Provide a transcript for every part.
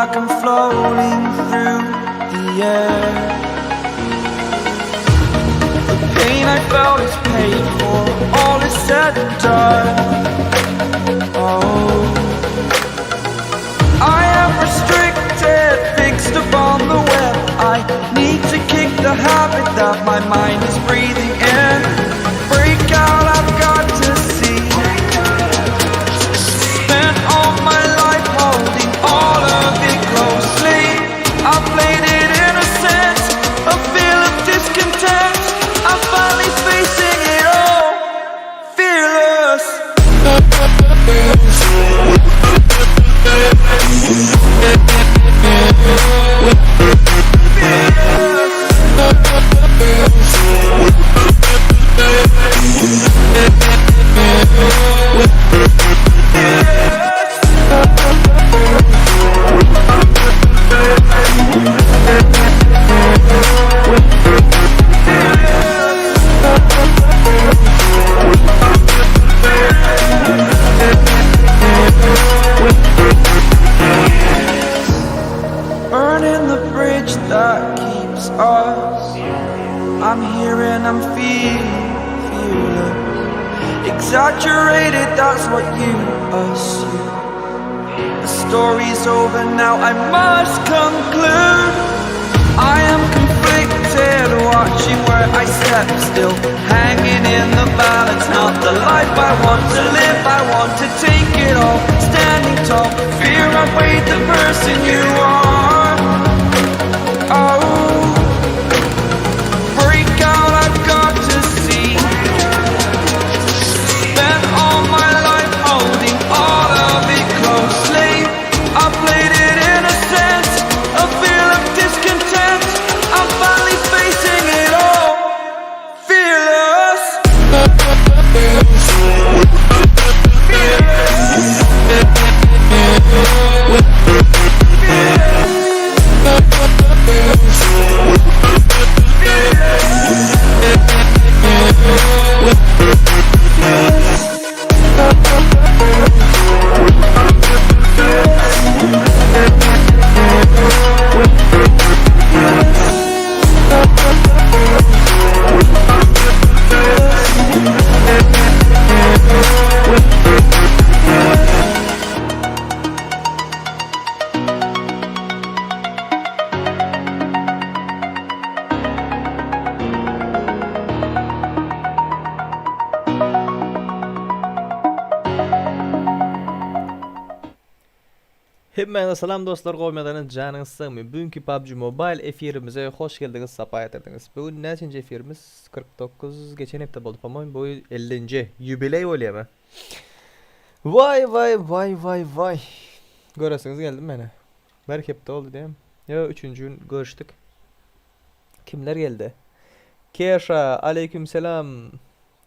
like I'm floating through the air. The pain I felt is paid for, all is said and done. Oh, I am restricted, fixed upon the web. I need to kick the habit that my mind is breathing in. Break out, I've got to see. Spent all my life holding all of it closely. I played it innocent, a feel of discontent. I'm finally facing it all, fearless. Burning the bridge that keeps us. I'm here and I'm feeling fearless. Exaggerated, that's what you assume. The story's over now, I must conclude. I am conflicted, watching where I step still, hanging in the balance. Not the life I want to live, I want to take it all. Standing tall, fear outweighed the person you are. Oh, break out, I've got to see. Spent all my life holding all of it closely. I played it innocent, a feel of discontent. I'm finally facing it all, fearless. Hemmäňize salam dostlar goýmadan janyňyz sagmy bu günki PUBG Mobile efirimize hoş geldiňiz sapa getirdiňiz. Bu gün näçinji efirimiz 49 geçen hepde boldy po-moýmu bu 50-nji ýubileý bolýamy. Waý waý waý waý waý göresiňiz geldi meni. Bir hepde boldy diýem. Ýo üçünji gün görüşdik. Kimler geldi? Keşa aleýkim selam.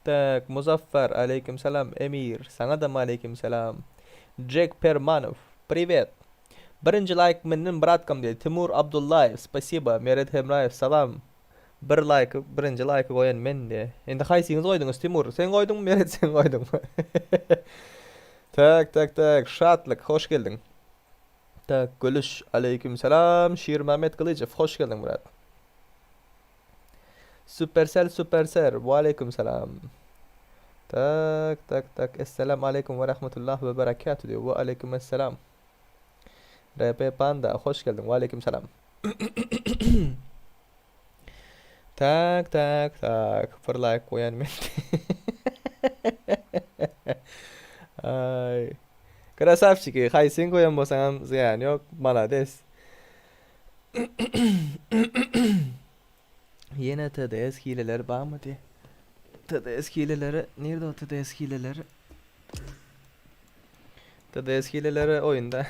Tak Muzaffer aleýkim salam Emir saňadam aleýkim salam Jek Permanow priwet Birinji laýk menden bratkam diýdi Timur Abdullaýew spasiba Meret Hemraýew salam Bir laýky birinji laýky goýan men diýe Indi haýsyňyz goýduňyz Timur sen goýduňmy Meret sen goýduňmy Tak tak tak Şatlyk hoş geldiň Tak Gülüş aleýkim salam Şirmämmet Gylyjow hoş geldiň brat. Supercell Superser Waleýkim salam. Tak tak tak Esselam aleýkum we rahmetullah we berekatuh diýýär. We aleýkum esselam. RP Panda hoş geldiň. We aleýkum salam. Tak tak tak bir like goýan men. Ay. Krasavçiki, haýsyny goýan bolsaňam zyýany ýok. Malades. Ýene TDS hileleri barmydy? TDS hileleri nirde o TDS hileleri? TDS hileleri oýunda.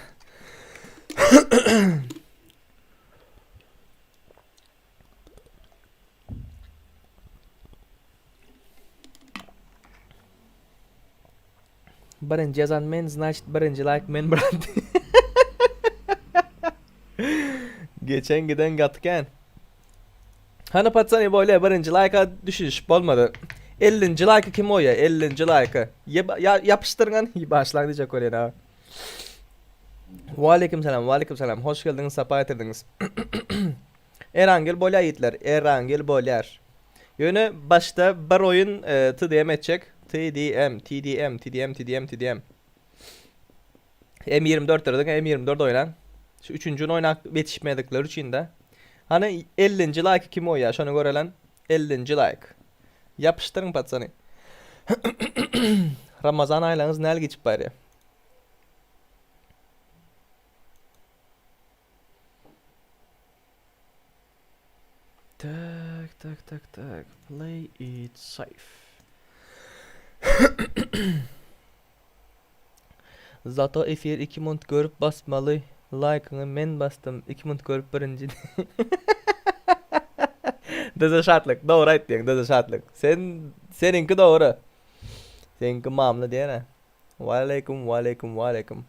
Birinji ýazan men znaçit birinji laýk men brat. Geçen giden gaty kän. Hany patsany bolýa birinji laýka düşünişip bolmady. 50-nji laýky kim goýýa? 50-nji laýky. Ýapyşdyryň hany başlaň diýjek bolýan ha. Waleýkim salam, waleýkim salam. Hoş geldiňiz, sapa getirdiňiz. Erangel bolýar ýigitler, Erangel bolýar. Ýöne başda bir oýun e, TDM etjek. TDM, TDM, TDM, TDM, TDM. M24 diňe M24 oýnaň. Şu üçünjini oýnap ýetişmedikler üçin-de. Hany 50-nji laýky kim goýýar, şony görelen. 50-nji laýk. Ýapyşdyryň patsany. Ramazan aýlaryňyz näl geçip barýar? Tak, tak, tak, tak. Play it safe. Zato efir 2 munt görüp basmaly. Like'yňy men basdym. 2 munt görüp birinji. Dyza şatlyk. Dogry aýtdyň, dyza şatlyk. Sen seniňki dogry. Seňki mamla diýene. Waleýkim, waleýkim, waleýkim.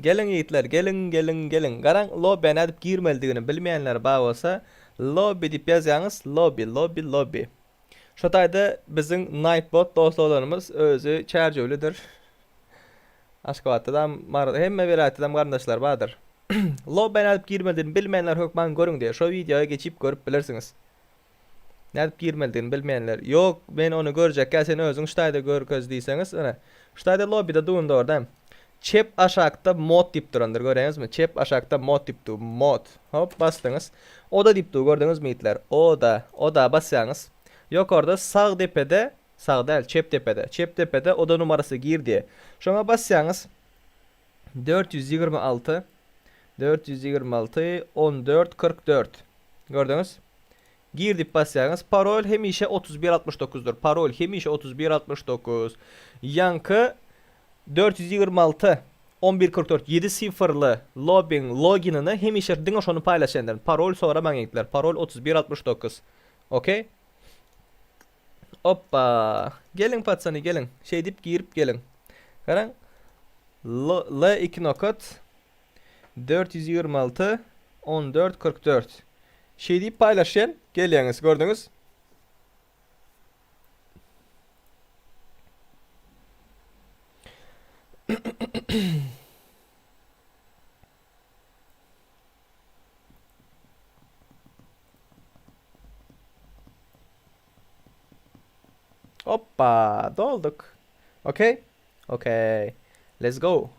Geliň ýigitler, geliň, geliň, geliň. Garaň, lobby'a nädip girmelidigini bilmeýänler bar bolsa, lobby diýip ýazýaňyz, lobby, lobby, lobby. Şo taýda biziň Nightbot dost oglanymyz özi Çärjewlidir. Aşgabatda-da, Maryda, hemme welaýatda-da garyndaşlar bardyr. Lobby'a nädip girmelidigini bilmeýänler hökman görüň diýýär. Şo wideoya geçip görüp bilersiňiz. Nädip girmelidigini bilmeýänler, Ýok, men ony görjekkä, sen özüň şu taýda görkez diýseňiz, ine, şu taýda lobbyda durun dogrudan. Çep aşakda mod diýip durandyr, görýäňizmi? Çep aşakda mod diýip dur, mod. Hop, basdyňyz. Oda diýip dur, gördüňizmi ýigitler? Oda, oda basýaňyz. Ýokarda sag depede, sag däl, çep depede, çep depede oda numarasy gir diýýär. Şoňa basýaňyz. 426 426 14 44 Gördüňiz? Gir diýip basýaňyz. Parol hemişe 31 69-dyr. Parol hemişe 31 69. Ýaňky 426 11 44 7 sifrli lobbyň loginini hemişe diňe şony paýlaşýandyr. Parol soramaň ýigitler. Parol 31 69. Okey? Oppa. Geliň patsany geliň. Şeýdip girip geliň. Garaň. L, L 2 nokat 426 14 44. Şeýdip paýlaşýan gelýäňiz gördüňiz. Hoppa, dolduk. Okey. Okey. Let's go.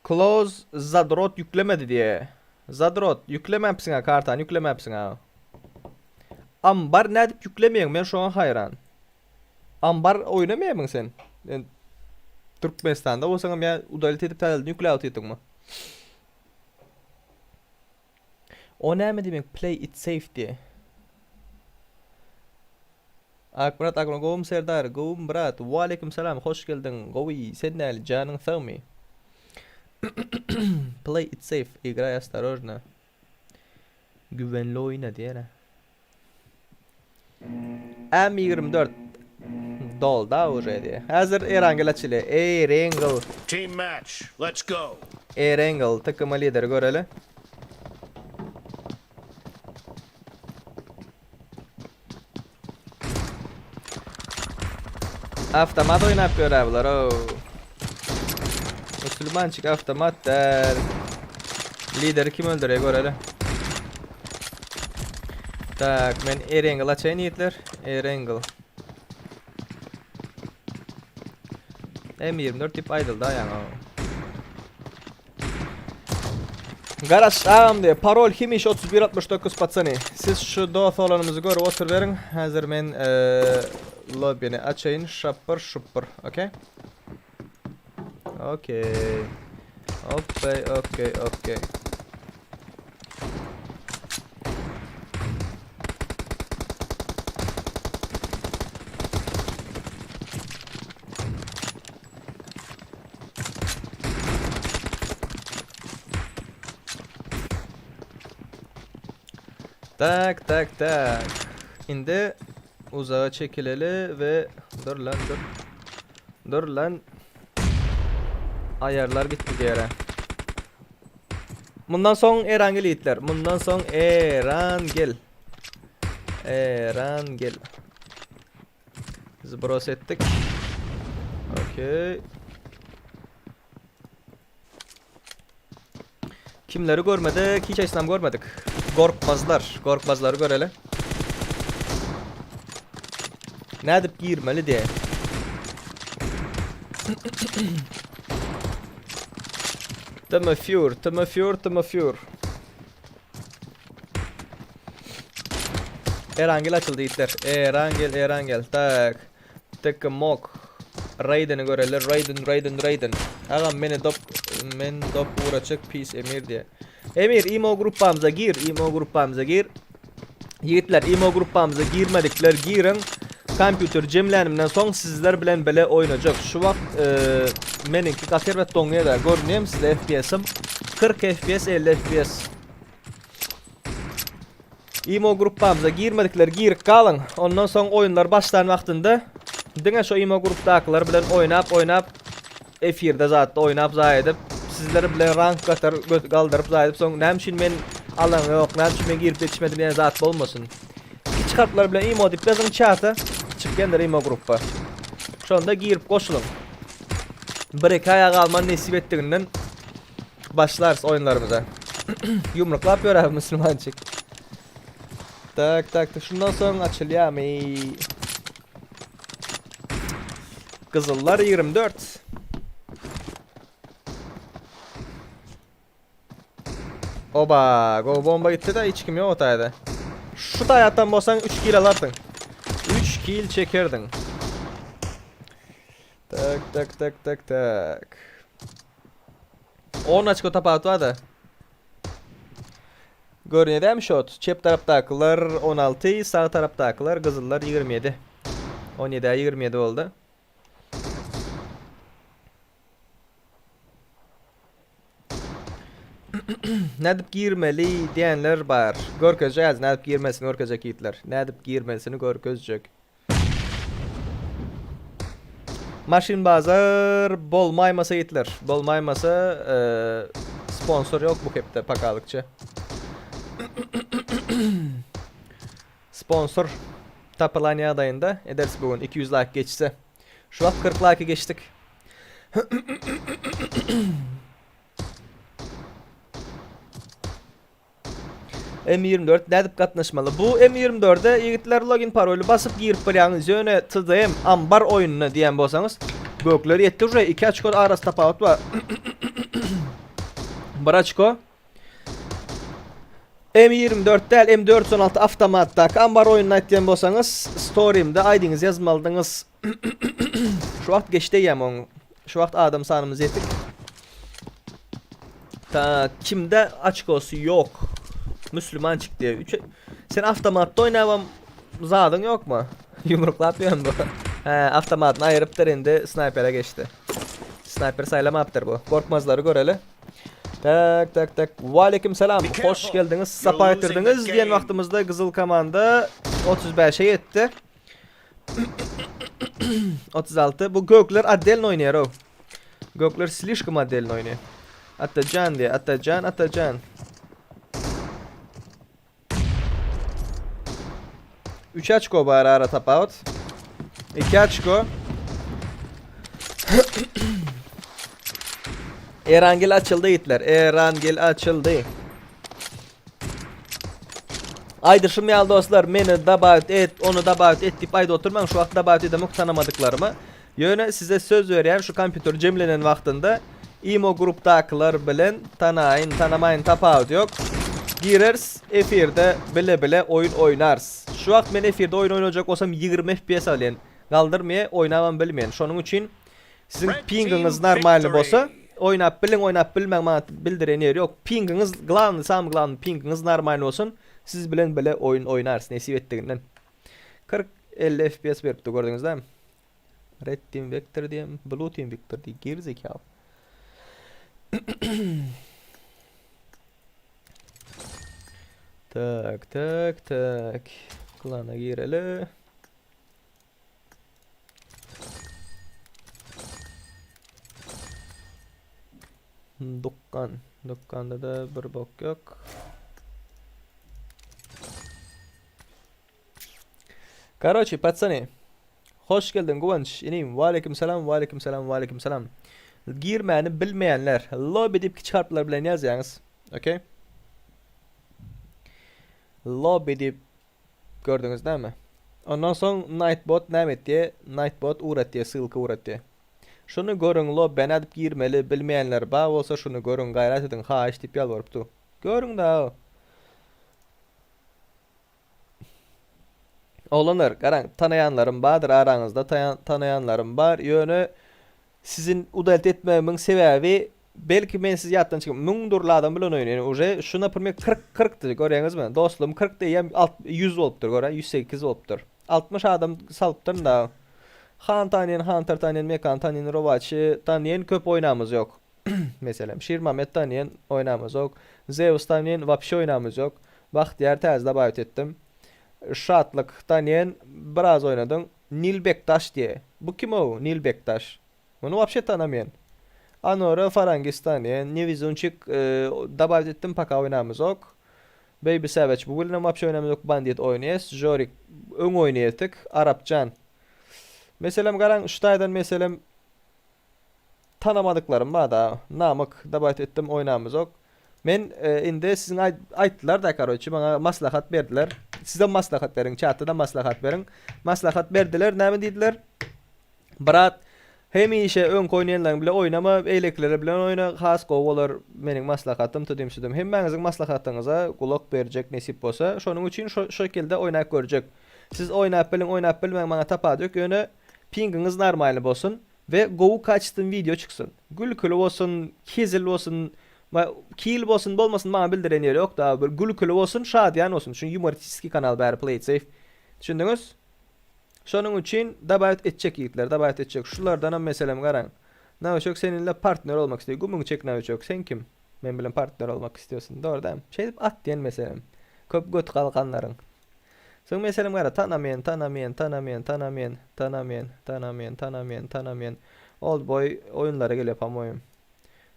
Close Zadrot ýüklemedi diýe. Zadrot ýüklemäpsiň ha kartany ýüklemäpsiň ha. Ambar nädip ýüklemeýäň men şoňa haýran. Ambar oýnamaýamyň sen? Men Türkmenistanda bolsaňam ýa udalit edip täzeden ýükläp otyrdyňmy? O näme diýmek play it safe diýe. Akmyrat agam gowumy Serdar gowumy brat Waleýkim salam hoş geldiň gowy sen näli janyň sagmy Play it safe igraý ostorojno Güwenli oýna diýer. M24 dolda uje diýe. Häzir Erangel açylýar. Erangel. Team match. Let's go. Erangel takymy lideri göreli. Avtomat oýnap ýör bular o. Musulmançyk avtomat däl. Lideri kim öldürýär göreli. Tak, men Erengel açaýyn ýigitler. Erengel. M24 diýip aýdyldy aýaňa. Garaş agam diýe, parol hemişe 3169 patsany. Siz şu dost oglanymyzy görüp oturyberiň. Häzir men lobbyny açaýyn. Şapyr şupur. Okey. Okey. Okey, okey, okey. Tak, tak, tak. Indi uzaga çekileli we dur lan dur. Dur lan. Aýarlar gitdi diýere. Mundan soň Erangel ýigitler. Mundan soň Erangel. Erangel. Zbros etdik. Okey. Kimleri görmedik? Hiç açısından görmedik. Gorkmazlar. Gorkmazları göreli. Nädip girmeli diye. Tımafür, tımafür, tımafür. Erangel açıldy ýigitler. Erangel, Erangel. Tak. Tkmok. Raideni göreler. Raiden, Raiden, Raiden. Agam meni dop men dop uraçyk pis Emir diye. Emir imo gruppamyza gir, imo gruppamyza gir. Ýigitler imo gruppamyza girmedikler giriň. Kompýuter jemlänimden soň sizler bilen bile oýnajak. Şu wagt e, meniňki gaty erbet doňýar da. Görünýärmi size FPS-im? 40 FPS, 50 FPS. Imo gruppamyza girmedikler girip galyň. Ondan soň oýunlar başlan wagtynda diňe şo imo grupdakylar bilen oýnap oýnap efirde zatda oýnap zaý edip sizler bilen rank gatar galdyryp zaý edip soň näme üçin men alan ýok, näme üçin men girip ýetişmedim diýen zat bolmasyn. Kiçi harplar bilen imo diýip ýazyň çata çykýandyr imo gruppa. Şonda girip goşulyň. Bir iki aýa galman nesip etdiginden Başlarys oýunlarymyza. Ýumruklap ýör abi musulmançyk. Tak tak tak şundan soň açylýarmy? Gyzyllar 24. Oba, go bomba gitdi de hiç kim yok o taýda. Şu taýatdan bolsaň 3 kill alardyň. 3 kill çekerdiň. Tak tak tak tak tak. 10 açko tapawut bar-da. Görünýär dämi şot? Çep tarapdakylar 16, sag tarapdakylar gyzyllar 27. 17-ä 27 boldy. Nädip girmeli diýenler bar. Görkezjek nädip girmesini görkezjek ýigitler. Nädip girmesini görkezjek. Maşyn bazar bolmaýmasa ýitler. Bolmaýmasa e, sponsor ýok bu hepde pakalykça. Sponsor tapylan ýagdaýynda ederis bu gün 200 like geçse. Şu wagt 40 like geçdik. M24 nädip gatnaşmaly? Bu M24-e ýigitler login paroly basyp girip bilýäňiz. Ýöne TDM ambar oýunyna diýen bolsaňyz, gökler ýetdi uje 2 oçko arasy tapawut bar. 1 oçko. M24 däl M416 awtomatdaky ambar oýunyny aýtýan bolsaňyz, storymda ID-ňizi ýazmalydyňyz. Şu wagt geçdi eýýäm oň. Şu wagt adam sanymyz ýetik. Ta kimde açkosy ýok. Müslüman çykdy. Üç Sen awtomatda oýnabam zadyň ýokmy? Ýumruklap ýörün bu. He, awtomatyny aýyrypdyr indi snaypere geçdi. Snayper saýlamapdyr bu. Gorkmazlary göreli. Tak tak tak. Waleýkim salam. Hoş geldiňiz. Sapa getirdiňiz diýen wagtymyzda gyzyl komanda 35-e ýetdi. 36. Bu gökler otdelno oýnaýar o. Gökler slişkom otdelno oýnaýar. Atajan diýe, Atajan, Atajan. 3 açko bar ara tapawut. 2 açko. Erangel açyldy ýigitler. Erangel açyldy. Aýdyşym ýaly dostlar, meni dabawit et, ony dabawit et diýip aýdyp oturmaň, şu wagt dabawit edemok tanamadyklaryma. Ýöne size söz berýän şu kompýuter jemlenen wagtynda imo grupdakylar bilen tanaýyn, tanamaýyn tapawudy ýok. Gireris efirde bile-bile oýun oýnarys. Şu wagt men efirde oýun oýnajak bolsam 20 FPS alýan. Galdyrmaýa, oýnabam bilmeýän. Şonuň üçin Siziň pingiňiz normalny bolsa, oýnap biliň, oýnap bilmäň maňa bildiren ýeri ýok. Pingiňiz glawny, samy glawny pingiňiz normalny bolsun, siz bilen bile oýun oýnarys nesip etdiginden. 40 50 FPS beripdi gördüňiz dämi? Red Team Victor diýem, Blue Team Victor diý, geri zekaly. Tak, tak, tak. Klana gireli. Dukkan. Dukkanda da bir bok yok. Короче, пацаны. Hoş geldiň Guwanç inim. Waleýkim salam, waleýkim salam, waleýkim salam. Girmäni bilmeýänler lobby diýip kiçi harplar bilen ýazýaňyz. Okey. Lobby diýip gördüňiz näme? Ondan soň Nightbot näme etýär? Nightbot ugratýar, ssylka ugratýar. Şuny görüň lobbä nädip girmeli bilmeýänler bar bolsa şuny görüň gaýrat ediň haýyş diýip ýalbaryp dur. Görüň dagy. Oglanlar, garaň, tanaýanlarym bardyr araňyzda tanaýanlarym bar, ýöne sizin udalt etmegimiň sebäbi belki men sizi ýatdan çykyp 1000 dürli adam bilen oýnaýan uje şu naprmer 40 40-dy görýäňizmi dostlugym 40 diýýän 100 bolupdyr görä 108 bolupdyr 60 adam salypdyryn da Han tanýan Hunter tanýan Mekan tanýan Rowaçy tanýan köp oýnamyz ýok meselem Şirmamet tanýan oýnamyz ýok Zeus tanýan wapşe oýnamyz ýok Bagtyýar täze dabawit etdim. Şatlyk tanýan biraz oýnadyň. Nil Bekdaş diýe. Bu kim ow Nil Bekdaş? Muny wapşe tanamaýan. Anora Farangis tanýan. Newizunçik dabawit etdim paka oýnamyzok. Baby Savage bu bilenem wapşe oýnamyzok Bandit oýnaýas. Žorik öň oýnaýardyk. Arapjan. Meselem garaň şu taýdan meselem Tanamadyklarym bar da. Namyk dabawit etdim oýnamyzok. Men indi siziň aýtdylar da karoçi maňa maslahat berdiler. Sizem maslahat beriň çatda da maslahat beriň. Maslahat berdiler näme diýdiler? Brat hemişe öňki oýnaýanlaryň bile oýnama eýlekiler bilen oýna has gowy bolar meniň maslahatym tudym sudym. Hemmäňiziň maslahatyňyza gulak berjek nesip bolsa şonuň üçin şo şekilde oýnap görjek. Siz oýnap biliň oýnap bilmäň maňa tapawudy ýok ýöne pingiňiz normalny bolsun. We gowy kaçestwen wideo çyksyn. Gülküli bolsun, hezil bolsun, kil bolsun bolmasyn maňa bildiren ýeri ýok da bir gülküli bolsun, şadyýan bolsun. Çünki ýumoristiskiý kanal bäri play it safe. Düşündiňiz? Şonuň üçin dabawit etjek ýigitler, dabawit etjek. Şulardanam meselem garaň. Nawiçok seninle partner olmak isleýär. Gümüňi çek Nawiçok, sen kim? Men bilen partner olmak istiyorsun. Dogry dämi? Şeýdip at diýen meselem. Köp göt galkanlaryň. Soň meselem gara tanamaýan tanamaýan tanamaýan tanamaýan tanamaýan tanamaýan tanamaýan tanamaýan old boy oýunlara gelýär pomoýem.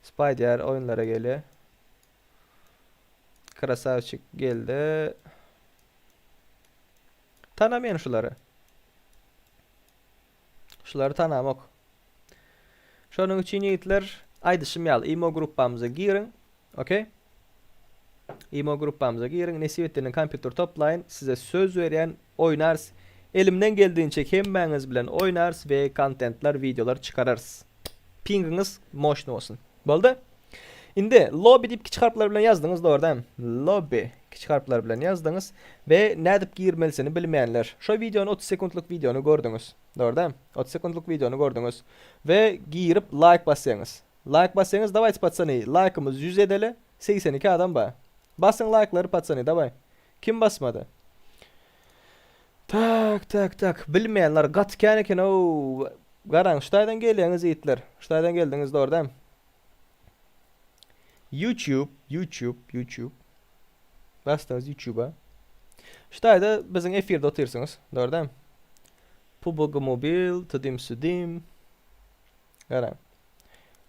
Spider oýunlara gelýär. Krasavçik geldi. Tanamaýan şulary. Şulary tanamok. Şonuň üçin ýigitler aýdyşym ýaly imo gruppamyza giriň. Okey. Imo gruppamyza giriň. Nesip etdiğinde kompýuter toplaýyn. Size söz berýän oýnarys. Elimden geldiğinçe hemmäňiz bilen oýnarys we kontentler, wideolar çykararys. Pingiňiz moşny bolsun. Boldy? Indi lobby diýip kiçi harplar bilen ýazdyňyz dogry dämi? Lobby kiçi harplar bilen ýazdyňyz we nädip girmelisini bilmeýänler. Şo wideony 30 sekuntlyk wideony gördüňiz. Dogry dämi? 30 sekuntlyk wideony gördüňiz we girip laýk basýaňyz. Laýk basýaňyz dawayte patsany laýkymyz 100 edeli 82 adam bar. Basyň laýklary patsany daway. Kim basmady? Tak tak tak bilmeýänler gaty kän eken ow. Garaň şu taýdan gelýäňiz ýigitler. Şu taýdan geldiňiz dogry dämi? YouTube, YouTube, YouTube. Basdyňyz YouTube'a. Şu taýda biziň efirde otyrsyňyz, dogry dämi? PUBG Mobile, Tudim Sudim. Garaň.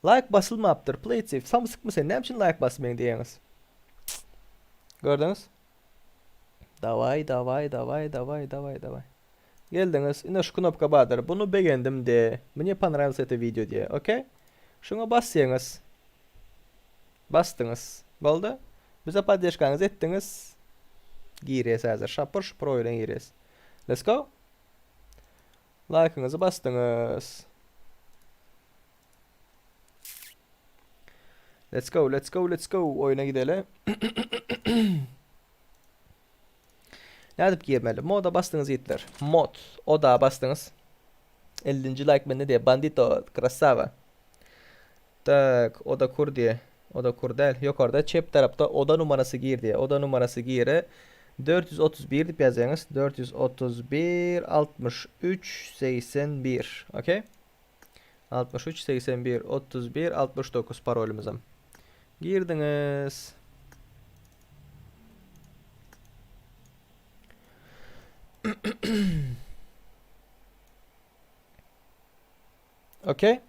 Like basylmapdyr, play it safe. Samsykmy sen? Näme üçin like basmaýaň diýýäňiz? Gördüňiz? Daway, daway, daway, daway, daway, daway. Geldiňiz. Ine şu knopka bardyr. Bunu begendim de. Mne ponravился это video diye. Okey? Şuňa basýaňyz. Basdyňyz. Boldy. Bize poddeşkaňyzy etdiňiz. Girýäs häzir. Şapur şupur oýuna girýäs. Let's go. Laýkyňyzy basdyňyz. Let's go, let's go, let's go. Oýuna gideli. Nädip girmeli? Moda basdyňyz ýigitler. Mod. Oda basdyňyz. 50-nji like mende diýe. Bandito, krasava. Tak, oda kur diýe. Oda kur däl. Ýokarda çep tarapda oda numarasy gir diýe. Oda numarasy gire. 431 diýip ýazýaňyz. 431 63 81. Okey. 63 81 31 69 parolymyzam. Girdiňiz. Okey.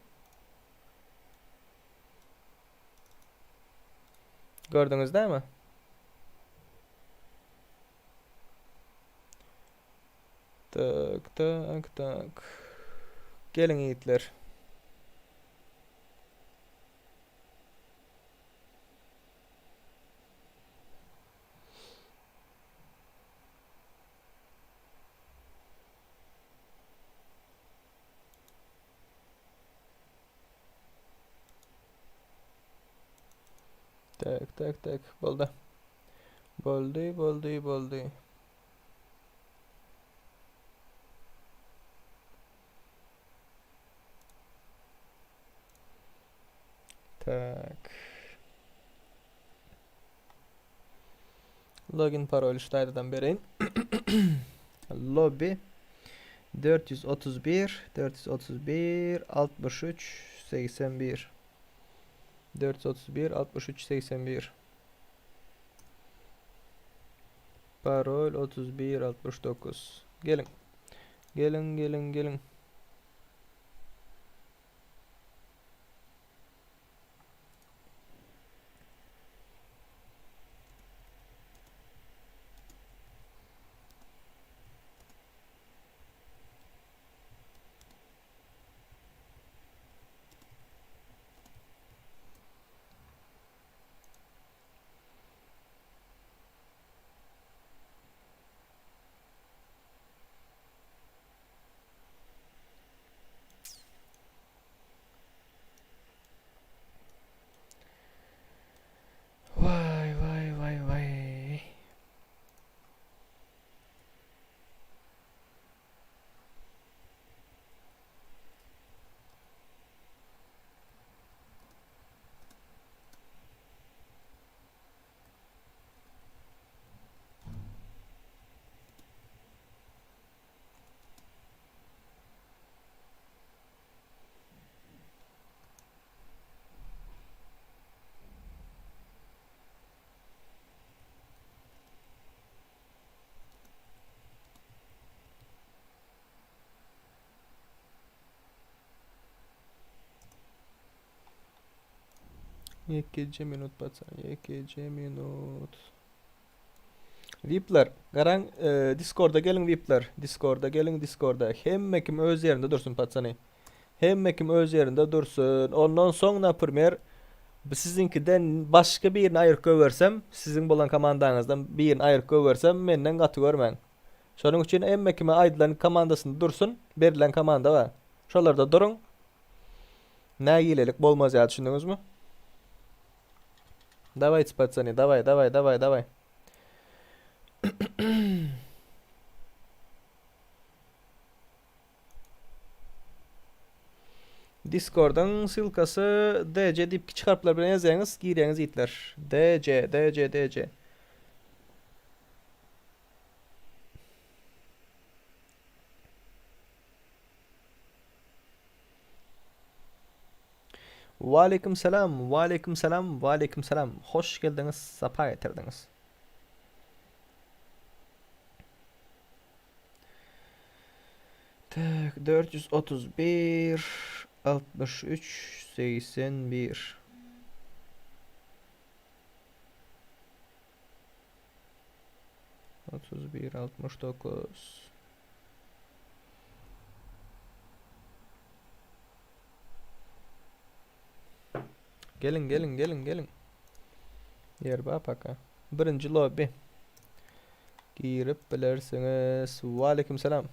Gördüňiz dämi? Tak, tak, tak. Geliň ýigitler. Tak, tak, tak. Boldy. Boldy, boldy, boldy. Tak. Login parol ştaýdadan bereýin. Lobby 431 431 63 81 431 63 81 Parol 31 69 Geliň. Geliň, geliň, geliň. Vay vay vay vay. Ýekeje minut pacan, ýekeje minut. Vipler, garaň, e, Discorda geliň Vipler, Discorda geliň Discorda. Hemme kim öz ýerinde dursun paçany. Hemme kim öz ýerinde dursun. Ondan soň naprimer siziňkiden başga birini aýryp goýbersem, siziň bolan komandaňyzdan birini aýryp goýbersem, menden gaty görmäň. Şonuň üçin hemme kime aýdylan komandasynda dursun, berlen komanda bar. Şolarda duruň. Nägilelik bolmaz ýa düşündiňizmi? Dawayçy patsany, daway, daway, daway, daway. Discordyň ssylkasy DC diýip kiçi harplar bilen ýazýaňyz, girýäňiz ýitler. DC, DC, DC. Waleýkim salam, waleýkim salam, waleýkim salam. Hoş geldiňiz, sapa getirdiňiz. Tak, 431 63 81. 31 69. Geliň, geliň, geliň, geliň. Ýer bar paka. Birinji lobby. Girip bilersiňiz. Waleýkim salam.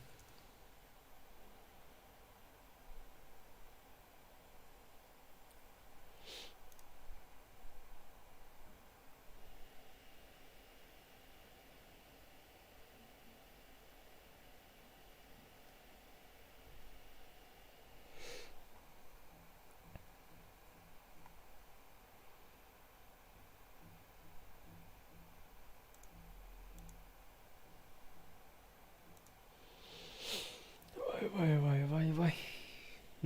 Vay vay vay vay vay.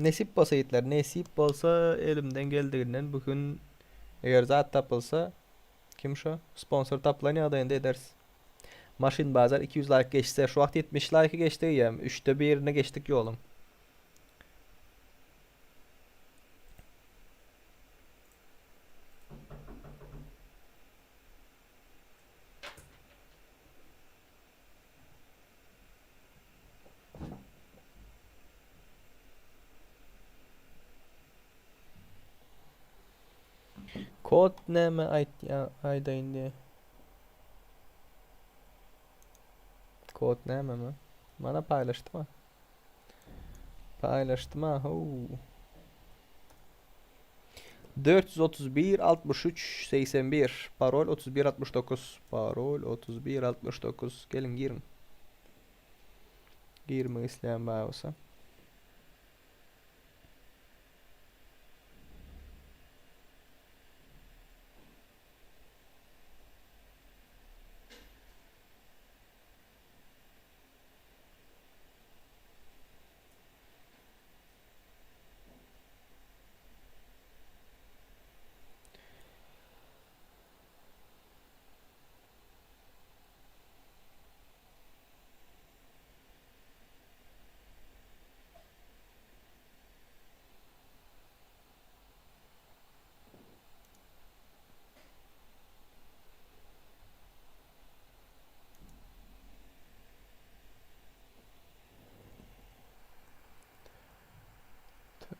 Nesip bolsa ýigitler, nesip bolsa elimden geldiginden bu gün eger zat tapylsa kim şo? Sponsor tapylan ýagdaýynda ederis. Maşyn bazar 200 laýk geçse, şu wagt 70 laýky geçdi eýýäm. Üçde birine geçdik ýoluň. Kod näme aýtýa aýdaýyn diýe. Kod nämemi? Mana paýlaşdyma. Paýlaşdyma how. 431 63 81 parol 31 69 parol 31 69 geliň giriň. Girmek isleýän bar bolsa.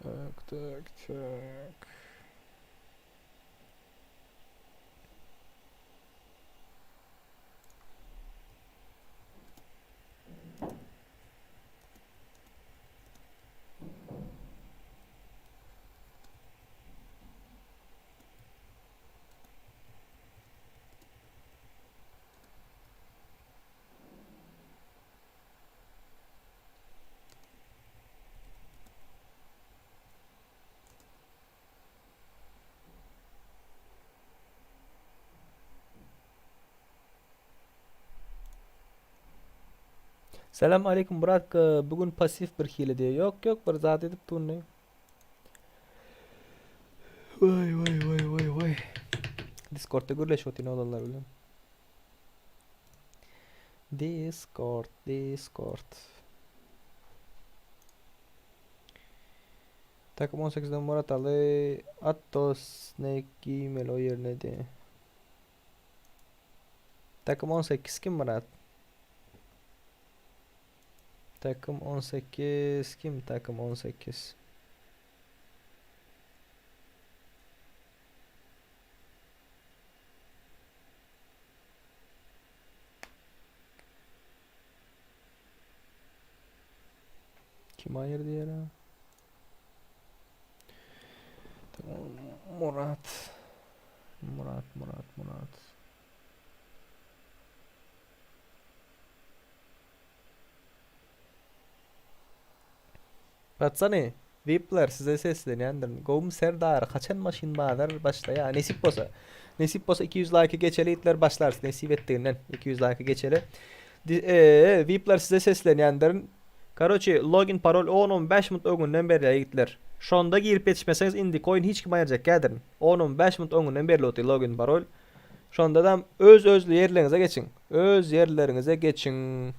Tak tak tak. Selam aleyküm brat bugün pasif bir hili diýe. Ýok ýok bir zat edip durny. Vay vay vay vay vay. Discordda gürleşip otyryn oglanlar bilen. Discord, Discord. Takım 18'den Murat Aly Atto Snake giýmeli o ýerine diýe. Takım 18 kim Murat? Takım 18 kim takım 18? Kim ayırdı yere? Tamam, Murat. Murat, Murat, Murat. Patsany, VIP'ler size seslenýändirin. Gowmy Serdar, haçan maşyn bazar başlaýa? Nesip bolsa. Nesip bolsa 200 laýka geçeli itler başlarys nesip etdiginden 200 laýka geçeli. Eee, VIP'ler size seslenýändirin. Karoçi, login parol 10-15 minut öňünden berilýär ýigitler. Şonda girip ýetişmeseňiz indiki oýun hiç kim aýyrjak däldirin. 10-15 minut öňünden berilip otyr login parol. Şondadam öz özli ýerleriňize geçiň. Öz ýerleriňize geçiň.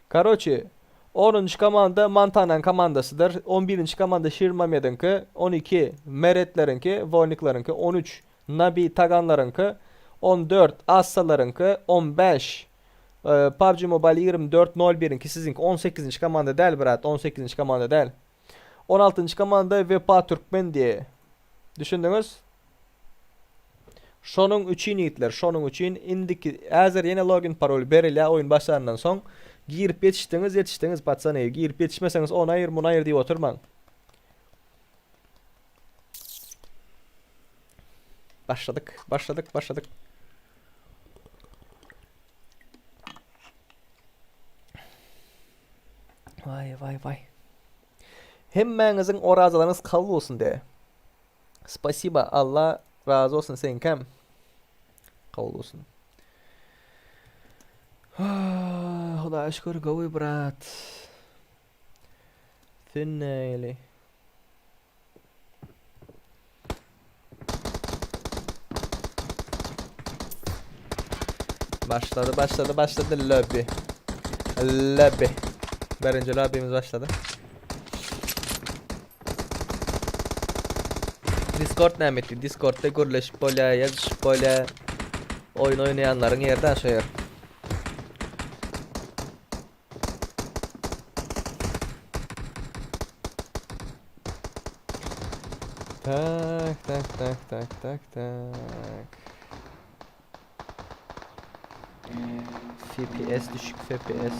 Karoçi, onunjy komanda Montanaň komandasydyr. On birinji komanda Şirmamediňki, 12 Meretleriňki, Wolnikleriňki, 13 Nabi Taganlaryňky, 14 Assalaryňky, 15 PUBG Mobile 24 01-iňki siziňki 18-nji komanda däl brat, 18-nji komanda däl. 16-njy komanda Wepa Türkmen diýe. Düşündiňiz? Şonuň üçin ýigitler, şonuň üçin indiki häzir ýene login parol berilýär oýun başlandan soň. Girip ýetişdiňiz, ýetişdiňiz patsany. Girip ýetişmeseňiz ony aýyr, muny aýyr diýip oturmaň. Başladyk, başladyk, başladyk. Vay vay vay. Hemmäňiziň orazalaryňyz kabul bolsun de. Spasiba Alla razy bolsun seňkem. Kabul bolsun. Hudaýa şükür gowy brat. Sen nähili? Başladı başladı başladı lobby. Lobby. Birinji lobbymiz başladı. Discord näme etdi? Discordda gürleşip bolýar, ýazyşyp bolýar. Oýun oýnaýanlaryň ýeri da şo ýer. Tak tak tak tak tak tak. FPS düşük FPS.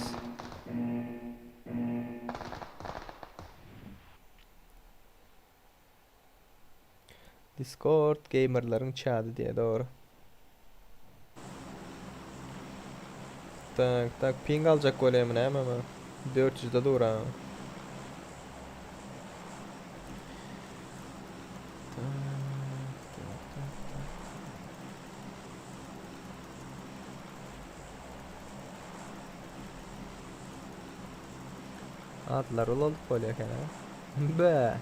Discord gamerlaryň çady diye doğru. Tak tak ping aljak bolýamy näme mi? 400-de dur ha. Tak tak tak tak. Adlar ulalyp bolýar eken ha. Be.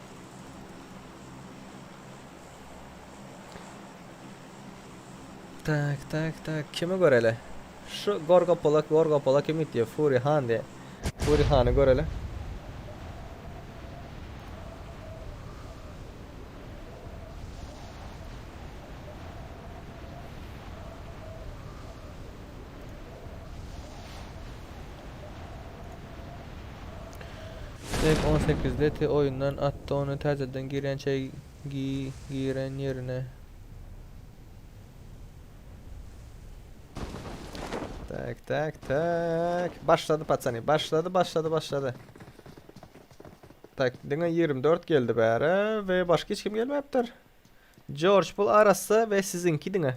Tak tak tak kimi göreli? Şu Gorgopolak Gorgopolak kim diýýär? Fury Han diýýär. Fury Hany göreli. Tek 18 leti oýundan atdy ony täzeden girýänçä giren ýerine. Tak tak tak. Başlady patsany. Başlady başlady başlady. Tak diňe 24 geldi bäri we başga hiç kim gelmäpdir. George bul arassa we siziňki diňe.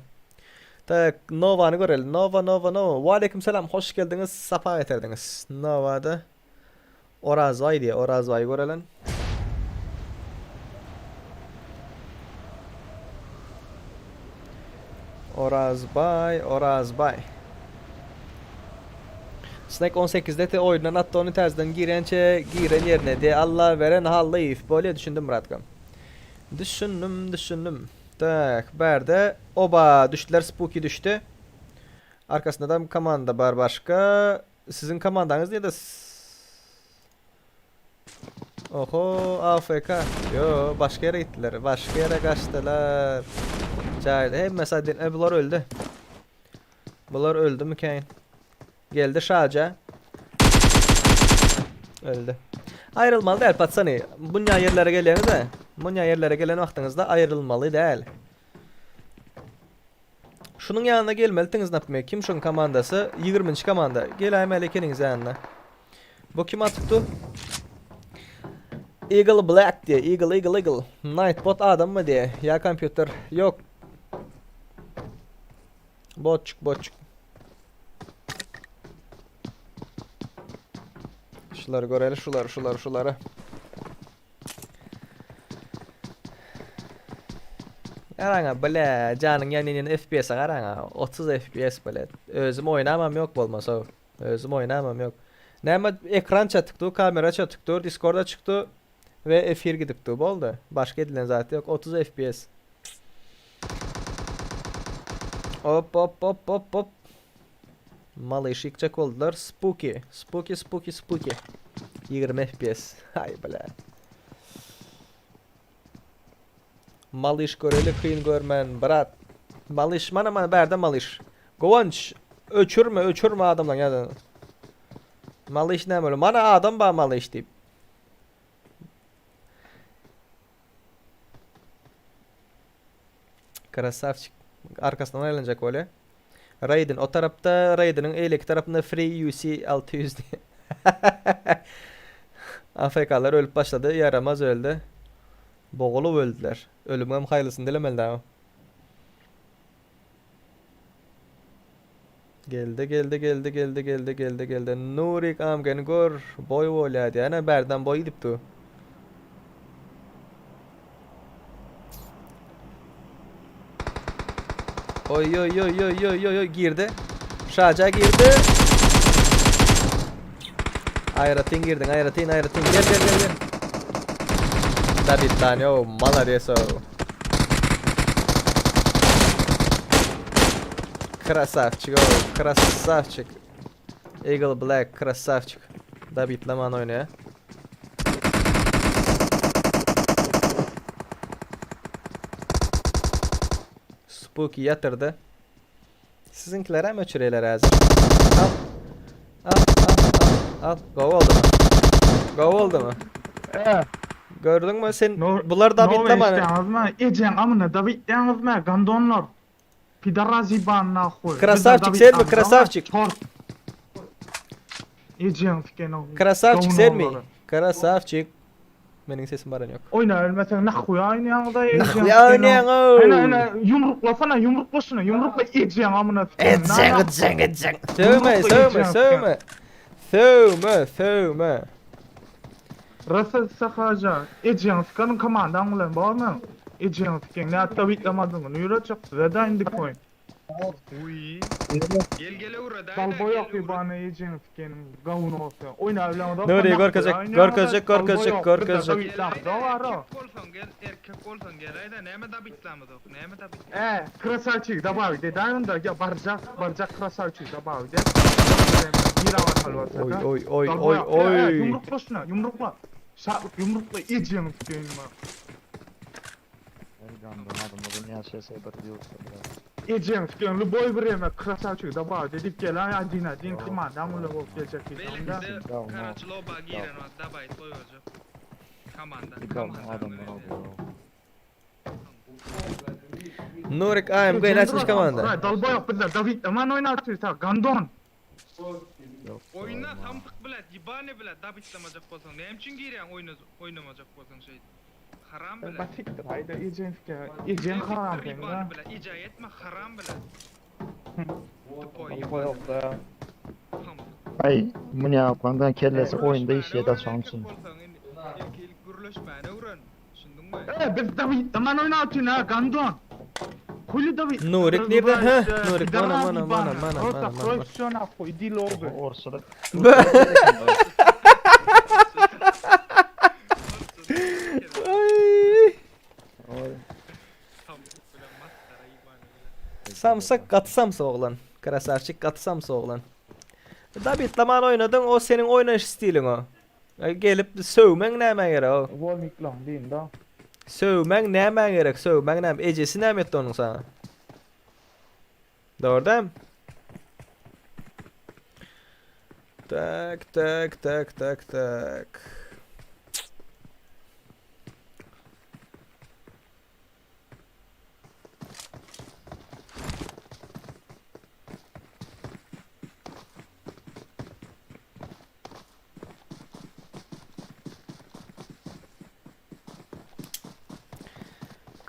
Tak Novany göreli. Nova Nova Nova. Waleýkim salam. Hoş geldiňiz. Sapa getirdiňiz. Novada Orazbaý diýe Orazbaýy görelen. Orazbaý, Orazbaý. Snake 18-de te oýundan atdy ony täzeden girençe giren ýerine de Alla beren Hallyýew bolýa düşündim bratkam. Düşündim, düşündim. Tak, bärde oba düşdüler Spooky düşdi. Arkasynda da komanda bar başga. Siziň komandaňyz nirde? Oho, AFK. Yo, başga ýere gitdiler. Başga ýere gaçdylar. Jaýda hemmesi aýdyn. E, bular öldi. Bular öldü mikäýin? Geldi Şaja. Öldi. Aýrylmaly däl, patsany. Bunýa ýerlere gelýäňiz-de. Bunýa ýerlere gelen wagtyňyzda aýrylmaly däl. Şunuň ýanyna gelmelidiňiz napme. Kim şuň komandasy? 20-nji komanda. Geläýmeli ekeniňiz ýanyna. Bu kim atypdy? Eagle Black diye. Eagle Eagle Eagle. Nightbot adammy diye. Ýa kompýuter. Ýok. Botçuk botçuk. Şulary göreli şulary şulary şulary. Garaňa bile janyň ýanyndan FPS-e garaňa 30 FPS bile. Özüm oýnamam ýok bolmasa. Özüm oýnamam ýok. Näme ekran çatyk dur, kamera çatyk dur, Discord açyk dur we efir gidip dur. Boldy. Başga edilen zat ýok. 30 FPS. Hop hop hop hop hop. Malyş ýykjak boldular. Spooky. Spooky spooky spooky. 20 FPS. Hay bile. Malyş göreli kyn görmän brat. Malyş mana mana bärde malyş. Guwanç öçürme öçürme adamlaň ýa. Malyş näme öyle? Mana adam bar malyş diýip. Krasavçik arkasyndan aýlanjak bolýar. Raiden o tarapda, Raideniň eýleki tarapynda Free UC 600 diýe. AFK-lar ölüp başlady, ýaramaz öldi. Bogulyp öldüler. Ölümiňem haýyrlysyny dilemeli dagy. Geldi, geldi, geldi, geldi, geldi, geldi, geldi. Nurik amgeni gör, boý bolýar diýýär. Ene bärden boý gidip dur. Oy oy oy oy oy oy oy girdi. Şaja girdi. Aýratyn girdin, aýratyn, aýratyn. Gel, gel, gel, gel. Da bir tane o malades o. Krasavçik o, krasavçik. Eagle Black, krasavçik. Da bitleman oýnaýar. Spooky ýatyrdy. Siziňkiler hem öçürýärler häzir. Al. Al, al, al, al. Gowy boldumy? Gowy boldumy? He. Gördüňmi sen bular dabitlemany. Eşitýäňizmi? Ejeň amyna dabitýäňizmi gandonlar? Pidaraz iban nahuý. Krasawçik senmi krasawçik? Ejeň siken o. Krasawçik senmi? Krasawçik. Meniň sesim baran ýok. Oýna bilmeseň nahuýa oýnaýaňyza ejeň. Nahuýa oýnaýaňow. Ene ene ýumruklasana ýumrukla şuny ýumrukla ejeň amyna siken. Ejeň ejeň ejeň. Sögme sögme sögme. Sögme sögme. Rasa sahaja ejeň sikeniň komandaň bilen bormy? Ejeň siken nätde witlamadyň ýüre çyk size da indi koý. Uý. Gel gel öwre daýda. Dalboýok ýubany ejeň sikeniň gawun bolsa. Oýna bilen Nuri görkezjek görkezjek görkezjek görkezjek. Erkek bolsaň gel erkek bolsaň gel aýda näme dabitlamyzok näme dabit. E, krasavçik dabaw de daý onda ya barjak barjak krasavçik dabaw de. Bir awatal bolsa. Oý oý oý oý oý. Ýumrukla şuna ýumrukla. Şatlyk ýumrukla ejeň sikeniň. Ejeň siken lüboý bireme krasavçik dabaw de dip gel aý adin adin komandaň bilen bolup geljek diýdi. Beýlekisi karaçy loba giren wagt dabaýt goýberjek. Komanda. Nurik AMG näçinji komanda? Dalboýok bizler Dawid aman oýnap ta gandon. Oýna samsyk bilet, ýibany bilet, dabitlamajak bolsaň näme üçin girýäň oýna oýnamajak bolsaň şeý. Haram bilet. Batikdir haýda ejeň siken. Ejeň haram sen. Ýibany bilet, ijaý etme haram bilet. Tupoý. Ay bu ne yapmandan kellesi oyunda işe de şansın. Ilki ilk gürleşmäni öwren. Düşündiňmi? E biz Dawid aman oýnap ha gandon. Kuli Dawid. Nurik nirde? Heh, Nurik mana mana mana mana mana mana. Şona koy dil oldu. Orsada. Ay. Samsyk bilen masgara ýibany bilen. Samsak gaty samsa oglan. Krasavçik gaty samsa oglan. Dabitlaman oýnadyň o seniň oýnaýyş stiliň o. Gelip söwmeň näme gerek o? Volniklan diýin da. Söwmeň näme gerek? Söwmeň näme? Ejesi näme etdi onuň sana? Dogry dämi? Tak tak tak tak tak.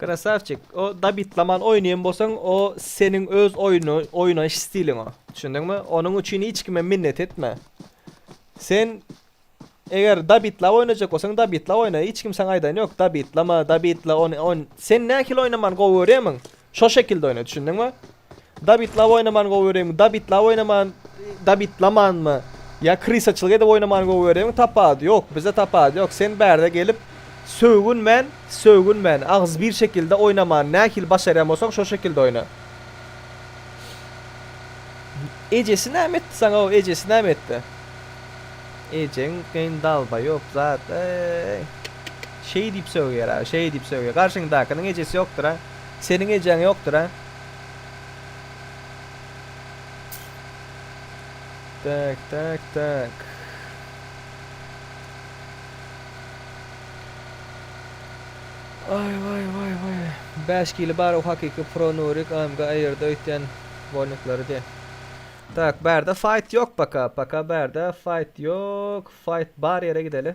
Krasavçik, o dabitlaman oýnaýan bolsaň, o seniň öz oýunu, oýnaýyş stiliň o. Düşündiňmi? Onuň üçin hiç kime minnet etme. Sen eger dabitla oýnajak bolsaň, dabitla oýna. Hiç kim saňa aýdan ýok, dabitlama, dabitla on, on. Sen nähili oýnaman gowy görýärmiň? Şo şekilde oýna, düşündiňmi? Dabitla oýnaman gowy görýärmiň? Dabitla oýnaman, dabitlamanmy? Ýa krysaçylyk edip oýnaman gowy görýärmiň? Tapawudy ýok, bize tapawudy ýok. Sen bärde gelip sögünmän, sögünmän, agzy bir şekilde oýnaman nähili başarýan bolsaň şo şekilde oýna. Ejesi näme etdi saňa o ejesi näme etdi? Ejeň gyn dalba ýok zat eý. Şeý diýip sögýär a, şeý diýip sögýär. Garşyňdakynyň ejesi ýokdur a. Seniň ejeň ýokdur a. Tak tak tak. Aý waý waý waý. 5 kili bar o hakyky pro Nurik AMG aýyrdy öýtýän wolniklary diýe. Tak bärde fight ýok paka paka bärde fight ýok fight bar ýere gideli.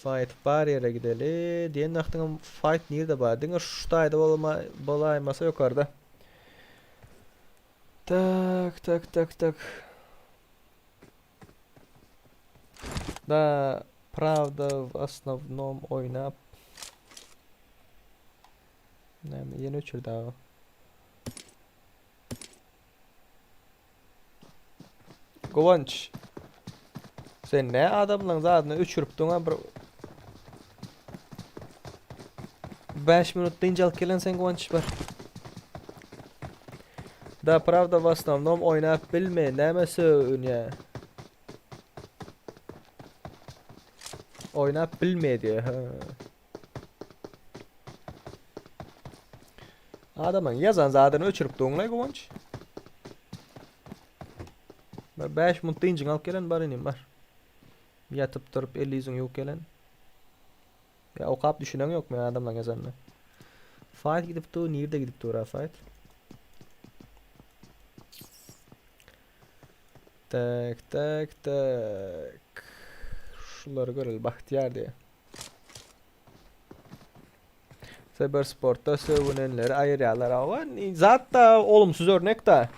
Fight bar ýere gideli diýen wagtyňam fight nirde bar diňe şu taýda bolma bolaýmasa ýokarda. Tak tak tak tak. Da pravda w osnovnom oýnap Näme ýene öçürdi aga. Guwanç. Sen ne adamlaryň zadyny öçüripdiň bir 5 minut dynç alyp gelen sen Guwanç bir. Da pravda w osnovnom oýnap bilme näme sögünýä. Oýnap bilme diýe. Ha. Adamyň ýazan zadyny öçürip duňlaý Guwanç. Bir 5 minut dynjyň alyp gelen bar inim bar. Ýatyp durup el ýüzüň ýuwup gelen. Ýa okap düşüneň ýokmy adamlaň ýazanyna? Fight gidip dur, nirde gidip dur a fight? Tak, tak, tak. Şulary göreli Bahtiyar diýe. Cybersportda sögünenleri aýyrýarlar. Awa, zat da olumsuz örnek da.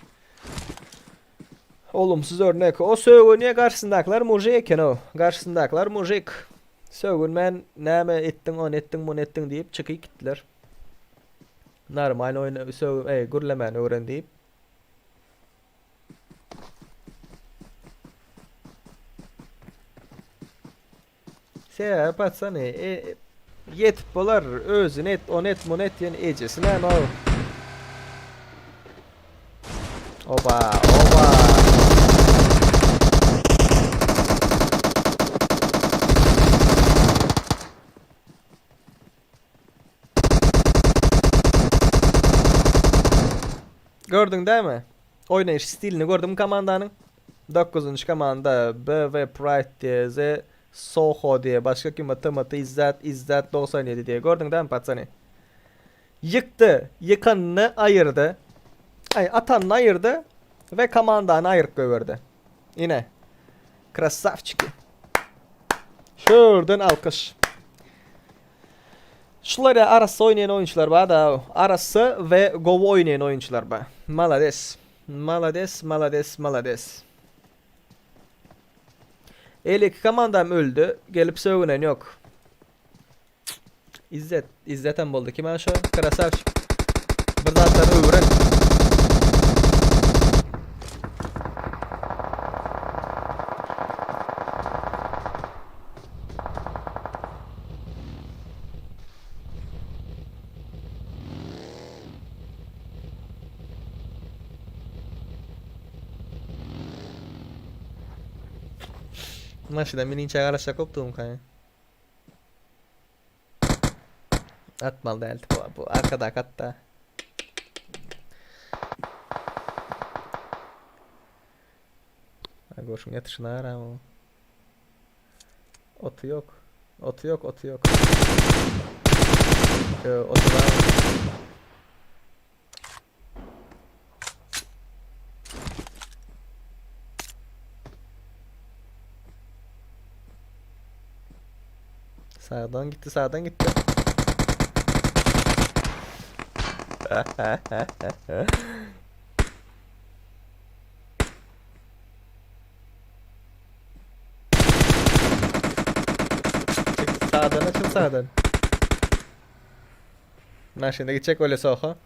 Olumsuz örnek. O sögünýä garşysyndakylar mujik eken o. Garşysyndakylar mujik. Sögünmän näme etdiň, ony etdiň, muny etdiň diýip çykyp gitdiler. Normal oýna sögün, eý, gürlemäni öwren diýip. Sebäbi patsany e, ýetip bolar, özüni et, ony et, muny et diýen ejesi näme o? Oba, oba. Gördüň dämi? Oýnaýyş stilini gördüňmi komandanyň? Dokuzynjy komanda BV Pride diýe, Z Soho diýe, başga kim bar? TMT Izzat, Izzat 97 diýe. Gördüň dämi patsany? Ýykdy, ýykanyny aýyrdy. Aý, atanyny aýyrdy we komandany aýryp goýberdi. Ine. Krasawçiki. Şurdan alkyş. Şular ýa arassa oýnaýan oýunçylar bar da, arassa we gowy oýnaýan oýunçylar bar. Malades. Malades, malades, malades. 52 komandam öldi. Gelip sögünen ýok. İzzet, İzzetem boldy. Kim şu? Krasavçik. Bir zatlar öwren. Maşyna mininçä garaşjak bolup durmyka? Atmaly däldi bu, bu arkadaky atda. Ha, Görşüň ýatyşyna gara bu. Oty ýok. Oty ýok, oty ýok. Ö, oty bar. Sağdan gitti, sağdan gitti. Çık sağdan açıl sağdan. Maşynda gitjek bolýa Soho.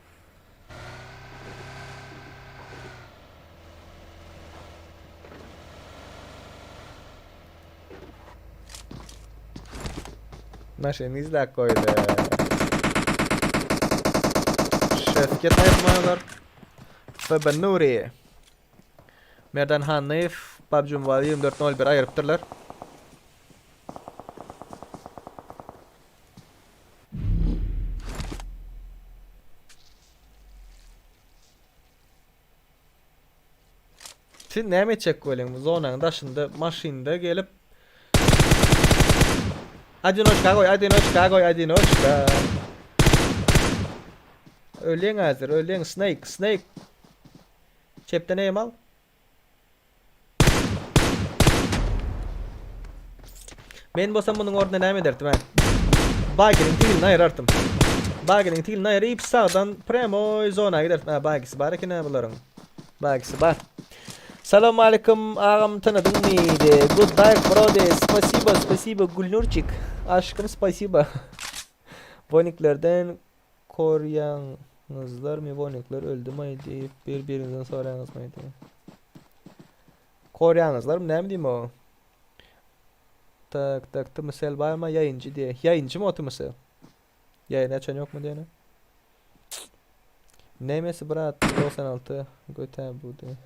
Maşyny izläp goýdy. Şefket aýyrmaýarlar. FB Nuri. Merdan Hannyýew PUBG Mobile 24.01 aýyrypdyrlar. Siz näme etjek bolýaň? Zonanyň daşynda maşynda gelip Одиночка goý, одиночка goý, одиночка. Ölýäň häzir, ölýäň Snake, Snake. Çepden eým al. Men bolsam munuň ornuna näme ederdim hä? Baginiň tigilini aýyrardym. Baginiň tigilini aýryp sagdan prýamoý zona giderdim. Hä bagisi bar eken hä bularyň. Bagisi bar. Salam aleyküm agam tanadyňmy de good like bro de spasibo spasibo Gülnurçik aşkym spasibo. Voniklerden Korýaňyzlarmy wonikler öldümaý diýip bir biriňizden soraýaňyzmaý diýip. Korýaňyzlarmy näme diýme o? Tak tak Tmcell barmy ýaýynjy diýe. Ýaýynjymy o Tmcell? Ýaýyn açan ýokmy diýene? Nemesi brat 96 götä bu diýe.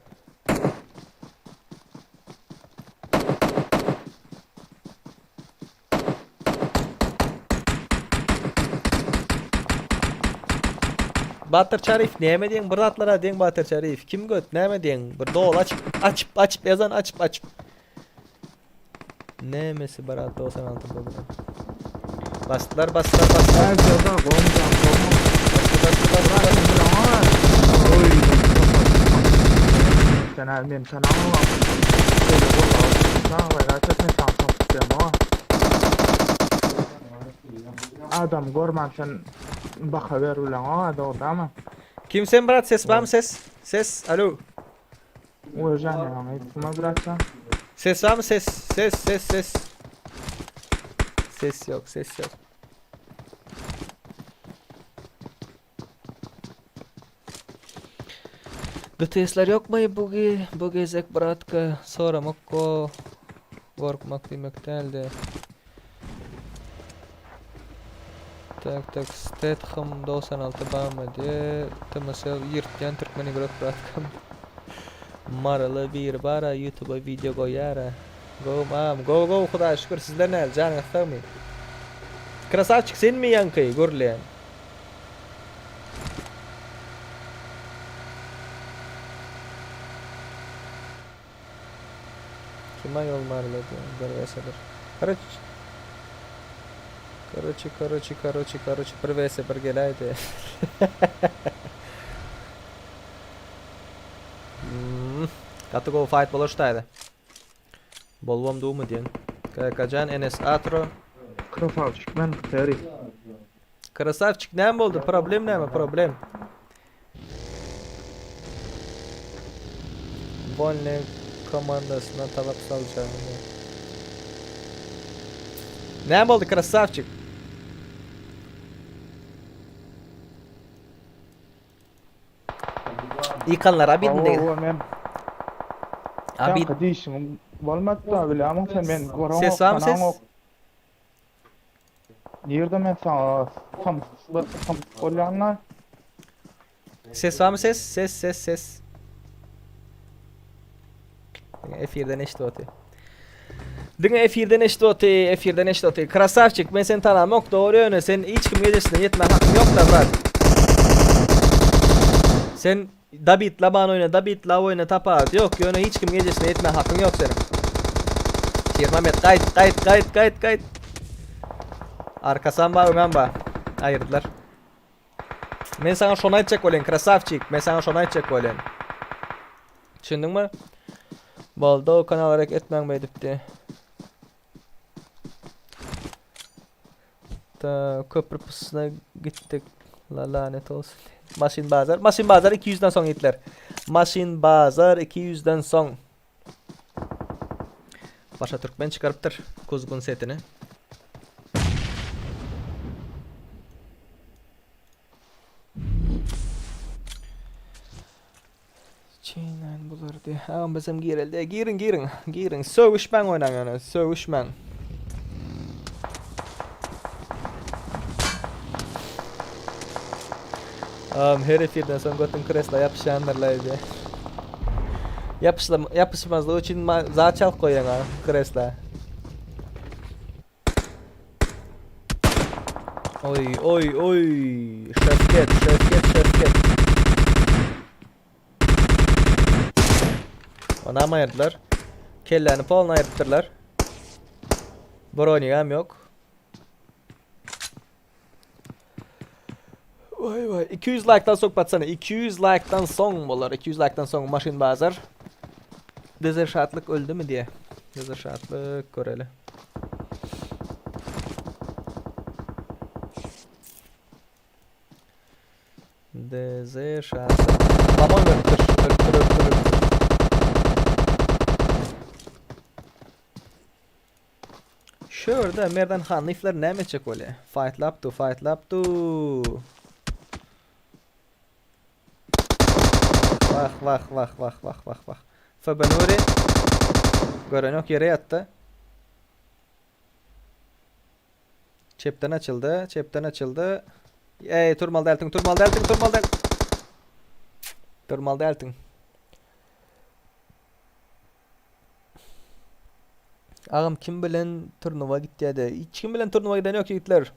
Batyr Çaryýew näme diýeň bir zatlara diýeň Batyr Çaryýew kim göt näme diýeň bir doly açyp açyp açyp ýazan açyp açyp. Nämesi barat 96 bu bilen. Basdylar basdylar basdylar. Ärde gomjan gomjan. Basdy basdy basdy. Oy. Sen her men tanamam. Şöyle valla. Sana var açık men sana tapyam Adam görmem sen baka ber bilen o da ama. Kim sen brat ses var mı ses? Ses alo. Uğurcan ya, kuma bıraksan. Ses var mı ses? Ses ses ses. Ses yok ses yok. DTS'ler yok mu bu ge bu gezek bratka? Soramak ko gorkmak diýmek däldi. Tak tak Statham 96 barmy diye TMSL ýyrtýan türkmen igrok bratkam. Maryly biri bara YouTube'a video goýara. Go mam go go Hudaýa şükür sizler näl janyňyz sagmy? Krasavçik senmi ýaňky gürleýän? Kim aýol maryly diýen bir vs bir. Karoç Karoçi karoçi karoçi karoçi bir vs bir geläýdi. Hmm. Gaty gowy fight bolar şutaýda. Bolbam dumy diýen. KKjan NS Atro. Krasavçik men seri. Krasavçik näme boldy? Problem näme? Problem. Wolny komandasyna talap saljagyny. Näme boldy krasavçik? Ýykanlar abidin Hawa men. Abid. Kanka diýişiň bolmady da bilýärmiň sen men goraňok. Ses barmy ses? Nirde men sana tam tam bolýanlar. Ses barmy ses? Ses ses ses. Diňe efirden eşidip oty. Diňe efirden eşidip oty, efirden eşidip oty. Krasavçik men seni tanamok dogry ýöne sen hiç kim gecesine ýetme hakyň ýok da brat. Sen Dabit laban oýna, Dabit la oýna tapawut ýok ýöne hiç kim gecesine ýetme hakyň ýok seniň. Şirmamet gaýt gaýt gaýt gaýt gaýt. Arkasam ba öňem ba. Aýyrdylar. Men saňa şony aýtjak bolýan krasavçik, men saňa şony aýtjak bolýan. Düşündiňmi? Boldy o kanal rek etmäň beýdipdi. Ta köprü pususyna gitdik. La lanet olsun. Maşyn bazar. Maşyn bazar 200-den soň ýitler. Maşyn bazar 200-den soň. Başa türkmen çykarypdyr kuzgun setini. Çeýnän bular diýe. Agam bizem gireli. Giriň giriň. Giriň. Sögüşmäň oýnaň ýöne. Sögüşmäň. Agam her efirden soň götüm kresla ýapyşýandyrlaý diýe. Ýapyşlam ýapyşmazlygy üçin zat çalyp goýýaň agam kresla. Oý oý oý. Şefket şefket şefket. Onam aýyrdylar. Kelläni polny aýyrypdyrlar. Bronigam ýok. Vay vay 200 like'dan soň patsana 200 like'dan soň bolar 200 like'dan soň maşyn bazar. Dezer şatlyk öldümi diye. Dezer şatlyk göreli. DZ şatlyk. Tamam ölüpdür. Ölüpdür ölüpdür ölüpdür. Şu ýerde Merdan Hanyflar näme etjek bolýar? Fightlap du, fightlap du. Wah, wah, wah, wah, wah, wah, wah. FB Nuri. Gören yok ýere ýatdy. Çepden açyldy, çepden açyldy. Ey, turmaly dältiň, turmaly dältiň, turmaly däl. Turmaly dältiň. Agam kim bilen turnuwa gitýädi? Hiç kim bilen turnuwa giden ýok ýigitler.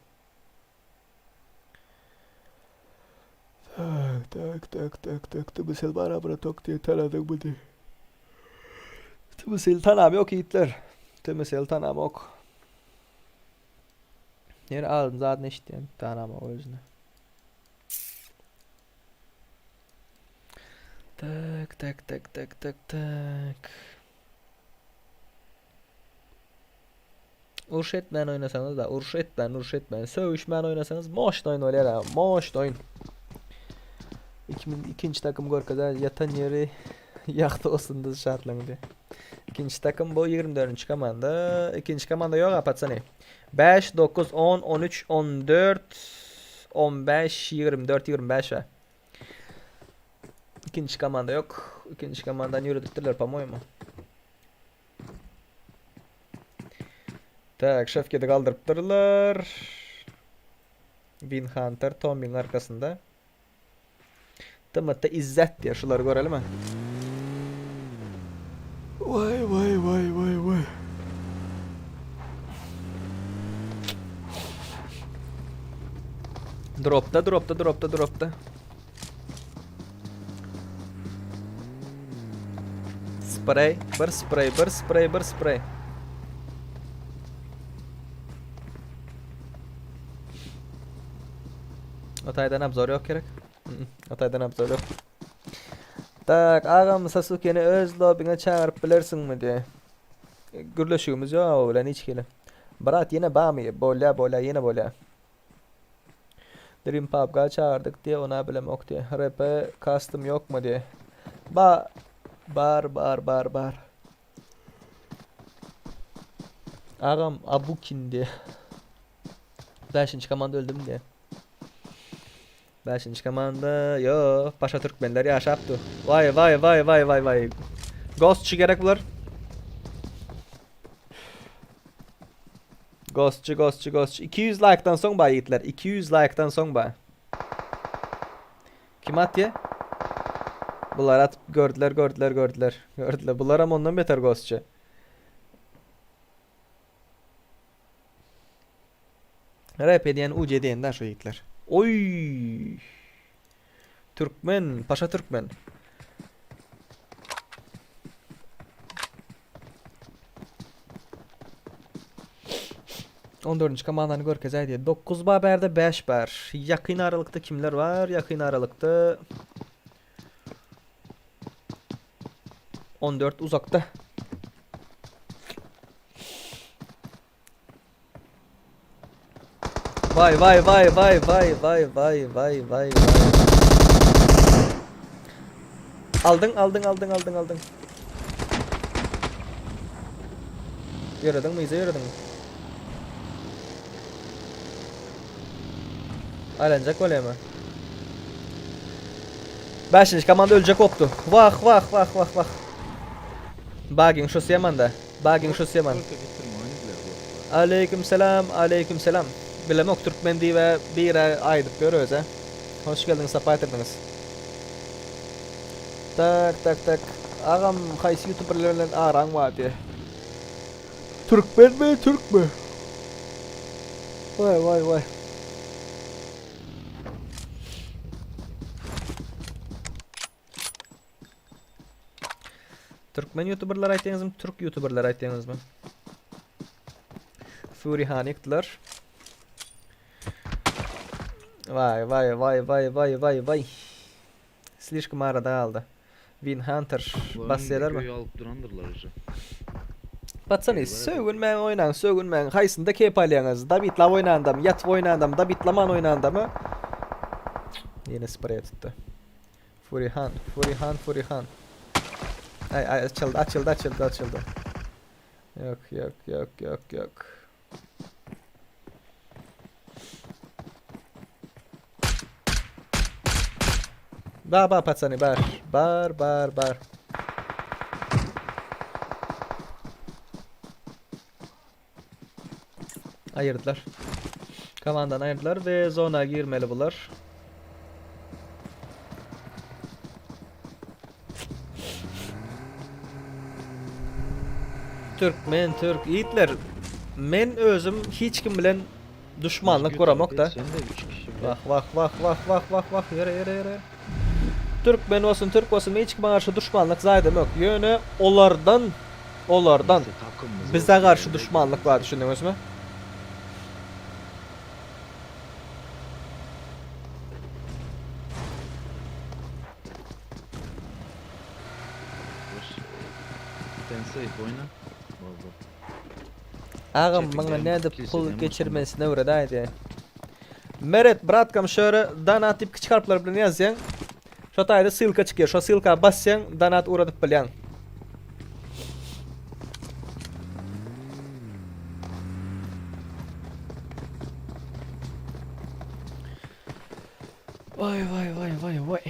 Tak, tak, tak, tak, tak. Tımısel bara bura tok diye tanadık bu diye. Tımısel tanam yok yiğitler. Tümesel tanamok. Ýene adyny zadyny eşitýän tanamok özüni. Tak tak tak tak tak tak. Uruş etmän oýnasaňyz da, uruş etmän, uruş etmän, sögüşmän oýnasaňyz moşny oýun bolýar ha, moşny oýun. 2002-nji takym görkezer ýatan ýeri ýagty bolsun diýip şatlaň diýip. Ikinji takym bu 24-nji komanda. Ikinji komanda ýok ha patsany. 5 9 10 13 14 15 24 25 ha. Ikinji komanda ýok. Ikinji komandany ýöredipdirler po-moýemu. Tak, Şefketi galdyrypdyrlar. Win Hunter Tommyň arkasynda. TMT İzzet diýär, şulary görelimi? Vay vay vay vay vay. Dropda, dropda, dropda, dropda. Sprey, bir sprey, bir sprey, bir sprey. O taýdan obzor ýok gerek. O taýdan obzor ýok. Tak, agam Sasukeni öz lobiňe çagyryp bilersiňmi diýe. Gürleşigimiz ýok o bilen hiç hili. Brat ýene bamy? Bolýa, bolýa, ýene bolýa. Dream PUBG-a çagyrdyk diýe, ona bilemok diýe. RP custom ýokmy diýe. Ba bar bar bar bar. Agam Abukin diýe. Bäşinji komanda öldüm diýe. Bäşinji komanda ýo, başga türkmenler ýaşapdy. Waý waý waý waý waý waý. Ghostçy gerek bular. Ghostçy ghostçy ghostçy. 200 like'dan soň ba ýigitler. 200 like'dan soň ba. Kim atýa? Bular atyp gördüler gördüler gördüler. Gördüler. Bular hem ondan beter ghostçy. Rap edýän UC diýen da şu ýigitler. Oý! Türkmen, paşa türkmen. On dördünji komandany görkezäý diýdi. 9 bar bärde 5 bar. Ýakyn aralykda kimler bar? Ýakyn aralykda 14 uzakda. Vay vay vay vay vay vay vay vay vay vay. Aldyň aldyň aldyň aldyň aldyň. Ýörediň mi ýörediň. Aýlanjak bolýarmy? Beşinji komanda öljek bolupdy. Wah wah wah wah wah. Bagiň şusy ýamanda. Bagiň şusy ýaman. Aleýkum selam, aleýkum selam. Bilemok türkmen diýibä birä aýdyp ýör özä. Hoş geldiňiz sapa getirdiňiz. Tak tak tak. Agam haýsy ýutuberler bilen araň bar diýe. Türkmenmi türkmi? Waý waý waý. Türkmen youtuberler aýtýaňyzmy, türk youtuberler aýtýaňyzmy? Fury Han ýykdylar. Vay vay vay vay vay vay vay. Slişkom arada galdy. Win Hunter basýarlarmy? Öý alyp durandyrlar uje. Patsany, sögünmäň oýnaň, sögünmäň. Haýsynda kep alýaňyz? Dabitlap oýnandamy, ýatyp oýnandamy, dabitlaman oýnandamy? Ýene spreý tutdy. Furihan, Furihan, Furihan. Aý, aý, açyldy, açyldy, açyldy, açyldy. Ýok, ýok, ýok, ýok, ýok. Bar bar patsany bar. Bar bar bar. Ayırdılar. Komandan ayırdılar ve zona girmeli bular. Türkmen, Türk, yiğitler. Men özüm hiç kim bilen Duşmanlyk guramok da. Wah wah wah wah wah wah wah ýöre ýöre ýöre. Türkmen bolsun türk bolsun hiç kime garşy duşmanlyk zaýdam ýok. Ýöne olardan. Olardan bize garşy duşmanlyk bar düşündiňizmi? Agam maňa nädip pul geçirmesini öwredäýdi. Meret bratkam şöyle donat diýip kiçik harplar bilen ýazýaň. Şo taýda ssylka çykýar. Şo ssylka basýaň, donat ugradyp bilýäň. Vay vay vay vay vay.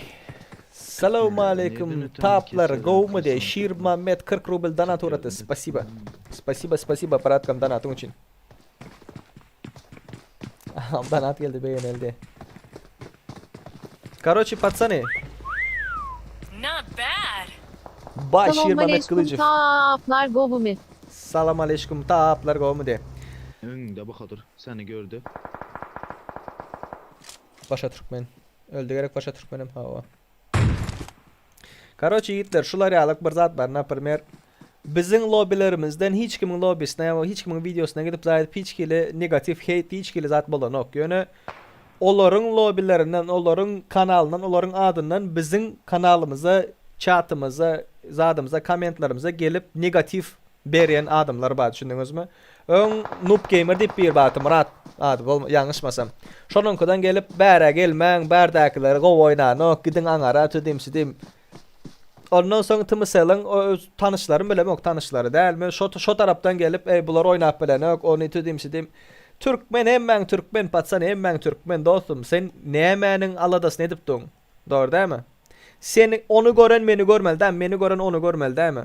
Salam aleyküm taplar gowmy diye Şir Mehmet 40 rubl donat uğrattı. Spasiba. Spasiba spasiba bratkam donatyň üçin. Donat geldi begenildi. Karoçi patsany. Not bad. Bay Şir Salam Mehmet aleyküm Kılıcı. taplar gowumy. Salam aleyküm taplar gowmy diye. Öňüňde Bahadur seni gördü. Başa Türkmen. Öldü gerek Başa Türkmenim hawa. Karoçi ýigitler şular ýalyk bir zat bar naprimer biziň lobilerimizden hiç kimiň lobisine ýa hiç kimiň wideosyna gidip zat hiç hili negatiw heýt hiç hili zat bolanok ýöne olaryň lobilerinden olaryň kanalyndan olaryň adyndan biziň kanalymyza çatymyza zadymyza kommentlerimize gelip negatiw berýän adamlar bar düşündiňizmi? Öň Noob Gamer diýip biri bardy Myrat ady bolma ýalňyşmasam. Şonuňkydan gelip bärä gelmäň bärdäkiler gowy oýnanok gidiň aňara tüdim südim. Ondan soň TMSL-iň öz tanyşlarym bilemok tanyşlary dälmi şo şo tarapdan gelip eý bular oýnap bilenok ony tüdim südim. Türkmen hemmäň türkmen patsan hemmäň türkmen dostum sen nämäniň aladasyny edip duň dogry dälmi? Seni ony gören meni görmeli dämi meni gören ony görmeli dämi?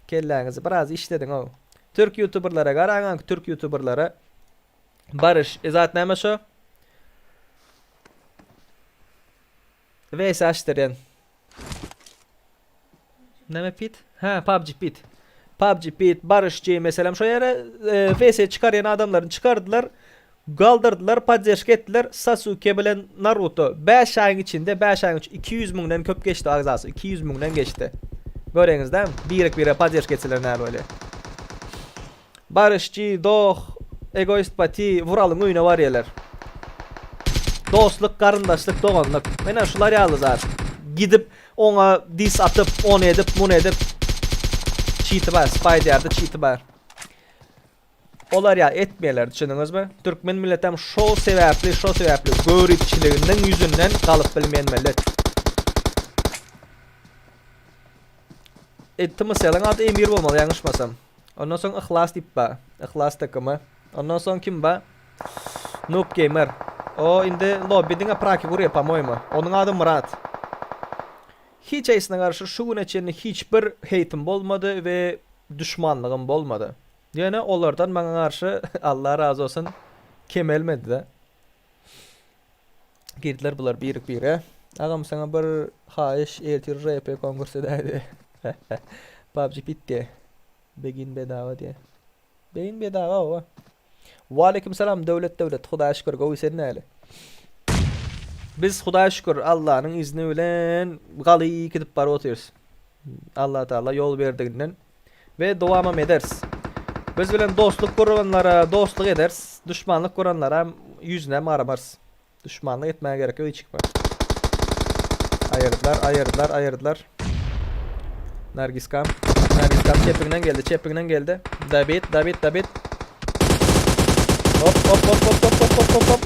Kelläňizi biraz işlediň ow. Türk ýutuberlere garaň türk ýutuberlere. Baryş, e zat näme şo? VS açdyrýan. Näme pit? Ha, PUBG pit. PUBG pit, Baryşçy meselem şo ýere e, VS çykarýan adamlaryny çykardylar. Galdyrdylar, poddeşka etdiler. Sasuke bilen Naruto 5 aýyň içinde 5 aýyň içinde 200 müňden köp geçdi agzasy. 200 müňden geçdi. Göreňiz dämi? Birek-bire poddeşka etseler näme bolýar? Baryşçy, Doh, Egoist Pati Vuralyň öýüne barýarlar. Dostluk, garyndaşlyk, doganlyk. Mena şular ýaly zat. Gidip oňa dis atyp, ony edip, muny edip çiti bar, Spider-de çiti bar. Olar ýa etmeýärler, düşündiňizmi? Türkmen milletem şo sebäpli, şo sebäpli göripçiliginiň ýüzünden galyp bilmeýän millet. E, TMSL-iň ady Emir bolmaly ýalňyşmasam. Ondan soň Yhlas diýip bar. Yhlas takymy. Ondan soň kim bar? Noob Gamer. O indi lobby diňe praki gurýar, po-moýemu. Onuň ady Myrat. Hiç haýsyna garşy şu güne çenli hiç bir heýtim bolmady we duşmanlygym bolmady. Ýöne olardan maňa garşy Allah razy bolsun kemelmedi-de. Girdiler bular birek-bire. Agam saňa bir haýyş ertir RP konkurs edäýdi. PUBG bitdi. Begin bedava diýe. Beýin bedava oba. Waleýkim salam Döwlet Döwlet Hudaýa şükür gowy sen näle. Biz Hudaýa şükür Allanyň izni bilen galy gidip baryp otyrys. Allah Taala ýol berdiginden we dowamam ederis. Biz bilen dostluk guranlara dostluk ederis, duşmanlyk guranlara ýüzünem garamarys. Duşmanlyk etmäge gerek ýok hiç kime. Aýyrdylar, aýyrdylar, aýyrdylar. Nargiskam. Nargiskam çepiňden geldi, çepiňden geldi. Dabit, dabit, dabit. Hop, hop, hop, hop, hop, hop, hop, hop, hop.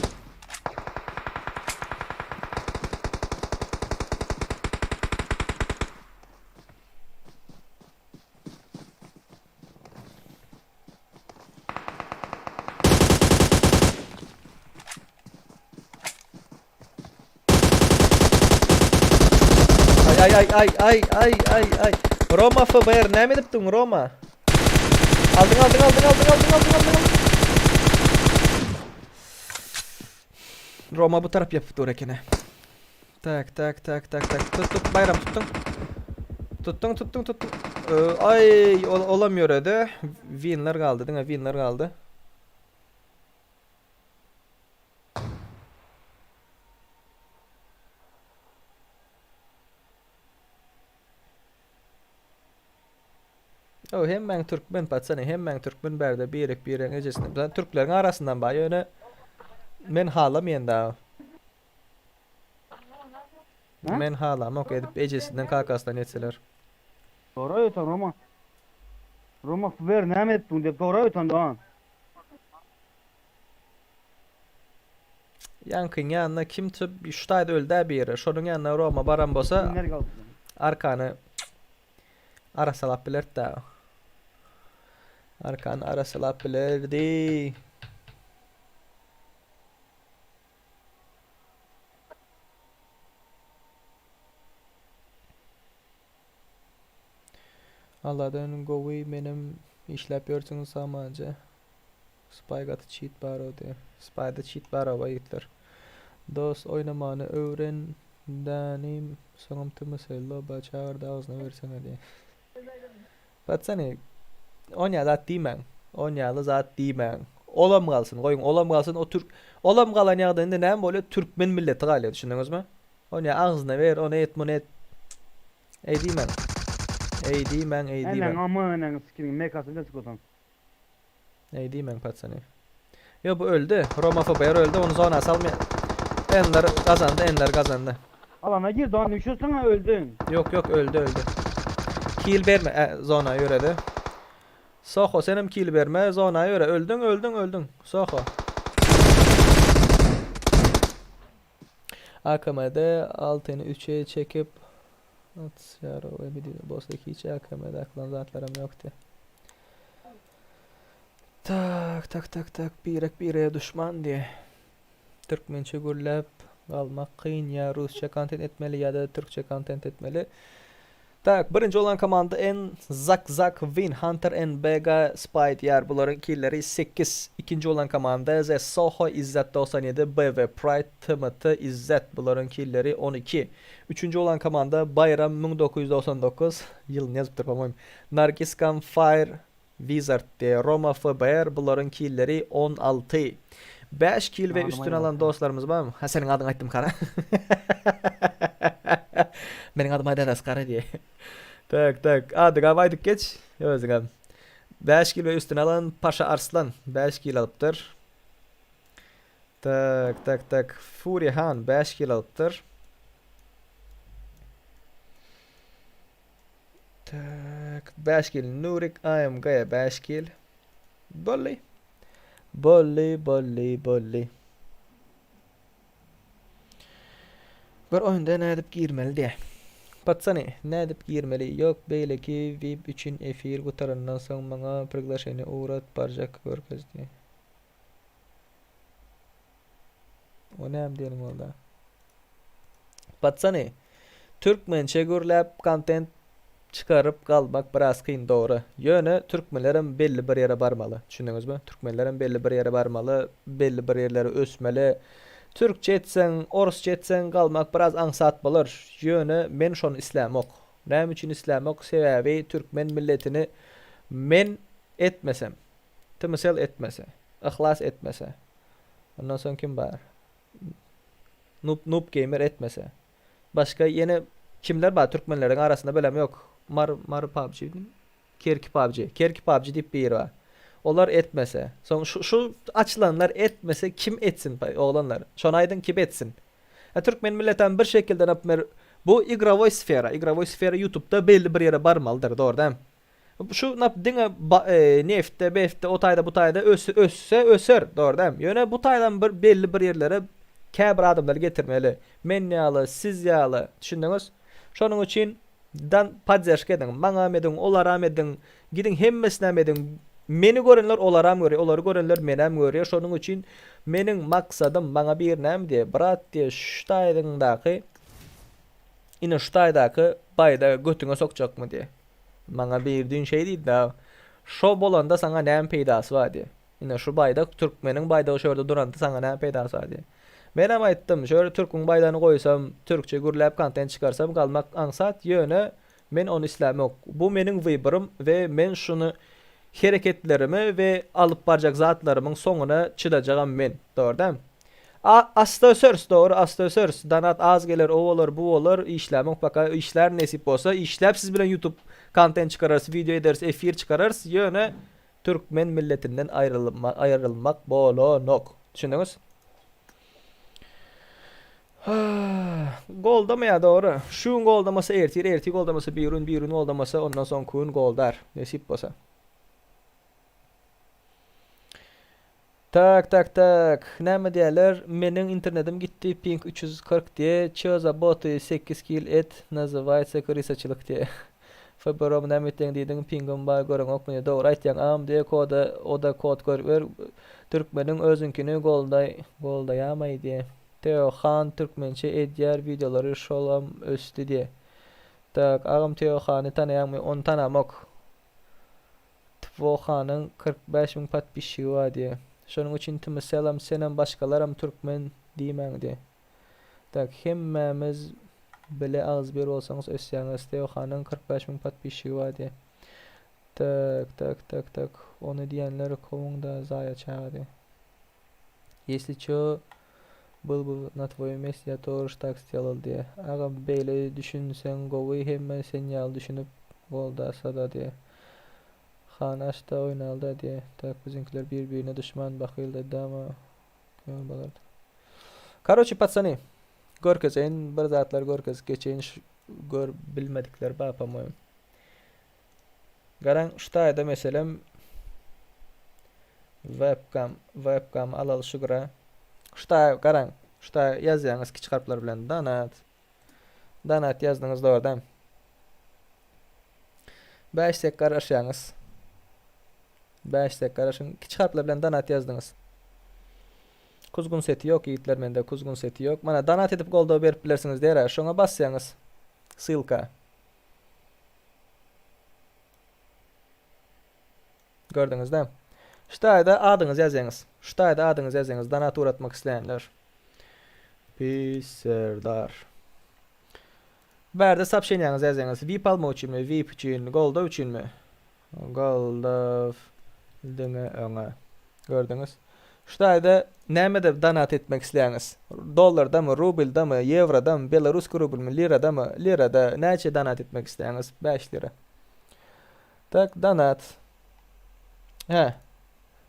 Ay ay ay ay ay ay ay ay. Roma FBR näme edipdiň Roma? Aldyň aldyň aldyň aldyň aldyň aldyň aldyň. Roma bu tarap ýapyp dur ekeni. Tak tak tak tak tak. Tut tut Bayram tutdun. Tutdun tutdun tutdun. Ee, ay ol olam ýöredi. Winler galdy diňe winler galdy. O hemmäň türkmen patsany hemmäň türkmen bärde birek biregiň ejesini. Bizden türkleriň arasyndan bar ýöne men halamaýan da. Men halamok edip ejesinden kakasyndan etseler. Dogry öýten Roma. Roma ver näme etdiň diýip dogry öýten dogan. Ýaňkyň ýanyna kim tüp şu taýda öldä biri. Şonuň ýanyna Roma baran bolsa arkany arassalap bilerdi da. Arkany arassalap bilerdi. Alladan gowy menem işläp ýörsüňiz samanja. Spy gaty cheat bar o diýe. Spyda cheat bar oba ýigitler. Dos oýnamany öwren dänim soňam tmsl loba çagyrdy agzyna berseňe diýe. Patsany onýa zat diýmäň. Onýaly zat diýmäň. Olam galsyn goýuň olam galsyn o türk olam galan ýagdaýynda näme bolýar türkmen milleti galýar düşündiňizmi? Onýa agzyna ber ony et muny et. Eý diýmäň. Eý diýmäň eý Eneň diýmäň. ama eneň sikiniň mekasy bilen çyk Eý diýmäň patsany. Ýo bu öldi. Roma FBR öldi ony zona salmaýar. Ender gazandy Ender gazandy. Alana gir dogan düşürsiň ha öldüň. Ýok ýok öldi öldi. Kill berme e, zona ýöredi. Soho senem kill berme zona ýöre öldüň öldüň öldüň. Soho. AKM'de altyny üçe çekip atýar o ebedi bolsa hiç AKM'de akylan zatlaram ýokdy. Tak tak tak tak birek bireye düşman diye. Türkmençe gürläp galmak kyn ýa rusça kontent etmeli ýa-da türkçe kontent etmeli. Tak, birinji bolan komanda N Zak Zak Win Hunter N Bega Spy diýär. Bularyň killeri 8. Ikinji bolan komanda Z Soho Izzet 97 BV Pride TMT Izzet. Bularyň killeri 12. Üçünji bolan komanda Baýram 1999 ýylyny ýazypdyr po-moýem. Nargiskan Fire Wizard diýär. Roma FBR bularyň killeri 16. 5 kil we üstüne alan dostlarymyz barmy? Ha seniň adyňy aýtdym kara. Meniň adym Aýdan Askara diýe. Tak tak adyňam aýdyp geç özüňem. 5 kil we üstüne alan Paşa Arslan 5 kil alypdyr. Tak tak tak Fury Han 5 kil alypdyr. Tak, 5 kill Nurik AMG 5 kill. Bolly. Bolly, bolly, bolly. Bir oýunda nädip girmeli diýe. Patsany, nädip girmeli? Ýok, beýleki VIP üçin efir gutarandan soň maňa priglaşeniýe ugrat, barjak görkez diýe. O näme diýeniň bolda? Patsany, türkmençe gürläp kontent çykaryp galmak biraz kyn dogry. Ýöne türkmenlerem belli bir ýere barmaly. Düşündiňizmi? Türkmenlerem belli bir ýere barmaly, belli bir ýerlere ösmeli. Türkçe etseň, orsça etseň galmak biraz aňsat bolar. Ýöne men şony islämok. Näme üçin islämok? Sebäbi türkmen milletini men etmesem, Tmcell etmese, Yhlas etmese. Ondan soň kim bar? Noob Noob Gamer etmese. Başga ýene kimler bar türkmenleriň arasynda bilem ýok. Mar Mar PUBG Kerki PUBG. Kerki PUBG diýip biri bar. Olar etmese. Soň şu şu açylanlar etmese kim etsin oglanlar? Şony aýdyň kim etsin? E türkmen milletem bir şekilde napmer bu igrowoý sfera, igrowoý sfera YouTube'da belli bir ýere barmalydyr, dogry dämi? Şu nap diňe neftde, beftde, o taýda, bu taýda össe öser, dogry dälmi? Ýöne bu taýdan bir belli bir ýerlere käbir adamlary getirmeli. Men ýaly, siz ýaly, düşündiňiz? Şonuň üçin dan podderşka ediň. Maňam ediň, olaram ediň. Gidiň hemmesinem ediň. Meni görenler olaram görýär, olary görenler menem görýär. Şonuň üçin meniň maksadym maňa bir näme diýýär, brat diýýär, şu taýdyňdaky ine şu taýdaky baýdagy götüňe sokjakmy diýýär. Maňa biri düýn şeý diýdi-de, Şo bolanda saňa näme peýdasy bar diýip. Ine, şu baýdak türkmeniň baýdagy şu ýerde duranda saňa näme peýdasy bar diýip. Menem aýtdym, şu ýerde türküň baýdagyny goýsam, türkçe gürläp kontent çykarsam galmak aňsat, ýöne men ony islämok. Bu meniň wyborym we men şuny hereketlerimi we alyp barjak zatlarymyň soňuna çydajagam men. Dogry dämi? A asta öseris dogry asta öseris donat az geler o bolar bu bolar işlämok paka işlär nesip bolsa işläp siz bilen youtube. Kontent çykararys, wideo ederis, efir çykararys. Ýöne türkmen milletinden aýrylma, aýrylmak bolanok. Düşündiňiz? Goldamaýar dogry. Şu gün goldamasa ertir, ertir goldamasa birigün, birigün goldamasa ondan soňky gün goldar. Nesip bolsa. Tak tak tak. Näme diýerler? Meniň internetim gitdi ping 340 diýe. Ço za boty 8 kil et nazywaýtsa krysaçylyk diýe. FBROM näme etdiň diýdiň pingim bar göreňokmy diýe. Dogry aýtýaň agam diýe koda oda kod gör ber türkmeniň özüňkini goldaý goldaýamaý diýe. Teo han türkmençe edýär wideolary şolam ösdi diýe. Tak agam Teo hany tanaýaňmy ony tanamok. Twohanyň 45 müň podpisçigi bar diýe. Şonuň üçin Tmcell-am senem başgalaram türkmen diýmäň diýe. Tak hemmämiz bile agzybir bolsaňyz ösýäňiz. Teohanyň 45 müň podpisçigi bar diýe. Tak tak tak tak ony diýenler kowuň-da zaýa çaga diýe. Ýesli ço byl by na twoýum mesti ýa tož tak sdelal diýe. Agam beýle düşünseň gowy hemme sen ýaly düşünip goldasada diýe. Han açda oýnalda diýe. Tak biziňkiler bir birine duşman bakyl dama köňül bolardy. Karoçi patsany görkezeýin bir zatlar görkezip geçeýin şu gör bilmedikler bar pomoýem. Garaň şu taýda meselem webcam webcam alaly şu gyra. Şu taý garaň şu taý ýazýaňyz kiçi harplar bilen donat. Donat ýazdyňyz dogrudan. 5 sek garaşýaňyz. 5 sek garaşyň. Kiçi harplar bilen donat ýazdyňyz. Kuzgun seti ýok ýigitler mende kuzgun seti ýok. Mana donat edip goldaw berip bilersiňiz diýär. Şoňa basýaňyz. Ssylka. Gördüňiz-dä? Şu taýda adyňyzy ýazýaňyz. Şu taýda adyňyzy ýazýaňyz, donat ugratmak isleýänler. Pis Serdar. Bärde soobşeniýaňyzy ýazýaňyz. VIP almak üçinmi? VIP üçin, goldaw üçinmi? Goldaw diňe öňe. Gördüňiz. Şu taýda nämede donat etmek isleýäňiz? Dollardamy, rubldamy, ýewrodamy, beloruski rublmy, liradamy? Lirada näçe donat etmek isleýäňiz? 5 lira. Tak, donat. Hä.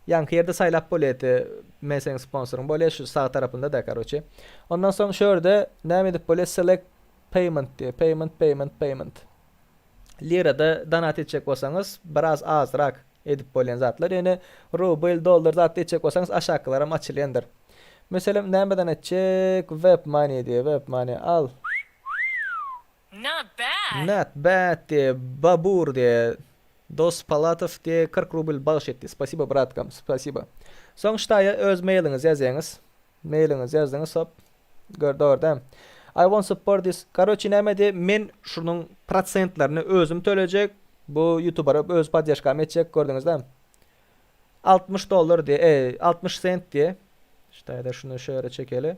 Ýaňky ýerde saýlap bolýardy. Men seň sponsoryň bolýar şu sag tarapynda da, karoçe. Ondan soň şu ýerde näme edip bolýar? Select payment diýär. Payment, payment, payment. Lirada donat etjek bolsaňyz biraz azrak edip bolýan zatlar. Ýöne rubl, dollar zatda etjek bolsaňyz aşakylaram açylýandyr. Meselem nämeden etjek? Web money diýe, web money al. Not bad. Not bad diýe, Babur diýe, Dos Palatow diýe 40 rubl bagyş etdi. Spasibo bratkam, spasibo. Soň ştaýa öz mailiňizi ýazýaňyz. Mailiňizi ýazdyňyz hop. Gör dogry dämi? I want support this. Karoçi näme diýe men şunuň prosentlerini özüm tölejek. Bu ýutubera öz poddeşkamy etjek gördüňiz dämi? 60 dollar diýe, e, 60 sent diýe. Şu taýda şuny şu ýere çekeli.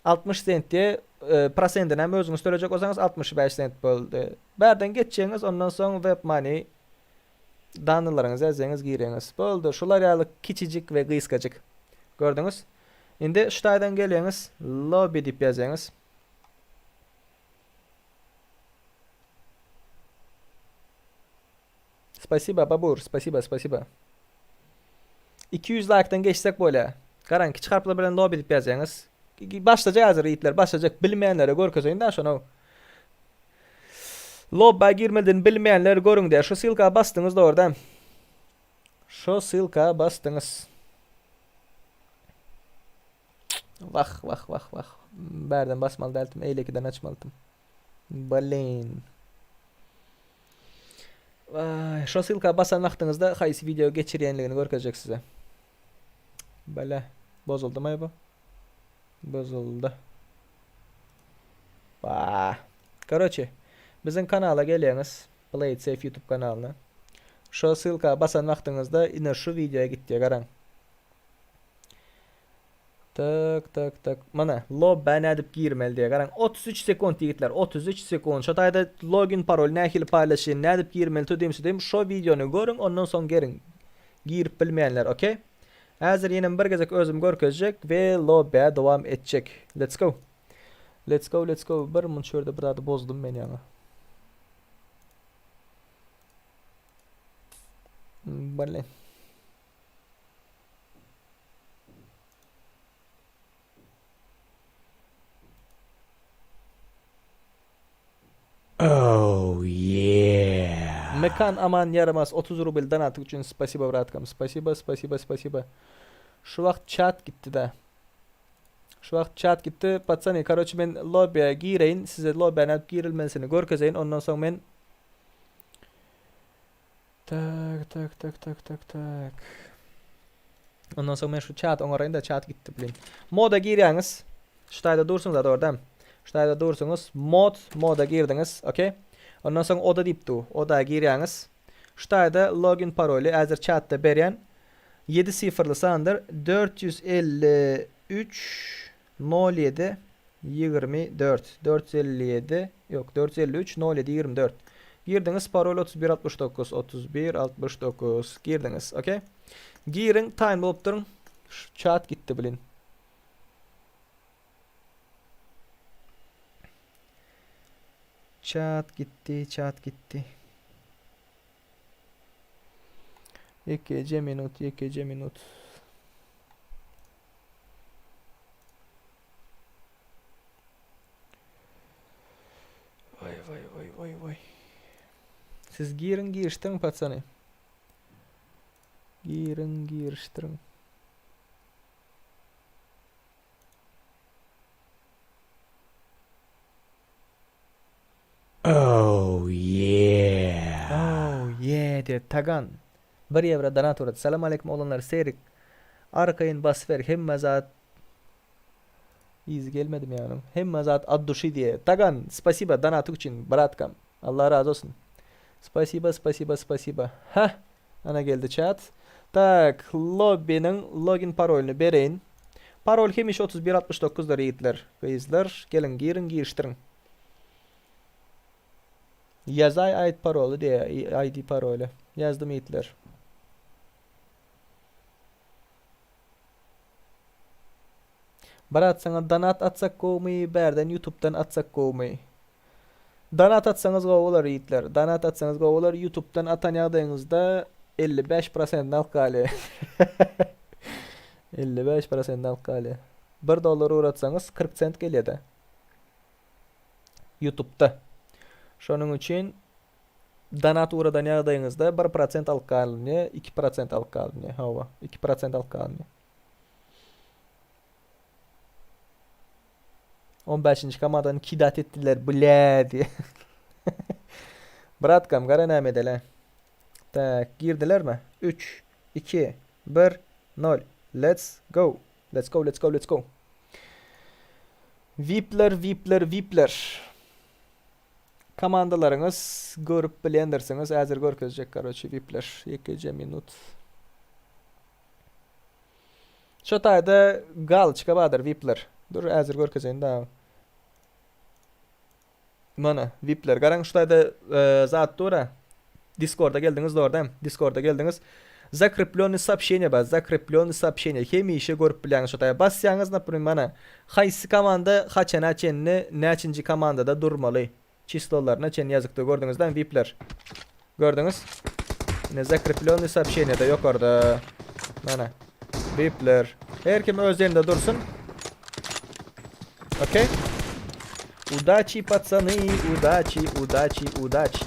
60 sent diýe, e, prosentini hem özüňiz tölejek bolsaňyz 65 sent boldy. Bärden geçjeňiz, ondan soň WebMoney dannylaryňyzy ýazýaňyz, gireňiz. Boldy. Şular ýaly kiçijik we gysgajyk. Gördüňiz? Indi şu taýdan gelýäňiz, lobby diýip ýazýaňyz. Spasiba Babur, spasiba, spasiba. 200 laýkdan geçsek bolýar. Garaň, kiçi harplar bilen lobby diýip ýazýaňyz. Başlajak häzir ýigitler, başlajak. Bilmeýänlere görkezeýin da şony. Lobba girmelidigini bilmeýänler görüň diýär. Şu ssylka basdyňyz dogry däl. Şu ssylka basdyňyz. Wah, wah, wah, wah. Bärden basmaly däldim, eýlekiden açmalydym. Blin. Waý, şo ssylka basan wagtyňyzda haýsy wideo geçirýänligini görkezjek size. Bele, bozuldymy bu? Bozuldy. Bah. Karoçe, biziň kanala gelýäňiz. Play it safe YouTube kanalyna. Şo ssylka basan wagtyňyzda ine şu wideoya gitýär garaň. Tak tak tak. Mana lobba nädip girmeli diýe garaň. 33 sekund ýigitler, 33 sekund. Şo taýda login parol nähili paýlaşýan, nädip girmeli tüdüm südüm şo wideony görüň, ondan soň geriň. Girip bilmeýänler, okey? Häzir ýenem bir gezek özüm görkezjek we lobbä dowam etjek. Let's go. Let's go, let's go. Bir munça ýerde bir zady bozdum men ýaňy. Blin. Oh yeah. Mekan aman ýaramaz 30 rubl donaty üçin spasibo bratkam. Spasibo, spasibo, spasibo. Şu wagt çat gitdi-de. Şu wagt çat gitdi. Patsany, karoçe men lobby'e gireýin, size lobby'e nädip girilmesini görkezeýin. Ondan soň men Tak, tak, tak, tak, tak, tak. Ondan soň men şu çat oňaraýyn da çat gitdi blin. Moda girýäňiz. Şu taýda dursuňyz da orada. Şu taýda dursuňyz. Mod, moda girdiňiz. Okey. Ondan soň oda diýip du. Oda girýäňiz. Şu taýda login paroly häzir çatda berýän. 7 sifrli sandyr. 453 07 24 457 ýok 453 07 24 Girdiňiz parol 31 69 31 69 girdiňiz okey Giriň taýyn bolup duruň şu çat gitdi blin Çat gitdi çat gitdi Ýekeje minut ýekeje minut Vay vay vay vay vay. Siz girin girişdiriň patsany. Girin girişdiriň. Oh yeah. Oh yeah diýip Tagan bir ýewro donat urdy. Salam aleýkum oglanlar Serik arkaýyn basyber hemme zat Yzy gelmedimi ýa onuň? Hemme zat от duşi diýe. Tagan spasiba donaty üçin bratkam. Allah razy bolsun. Spasiba spasiba spasiba. Hah ana geldi çat. Tak lobbiniň login parolyny bereýin. Parol hemişe 31 69 dyr ýigitler, gyzlar. Geliň giriň girişdiriň. Ýazaý aýt paroly diýe ID paroly. Ýazdym ýigitler. Brat saňa donat atsak gowmy bärden ýutubdan atsak gowmy. Donat atsaňyz gowy bolar ýigitler. Donat atsaňyz gowy bolar ýutubdan atan ýagdaýyňyzda 55 prosent nagt galýar. 55 prosent nagt galýar. 1 dollar ugratsaňyz 40 sent gelýär-de. Ýutubda. Şonuň üçin donat ugradan ýagdaýyňyzda 1 prosent alyp galynýar, 2 prosent alyp galynýar. Hawa, 2 prosent alyp galynýar. 15-nji komandany kidat etdiler, blä diýe. Bratkam, gara näme edeli? Tak, girdilermi? 3 2 1 0 Let's go. Let's go, let's go, let's go. Vipler, vipler, vipler. Komandalaryňyz görüp bilendirsiňiz. Häzir görkezjek, karoçi, vipler. Ýekeje minut. Şo taýda galçka bardyr, vipler. Dur, häzir görkezeýin dagy. Mana, vipler. Garaň şu taýda e, zat dur-a. Discorda geldiňiz dogry Discorda geldiňiz. Zakreplennyý soobщение bar. Zakreplennyý soobщение. Hemişe görüp bilýäňiz şu taýda. Basýaňyz, naprimýer, mana haýsy komanda haçana çenli näçinji komandada durmaly. Çislolaryna çenli ýazykdy. Gördüňiz-dä vipler. Gördüňiz? Ine zakreplennyý soobщение-de ýokarda. Mana. Vipler. Her kim öz ýerinde dursun. Okey. Udaçi patsany, udaçi, udaçi, udaçi.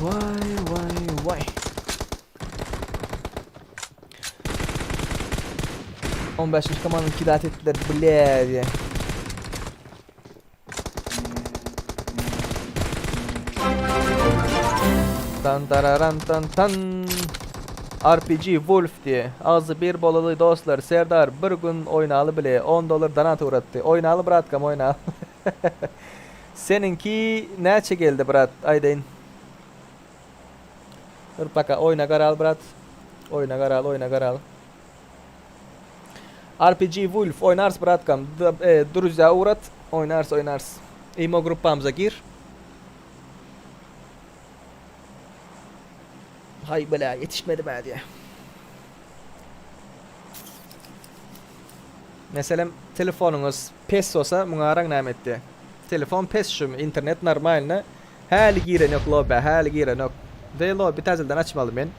Vay vay vay. 15. komandany kidat etdiler, blä diýe. Tan tararan tan tan. RPG Wolf diye. Ağzı bir bolaly dostlar. Serdar bir gün oýnaly bile 10 dollar donat ugratdy. Oýnaly bratkam oýnaly. Seniňki näçe geldi brat aýdaýyn. Dur paka oýna garal brat. Oýna garal oýna garal. RPG Wolf oýnarys bratkam. E, druzýa ugrat. Oýnarys oýnarys. Imo gruppamyza gir. Haý bela ýetişmedim hä diýä. Meselem telefonyňyz pes bolsa muňa garaň näme etdi. Telefon pes şu internet normalny. Häli giren ýok lobä, häli giren ýok. We lobby täzeden açmaly men.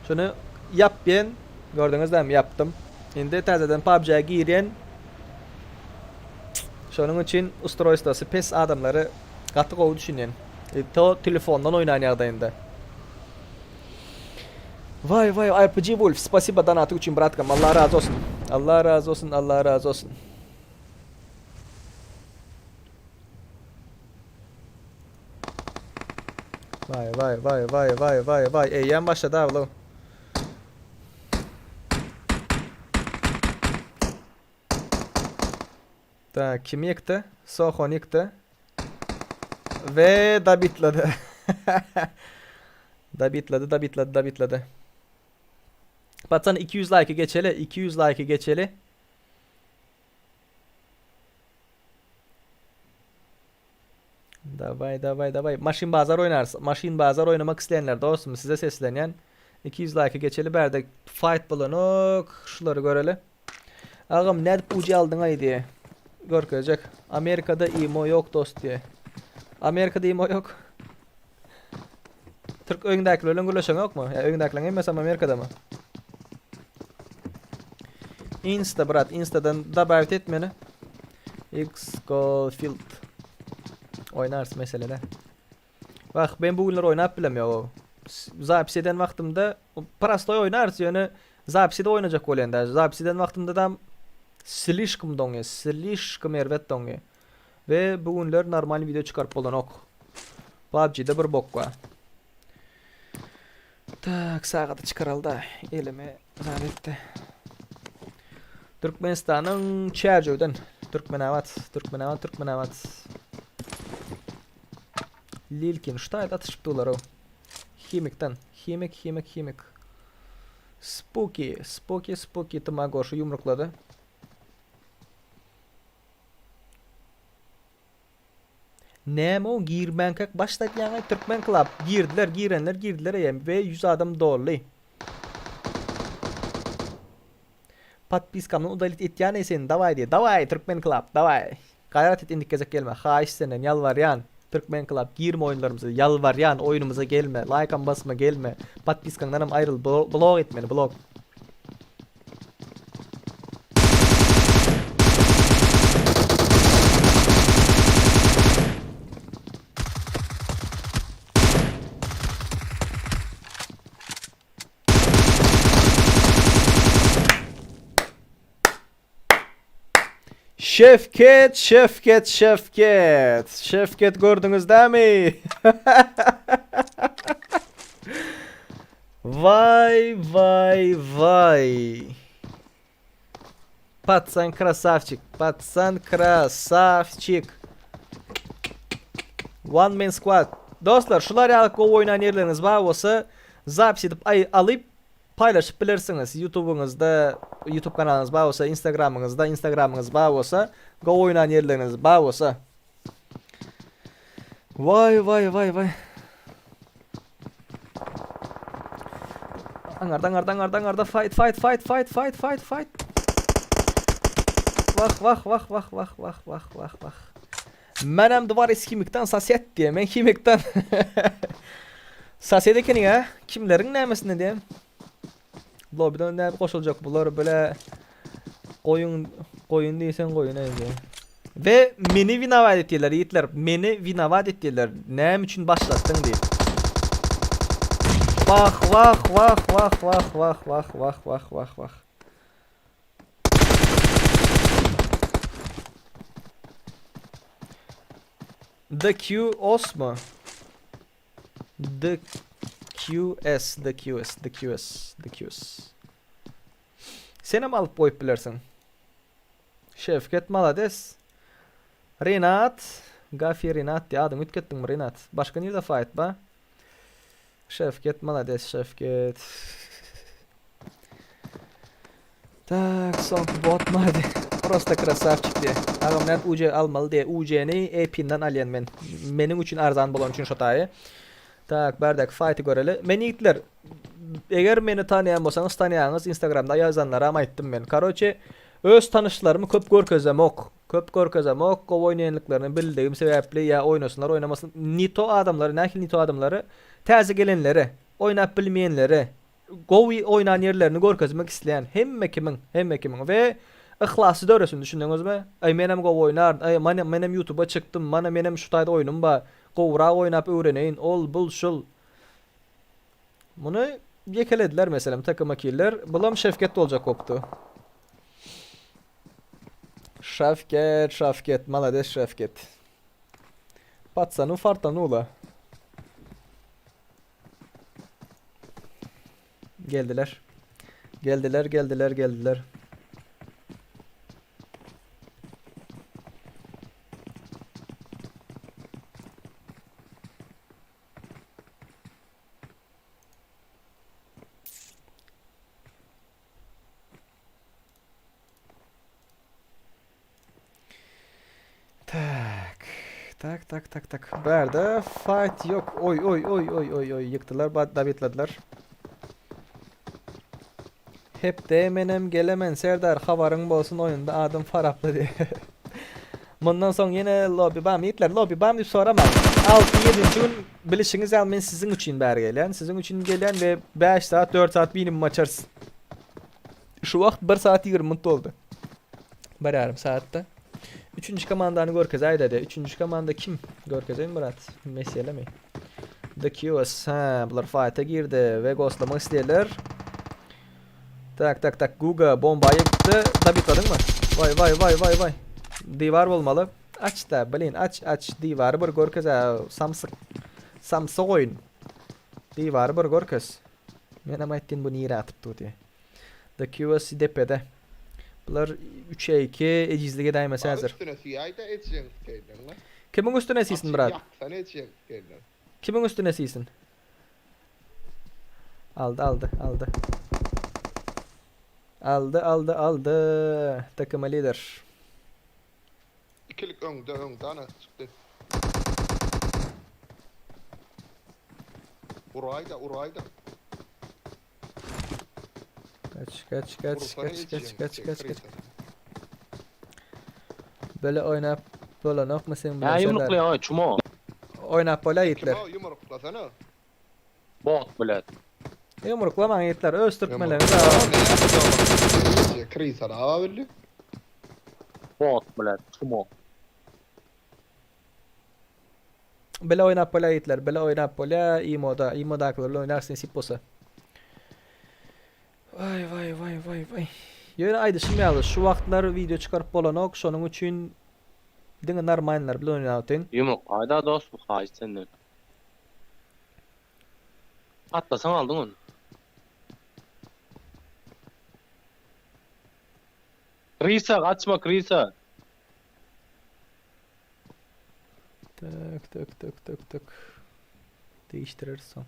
Şuny ýapýan, gördüňiz dämi ýapdym. Indi täzeden PUBG-a girýän. Şonuň üçin ustroýstwosy pes adamlary gaty gowy düşünýän. E, to telefondan oýnan ýagdaýynda. Waý waý RPG Wolf, spasiba donaty üçin bratkam. Allah razy olsun. Allah razy olsun, Allah razy olsun. Vay vay vay vay vay vay vay eýýäm başlady awlaw. Tak, kimi ýykdy? Sohony ýykdy. We dabitlady. dabitlady, dabitlady, dabitlady. Patsan 200 like geçeli, 200 like geçeli. Daway daway daway. Maşyn bazar oýnarys. Maşyn bazar oýnamak isleýänler dostum size seslenýän. 200 like geçeli bärde fight bolanok. Şulary göreli. Agam nädip uji aldyň aý diýe. Görkezjek. Amerikada imo ýok dost diýe. Amerikada imo ýok. Türk öýüňdäkiler bilen gürleşeň ýokmy? Ýa öýüňdäkileriň hemmesi Amerikadamy? Insta brat, Instadan dobawit et meni. X Goldfield. Oýnarys meselede. Wah, ben bu günler oýnap bilem ýok. Zapis eden wagtymda prostoý oýnarys, ýöne zapisi de oýnajak bolýan daže. Zapis eden wagtymda da slişkom doňýar, slişkom erbet doňýar. We bu günler normal video çykaryp bolanok. PUBG-de bir bok bar. Tak, sagady çykaraly da elime zat etdi. Türkmenistanyň Çärjewden Türkmenabat, Türkmenabat, Türkmenabat. Lilkin, şu taýda atyşyp durlar o. Himikden, himik, himik, himik. Spooky, spooky, spooky Tmagoşy ýumruklady. Näme o girmänkäk başlatýaňaý Türkmen Club girdiler girenler girdiler eýýäm we 100 adam doldy. Podpiskamdan udalit etýäneý seni daway diýe daway Türkmen Club daway gaýrat et indiki gezek gelme haýyş senden ýalbarýan Türkmen Club girme oýunlarymyza ýalbarýan oýunymyza gelme laýkam basma gelme podpiskaňdanam aýryl blok et meni blok. Şefket, Şefket, Şefket. Şefket gördüňiz dämi? Vay vay vay. Patsan krasavçik, patsan krasavçik. One man squad. Dostlar, şular ýaly gowy oýnan ýerleriňiz bar bolsa, zapis edip aý alyp paýlaşyp bilersiňiz. YouTube'yňyzda, YouTube kanalyňyz bar bolsa, Instagramyňyzda, Instagramyňyz bar bolsa, gowy oýnan ýerleriňiz bar bolsa. Vay vay vay vay. Aňarda aňarda aňarda aňarda fight fight fight fight fight fight fight. Wah wah wah wah wah wah wah wah wah. Menem dwaris himikden sosed diýe. Men himikden. Sosed ekeniň ha? Kimleriň nämesinde diýem. Lobbydan näme goşuljak bular bile goýun goýun diýseň goýun eýdi. We meni winowat etýärler ýigitler. Meni winowat etýärler. Näme üçin başlatdyň diýip. Wah wah wah wah wah wah wah wah wah wah wah. The Q Osmo. The QS, The QS, The QS, The QS. Senem alyp goýup bilersiň. Şewket malades. Rinat, Gafi Rinat diýip adyňy üýtgetdiňmi Rinat? Başga nirde faýt ba? Şewket malades Şewket. Tak, soňky bot mady. Prosta krasavçik diýe. Agam nädip UC almaly diýe. UC-ni AP-den alýan men. Meniň üçin arzan bolan üçin şo taýy. Tak, bärdäki faýty göreli. Men ýigitler, eger meni tanaýan bolsaňyz, tanaýaňyz Instagramda ýazanlaram aýtdym men. Karoçe, öz tanyşlarymy köp görkezemok. Köp görkezemok, gowy oýnaýanlyklaryny bildigim sebäpli ýa oýnasynlar oýnamasyn. Nito adamlary, nähili nito adamlary? Täze gelenleri, oýnap bilmeýänleri, gowy oýnan ýerlerini görkezmek isleýän hemme kimiň, hemme kimiň we yhlasy döresin düşündiňizmi? Aý menem gowy oýnaryn, aý mana menem ýutuba çykdym, mana menem şu taýda oýnum bar, gowurak oýnap öwreneýin, ol, bul, şul. Muny ýekelediler meselem TKM killer. Bulam Şewket boljak bopdy. Şewket, Şewket, malades Şewket. Patsanu fartanula. Geldiler. Geldiler, geldiler, geldiler. Tak. Tak tak tak tak. Bärde fight yok. Oy oy oy oy oy oy yıktılar, dabitlediler. Hepde menem gelemen Serdar habaryň bolsun oýunda adym Faraply diýip. Mundan soň ýene lobby bamy ýigitler lobby bamy diýip soramaň. 6-7-nji gün bilişiňiz ýaly men siziň üçin bäri gelýän. Siziň üçin gelýän we 5 saat 4 saat minimum açarys. Şu wagt 1 saat 20 minut boldy. Bir ýarym saatda. Üçünji komandany görkezäýdä de. Üçünji komanda kim? Görkezeýin brat. Meselemi? The QS. Ha, bular fight'a girdi we ghostlamak isleýärler. Tak, tak, tak. Guga bomba ýykdy. Dabitladyňmy? Vay, vay, vay, vay, vay. Diwar bolmaly. Aç da, blin, aç, aç. Diwary bir görkez, samsyk. Samsyk oýun. Diwary bir görkez. Menem aýtdym bu nirä atypdy diýe. The QS depede. Bular 3'e 2 ejizlik edäýmese häzir. Üstüne siýaýda etjeň skeýden la. Kimiň üstüne siýsin brat? Ýaksana etjeň skeýden. Kimiň üstüne siýsin? Aldy aldy aldy. Aldy aldy aldy. Takıma lider. Ikilik öňde öňde ana çykdy. Uraýda uraýda. Kaç kaç kaç kaç kaç kaç kaç kaç. Böyle oynap bolanokmy sen bilen? Ýa ýumruklaýaň çumo. Oýnap bolýar ýigitler. Kim o ýumruklasana. Bot bilet. Ýumruklamaň ýigitler öz türkmenleriňiz Krisana aba bildi. Bot bilet çumo. Bile oýnap bolýar ýigitler bile oýnap bolýar imoda imodakylar bilen oýnarys nesip bolsa. Waý waý waý waý waý. Ýöne aýdyşym ýaly şu wagtlar wideo çykaryp bolanok şonuň üçin diňe normalnylar bilen oýnap otyryn. Ýumruk gaýda dost bu haýyşt senden. Atlasaň aldyň ony. Krisa gaçma krisa. Tak tak tak tak tak. Değiştireris soň.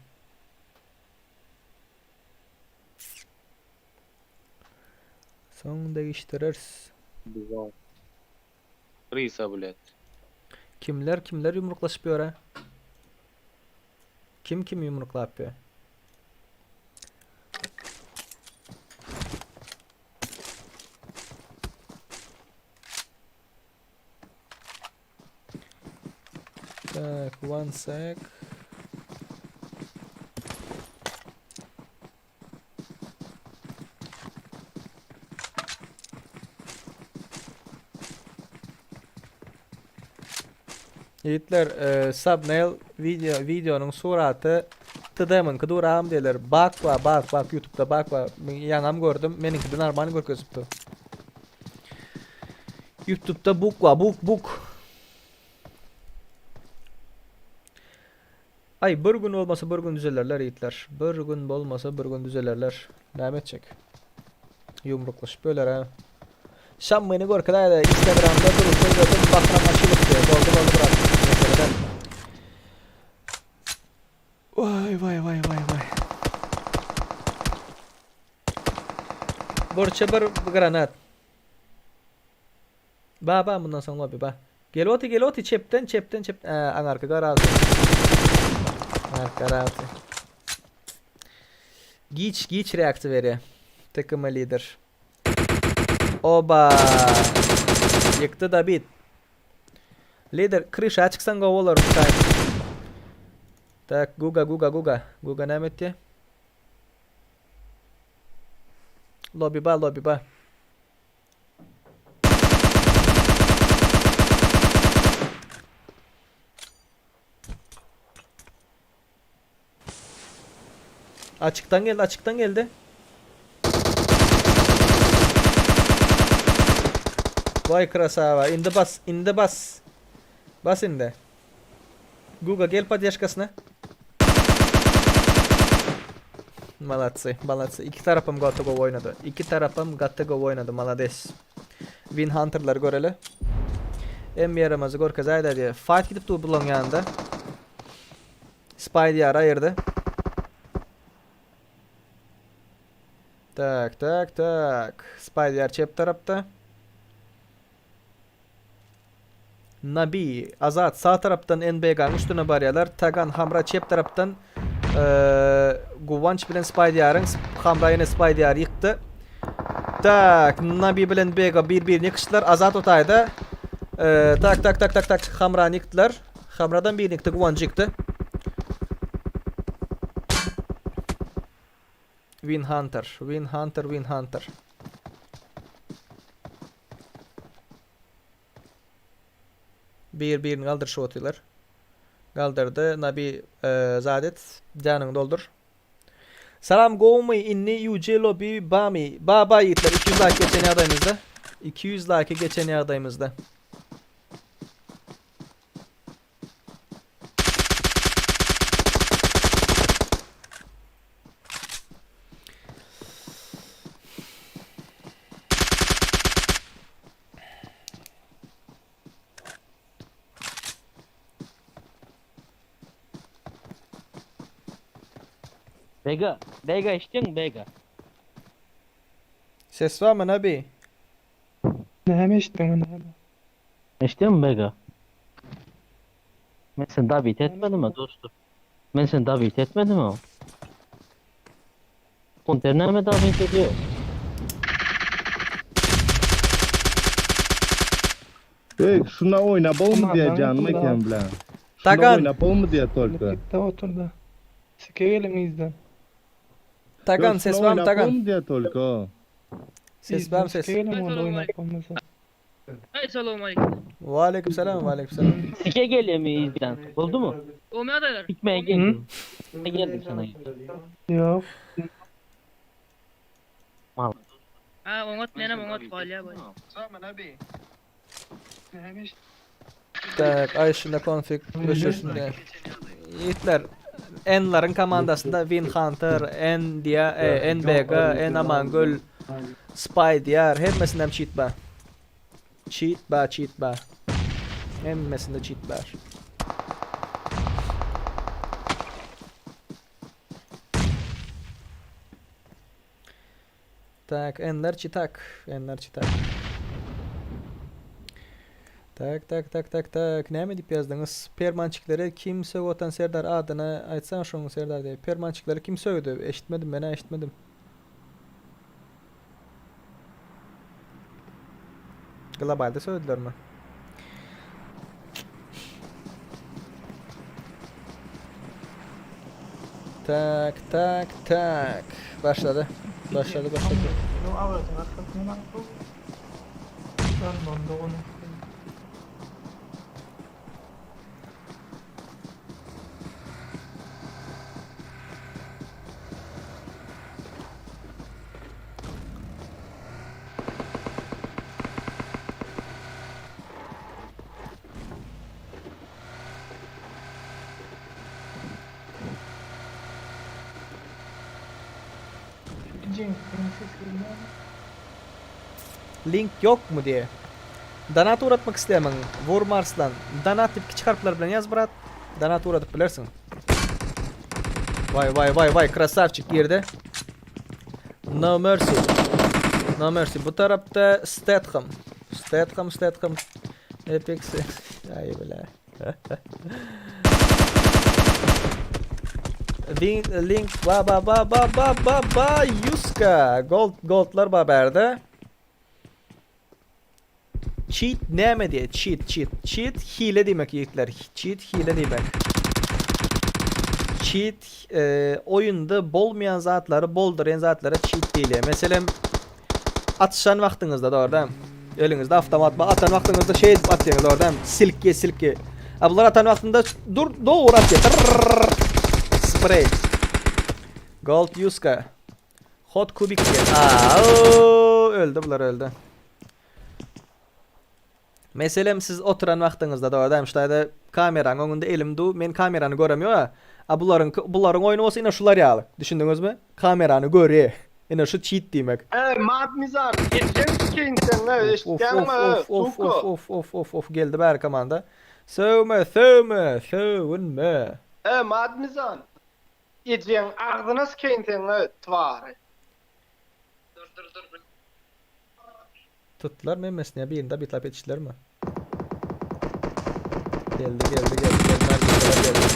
Soň değiştireris. Krisa bilet. Kimler kimler yumruklaşyp ýöre? Kim kim yumruklap ýör? Tak, one sec. Ýigitler, e, thumbnail video videonyň suraty TDM-iňki duram diýerler. Bak ba, bak, bak YouTube'da bak ba. Men ýaňam gördüm. Meniňkide normal görkezipdi. YouTube'da buk ba, buk, buk. Ay bir gün olmasa bir gün düzelerler ýigitler. Bir gün bolmasa bir gün düzelerler. Näme etjek? Ýumruklaşyp böler ha. Şammyny görkezäýde Instagramda duruşda gördüm Bahram Açylow diýe. Boldy boldy brat. Meselede. Vay vay vay vay vay. Burça bir granat. Ba ba mundan soň lobby ba. Gel oty gel oty çepden çepden çep Ä, aňarky garalty. Aňarky garalty. Giç giç reaksiýa berýär. TKM lider. Oba. Ýykdy Dabit. Lider, kryşa çyksaň gowy bolar bu taý. Tak, Guga, Guga, Guga. Guga näme etdi? Lobby ba, lobby ba. Açykdan geldi, açykdan geldi. Vay krasava. Indi bas, indi bas. Bas indi. Guga gel poddeşkasyna. Malatsy, malatsy. Iki tarapam gaty gowy oýnady. Iki tarapam gaty gowy oýnady. Malades. Win Hunter'lary göreli. Em ýaramazy görkezäýdä diýe. Fight gidip dur bulaň ýanynda. Spy diýar aýyrdy. Tak, tak, tak. Spy diýar çep tarapda. Nabi, Azat sag tarapdan NBG-nyň üstüne barýarlar. Tagan, Hamra çep tarapdan Guwanç bilen Spy diýaryň Hamra ýene Spy diýary ýykdy. Tak, Nabi bilen Bega bir-birini ýykyşdylar. Azat otaýda. Tak, tak, tak, tak, tak. Hamrany ýykdylar. Hamradan birini ýykdy, Guwanjy ýykdy. Win Hunter, Win Hunter, Win Hunter. Bir birini galdyryşyp otyrlar. Galdyrdy. Nabi e, zat et. Janyňy doldur. Salam gowmy inni UJ lobby bamy? Ba ba ýigitler 200 like geçen ýagdaýymyzda. 200 like geçen ýagdaýymyzda. Bega, Bega eşitdiňmi Bega? Ses barmy Nabi? Näme eşitdiň näme? Eşitdiňmi Bega? Men seni dabit etmedim dostum. Men seni dabit etmedim o. Hunter näme dabit ediyor? Ey, şuna oyna bolmy diýe canım eken bilen. Şuna Tagan. oyna bolmy diýe tolka. Gitdi oturdy. Sike gelin izden. Tagan ses barmy Tagan? Bolmy diýe tolka. Ses barmy ses? Sike gelin onda oynap olmasa. Ve aleyküm selam ve aleyküm selam. Sike geliyor mi izden? Oldu mu? Sikmeye geldim. Geldim sana. Yok. Mal. Ha oňat menem oňat galýar boý. Tak, ay şunda konfig öçürsün diye. Yiğitler, N'ların komandasında Win Hunter, N diye, e, NBG, N Amangül, Spy diğer hemmesinden cheat ba. Cheat ba, cheat ba. Hemmesinde cheat var. Tak, N'ler çitak. N'ler çitak. Tak tak tak tak tak. Näme diýip ýazdyňyz? Permançiklere kim sögüp otan Serdar adyny aýtsaň şoň Serdar diýip. Permançiklere kim sögdi? Eşitmedim men-ä eşitmedim. Globalda sögdülermi? Tak tak tak. Başlady. Başlady başlady. Yo agajyň arkasyndan atdy. Ben onda onu. Link yok mu diye. Donat uğratmak isleýämiň? Vurma Arslan. Donat diýip kiçi harplar bilen ýaz brat. Donat uğradyp bilersiň. Vay vay vay vay krasavçik girdi. No mercy. No mercy. Bu tarapda Statham. Statham Statham. Epic Ay bile. Link, link ba ba ba ba ba ba ba Yuska. Gold goldlar ba berde. Cheat näme diýe? Cheat, cheat. Cheat hile diýmek ýigitler. Cheat hile diýmek. Cheat e, oýunda bolmaýan zatlary boldurýan zatlara cheat diýilýär. Meselem, atyşan wagtyňyzda dogry däl. Eliňizde awtomat bar, atan wagtyňyzda şey edip atýaňyz dogry däl. Silkge, silkge. A bular atan wagtynda dur dogry atýar. Spray. Gold Yuska. Hot kubik diýen. Aa, öldü bular öldü. Meselem siz oturan wagtyňyzda dogry dämi şutaýda kameranyň öňünde elim du men kamerany göremýoga. A bularyň bularyň oýny bolsa ine şular ýaly. Düşündiňizmi? Kamerany görýä. Ine şu çit diýmek. Eý Madmizar ejeň sikeýin seň e eşitýäňmi e Of of suka. of of of of of geldi bäri komanda. Sögme sögme sögünme. E Madmizan Ejeň agzyna sikeýin seň e twary. Tutdular memmesini ýa birini dabitlap ýetişdilermi? Geldi geldi geldi geldi nargileler geldi.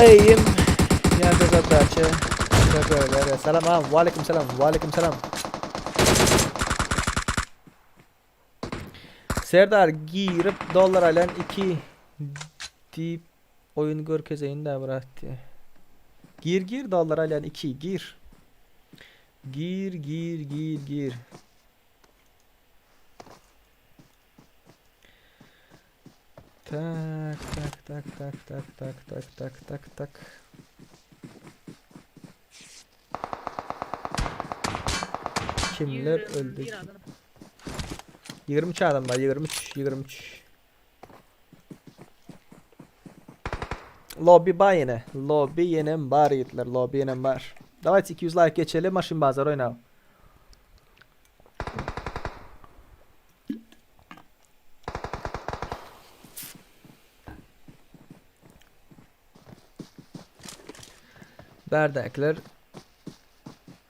Eýim ýa-da zadaça Salam am, waleýkim salam, waleýkim salam. Serdar girip dollar alyan 2 diýip oýun görkezeýin da brat diýe. Gir gir dollar alyan 2 gir. Gir gir gir gir. Tak tak tak tak tak tak tak tak tak tak. Kimler öldü? 23 adam var 23 23. Lobby bar ýene. Lobby ýenem bar ýigitler. Lobby ýenem bar. Давайте 200 like geçeli maşyn bazar oýnap. Bärdäkiler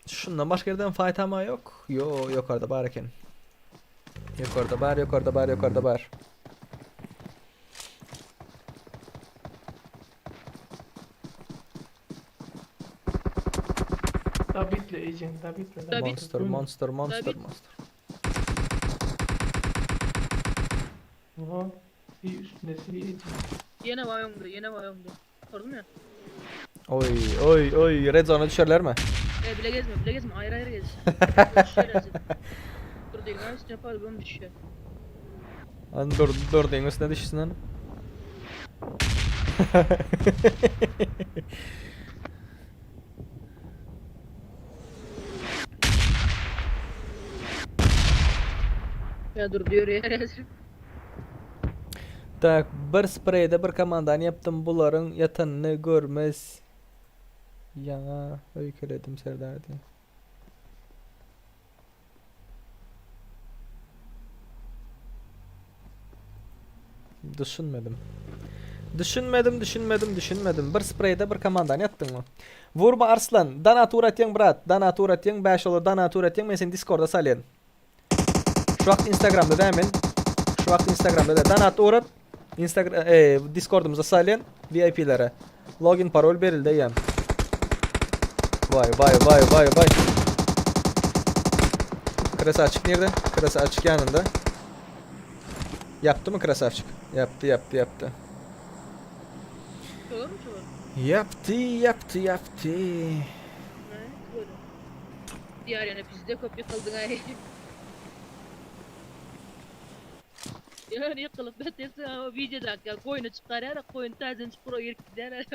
Şundan başga ýerden fight ama ýok. Yo, ýokarda bar eken. Ýokarda bar, ýokarda bar, ýokarda bar. Dabitle ejeň, dabitle. Dabit. Monster, monster, monster, Dabit. monster. Oha. Bir üstüne ejeň. Ýene bar öňde, ýene bar öňde. Gördün ya. Oy, oy, oy, red zone'a düşerler mi? E, bile gezme, bile gezme. Ayrı ayrı gez. Dur değil, ben üstüne yapar, ben düşüyor. An dur, dur deň üstüne düşsün. Ya dur diyor ya. Tak, bir spreyde bir komandany ýapdym bularyň ýatanyny görmez ýaňa öýkeledim Serdar diýen. Düşünmedim. Düşünmedim, düşünmedim, düşünmedim. Bir spreyde bir komandany ýatdyňmy? Vurma Arslan, dana tur atýaň brat, dana tur atýaň, 5 dolar dana tur atýaň, men seni Discorda salýan. Şu wagt Instagramda da men. Şu wagt Instagramda da. Donat uğrat. Instagram e, Discord'umuza salyan VIP'lere. Login parol berildi eýýäm. Vay vay vay vay vay. Krasavçık nerede? Krasavçık yanında. Yaptı mı Krasavçık? Yaptı yaptı yaptı. Olur mu çoğu? Yaptı yaptı yaptı. Ne? Böyle. Diğer yana bizde kopya kaldın ay. Yani yıkılıp betesi ama video dakika koyunu çıkararak koyun tazen çukura girip gider.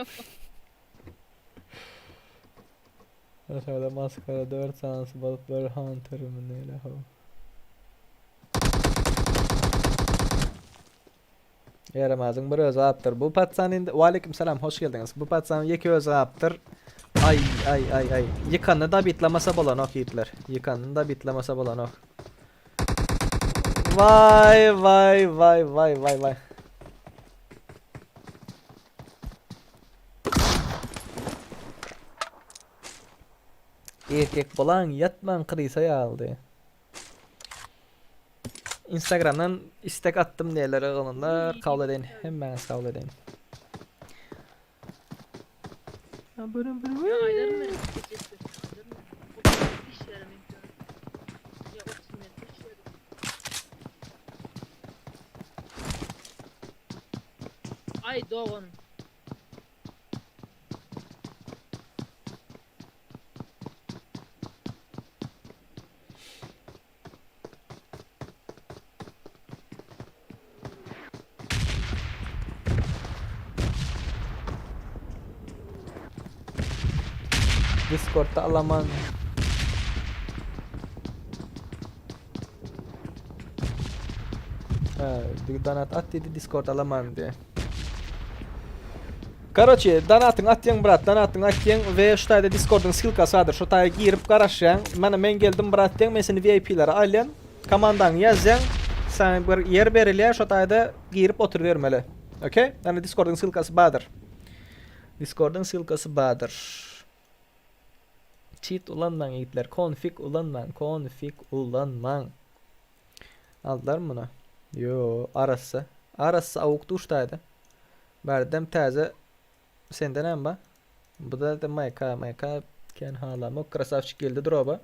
Aşağıda maskara 4 sansı balıkları Hunter mı neyle ha? Ýaramazyň bir özi apdyr. Bu patsan indi Waleýkim salam, hoş geldiňiz. Bu patsan ýeke özi apdyr. Ay ay ay ay. Ýykanyny da bitlemese bolanok ýigitler. Ýykanyny da bitlemese bolanok. Vay vay vay vay vay vay. Erkek bolan ýatman krysa ýaldy. Instagramdan istek attym diýerler oglanlar. Kabul edeýin. Hemmäňiz kabul edeýin. Ya aylarım ben. Aý dogan. Discordda alaman. Ha, donat at diýdi Discord alaman diýe. Karoçe, donatyň atýaň brat, donatyň atýaň we şu taýda Discordyň ssylkasy bardyr. Şu taýa girip garaşýaň. Mana men geldim brat diýeň, men seni VIP-lere alýan. Komandaňy ýazýaň. Saňa bir ýer berilýär, şu taýda girip oturybermeli. Okey? Ýani Discordyň ssylkasy bardyr. Discordyň ssylkasy bardyr. Cheat ulanmaň ýigitler, konfig ulanmaň, konfig ulanmaň. Aldylarmy muny? Ýo, arassa. Arassa awuk duşdaýdy. Bärdem täze sende näme bar? Bu da da mayka, mayka ken halamok. Krasavçik geldi droba.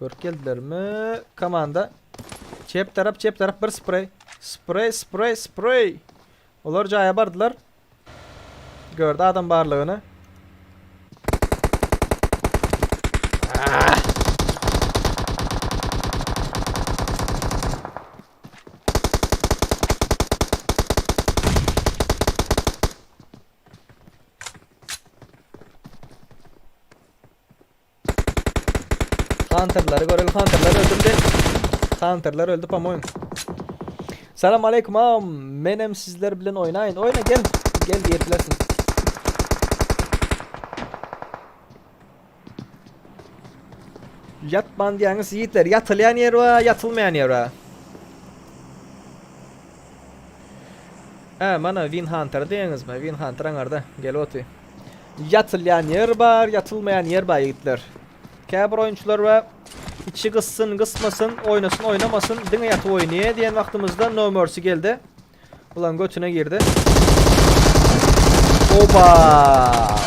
Görüp geldilermi? Komanda. Çep tarap, çep tarap bir sprey. Sprey, sprey, sprey. Olar jaýa bardylar. Gördü adam barlygyny. Ah! Hunterları göreli Hunterlar öldürdü. Hunterlar öldü по-моему. Salam aleyküm ağam. Menem sizler bilen oýnaýyn. Oýna gel. Gel diýip bilersiň. Ýatman diýýäňiz ýigitler. Ýatylýan ýer bar, ýatylmaýan ýer bar. Hä, mana Win Hunter diýýäňizmi? Win Hunter aňarda. Gel oty. Ýatylýan ýer bar, ýatylmaýan ýer bar ýigitler. Käbir oýunçylar bar, içi gyssyn, gysmasyn, oýnasyn, oýnamasyn, diňe ýatyp oýnaýa diýen wagtymyzda No Mercy geldi. Ulan götüne girdi. Oba!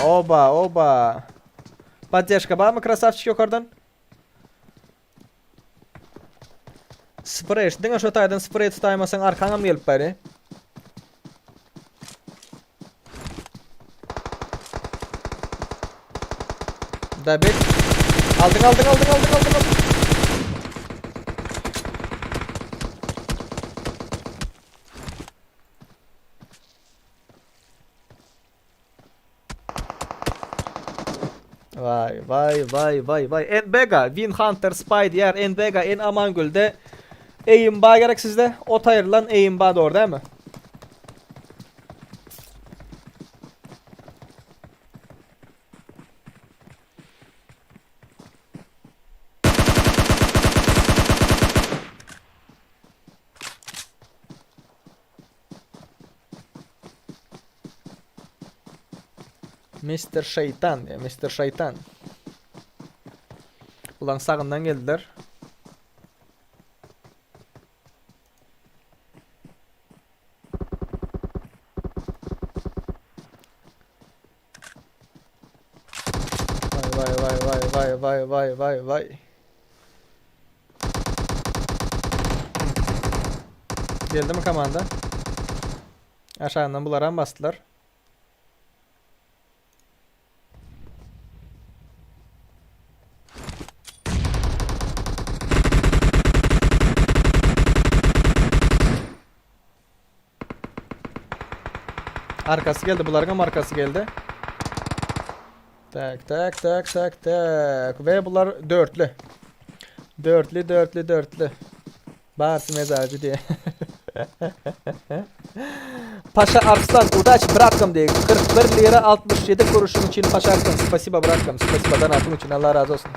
Oba, oba. Poddeşka barmy krasavçik ýokardan? Sprey, diňe şo taýdan sprey tutaýmasaň arkaňam gelip bari. Dabit. Aldyň aldyň aldyň aldyň aldyň aldyň. Vay vay vay vay vay. Nbega, Win Hunter, Spy diýer. Nbega, en Amangülde Eýimba gerek sizde. Ot aýrylan Eýimba dogry dälmi? Mister Şeýtan diýýär, Mister Şeýtan. Ulan sagyndan geldiler. Vay vay vay vay vay vay vay vay vay. Geldimi komanda? Aşagyndan bularam basdylar. Arkasy geldi bularyňam arkasy geldi. Tak tak tak tak tak. Ve bular dörtlü. Dörtlü dörtlü dörtlü. Barsy mezarcı diye. Paşa Arslan udaç bratkam diye 41 lira 67 kuruşun için Paşa Arslan spasiba bratkam spasiba donatın için Allah razı olsun.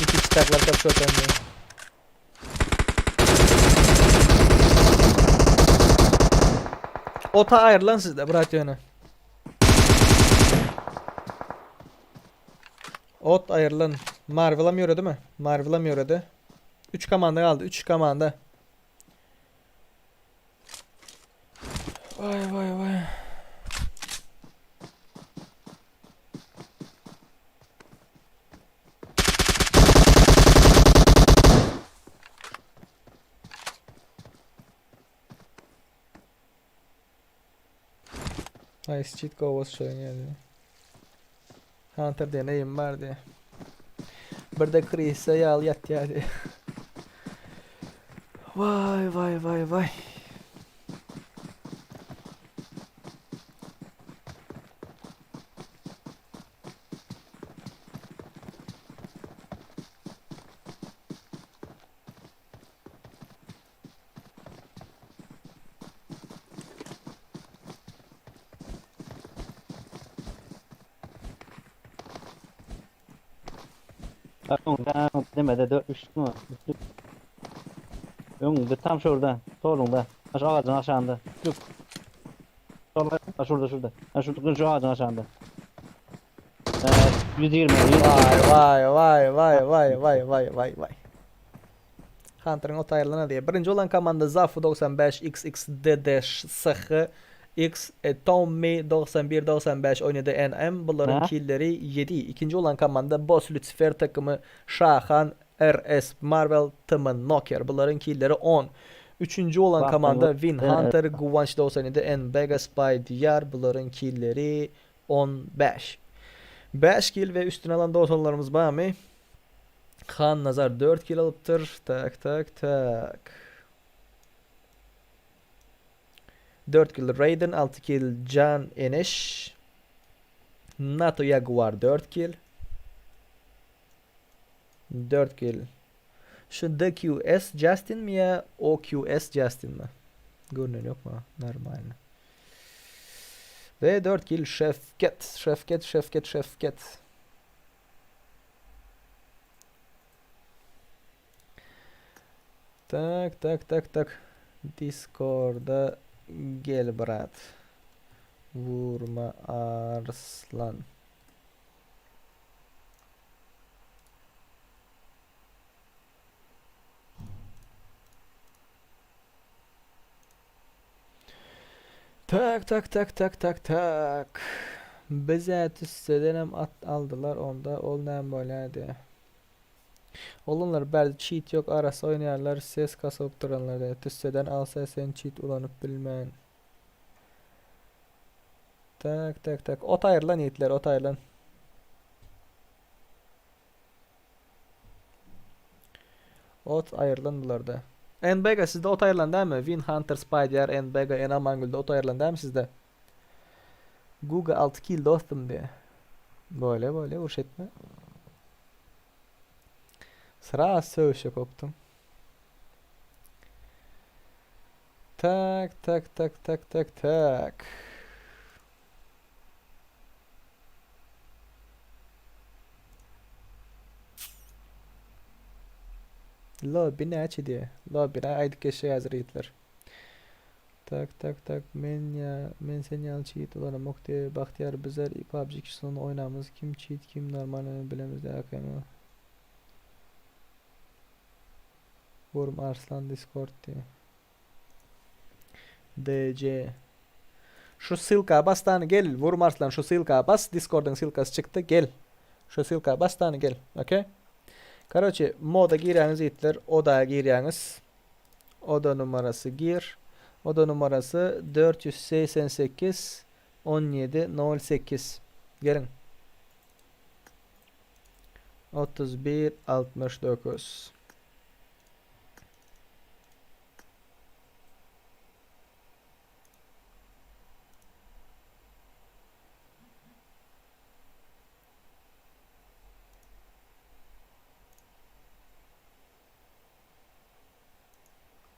İki çıtaklar kapışıyor önde. Ota aýrylan sizde brat ýöne. Ot aýrylan. Marvelam ýöredimi? Marvelam ýöredi. 3 komanda galdy. 3 komanda. Vay vay vay. Nice cheat kovasy şoýun ýaly. Hunter diýen eýim bar diýe. Birde Krisa ýaly ýatýar diýe. Vay vay vay vay. Öňde demede 4 3 mü? Öňde tam şurada, solunda. Şu ağacın aşağında. Yok. Sol, şurada şurada. Ha şu şu ağacın aşağında. Ee, 120. Vay vay vay vay vay vay vay vay vay. Hunter'ın ot aýrylana diýe. Birinji bolan komanda Zafu 95 XXDD SH X e, Tommy 91 95 oýnady NM. Bularyň Ha? killeri 7. Ikinji bolan komanda Boss Lucifer takymy Şahan RS Marvel TM Noker. Bularyň killeri 10. Üçünji bolan Bak, komanda Win Evet. Hunter Guwanç 97 N Vega Spy Diyar. Bularyň killeri 15. 5 kill we üstüne alan dostlarymyz barmy? Han Nazar 4 kill alypdyr. Tak tak tak. 4 kill Raiden, 6 kill Can Eneş. NATO Jaguar 4 kill. 4 kill. Şu DQS Justin mi ya OQS Justin mi? Görünen yok mu? Normal. Ve 4 kill Şefket. Şefket, Şefket, Şefket. Tak tak tak tak. Discord'a gel brat. Vurma Arslan. Tak tak tak tak tak tak. Bize tüssedenem at aldylar onda ol näme bolýar diýe. Olanlar bärde cheat ýok arassa oýnaýarlar ses kasyp duranlar diýe. Tüsseden alsa sen cheat ulanyp bilmän. Tak tak tak. Ot aýrylan ýigitler ot aýrylan. Ot aýrylan bularda. NBG sizde ot aýrylan dälmi? Win Hunter Spider NBG Enamangülde ot aýrylan dälmi sizde? Guga 6 kill dostum diýe. Böyle böyle uruş etme. Sıra sögüşe kopdum. Tak tak tak tak tak tak. Lobby näçe diýe. Lobbyne aýdyp geçjek häzir ýigitler. Tak tak tak men ýa men sen ýaly cheat ulanamok diýe Bagtyýar bizler PUBG kişisini oýnamyz kim cheat kim normal bilemiz diýe AKM. Wurm Arslan Discord diýe. DC Şu ssylka bas dany gel Wurm Arslan şu ssylka bas Discordyň ssylkasy çykdy gel. Şu ssylka bas dany gel. Okey. Karoçe moda girýäňiz ýigitler oda girýäňiz. Oda numarasy gir. Oda numarasy 488 17 08. Geliň. 31 69.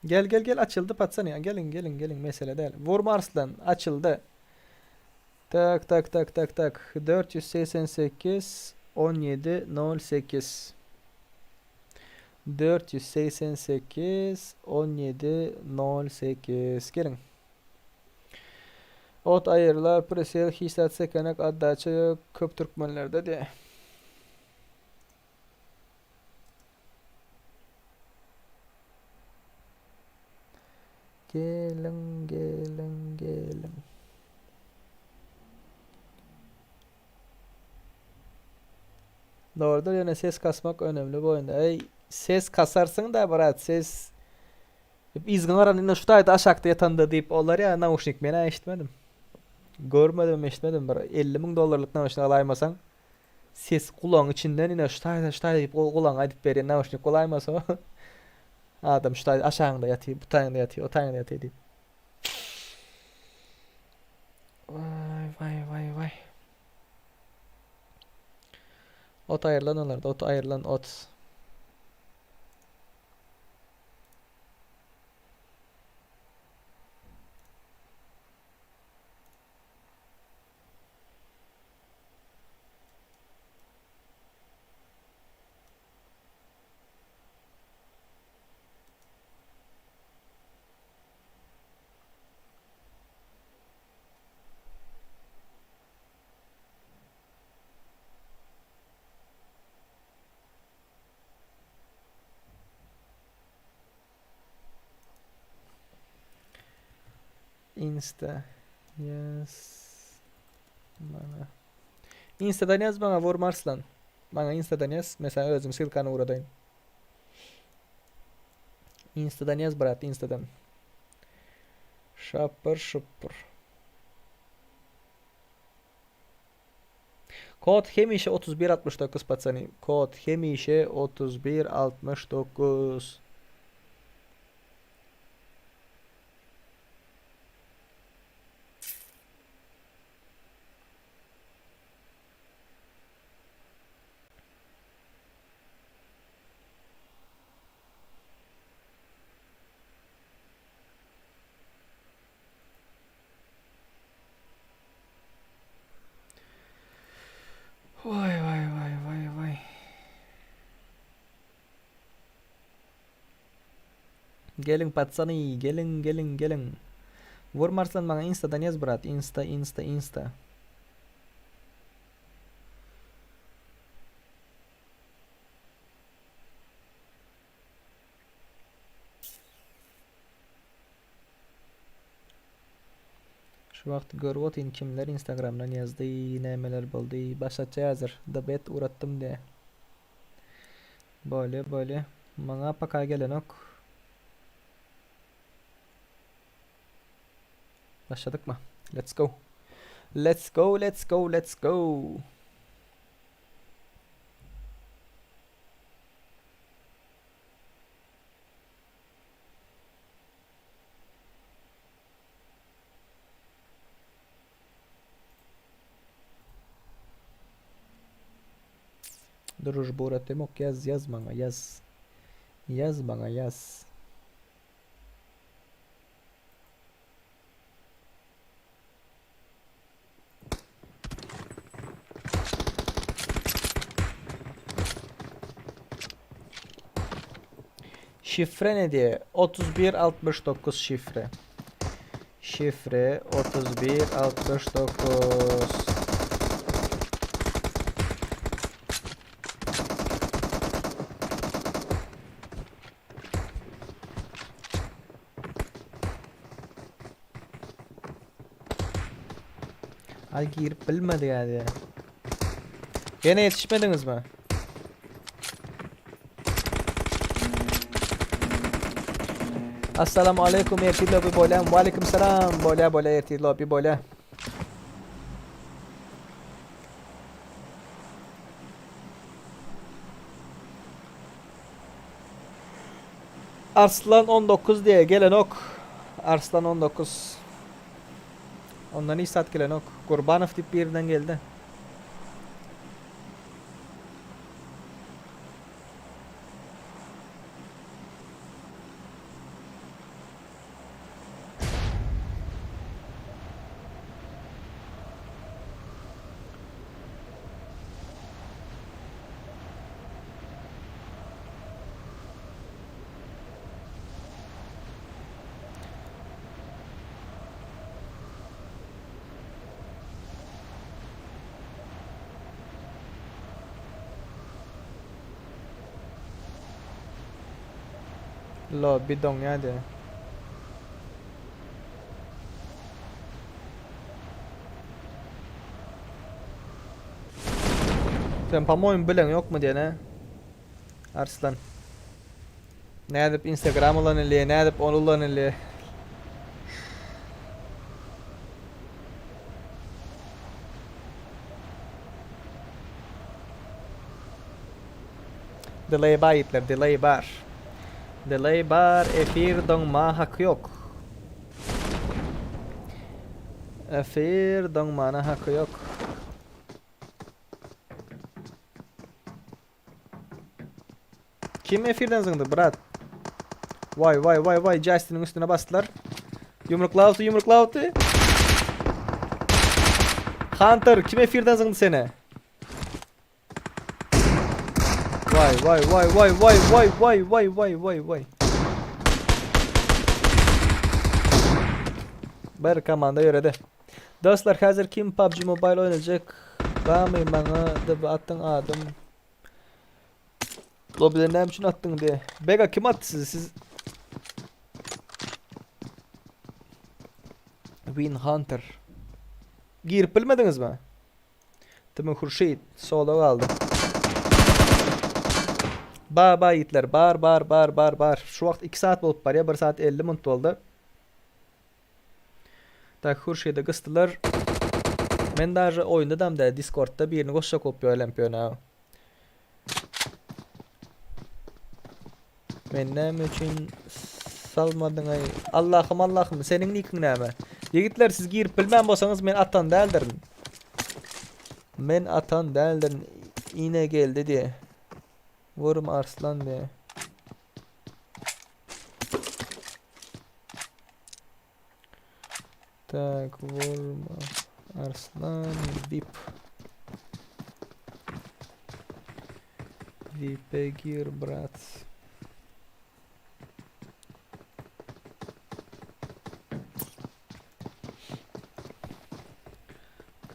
Gel gel gel açyldy patsany ya. Gelin gelin gelin mesele däl. Vurma Arslan açyldy. Tak tak tak tak tak 488 17 08 488 17 08 Geliň. Ot aýyrlar presel hiç zat sekenek addaça ýok köp türkmenlerde diýe. Geliň, geliň, geliň. Dogrudyr ýöne ses kasmak önemli bu oýunda. Eý, ses kasarsyň da brat, ses Yzgyň aran ine şu taýda aşakda ýatanda diýip olar ýa nauşnik men-ä eşitmedim. Görmedim eşitmedim bir 50 müň dollarlyk nauşnik alaýmasaň ses gulagyň içinden ine şu taýda şu taýda diýip gulagyňa aýdyp berýän nauşnik bolaýmasa adam şu taýda aşagyňda ýatyr bu taýyňda ýatyr o taýyňda ýatyr diýip. Waý waý waý waý. Ot aýrylan olarda ot aýrylan ot. Insta ýaz maňa. Instadan ýaz maňa Worm Arslan. Maňa Instadan ýaz, men saňa özüm ssylkany ugradaýyn. Instadan ýaz brat, Instadan. Şapyr şupur. Kod hemişe 31 69 patsany. Kod hemişe 31 69. Waý waý waý waý waý. Geliň patsany, geliň geliň geliň. Wurm Arslan maňa instadan ýaz brat, insta insta insta. Şu wagt görüp otyryn kimler instagramdan ýazdy, nämeler boldy. Başlatja ýazyr. The bet ugratdym diýä. Bolýa bolýa. Maňa paka gelenok. Başladykmy? Let's go. Let's go, let's go, let's go. Družba ugratemok ýaz ýaz maňa ýaz. Ýaz maňa ýaz. Şifre ne diye? 31 69 şifre. Şifre 31 69. Ay girip bilmedi yani. Gene yetişmediniz mi? Assalamu aleykum ertir lobby bolam. Ve aleyküm selam. Bola bola ertir lobby bola. Arslan 19 diye gelen ok. Arslan 19. Ondan hiç zat gelenok. Gurbanow diýip birinden geldi. Lobby doňýardy. Sen po-moýmu bileň ýokmy diýen hä? Arslan. Nädip Instagram ulanylýar, nädip ony ulanylýar? Delay bar ýigitler, delay bar. Delay bar, efir doňma haky ýok. Efir doňmana haky ýok. Kim efirden zyňdy brat? Vay vay vay vay Justin'in üstüne basdylar. Yumruklawty yumruklawty. Hunter kim efirden zyňdy seni? Vay vay vay vay vay vay vay vay vay vay vay. Bir komanda ýöredi. Dostlar häzir kim PUBG Mobile oýnajak? Bamy maňa da atdyň adym. Lobiden näme üçin atdyň diye. Bega kim atdy sizi? Siz Win Hunter. Girip bilmediňizmi? Timi Hurşit solo galdy. Ba ba ýigitler bar bar bar bar bar. Şu wagt 2 saat bolup barýar. 1 saat 50 minut boldy. Tak Hurşide gysdylar. Men daže oýunda dam däl Discordda birini goşjak bolup ýöremp ýöne. Men näme üçin salmadyňaý? Allahym Allahym seniň nikiň näme? Ýigitler siz girip bilmän bolsaňyz men atan däldirin. Men atan däldirin. Ine geldi diye. Vurum arslan diye. Tak, vurma. Arslan VIP. VIP gir, brat.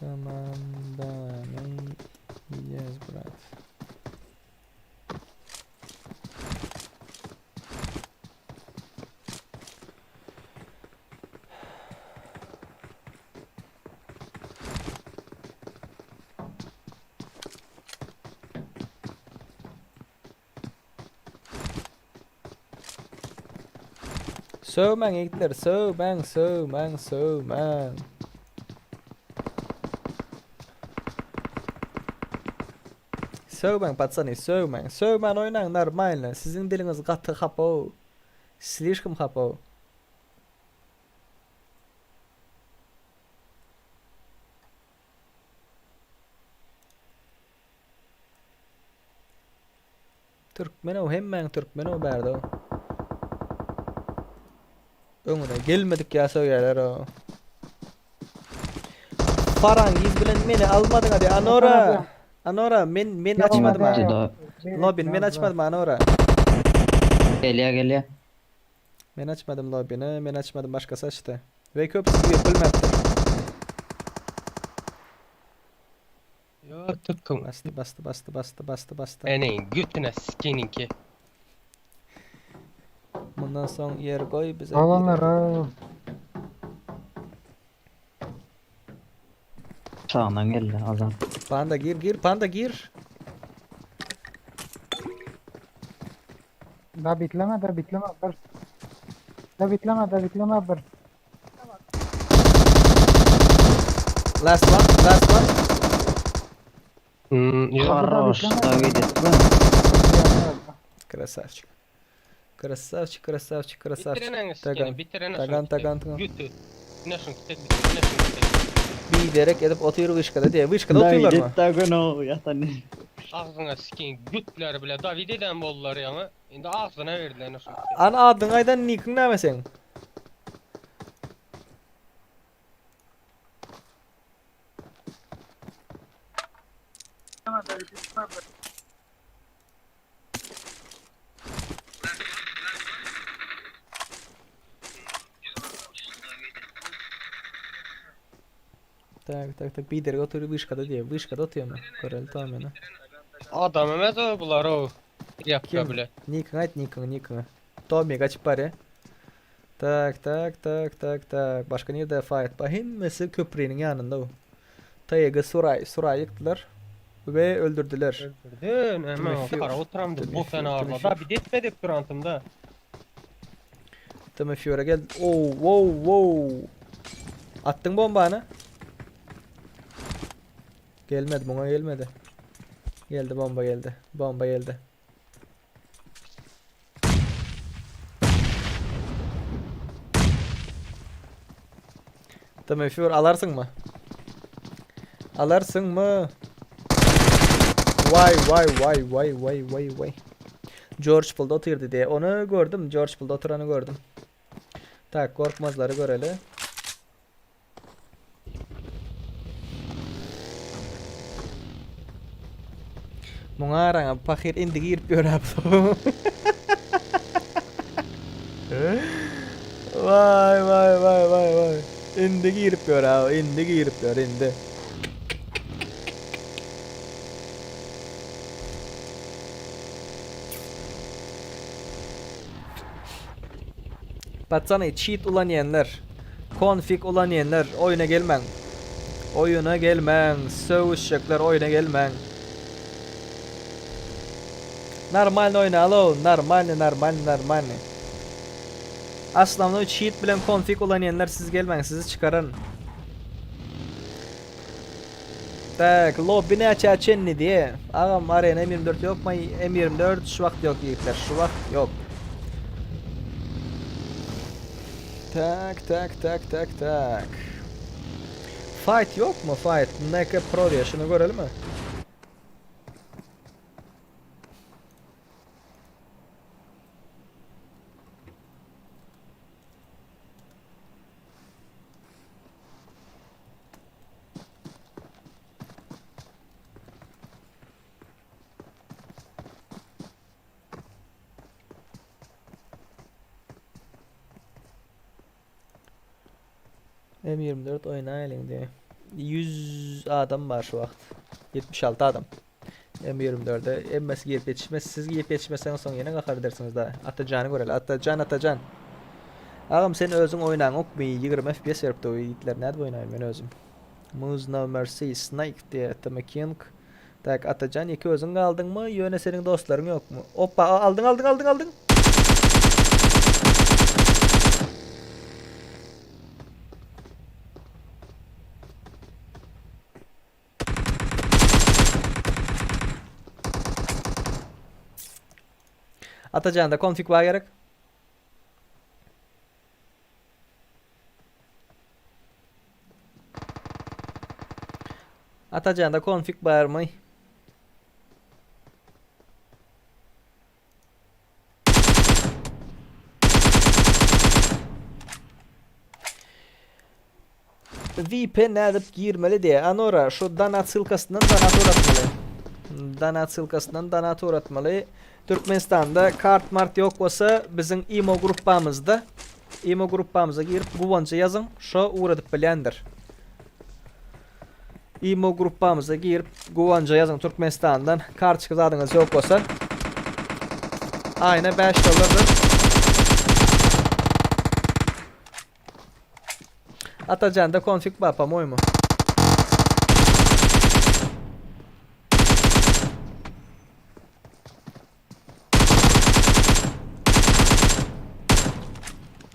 Komandany yes, brat. Söwmäň ýigitler, söwmäň, söwmäň, söwmäň. Söwmäň patsany, söwmäň. Söwmän oýnaň normalno. Siziň diliňiz gaty hapa. Slişkom hapa. Türkmenow hemmäň türkmenow bärde. Öňüne gelmedik ýa sögýärler o. Farangiz bilen meni almadyň hadi Anora. Anora men men açmadym ha. Lobin men açmadym Anora. Gelýär gelýär. Men açmadym lobini, men açmadym başkasy açdy. We köpüsi girip bilmäpdir. Yo tuttum. Basdy basdy basdy basdy basdy basdy. Eneň götüne sikeniňki. Mundan soň ýer goý bize. Alanlar ha. Sağdan geldi Azat. Panda gir gir panda gir. Da bitleme da bitleme bir. Da bitleme da bitleme bir. Last one last one. Хорош, David etme. Красавчик. Красавчик, красавчик, красавчик. Bitirene Tagan, sikeni, bitirene tagan, tagan, tagan. Götü. Ne şun kitek bitirene şun kitek. Biderek edip otyr wyşkada diye. Wyşkada otyrlar mı? David o yatan. Agzyňa sikin götleri bile David eden boldular ýaňy. Indi agzyna berdiler ne şun kitek. Ana adyň aýdan nikiň näme seň? Tak tak tak biderek otyr wyşkada diye. Wyşkada otyrmy? Göreli tamam Adam emez o bular o. Yapka Kim? bile. Nikiň aýt nikiň nikiň. Tommy gaçyp barýa. Tak tak tak tak tak. Başga nirde fight bar? Hemmesi köpriniň ýanynda o. TG Suray Suray ýykdylar. We öldürdüler. Öldürdün. Hemen Tümefür. kara oturamdı. Bu Tümefür, fena tümefür. Da bir etmedik durantımda. Tümefür'e gel. Oh, wow, wow. Attın bombanı. Gelmedi buna gelmedi. Geldi bomba geldi. Bomba geldi. Tümefür alarsın mı? Alarsın mı? Vay vay vay vay vay vay vay. George Bull'da oturdu diye. Onu gördüm. George Bull'da oturanı gördüm. Tak korkmazları göreli. Muňa araňa pahyr indi girip ýöräp. Vay vay vay vay vay. Indi girip ýöräp, indi girip ýör indi. Patsany cheat ulanýanlar, konfig ulanýanlar oýuna gelmäň. Oýuna gelmäň, sögüşjekler oýuna gelmäň. Normalny oýnaly, normalny, normalny, normalny. Aslamda cheat bilen konfig ulanýanlar siz gelmäň, sizi çykararyn. Tak, lobby näçä çenli diýe. Agam arena M24 ýokmy? M24 şu wagt ýok ýigitler, şu wagt ýok. Tak, tak, tak, tak, tak. Fight ýokmy? Fight. Neke Pro diýe, şuny görelimi? M24 oýnaýlyň diýe. 100 adam bar şu wagt. 76 adam. M24-de hemmesi girip ýetişmez. Siz girip ýetişmeseňiz soň ýene gahar edersiňiz da. Atajan göreli. Atajan Atajan. Agam sen özüň oýnaňokmy? 20 FPS beripdi o ýigitler. Nädip oýnaýyn men özüm? Muz no mercy snake diýe Tama King. Tak Atajan ýeke özüň galdyňmy? Ýöne seniň dostlaryň ýokmy? Oppa aldyň aldyň aldyň aldyň. Atajanda konfig bar gerek. Atajanda konfig barmy? VP nädip girmeli diýe. Anora şu donat ssylkasyndan donat uratmaly. Donat ssylkasyndan donat uratmaly. Türkmenistanda kart mart ýok bolsa biziň imo gruppamyzda imo gruppamyza girip Guwanja ýazyň şo ugradyp bilýändir. Imo gruppamyza girip Guwanja ýazyň Türkmenistandan kartoçka zadyňyz ýok bolsa. Aýna 5 dollardyr. Atajanda konfig bar po-moýmu.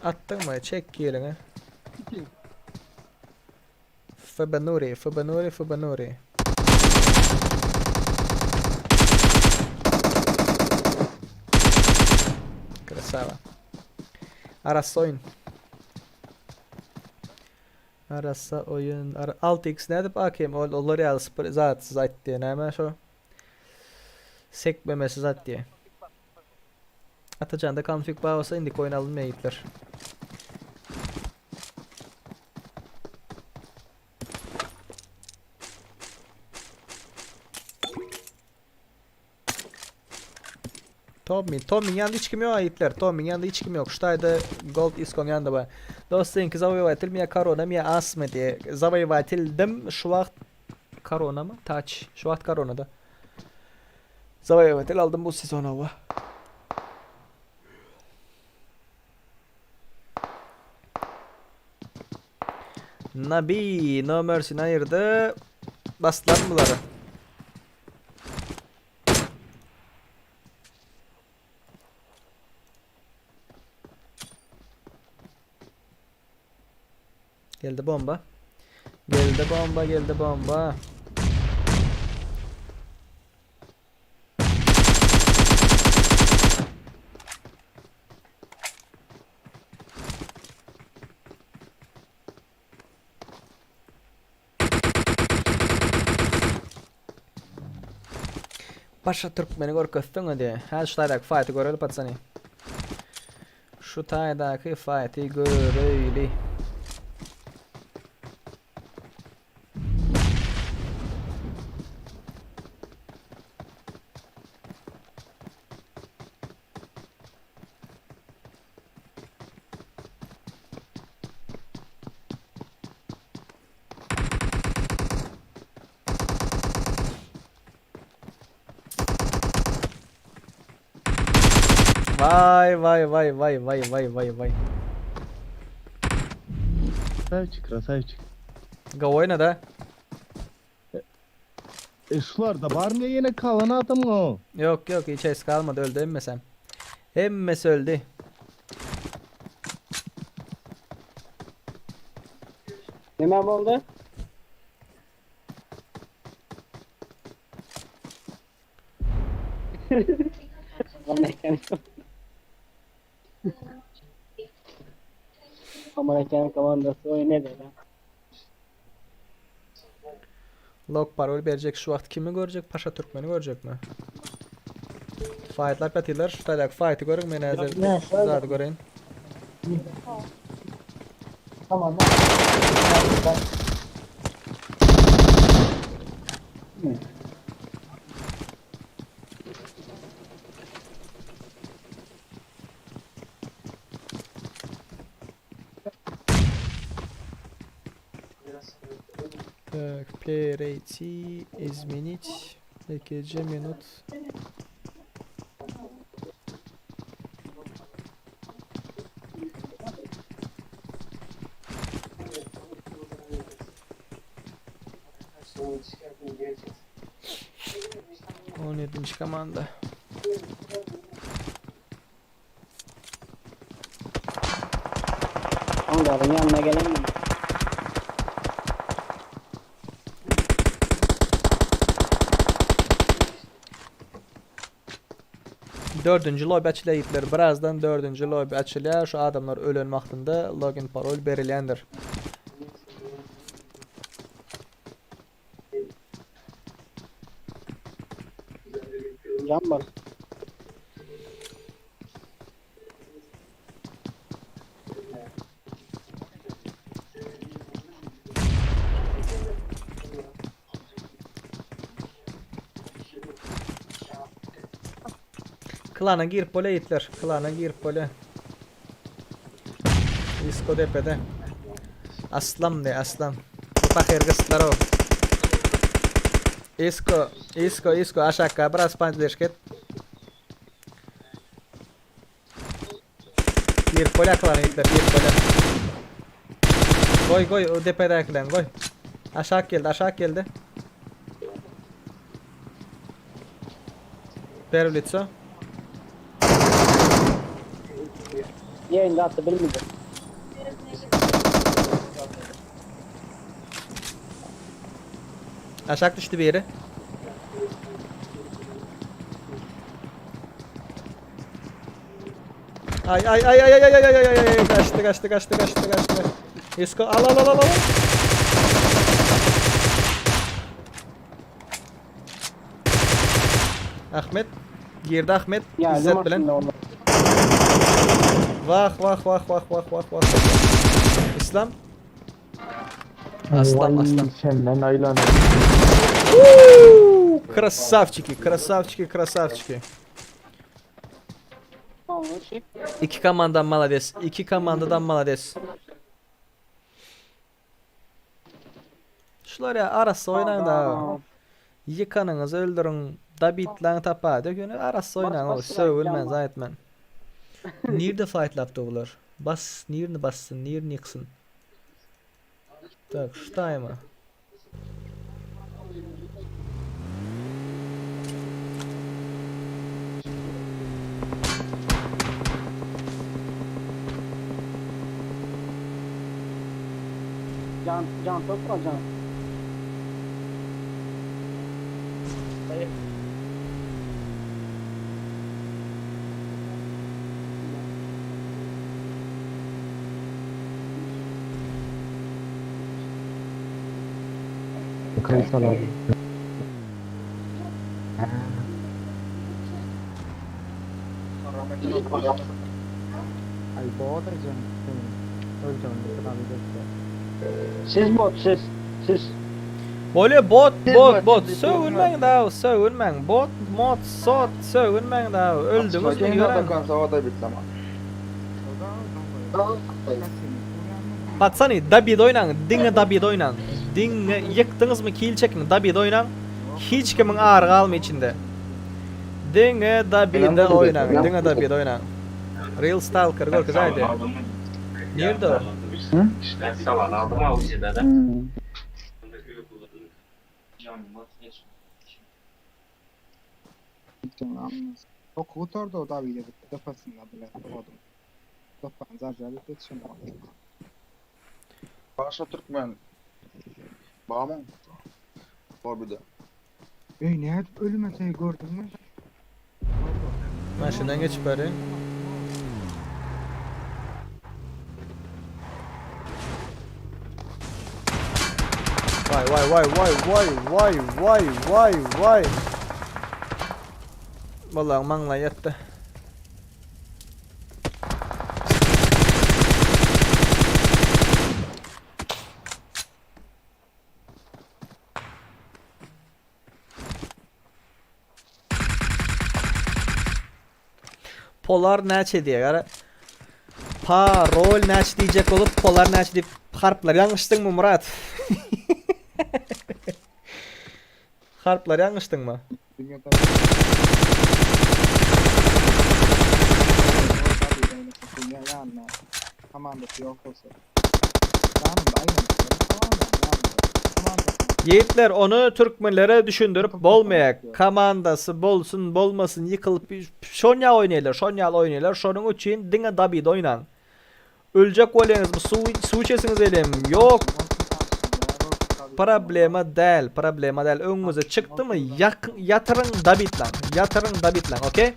Atdyňmy? Çek ýeriňe. FB Nuri, FB Nuri, FB Nuri. Krasava. Arassa oýun. Arassa oýun. 6x nädip AKM ol olar ýaly spr zatsyz aýtdy näme şo? Sekmemesi zat diýe. Atajanda konfig bar bolsa indiki oýun alynmaýar ýigitler. Tommy, Tommy ýanynda hiç kim ýok aýyplar. Tommy ýanynda hiç kim ýok. Şu taýda Gold Iskon ýanynda bar. Dost seňki zawoýowatel mi ýa korona mi ýa asma diýe. Zawoýowateldim şu wagt korona mı? Taç. Şu wagt koronada. Zawoýowatel aldym bu sezon hawa. Nabi, No Mercy aýyrdy. Basdylar bulary. Geldi bomba. Geldi bomba, geldi bomba. Başa Türkmeni görkezseň öde. Hä şu taýdaky faýty göreli patsany. Şu taýdaky faýty göreli. Vay vay vay vay vay vay vay vay. Krasavçik, krasavçik. Gowy oýnada. E şularda bar ne ýene kalan adam o. Yok yok hiç es kalmadı öldü emmesem. Hemmesi öldü. Nime boldy? Amerikan komandasy oýun eder. Lok parol berjek şu wagt kimi görjek? Paşa Türkmeni görjekmi? Faýtlap ýatyrlar. Şu taýdaky faýty görüň men häzir zady göreýin. Tamam. Так, перейти, изменить. EKC minut. On ýedinji komanda. Onların ýanyna gelen Dördünji lobby açylýar ýigitler. Birazdan dördünji lobby açylýar. Şu adamlar ölen wagtynda login parol berilýändir. Can bas. Klana girip bolýa ýigitler. Klana girip bolýa. Disko depede. Aslam de aslam. Bu pahyr gysdylar o. Isko, isko, isko aşakka biraz pantleşik et. Girip bolýa klana ýigitler, girip bolýa. Goý, goý, o depedäkilerini goý. Aşak geldi, aşak geldi. Pervlitso. Ýerinde atdy bilmedi. Aşak düşdi biri. Ay ay ay ay ay ay ay ay ay ay kaçtı kaçtı kaçtı kaçtı kaçtı. Isko al al al al al. Ahmet girdi Ahmet İzzet bilen. Wah wah wah wah wah wah wah. Islam. Aslan aslan. Senden aýlan. Krasavçiki, krasavçiki, krasavçiki. Iki komandan malades. Iki komandadan malades. Şular ya arası oýnaň da. Ýykanyňyzy öldüriň, dabitlaň tapa. Döküni arası oýnaň ol sögülmän zaýatman. Nirde faýtlapdy bular? Bas, nirini bassyn, nirini ýyksyn? Tak, şu taýma. Can can top var can. Siz bot siz. Siz. Bolýa bot bot bot sögünmäň daw sögünmäň bot mot sot sögünmäň daw öldüňizmi ýöräň. Patsany dabid oýnaň diňe dabid oýnaň diňe ýykdyňyzmy kill çekiň dabid oýnaň hiç kimiň ary galmy içinde diňe dabide oýnaň diňe dabid oýnaň real stalker görkezäýdi nirde o. Başa Türkmen. Bamon. Bobide. Ey nädip ölmese gördüňmi? Maşyndan geçip barýan. Vay vay vay vay vay vay vay vay vay. Vallahi maňlaý ýatdy. Polar näçe diýýär. Gara Parol näçe diýjek bolup polar näçe diýip harplar ýalňyşdyňmy Murat? Harplar ýalňyşdyňmy? Ýigitler ony türkmenlere düşündirip bolmaýar. Komandasy bolsun bolmasyn ýykylyp şonýa oýnaýlar şonýaly oýnaýlar şonuň üçin diňe dabida oýnaň. Öljek bolýaňyz bu suw suw içesiňiz gelýärmi? Ýok. Problema däl, problema däl. Öňüňize çykdymy ýak ýatyryň dabitlaň. Ýatyryň dabitlaň, okey?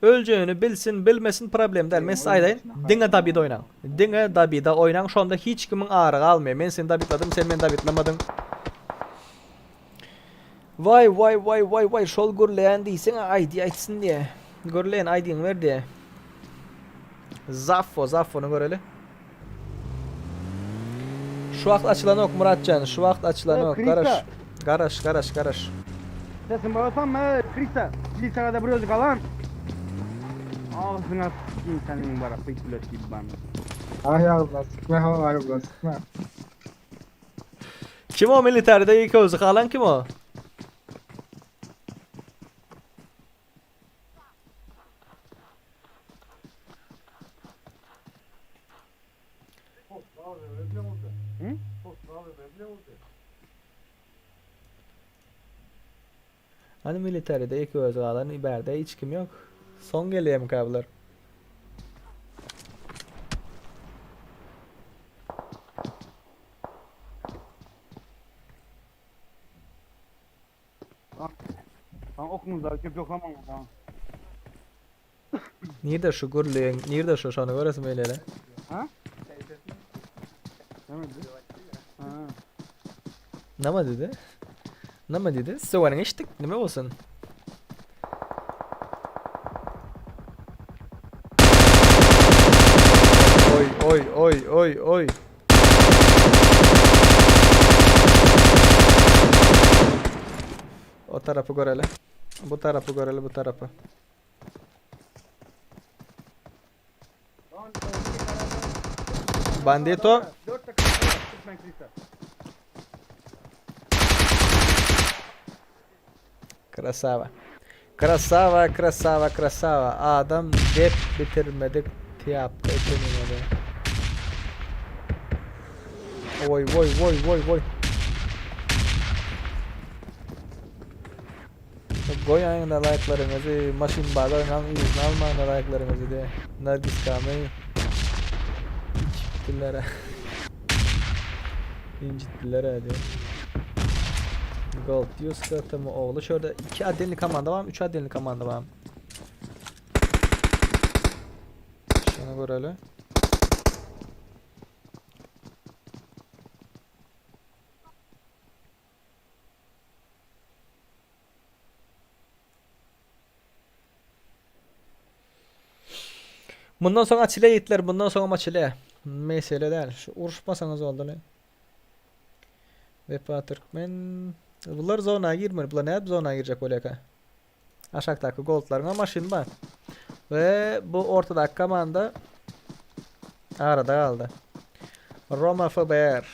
Öljegini bilsin, bilmesin problem däl. Men size aýdaýyn, diňe dabida oýnaň. Diňe dabida oýnaň, şonda hiç kimiň ary galmaýar. Men seni dabitladym, sen meni dabitlamadiň. Waý waý waý waý waý şol gürleýän diýseň aýdy aýtsyn diýe. Gürleýän aýdyňy ber diýe. Zaffo Zaffony göreli. Şu wagt açylanok Muratjan, şu wagt açylanok. Garaş. Garaş, garaş, garaş. Sesim bolsam mı? Krista. Lisada bir özü kalan. Ağzına s**eyim senin bara pıt bilet gibi bana. Ay ağzına sıkma ağzına sıkma. Kim o militerde ilk özü kalan kim o? Hani militeride ilk özü kalan iberde hiç kim yok. Son geliyor kablar. Tamam okunuz da köp yok ama tamam. Nirde şu gürleýän, nirde şu şony göresim gelýär. Ha? Demedi. Ha. Näme dedi? Näme dedi? Söweniň eşitdik, nime bolsun? Oý oý oý oý oý. O tarapy göreli. Bu tarapy göreli, bu tarapy. Bandito. Krasava. Krasava, krasava, krasava. Adam dep bitirmedik tyapka ekeni. Oý, oý, oý, oý, oý. Goýaýyňda laýklaryňyzy, maşyn bazar oýnaň yzyny almaňda laýklaryňyzy diýe. Nargis kamy. Incitdiler. Incitdiler hadi. Gold 140 mı oğlu? Şurada 2 adenli komanda var mı? 3 adenli komanda var mı? Şuna görelim. Bundan sonra çile gittiler. Bundan sonra çile. Mesele değil. Şu uruşmasanız oldu ne? Vefa Türkmen. Bunlar zona girmiyor. Bunlar ne yap zona girecek olaka? Aşağıdaki goldların maşın var. Ve bu ortadaki komanda arada kaldı. Roma FBR.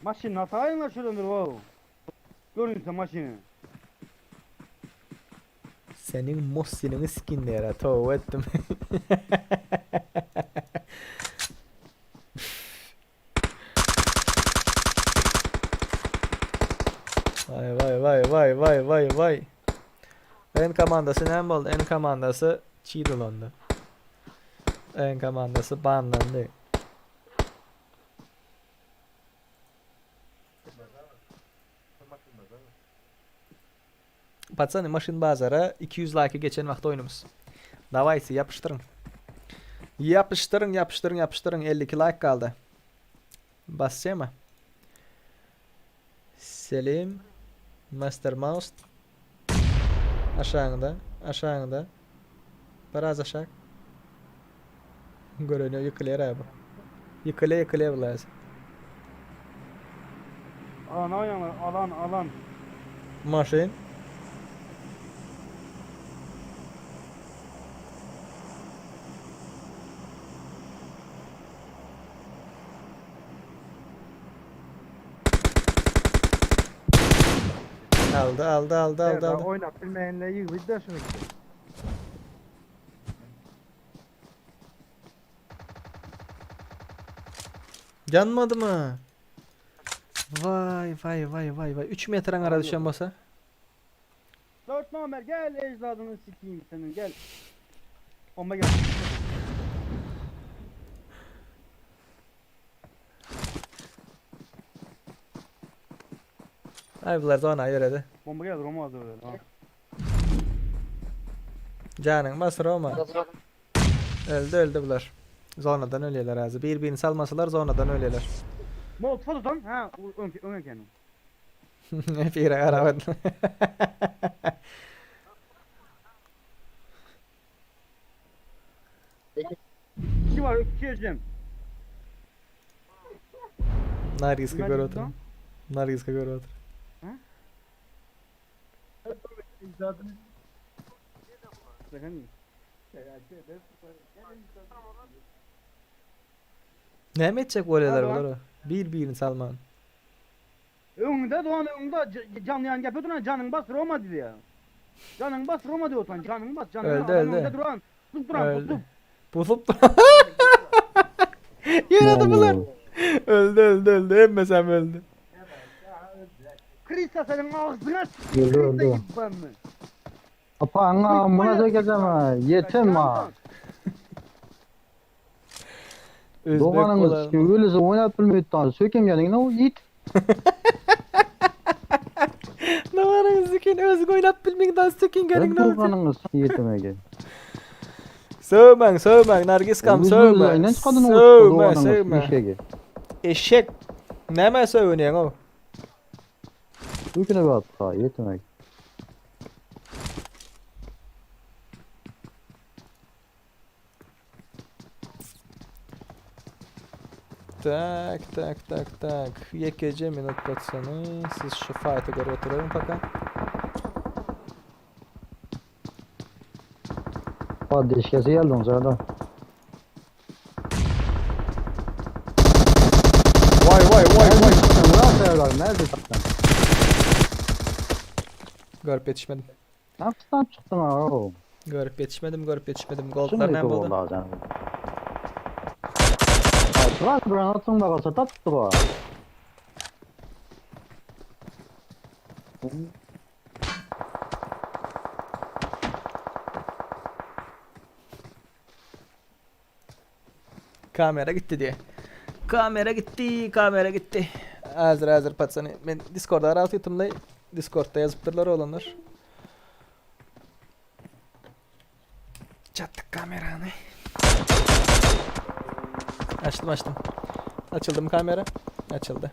Maşin nasıl ayınlar şuradandır o? Görünse maşini. Senin Mosin'ini skinlere tövbe ettim. Vay vay vay vay vay vay vay. En komandası ne oldu? En komandası çiğdolandı. En komandası banlandı. Patsany maşyn bazara 200 like geçen wagtda oýnumyz. Dawaysi ýapyşdyryň. Ýapyşdyryň, ýapyşdyryň, ýapyşdyryň 52 like galdy. Basýama. Selim Master Mouse aşağında, aşağında. Biraz aşağı. Görünüyor yıkılıyor abi. Yıkılıyor yıkılıyor lazım. Alan oýnaňlar, alan alan. Maşyn. Aldı aldı aldı aldı aldı. Oynap bilmeyenler ýigit de şunu. Yanmadı mı? Vay vay vay vay vay. 3 metren ara düşen basa. Dört nomer gel ecdadını sikeyim senin gel. Bomba gel. Ay bunlar da ona yöredi. Bomba gel Roma adı öyle. Ha. Canın bas Roma. Öldü öldü bunlar. Zonadan ölüyorlar azı. Birbirini salmasalar zonadan ölüyorlar. Molotof tutan ha ön ön kendin. Hep araba. İki var iki ecem. Nargis Ben gör de otur. Nargis gör otur. Sakın. Ne mi edecek voleyler Hadi bunlar o? Birbirini salman. Önünde doğan önünde canlı yan yapıyordun ha canın bas Roma dedi ya. Canın bas Roma diyor lan canın bas canın. Öldü, adam öldü. Önünde duran. Tutup duran Öldü. tutup. Pusup Yaradı bunlar. Öldü öldü öldü. Emmesem öldü. Krista senin ağzına Öldü, öldü. Krista Apağına amına sökeceğim Yetim ha. Özbek Doğanınız olanı. öylese oynap bilmeyip sökem gelin o it. Ne var sikin özgü oynap bilmeyin sikin gelin ne oldu? Doğanınız yetime Sövmen sövmen Nargis kam sövme. Sövme sövme. Eşek. Näme sövünýäň o? Söküne bat ha yetime. Tak tak tak tak. Yekeje minut patsany. Siz şu fight'ı görüp oturalım paka. Padişkesi geldi on sırada. Vay vay vay vay. Murat nerede çıktın? Görüp yetişmedim. Nasıl çıktın ha oğlum? Görüp yetişmedim, görüp yetişmedim. Goldlar Şimdi ne buldu? oldu sen. Bırak bırak atın da kalsa tatlı bu. Kamera gitdi diye. Kamera gitdi, kamera gitdi. Hazır hazır patsany. Men Discord'a aralt etdim Discord'da yazıpdyrlar oglanlar. Çattık kamerany. Açtım açtım. Açıldı mı kamera? Açıldy.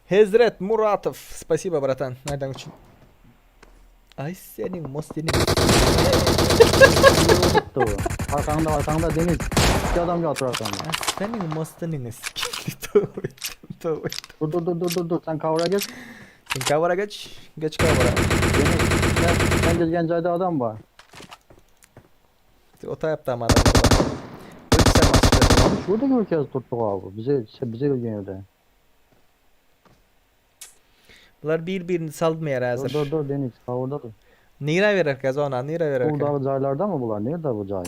Hezret Muratow, spasibo bratan, aýdan üçin. Aý seniň mostiniň. Arkaňda arkaňda Deniz. İki adam ýatyr arkaňda. Aý seniň mostiniňi sikeyim. Tövbe etdim, tövbe etdim. Dur dur dur dur dur dur sen cover'a geç. Sen cover'a geç. Geç cover'a. Deniz sen, sen gelgen jaýda adam bar. O tarapda ama adamlar bar. Öl sen maçı. Abi şurada görkez tuttuk abi. Bize bize gelgen ýerde. Bular bir-birini salmaýar Dur häzir. dur dur Deniz cover'da dur. Nira bererkä zona, nira bererkä. Bu jaýlarda mı bular? Nerede bu jaý?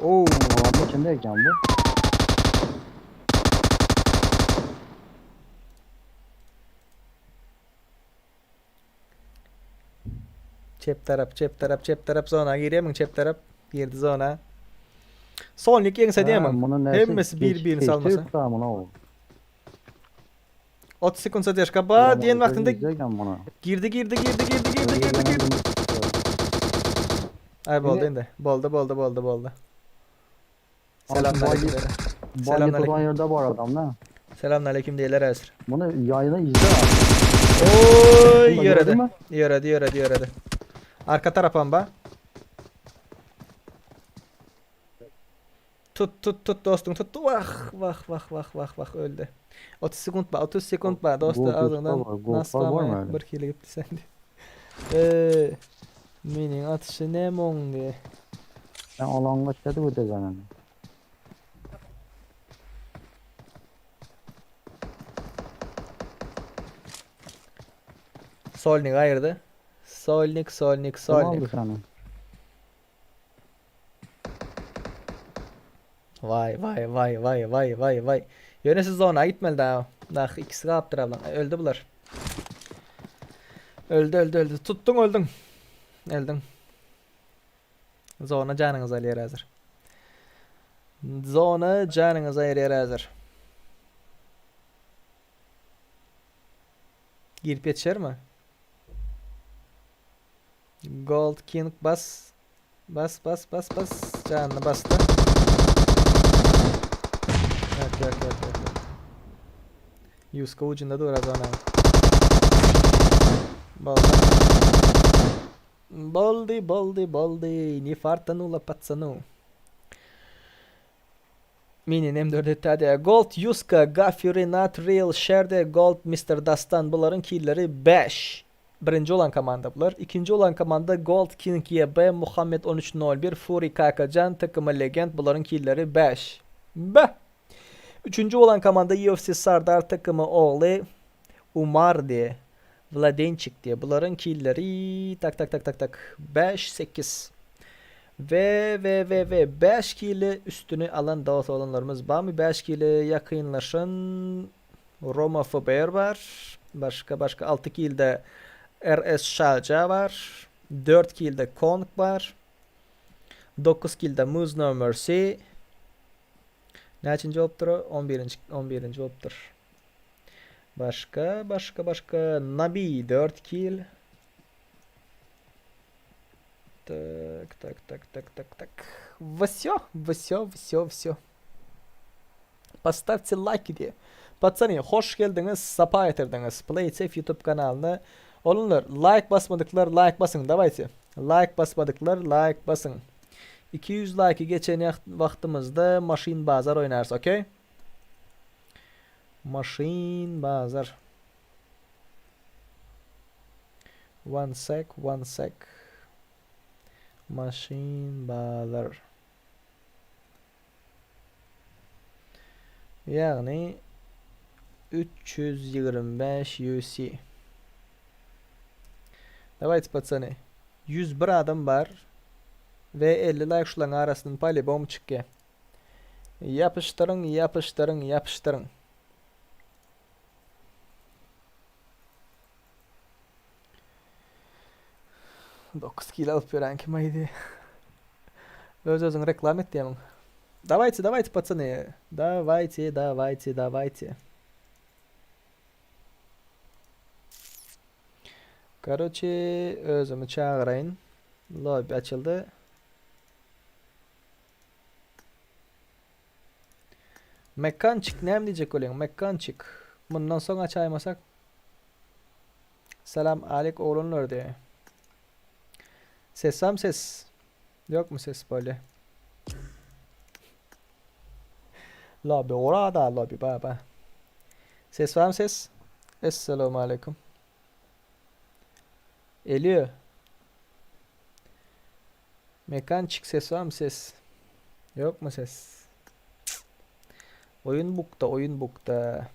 Oo. Alanın içindeyken bu. Çep tarap, çep tarap, çep tarap zona girýärmiň çep tarap? Girdi zona. Solnik ýeňse diýemem. Hemmesi bir-birini salmasa. 30 sekund zadержка ba diýen wagtynda girdi girdi girdi girdi girdi girdi girdi. Ay boldy indi. Boldy boldy boldy boldy. Selamünaleyküm. Selamünaleyküm. Tutan yerde var adam ne? Selamünaleyküm diýerler häzir. Bunu yayını izle abi. Oy Bunu ýöredi. gördün mü? Ýöredi ýöredi ýöredi. Arka tarapam ba. Tut tut tut dostuň tut. Wah wah wah wah wah wah öldi. 30 sekund ba 30 sekund ba dosty Gol agzyňdan var, gol nas var mı bama öyle? bir hili gitdi sen diye. Eee Meniň atyşy näme oň diye. Sen alanga çedi bu dezanen. Solnik aýyrdy. Solnik solnik Kim aldı solnik. seni? Vay vay vay vay vay vay vay. Ýöne siz zona gitmeli daha. Nah ikisi galypdyr ablaň. Öldi bular. Öldi öldi öldi. Tutduň öldüň. Öldüň. Zona janyňyzy alýar häzir. Zona janyňyzy aýyrýar häzir. Girip ýetişermi? Gold King bas. Bas bas bas bas. Janyny basdy. Ýok ýok ýok ýok. ýok. Ýuska ujunda dur zona. Boldy. Boldy, boldy, boldy. Не фартануло пацану. Minin M4 etdi. Gold Yuska, Gaffy, Renat, Real, Şerde, Gold, Mr. Dastan bularyň killleri 5. Birinji olan komanda bular. Ikinji olan komanda Gold King YB, Muhammed 1301, Fury Kakacan, takımı Legend bularyň killleri 5. Be. Üçünji olan komanda UFC Sardar takımı Oğlu Umar diye. Vladençik diye. Bularyň killleri tak tak tak tak tak 5 8. Ve ve ve ve 5 kili üstüni alan dost olanlarymyz barmy? 5 kili ýakynlaşan Roma FBR bar. Başga başga 6 kilde RS Şaja bar. 4 kilde Kong bar. 9 kilde Muz No Mercy. Näçinji bolupdyr o? 11-inji 11-inji bolupdyr. Başga başga başga Nabi 4 kil. Так, так, так, так, так, так. Всё, всё, всё, всё. Поставьте лайки diye. Patsany, hoş geldiňiz, sapa getirdiňiz. Play Safe YouTube kanalyna. Oglanlar, like basmadyklar like basyň, давайте. Like basmadyklar like basyň. 200 like geçen wagtymyzda maşyn bazar oýnarys, okey? Maşyn bazar. One sec, one sec. Maşyn bazar. Ýagny 325 UC. Давайте, пацаны. 101 adam bar we 50 like şularyň arasyndan по-любому çykýar. Ýapyşdyryň, ýapyşdyryň, ýapyşdyryň. 9 kilo alyp ýören kim aýdy? Öz özüňi reklam etýämiň. Dawayte dawayte pacany. Dawayte dawayte dawayte. Karoçe özümi çagyraýyn. Lobby açyldy. Mekançik näme diýjek bolýaň Mekançik. Mundan soň açaýmasak. Salam alik oglanlar diýe. Ses bam ses. Ýokmy ses bolýa. Lobby orada lobby baba. Ses bam ses. Esselamu aleyküm. Elio. Mekançik ses bamy ses. Ýokmy ses. Oýun bukda oýun bukda.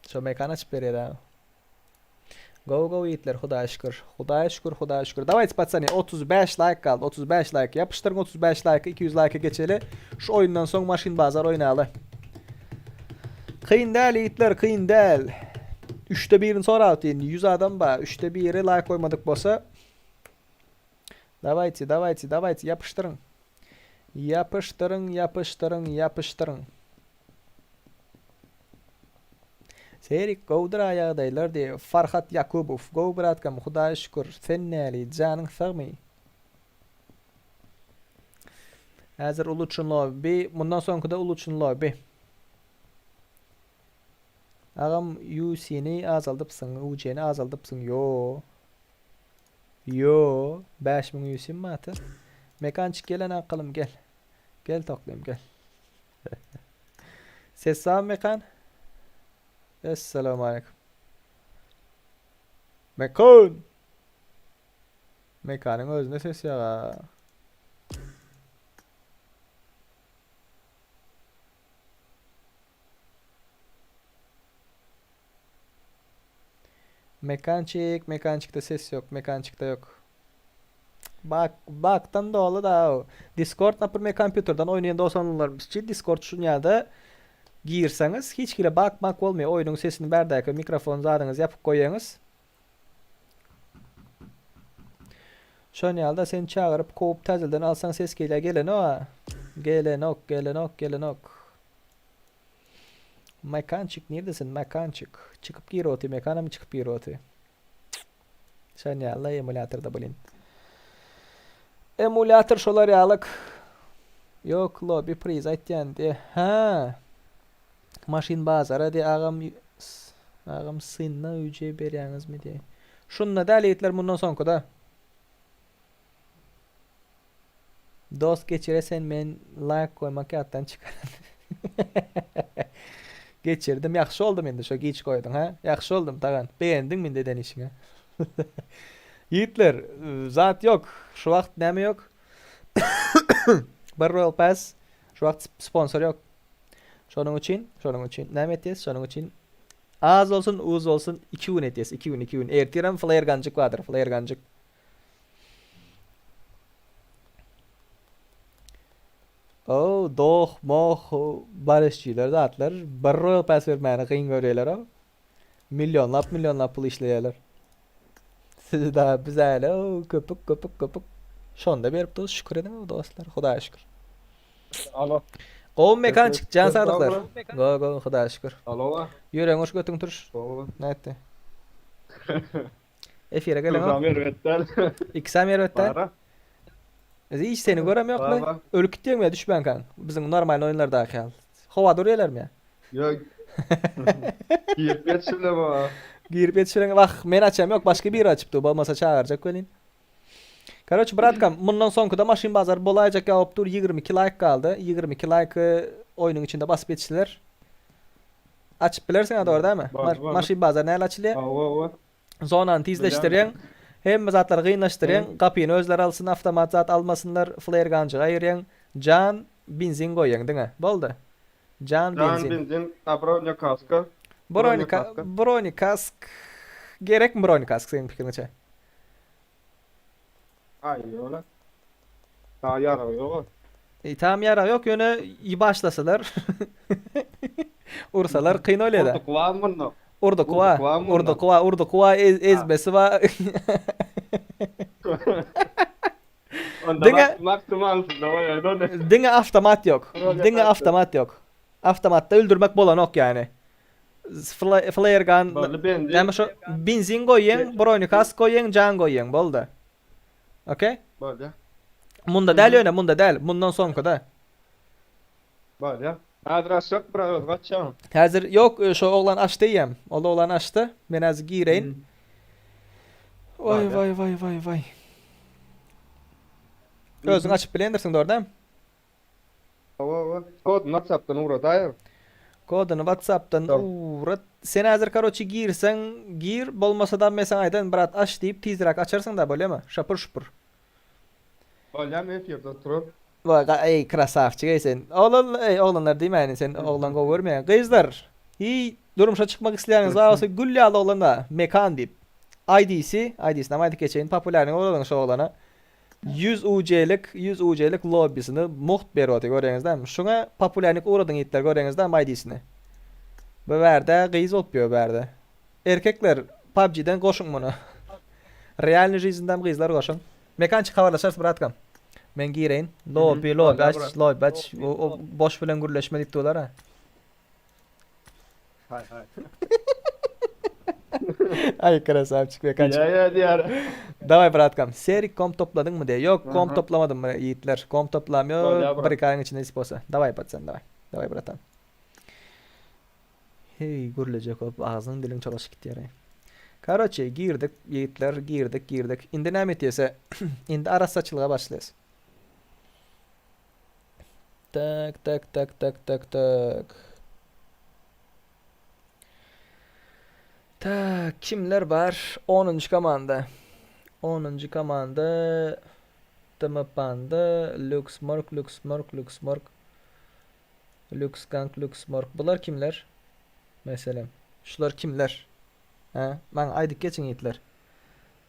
Şo mekan açyp berýär ha. Go go ýigitler hudaýa şükür. Hudaýa şükür hudaýa şükür. Dawayt patsany 35 laýk galdy 35 laýk. Ýapyşdyryň 35 laýky 200 laýka geçeli. Şu oýundan soň maşyn bazar oýnaly. Kyn däl ýigitler kyn däl. Üçde birini sorap indi 100 adam bar. Üçde biri laýk goýmadyk bolsa Dawayte dawayte dawayte ýapyşdyryň. Ýapyşdyryň ýapyşdyryň ýapyşdyryň. Serik gowdyr a ýagdaýlar diý Farhat Ýakubow gowy bratkam hudaýa şükür sen näli janyň sagmy. Häzir uluçyn lobby mundan soňkyda uluçyn lobby. Agam UC-ni azaldypsyň UC-ni azaldypsyň ýoo. Ýoo 5000 UC-m bardy. Mekançik gelen akylym gel. Gel toklym gel. Ses sag Mekan. Essalamu aleyküm. Mekan. Mekanyň özünde ses ýok ha. Mekançik, mekançikde ses ýok, mekançikde ýok. Bak, bakdan doly da. Discord naprimýer kompýuterden oýnaýan dosanlarymyz üçin Discord şun ýa-da girseňiz hiç hili bak mak bolmaýar. Oýnuň sesini bärdäki mikrofon zadyňyzy ýapyp goýaňyz. Şon ýaly-da seni çagyryp kowup täzelden alsaň ses gelýär gelenok. Gelenok, gelenok, gelenok. Mekançik niredesin mekançik? Çykyp gir oty mekanam çykyp gir oty. Sen ýaly emulyatorda blin. Emulyator şolar ýalyk. Ýok lobby priz aýtýan diýe. Ha. Maşyn bazara diýe agam agam synna üje berýäňizmi diýe. Şunda däl ýigitler mundan soňkuda. Dost geçire sen men laýk goýmak ýatdan çykaran. Geçirdim ýagşy oldum indi şo giç goýduň ha. Ýagşy oldum Tagan. Begendiň indi eden işiňe. Ýigitler zat ýok. Şu wagt näme ýok? Bir Royal Pass şu wagt sponsor ýok. Şonuň üçin, şonuň üçin näme etýäs? Şonuň üçin az bolsun, uz bolsun 2 gün etýäs. 2 gün, 2 gün. Ertirem flare ganjyk bardyr, flare ganjyk. O doh moh bareşçiler zatlar bir Royal Pass bermäni kyn görýärler o. Millionlap millionlap pul işleýärler. Siz da biz äle o köpük köpük köpük. Şonda berip dur şükür ediň dostlar. Hudaýa şükür. Alo. Gowy mekan çyk jan saglyklar. Go go Hudaýa şükür. Alo. Ýüregiň hoş götüň turuş. Nätdi? Efire gelen Ikisam erbet däl. Ikisam erbet däl. Bara. Hiç seni görem ýokmy? Bara. Ölüp gitýäňmi ýa düşmänkäň? Biziň normal oýunlardaky ýaly. Howa durýarlarmy ýa? Ýok. Girip ýetişimle bu. Girip ýetişireň wah men açam ýok başga biri açypdy bolmasa çagyrjak welin. Karoç bratkam mundan soňkyda maşyn bazar bolaýjak ýawyp dur 22 laýk galdy. 22 laýky oýnuň içinde basyp ýetişdiler. Açyp bilersiň ha dogry dälmi? Maşyn bazar näle açylýar? Hawa hawa. Zonany tizleşdirýäň. Hemme zatlary gynlaşdyrýaň. Gapyny özleri alsyn, awtomat zat almasynlar. Flare ganjygy aýyrýaň. Jan, benzin goýýaň diňe. Boldy. Jan, Jan, benzin. benzin, a bronya kaska. Bronya kaska. Bronya kask. Gerekmi bronya kask seniň pikiriňçe? Aý, ýola. Daha ýaragy ýok. E, tam ýaragy ýok, ýöne i başlasalar. Ursalar kyn bolýar-da. Urduk bar munda. Urduk bar. Urduk bar, urduk bar, ezmesi bar. Diňe Maksimalsynda bolýar ony. Diňe avtomat ýok. Diňe avtomat ýok. Avtomatda öldürmek bolanok ýani. Flare gun. Boldy benzin. Näme şo benzin goýýaň, broňikask goýýaň, jan goýýaň, boldy. Okey? Boldy. Munda däl ýöne, munda däl. Mundan soňkuda. Bolýa. Häzir açjak biraz özüň açýaň. Häzir ýok, şo oglan açdy eýýäm. Ol oglan açdy. Men häzir gireýin. Waý waý waý waý waý. Özüň açyp bilendirsiň dogry dämi? Hawa hawa. Koduny WhatsAppdan ugradaýyň. Koduny WhatsAppdan ugrat. Sen häzir karoçi girseň gir, bolmasa-da men saňa aýdan brat aç diýip tizräk açarsyň-da bolýamy? Şapur şupur. Bolýa men efirde oturan. Vay eý krasawçyk eý sen. Oglan eý oglanlar diýmäýin sen oglan gowy görmeýäň. Gyzlar hiý durmuşa çykmak isleýäniňiz bar bolsa gül ýaly oglan bar. Mekan diýip. IDsi, IDsinem aýdyp geçeýin. Populýarnyý oglan şo oglana. 100 UC-lik, 100 UC-lik lobbisini mugt berip otyr görýäňiz dämi? Şuňa populýarnik ugradyň ýigitler görýäňiz dämi IDsini. Bu bärde gyz bolup ýör bärde. Erkekler PUBG-den goşuň muny. Realnyý žizndem gyzlar goşuň. Mekançik habarlaşarys bratkam. Men gireýin. Lobby, lobby aç, lobby aç. O boş bilen gürleşme diýip durlar ha. Hay hay. Ay krasavçik mekançik. Ýa ýa diýär. Daway bratkam. Serik kom topladyňmy diýe. Ýok, kom toplamadym ýigitler. Kom toplam ýok. Bir iki aýyň içinde nesip bolsa. Daway patsan, daway. Daway bratan. Heý gürlejek bolup agzyň diliň çolaşyp gitýär-eý. Karoçe girdik ýigitler girdik girdik. Indi näme etýäs-e? Indi arassaçylyga başlaýas. Tak tak tak tak tak tak. Tak kimler bar? Onunjy komanda. Onunjy komanda TM Panda, Lux Mork, Lux Mork, Lux Mork. Lux Gang, Lux Mork. Bular kimler? Meselem, şular kimler? Hä? Maňa aýdyp geçiň ýigitler.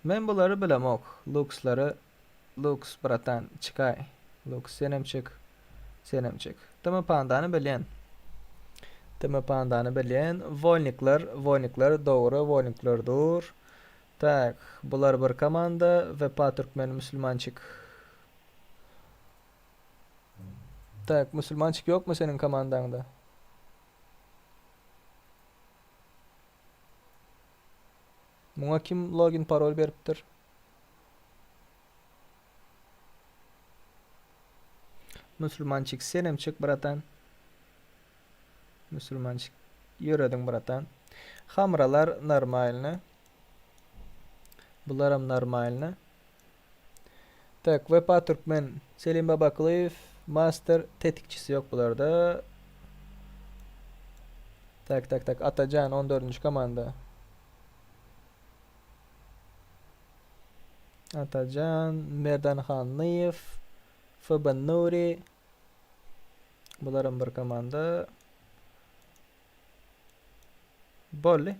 Men bulary bilemok. Luxlary Lux bratan çykaý. Lux senem çyk. Senem çyk. Tm Pandany bilýän. Tm Pandany bilýän. Wolnikler, wolnikler dogry, wolnikler dur. Tak, bular bir komanda. Wepa Türkmen Müslümançik. Tak, musulmançyk ýokmy seniň komandaňda? Muňa kim login parol beripdir? Musulmançyk senem çyk bratan. Musulmançyk ýörediň bratan. Hamralar normalny. Bularam normalny. Tak, Wepa Türkmen, Selim Babaklyýew, Master tetikçisi ýok bularda. Tak, tak, tak, Atajan 14-nji komanda. Atajan, Merdan Hanlyýew, FB Nuri. Bularam bir komanda. Boldy.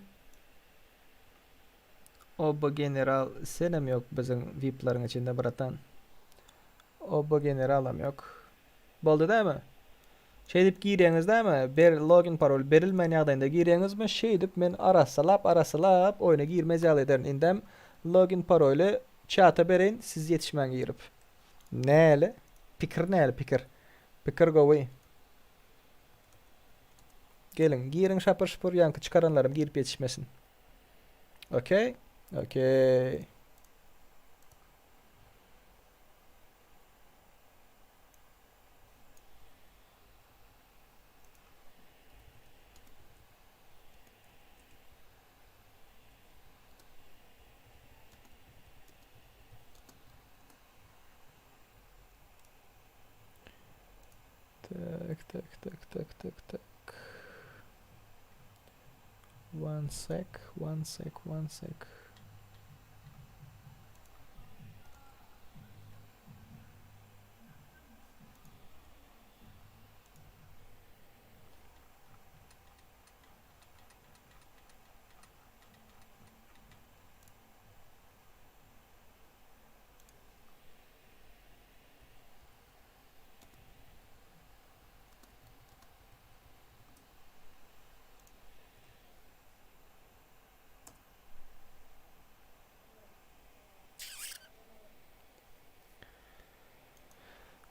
Oba general senem ýok biziň viplaryň içinde bratan. Oba generalam ýok. Boldy dämi? Şeýdip girýäňiz dämi? Ber login parol berilmän ýagdaýynda girýäňizmi? Şeýdip men arassalap arassalap oýna girmez ýaly ederin. Indem login paroly çata bereýin siz ýetişmäň girip. Näle? Pikir näle pikir? Pikir gowy. Geliň giriň şapur şupur ýaňky çykaranlarym girip ýetişmesin. Okey. Okey. Tak, tak, tak, tak, tak, tak. One sec, one sec, one sec.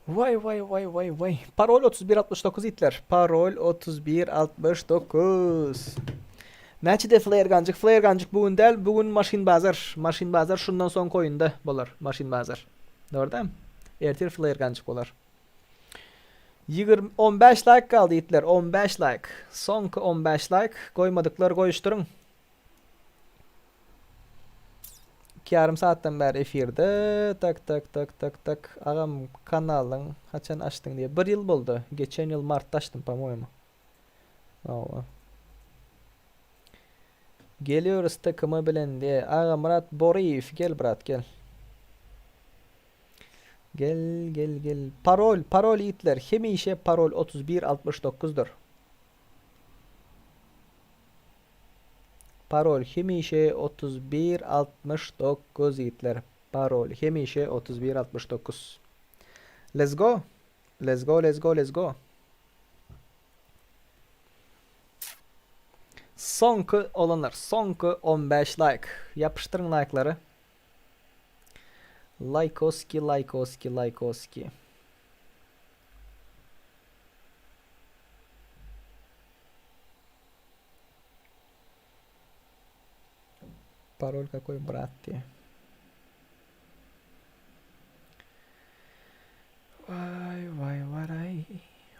Waý waý waý waý waý. Parol 3169 itler. Parol 3169. Näçede flare ganjyk? Flare ganjyk bu gün däl, bu gün maşyn bazar. Maşyn bazar şundan soňky oýunda bolar. Maşyn bazar. Dogry dämi? Ertir flare ganjyk bolar. 20 15 like galdy itler. 15 like. Soňky 15 like. Goýmadyklar goýuşdyryň. 2 ýarym saatdan bäri efirde. Tak tak tak tak tak. Agam kanalyň haçan açdyň diýe. Bir ýyl boldy. Geçen ýyl martda açdym po-moýemu. Hawa. Geliyoruz takıma bilen diýe. Agamyrat Boryýew gel brat gel. Gel gel gel. Parol parol ýigitler hemişe parol 31 69 dyr. Parol hemişe 31 69 ýigitler. Parol hemişe 31 69. Let's go. Let's go let's go let's go. Soňky olanlar soňky 15 like. Ýapyşdyryň like'lary. Likeoski likeoski likeoski. Parol kakoý brat diýe. Waý waý waraý.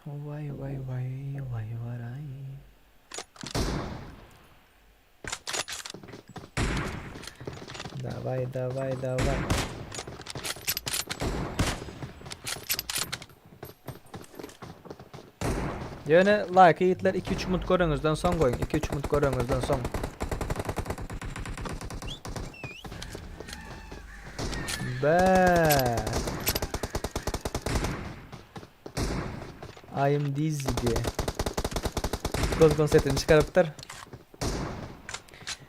Waý waý waý waý waraý. Daway daway daway. Ýöne like ýigitler 2-3 minut göreňizden soň goýuň. 2-3 minut göreňizden soň. Be. I am dizzy diye. Gozgon setini çykarypdyr.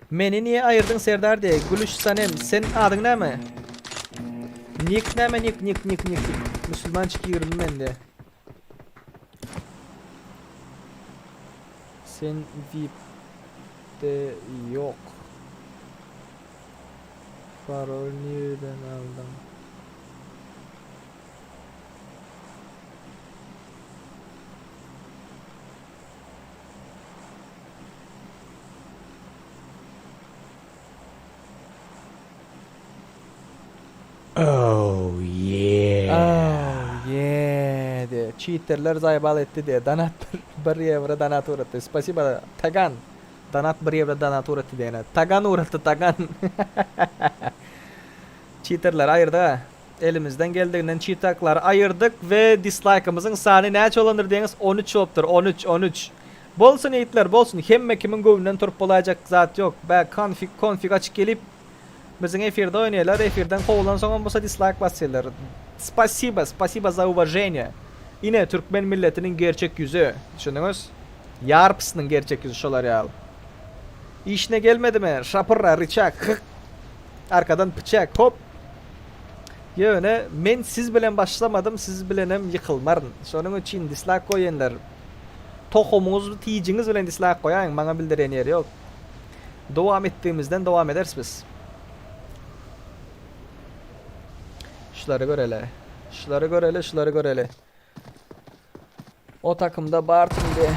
Meni niye aýyrdyň Serdar diye. Gülüş Sanem sen adyň näme? Nik näme nik nik nik nik. Müslümançyk 20 men diye. Sen VIP'de yok. Parol nireden aldyň? Oh yeah. Oh yeah diye. Cheaterler zaýbal etdi diye. Donat 1 ýewro donat ugratdy. Spasiba Tagan. Donat 1 ýewro donat ugratdy diýene. Tagan ugratdy Tagan. Cheaterleri aýyrdyk-a. Elimizden geldiginden çitaklary aýyrdyk we dislaýkymyzyň sany näçe bolandyr diýeňiz 13 bolupdyr 13 13. Bolsun ýigitler bolsun hemme kimiň göwnünden turup bolaýjak zat ýok bä konfig konfig açyk gelip biziň efirde oýnaýlar efirden kowulansoňam bolsa dislaýk basýarlar spasiba spasiba za uwaženiýe ine türkmen milletiniň gerçek ýüzi düşündiňiz ýarpysynyň gerçek ýüzi şolar ýaly işine gelmedimi şapyrra ryçak hyk Arkadan pyçak hop. Ýöne men siz bilen başlamadym siz bilenem ýykylmaryn. Şonuň üçin dislak goýanlar tohumyňyz tijiňiz bilen dislak goýaýyň maňa bildirýän ýeri ýok. Dowam etdigimizden dowam ederis biz. Şulary göreli. Şulary göreli, şulary göreli. O takymda Bartyndy.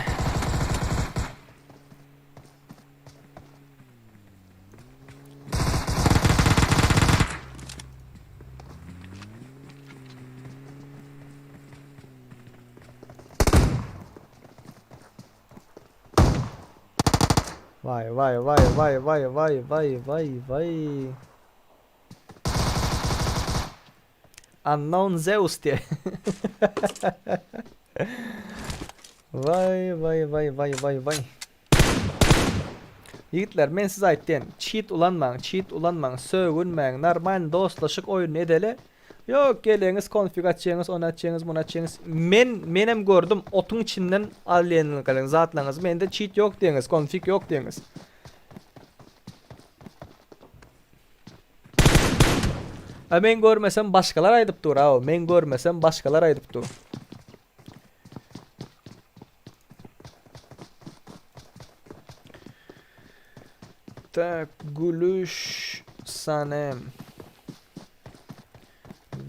Vay vay vay vay vay vay vay vay vay. Unknown Zeus diye. Vay vay vay vay vay vay. Ýigitler men size aýtdym çit ulanmaň çit ulanmaň sögünmäň normalny dostlaşyk oýunyny edeli ýok geleňiz konfig açýaňyz ony açýaňyz muny açýaňyz men menem gördüm otuň içinden alýanlyklaryňyz zatlaryňyzy mende çit ýok diýeňiz konfig ýok diýeňiz. A men görmesem başgalar aýdyp dur aw men görmesem başgalar aýdyp dur. Tak, gülüş sanem.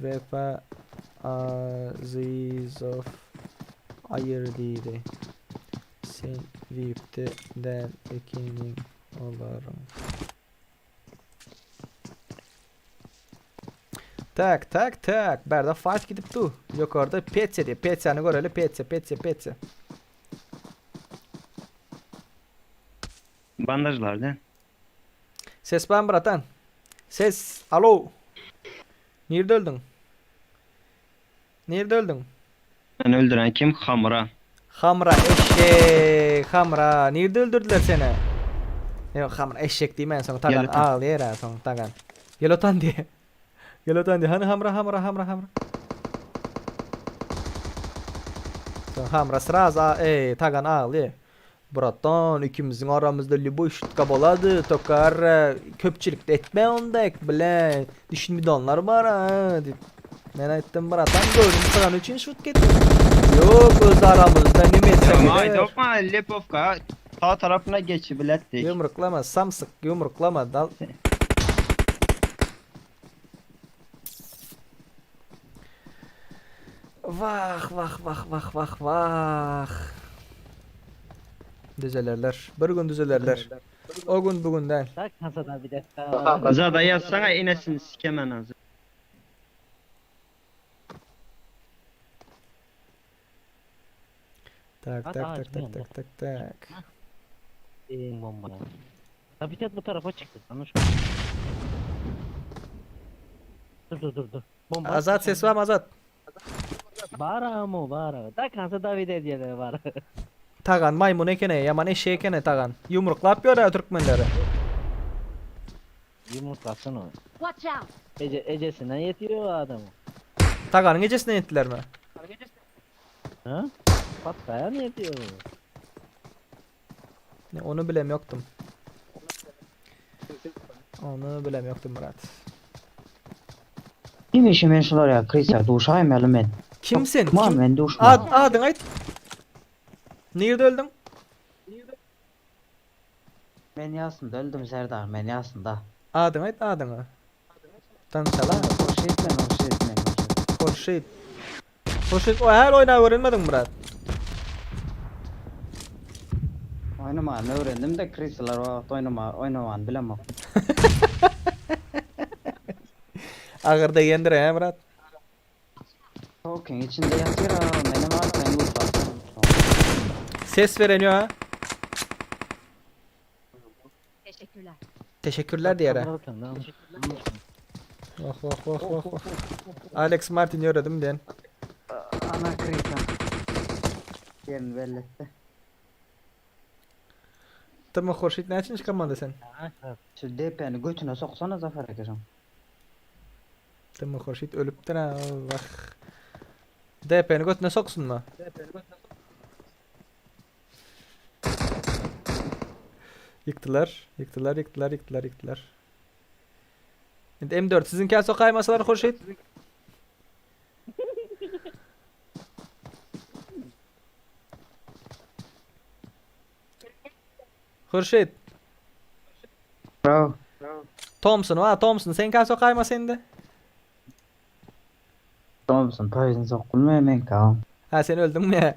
Vefa. Azizow aýyr diýdi. Sen VIP-de däl ekeniň olaryň. Tak, tak, tak. Bärde fight gidip dur. Ýokarda Petya diýip. Petyany göreli. Petya, Petya, Petya. Bandajlarda. Ses barmy bratan? Ses. Alo. Nirde öldüň? Nirde öldüň? Meni öldüren kim? Hamra. Hamra eşek, Hamra. Nirde öldürdüler seni? Ýok, Hamra eşek diýmän soň tagan Gel otan. aglaýar ha soň tagan. Gel otan diýe. Gel otan diýe. Hany Hamra, Hamra, Hamra, Hamra. Soň Hamra sraz a eý tagan aglaýar. Bratan ikimiziň aramyzda lýuboý şutka bolady tokar köpçülikde etme ondek bile düşünmidonlar bar a diýip. Men aýtdym bratan göwnüm sygany üçin şutka etdim. Ýok öz aramyzda nime etsek Aý eder. dokma Lipovka sağ tarafına geçi biletdik. Ýumruklama samsyk ýumruklama dal. Wah wah wah wah wah wah. Düzelerler. Bir gün düzelerler. O gün bugün däl. Zada yazsana inesini sikemen azı. Tak tak tak tak tak tak tak. Bomba. Habitat bu tarafa çıktı. Anlaşıldı. Dur dur dur dur. Bomba. Azat ses var mı Azat? Bara mı bara. Da kansa David ediyeler bara. Tagan maýmun ekeni, ýaman eşek ekeni Tagan. Ýumruklap ýör-ä türkmenleri. Yumurtlasın o. Watch out! Ece, ecesinden yetiyor o adamı. Taganyň ejesine ýetdilermi? Ha? Patkaya mı yetiyor? Ne ony bilem ýokdum. Ony bilem ýokdum Myrat. Kim işi men şular ya Krisa duşaýmaly men. Kim sen? Ma Kim? men duşma. Ad, adyňy aýt. Nirde öldüň? Men ýasynda öldüm Serdar, men ýasynda. Adyňy aýt, adyňy. Tanşala. Hoşit men, hoşit men. Hoşit. Hoşit, o her oýnap öwrenmediň Myrat. Oýnamany öwrendim de Krisalar wagt oýnama, oýnamany bilemok. Agyr degendir he Myrat. Tokyň içinde ýatyr a, menem arkaýyn uklap. Ses veren ýok ha. Teşekkürler. Teşekkürler diýere. Wah wah wah wah wah. Alex Martin ýöredim diýen. Ana Krisa. Ýerini belli etdi. Tm Hurşit näçinji komanda sen? Şu DP-ni götüne soksana Zafar aka şoň. Tm Hurşit ölüpdir ha wah. DP-ni götüne soksunmy? Ýykdylar, ýykdylar, ýykdylar, ýykdylar, ýykdylar. Indi M4 siziňkä sokaýmasalar Hurşit. Hurşit. Bravo. Thompson, wa Thompson, seňkä sokaýmasa indi. Thompson poison sokulmaýar meňkä. Ha sen öldüňmi?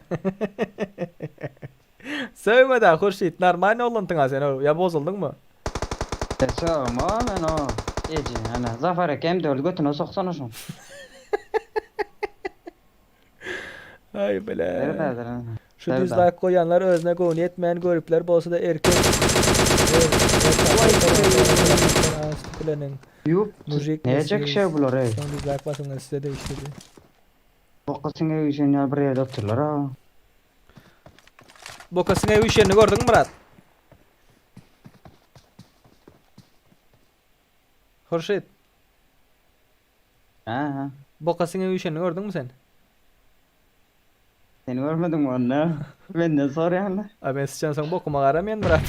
Sögme da Hurşit, normalny oglantyň-a sen, ýa bozuldyňmy? Sögme men o. Eje, ana Zafar aka M4 götüne soksana şoň. Aý bile. Berdi Şu dislike goýanlar özüne göwni ýetmeýän göripler bolsa-da erkek Ýup, Mujik näjek şey bular ey. Soň dislike basyňlar size degişlidi. Bokasyň üýşen ýaly bir ýerde otyrlar ha. Bokasyň üýşenini gördüňmi Myrat? Hurşit. Ha ha. Bokasyň üýşenini gördüňmi sen? Sen görmediňmi ony? Menden soraýaňda. A men syçan soň bokuma garamaýan Myrat.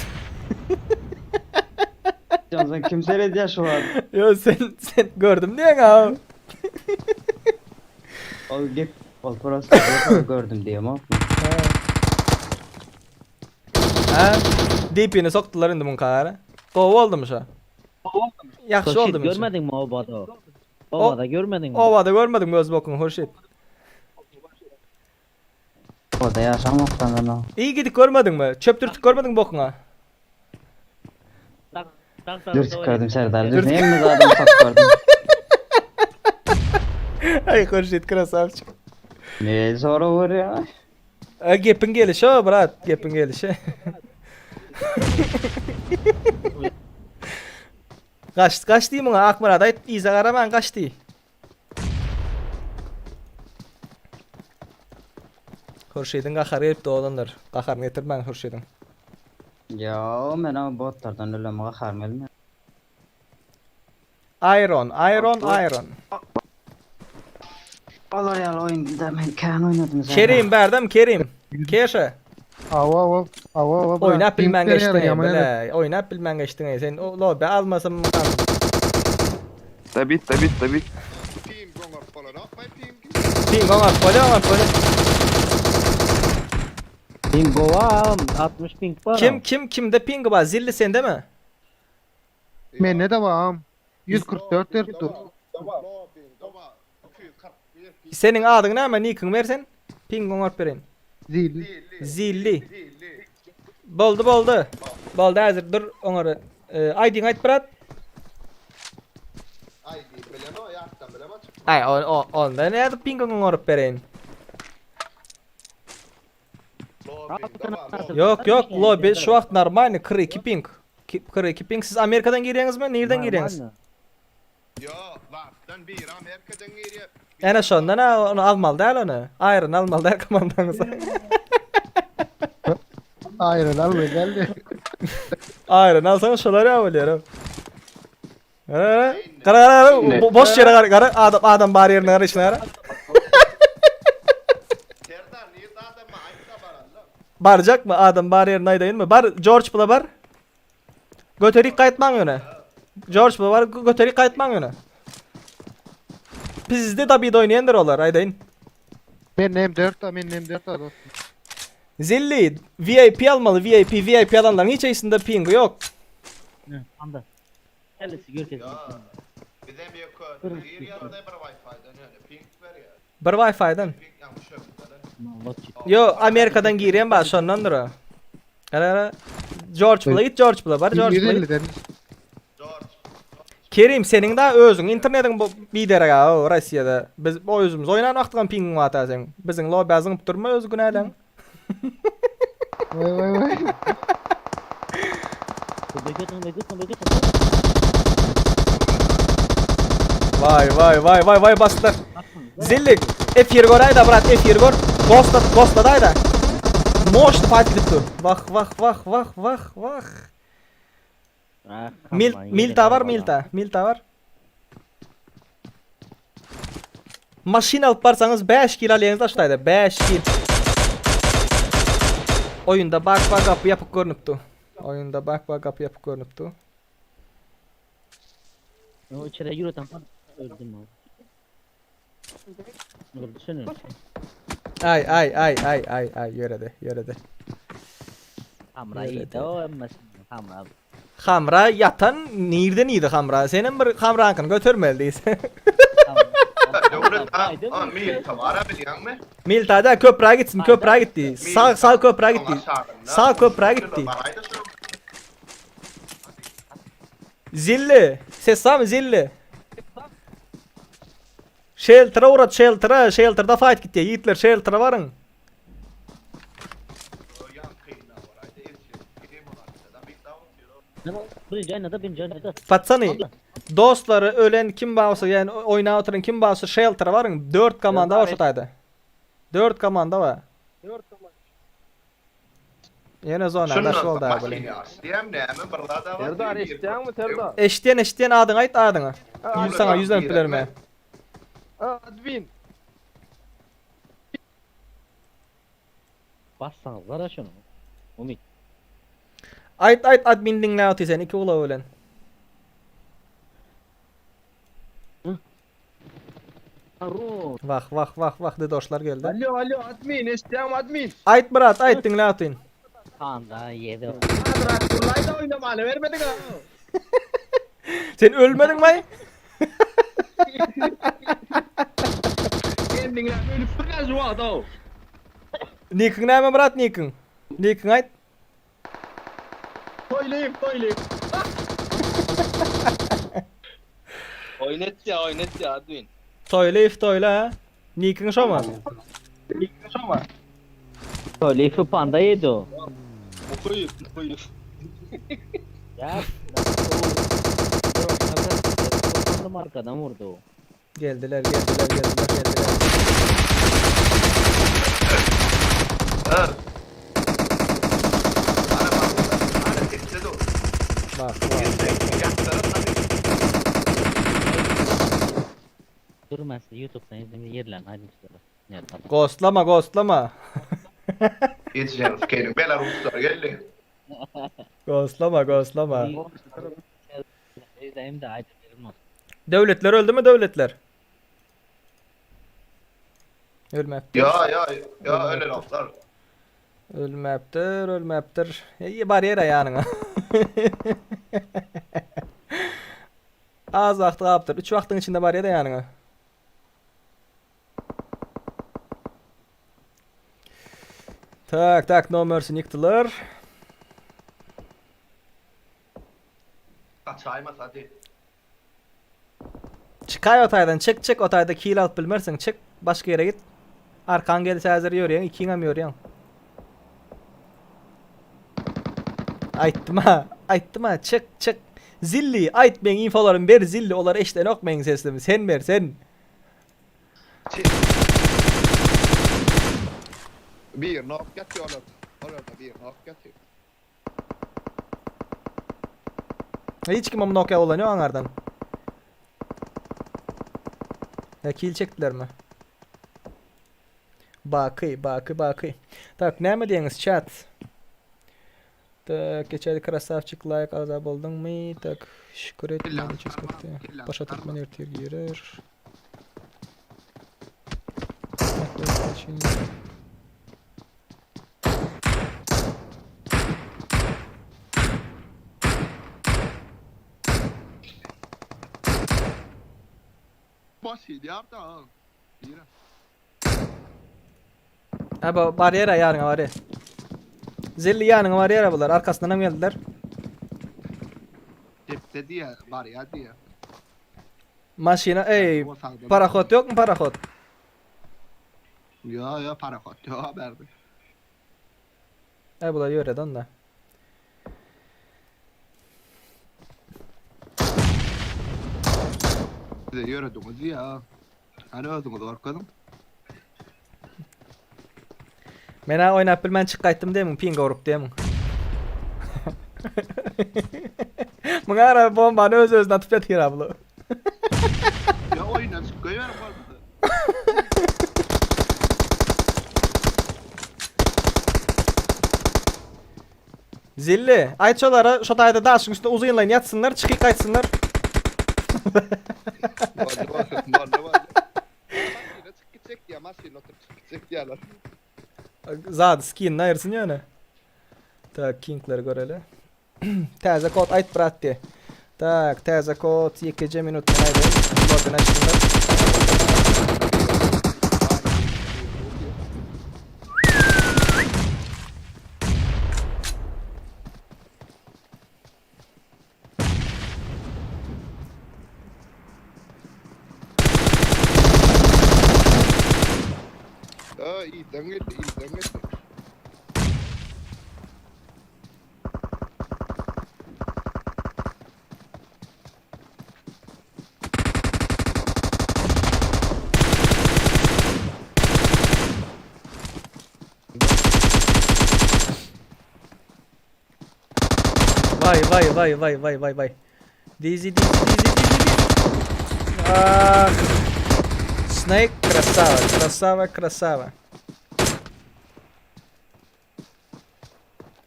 Syçan kim seredýär şu wagt? Ýo sen sen gördüm diýeň ha. Ol gep ol prosta gördüm diýemok. Ha? DP-ni sokdular indi muň kagara. Gowy boldumy şo? Ýagşy boldumy? Görmediňmi obada? Obada görmediňmi? Obada görmedim öz bokuňy Hurşit. Orada ýaşamokdan men o. Iyi gidip görmediňmi? Çöp dürtük görmediňmi bokuňa? Dürtük gördüm Serdar. Dürtük hemme zadyny sok gördüm. Ay Hurşit krasavçik. Ne soru görýär? A gepiň gelişi o brat, gepiň gelişi. Gaç, gaç diý muňa Akmyrat aýt, yza garaman gaç diý. Hurşidiň gahary gelipdi oglanlar. Gaharyny getirmäň Hurşidiň. Ýo, men o botlardan ölem gaharym gelmeýär. Iron, Iron, Iron. Olar ýaly oýunda men kän oýnadym zaten. Kerim bärdem Kerim. Keşe. Awa awa awa awa. Oýnap bilmän geçdiň bile. Oýnap bilmän geçdiň sen o lobby almasam. Dabit dabit dabit. Ping oňat bolýar, oňat bolýar. Ping gowa 60 ping bar. Kim kim kimde ping bar? Zilli sendemi? Mende de bar. 144 berip dur. Seniň adyň näme? Nikiň ber sen. Ping oňaryp bereýin. Zilli. Zilli. Boldy boldy. Boldy häzir dur oňary. ID-ňi aýt brat. Aý o o onda nädip ping oňaryp bereýin? Ýok ýok lobby şu wagt normalny 42 ping. 42 ping siz Amerikadan girýäňizmi? Nirden girýäňiz? Ene şondan ha ony almaly däl ony. Aýryny almaly däl komandaňyza. Aýryny almaly däldi. Aýryny alsaň şolar ýa bolýar. Gara gara gara boş ýere gara gara adam adam bar ýerine gara işine gara. Barjakmy adam bar ýerine aýdaýynmy? Bar George bula bar. Göterik gaýtmaň ýöne. George bula bar göterik gaýtmaň ýöne. Bizde David oýnaýandyr olar aýdaýyn. Men M4 da men M4 da dostum. Zilli VIP almaly VIP VIP alanlaryň hiç eýsinde pingi ýok. Anda. Bir Wi-Fi-den. Yo, Amerikadan girýän bar, şondandyr o. Gara gara. George bula git, George bula bar, George bula git. 150-den. Kerim, seniň da özüň internetiň bu biderek ha, o Rossiýada. Biz o özümiz oýnan wagtyňam pingiň bar ta seň. Biziň lobby zyňyp durma öz günäleň. Vay vay vay. Vay vay vay vay vay basdylar. Zillik, F1 gör aýda brat, F1 gör. Ghost Ghost aýda. Moşdy fight gidip dur. Wah wah wah wah wah wah. Mil Milta bar Milta, Milta bar. Maşyn alyp barsaňyz 5 kil alýaňyz da şutaýda 5 kil. Oýunda bak bak gapy ýapyk görnüpdi. Oýunda bak bak gapy ýapyk görnüpdi. O içeri yürüten öldüm abi. Öldüsene. Ay ay ay ay ay ay ýöredi ýöredi. Hamra iyi o emma hamra. Hamra ýatan nirden iýdi hamra? Senem bir hamraňkyny götermeli diýse. Miltada köprä gitsin, köprä gitdi. Sag sag köprä gitdi. Sag köprä gitdi. Zilli, ses barmy Zilli? Shelter'a urat, shelter'a, shelter'da fight gitýär. Ýigitler shelter'a baryň. Patsany, dostlary ölen kim bolsa, ýani oýnap oturan kim bolsa shelter'a baryň. 4 komanda bar şu taýda. 4 komanda bar. Ýene zona daş boldy abi. Serdar eşitýäňmi Serdar? Eşitýän eşitýän adyňy aýt adyňy. Ýüz saňa ýüzlenip bilermi? Admin. Bassaňyzlar şunu. Umit. Aýt aýt admin diňläp otyr sen iki gulagy bilen. Wah wah wah wah dedoşlar geldi. Alo alo admin eşitýäňmi admin? Aýt brat aýt diňläp otyryn. Kanda yedi. Adrat gurlaý da oýnamaly bermediň ha. Sen ölmediňmi aý? Kendiňe ölüp bir şu wagt o. Nikiň näme brat nikiň? Nikiň aýt. Toýlyýew, Toýlyýew. Oýun etýä, oýun etýä admin. Toýlyýew toýla ha. Nikiň şoma? Nikiň şoma? Toýlyýew panda ýedi o. Muhyýew, Muhyýew. Ýa. Arkadan vurdu o. Geldiler, geldiler, geldiler, geldiler. Bak, bak. Dur ben size YouTube'dan izleyeyim yerlerini aydın size. Ghostlama, ghostlama. Geçeceğim sikerim. Belaruslar geldi. Ghostlama, ghostlama. İzleyeyim de aydın verim olsun. Döwletler öldü mü döwletler? Ölmäpdir. Ya ya ya öyle laflar. Ölmäpdir, ölmäpdir. Eý barýar ýanyňa. Az wagty galypdyr. 3 wagtyň içinde barýar ýanyňa. Tak, tak, no mercy ýykdylar. Kaçaymaz hadi. Çykaý o taýdan, çyk, çyk, o taýda kill alyp bilmersiň, çyk, başga ýere git. Arkaň gelse häzir ýörýäň, ikiňem ýörýäň. Aýtdym-a, aýtdym-a, çyk, çyk. Zilli, aýt meň infolarymy ber Zilli, olar eşidenok meň sesimi, sen ber, sen. Bir nok ýatýarlar. Olarda bir nok ýatyr. Hiç kim Nokia bolan ýok aňardan. Ya kill çekdilermi? Baky, baky, baky. Tak, näme diýeňiz chat? Tak, geçeli krasavçik like agza bolduňmy? Tak, şükür et. Başa türkmen ertir girer. Baş edýär da. Bir. Ha bu barýera ýanyňa barýa. Zilli ýanyňa barýera bular. Arkasyndan hem geldiler. Depde diýe, barýa diýe. Maşyna eý, paraxod ýokmy paraxod? Ýa, ýa paraxod ýok berdi. Eý bular ýöredi onda. Size ýörediňiz ýa. Hany özüňiz gorkadyň. Men-ä oýnap bilmän çyk gaýtdym demiň, pinga urup demiň. Muňa ara bombany öz özüne atyp ýatyr abla. Ýa oýundan çykyp goýberiň bolmasa. Zilli, aýt şolara şo taýda daşyň üstünde uzynlaýyn ýatsynlar, çykyp gaýtsynlar. Boldy boldy boldy boldy. Maşyna çykyp gitjek diýýär, maşynda oturyp çykyp gitjek diýýärler. Zady skinini aýyrsyn ýöne. Tak, kingleri göreli. Täze kod aýt brat diýe. Tak, täze kod ýekeje minut men aýdaýyn. Lobbyny açsynlar. Aa, iyiden geldi, iyiden geldi. Vay vay vay vay vay vay vay. Dizi dizi dizi dizi dizi. Ah. Snake krasava, krasava, krasava.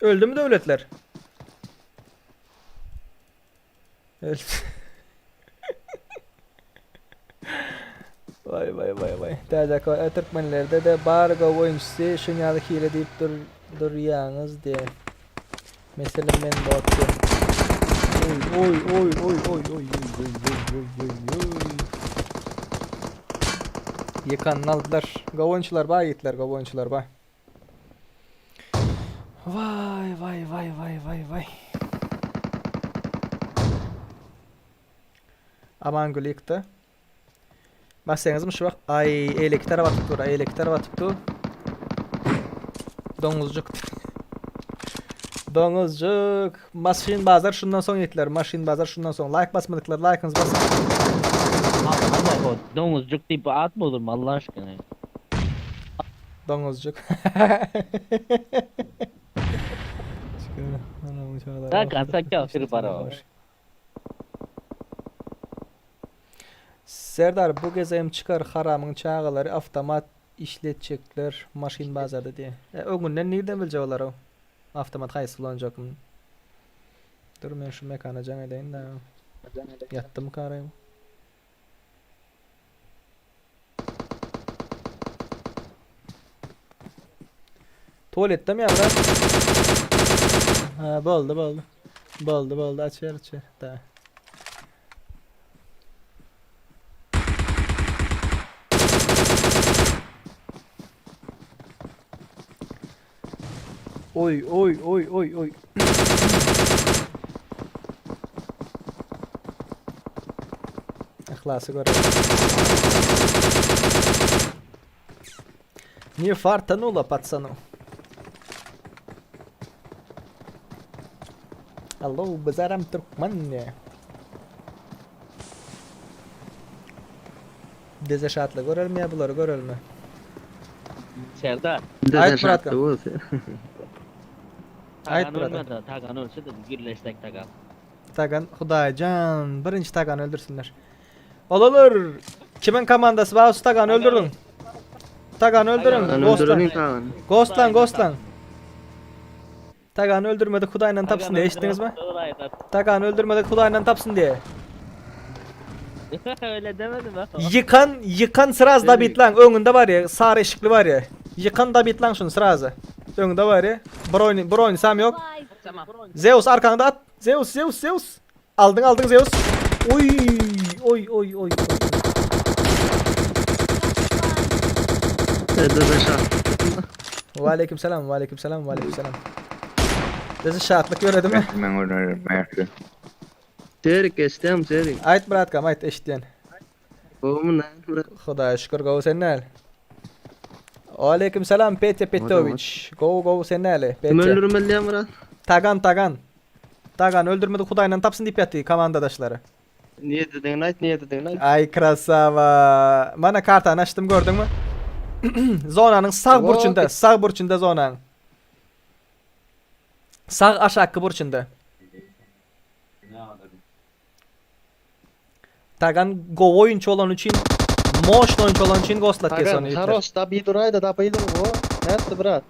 Öldü mü döwletler? Öldü. Vay vay vay vay. Täze e, türkmenlerde de bar gowy oýunçysy şuň ýaly hile diýip dur durýaňyz diýe. Meselem men bot diýe. Oý oý oý oý oý oý oý oý oý oý oý oý. Ýykanyny aldylar. Gowy oýunçylar bar ýigitler, gowy oýunçylar bar. Vay vay vay vay vay vay. Amangül ýykdy. Basýaňyzmy şu wagt? Aý, eýleki tarap atyp dur, eýleki tarap atyp dur. Doňuzjyk. Doňuzjyk. Maşyn bazar şundan soň ýetler. Maşyn bazar şundan soň. Like basmadyklar like'yňyzy basyň. Ama doňuzjyk diýip at bolurmy Allah aşkyna? Doňuzjyk. Da kansa kafir bara. Serdar bu gezegem çykar haramyň çagalary awtomat işletjekler maşyn bazarda diýe. E, öňünden nirden biljek olar o awtomat haýsy ulanjakyn. Dur men şu mekana jaň edeýin da. Ýatdym karayım. Tuvaletde mi ýa Ha boldy boldy. Boldy boldy açýar açýar. Da. Oy oy oy oy oy. Yhlasy görelim. Не фартануло пацану. Алло, базарам Türkmen. Deze şatly görelim ya bulary görelim. Serdar. Aýt bratka. Aýt Tagan brother. ölmedi. Tagan ölse de birleşsek Tagan. Tagan Hudaýjan birinji Tagany öldürsünler. Olalar kimin komandasy bar şu Tagany öldürdüň. Tagany öldürüň. Tagany Ghostlan. öldüreliň Tagany. Ghostlan Ghostlan. Tagany öldürmedik Hudaýdan tapsyn diye eşitdiňizmi? Tagany öldürmedik Hudaýdan tapsyn diye. Öyle demedim ha. Yıkan yıkan sıraz da bitlan öňünde bar ya sary ışıkly bar ya. Yıkan da bitlan şunu sırazı. Öňünde bar ya. Broyn broyn sam yok. Tamam. Zeus arkanda at. Zeus Zeus Zeus. Aldın aldın Zeus. Oy oy oy oy. Ve aleyküm selam ve aleyküm selam ve aleyküm selam. Bizi şatlık göredi mi? Serik eşdem serik. Ayt bratkam ayt eşitýän. Gowmy näme brat? Hudaýa şükür gowy sen näl? Aleyküm selam Petya Petrovic. Gowy gowy sen näle? Kim Petya. öldürmeli ýa brat? Tagan Tagan. Tagan öldürmedi Hudaýdan tapsyn diýip ýatdy komandadaşlary. Niye dediň aýt, niye dediň aýt. Ay krasava. Mana kartany açdym gördüňmi? Zonanyň sag burçunda, sag burçunda zonanyň. Sag aşaky burçunda. Tagan gowy oýunçy bolany üçin, moşny oýunçy bolany üçin goslat Tagan, kesony ýitler. haroş da bir durayda da bir o. Nätdi brat?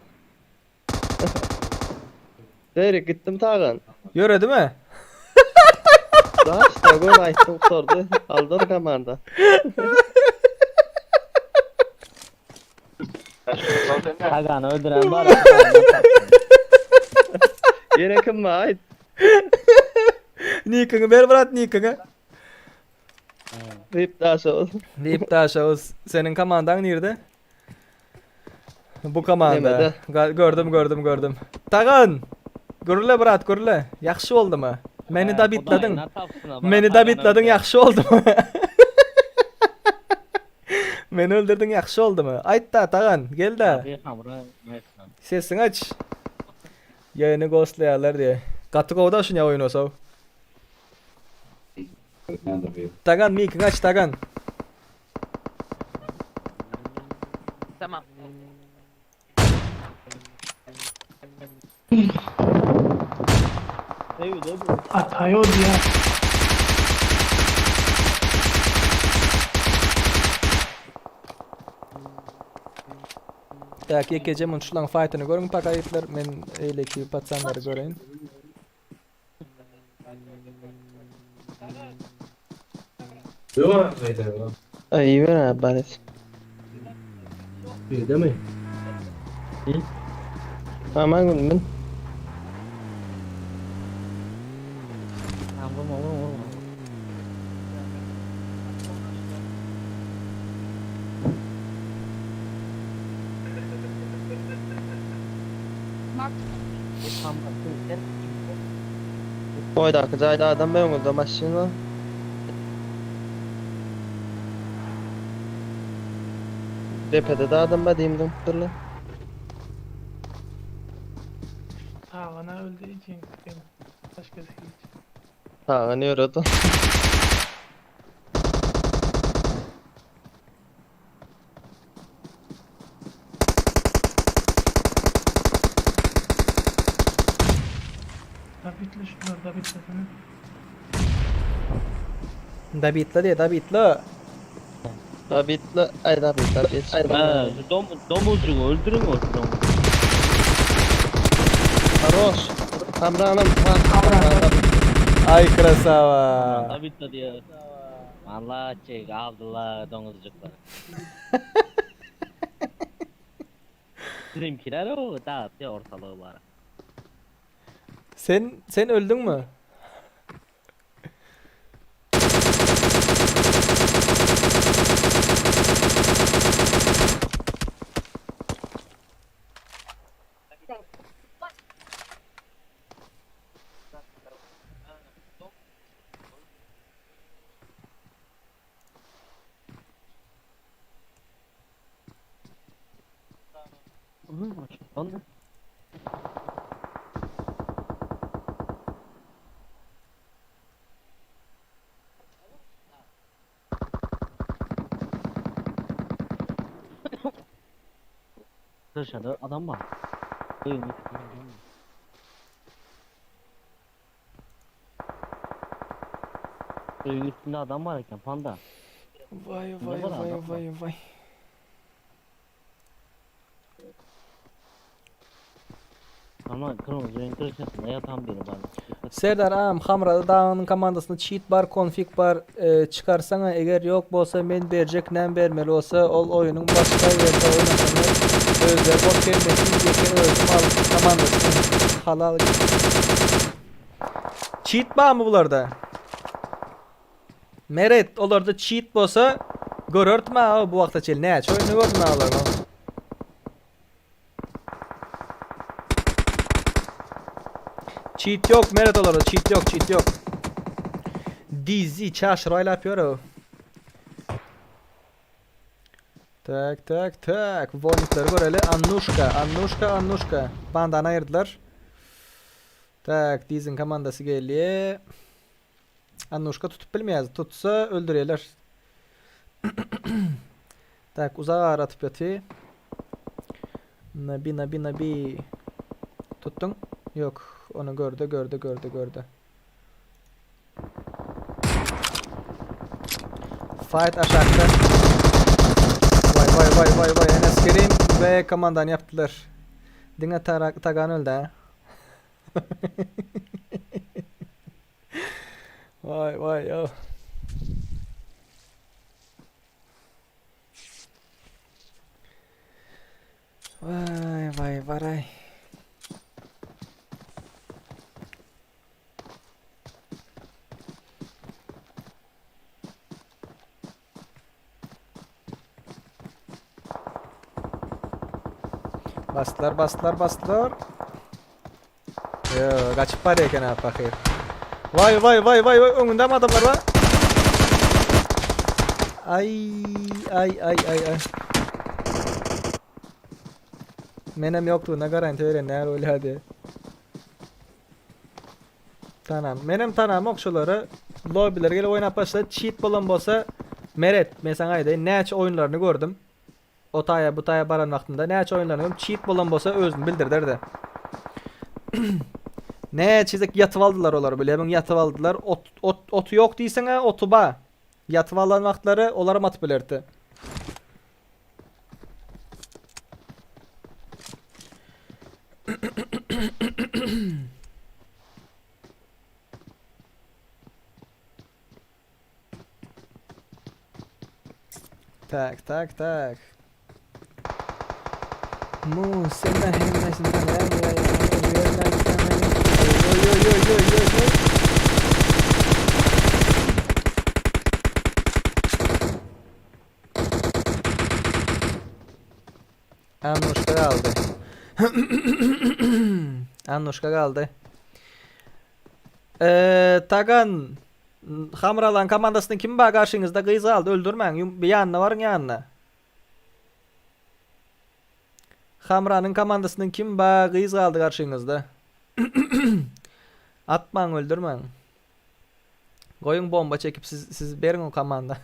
Serik gitdim Tagan. Ýöredi mi? Daş da gol aýtdy gutardy. Aldyr komanda. Tagan öldüren var. Ýene kim aýt? Nikiňi ber brat nikiňi. Rip daş ol. Diýip daşa Seniň komandaň nirde? Bu komanda. Nemede? Gördüm gördüm gördüm. Tagan! Gürle brat gürle. Ýagşy boldumy? Meni da bitladin. Meni da bitladin ýagşy boldumy? Meni öldürdün ýagşy boldumy? Aýt da Tagan gel da. Sesiňi aç. Ýaýyny ghostlaýarlar diýe. Gaty gowda şuny oýun olsa. Tagan mikiňi aç Tagan. Tamam. Atayo diye. Tak, ýekeje mun şulaň fight'yny görüň pakaýytlar. Men eýleki patsanlary göreýin. Ay ver baris. Değil mi? Aman gün men. Tamam vurma vurma vurma. Boýdaky jaýda adam bar öňüňizde maşyn bar. Depede de adam bar diýdim durlar. Tagana öldü içiň sikin. Başkası hiç. Tagan ýöredi. Dabitle şunlar dabitlesene. Dabitli diye dabitli. Dabitli, ay dabit, dabit. Ha, şu dom domuzcuğu öldürün o şu domuzu. Haroş. Hamranım, ha. Ay krasava. Dabitle diyor. Allah çek aldılar domuzcukları. Bizimkiler o dağıtıyor ortalığı bana. Sen sen öldün mü? Onu Dışarıda adam var. Duyun, adam var. Suyun üstünde adam var eken panda. Vay Ne vay var vay adam var. vay vay. Ama kırmızı renk köşesinde yatan biri var. Serdar ağam Hamrada dağının komandasında cheat bar, config bar e, çıkarsana eğer yok bolsa men berjek nem bermeli olsa ol oyunun başka yerde oynasanlar özler bot gelmesin yeke özüm al komandasını halal Cheat bar mı bularda? Meret olarda cheat bolsa görörtme bu wagta çel näçe oyunu gördüm olar. Cheat yok Meret olarda cheat yok cheat yok. Dizi çaş royal yapıyor o. Tak tak tak. Vonikleri göreli. Annuşka, Annuşka, Annuşka. Bandana ayırdılar. Tak, Diz'in komandası geldi. Annuşka tutup bilmeýär. Tutsa öldürýärler. Tak, uzağa aratıp ýaty. Nabi, nabi, nabi. Tutdun? Yok. Onu gördü, gördü, gördü, gördü. Fight aşağıda. Vay vay vay vay vay. Enes Kerim ve komandan yaptılar. Diňe Tagan öldü ha. Vay vay ya. Vay vay varay. Bastılar bastılar bastılar. Yo, kaçıp var ya kenar bakıyor. Vay vay vay vay vay önünde mi adamlar var? Ay ay ay ay ay. Menem yoktu ne garanti veren ne öyle hadi. Tamam. Menem tanam okşuları lobiler gelip oynap başladı. Cheat bolan bolsa Meret men sana aýdaýyn näçe oýunlaryny gördüm. O taýa bu taýa baran wagtynda näçe oýunlaryny gördüm. Cheat bolan bolsa özüni bildirderdi. Näçe ýatyp aldylar olar bilemiň ýatyp aldylar. Ot ot otu ýok diýseň otu ba. Ýatyp alan wagtlary olar atyp bilerdi. Tak tak tak. Mu senden Oy oy oy oy oy oy. Anuşka aldı. Annuşka galdy. Eee, Tagan Hamralan komandasynyň kim bar garşyňyzda gyz galdy öldürmäň. Bir ýanyna baryň ýanyna. Hamranyň komandasynyň kim bar gyz galdy garşyňyzda. Atmaň öldürmäň. Goýuň bomba çekip siz siz beriň o komanda.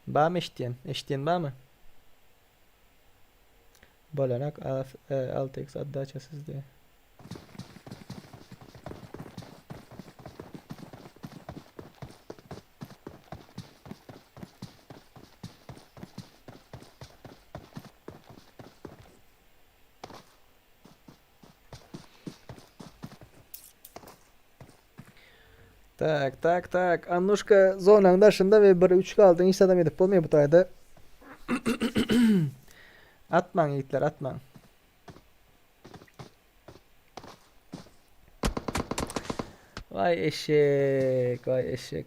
Barmy eşitýän? Eşitýän barmy? Bolanak 6x otdaça sizde. Tak, tak, tak. Annuşka zonaň daşynda we bir 3 galdyň. Hiç adam edip bolmaýar bu taýda. Atmaň ýigitler, atmaň. Vay eşek, vay eşek.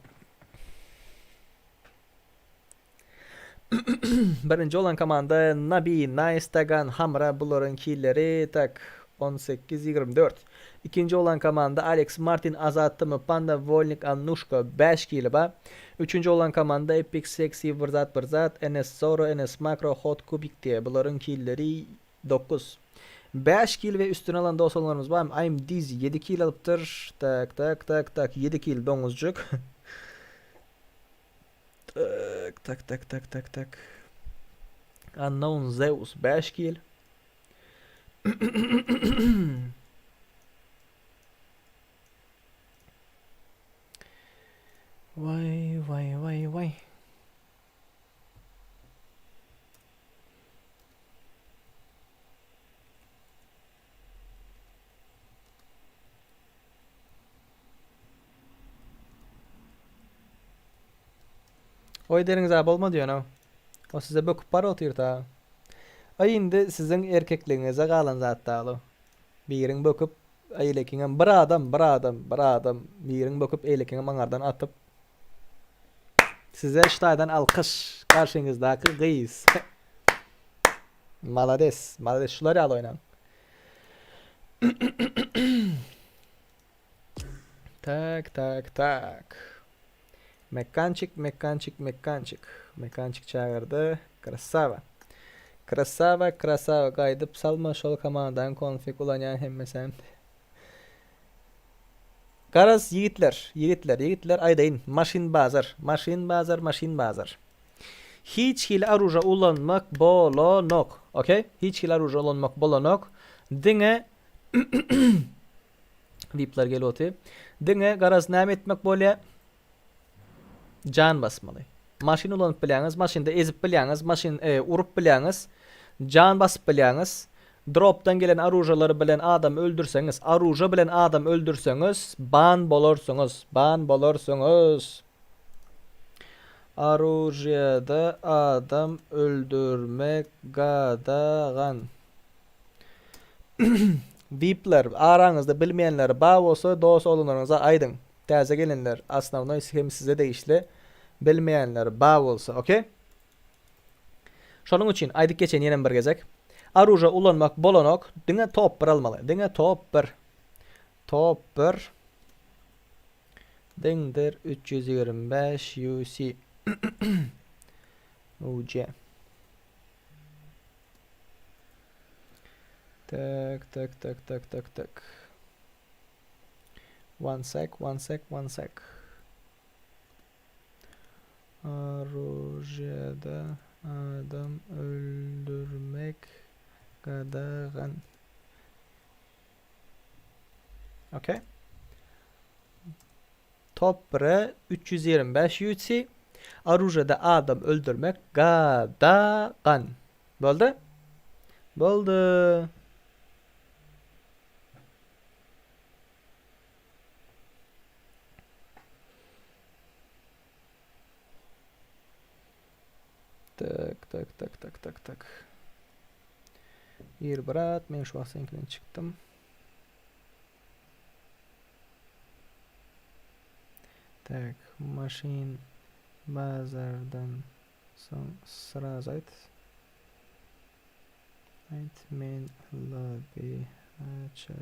Birinji bolan komanda Nabi, Nice, Tagan, Hamra bularyň killeri tak 18 24. Ikinji bolan komanda Alex, Martin, Azat, Tm, Panda, Wolnik, Annuşka 5 kili bar. Üçünji bolan komanda Epic, Sexy, bir zat bir zat, NS Zoro, NS Makro, Hot Kubik diýe bularyň killeri 9. 5 kil we üstüne alan dost-oglanlarymyz bar. I'm Dizzy 7 kil alypdyr. Tak tak tak tak 7 kil doňuzjyk. Tak tak tak tak tak tak. Unknown Zeus 5 kill. Vay vay vay vay. Oý deriňiz a bolma diýen-ow. O size böküp bar otyr ta. Aý indi siziň erkekligiňize galan zat dal o. Biriň böküp eýlekiňem bir adam bir adam bir adam biriň böküp eýlekiňem aňardan atyp Size şu taýdan alkyş garşyňyzdaky gyz. Malades malades şular ýaly oýnaň. Tak tak tak. Mekkançik mekkançik mekkançik. Mekkançik çagyrdy. Krasava. Krasava krasava gaýdyp salma şol komandaň konfig ulanýan hemmesem. Garaz ýigitler ýigitler ýigitler aýdaýyn maşyn bazar maşyn bazar maşyn bazar. Hiç hili aruža ulanmak bolanok. Okey? Hiç hili aruža ulanmak bolanok. Diňe Vipler gelip otyr. Diňe garaz näme etmek bolýar? Jan basmaly. Maşyn ulanyp bilýäňiz, maşynda ezip bilýäňiz, maşyn e, urup bilýäňiz, jan basyp bilýäňiz. Dropdan gelen aružalary bilen adam öldürseňiz, aruža bilen adam öldürseňiz, ban bolarsyňyz. Ban bolarsyňyz. Aružýada adam öldürmek gadagan. Vipler, araňyzda bilmeýänler bar bolsa dos oglanlaryňyza aýdyň. Täze gelenler, osnownoý hem size degişli bilmeýänler bar bolsa, ok? Şonuň üçin aýdyp geçeýin ýenem bir gezek. Aruža ulanmak bolanok, diňe top bir almaly. Diňe top bir. Top bir. Deňdir 325 UC. UC. Tak, tak, tak, tak, tak, tak. One sec, one sec, one sec. Aružeda adam öldürmek gadagan. Okey. Top 1-e 325 UC. Aružada adam öldürmek gadagan. Boldy? Boldy. Tak, tak, tak, tak, tak, tak. Gir brat, men şu wagt seňkiden çykdym. Tak, maşyn. Bazardan soň sraz aýt. Aýt men lobby aça.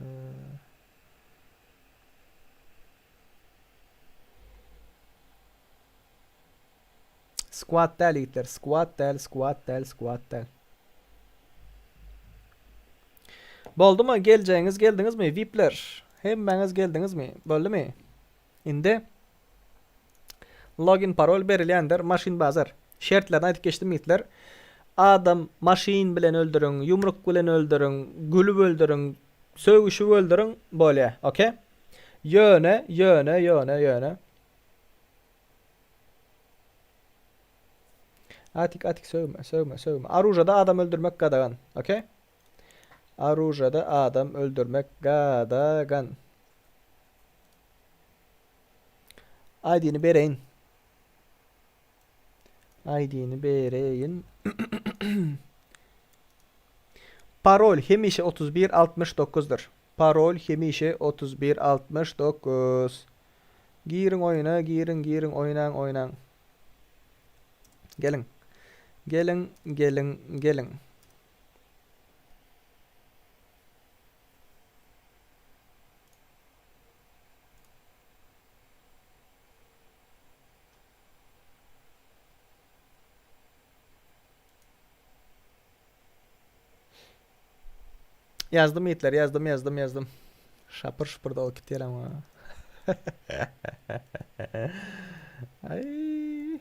Squad däl ýigitler, squad däl, squad däl, squad däl. Boldumy? Geljegiňiz geldiňizmi? Vipler. Hemmäňiz geldiňizmi? Boldumy? Indi login parol berilýändir. Maşyn bazar. Şertlerini aýdyp geçdim ýigitler. Adam maşyn bilen öldüriň, ýumruk bilen öldüriň, gülüp öldüriň, sögüşip öldüriň, bolýa. Okey? Ýöne, ýöne, ýöne, ýöne. Atik atik sögme sögme sögme. Aružada adam öldürmek gadagan. Okey? Aružada adam öldürmek gadagan. ID'ni bereýin. ID'ni bereýin. Parol hemişe 31 69-dyr. Parol hemişe 31 69. Giriň oýuna giriň giriň oýnaň oýnaň. Geliň. Geliň geliň geliň. Ýazdym ýigitler, ýazdym, ýazdym, ýazdym. Şapyr şupur dolup gitýär ama. Aý.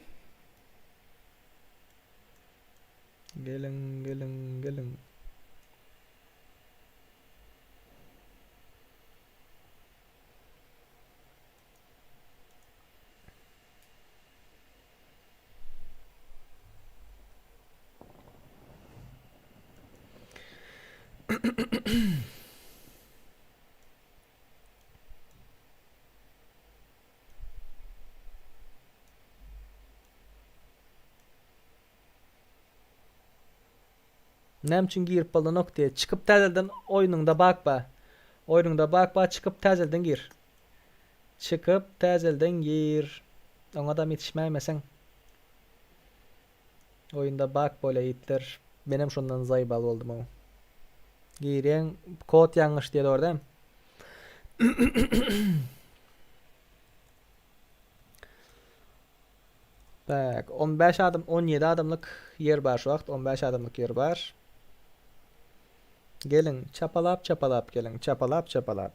Geliň, geliň, geliň. Näme üçin girip bolanok diýe. Çykyp täzelden oýnuňda bak ba. Oýnuňda bak ba çykyp täzelden gir. Çykyp täzelden gir. Oňadam ýetişmäýmeseň. Oýunda bak bolýa ýigitler. Menem şondan zaýbal boldum ow. Girýäň kod ýalňyş diýe dogry dämi? Tak, 15 adam, 17 adamlyk ýer bar şu wagt, 15 adamlyk ýer bar. Geliň, çapalap çapalap geliň, çapalap çapalap.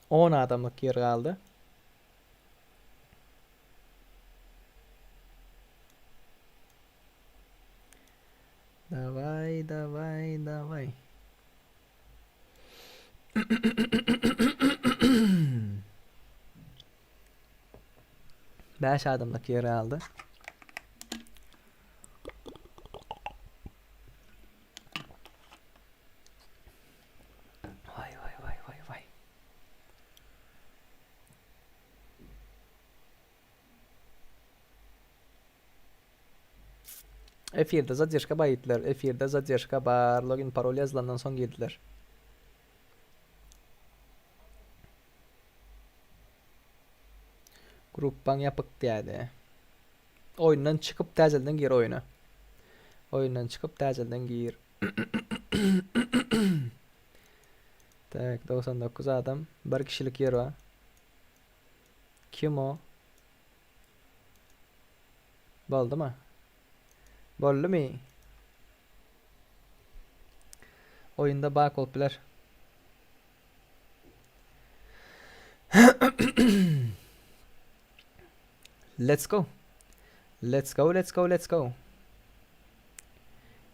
On adamlyk ýer galdy. Daway, daway, daway. Bäş adamlyk ýer galdy. Vay vay vay vay vay. Efirde zadержка bar ýigitler. Efirde zadержка bar. Login parol ýazylandan soň girdiler. Gruppaň ýapyk diýädi. Oýundan çykyp täzelden gir oýuna. Oýundan çykyp täzelden gir. Tak, 99 adam. Bir kişilik ýer bar. Kim o? Boldumy? Boldumy? Oýunda bak bolup biler. Let's go. Let's go, let's go, let's go.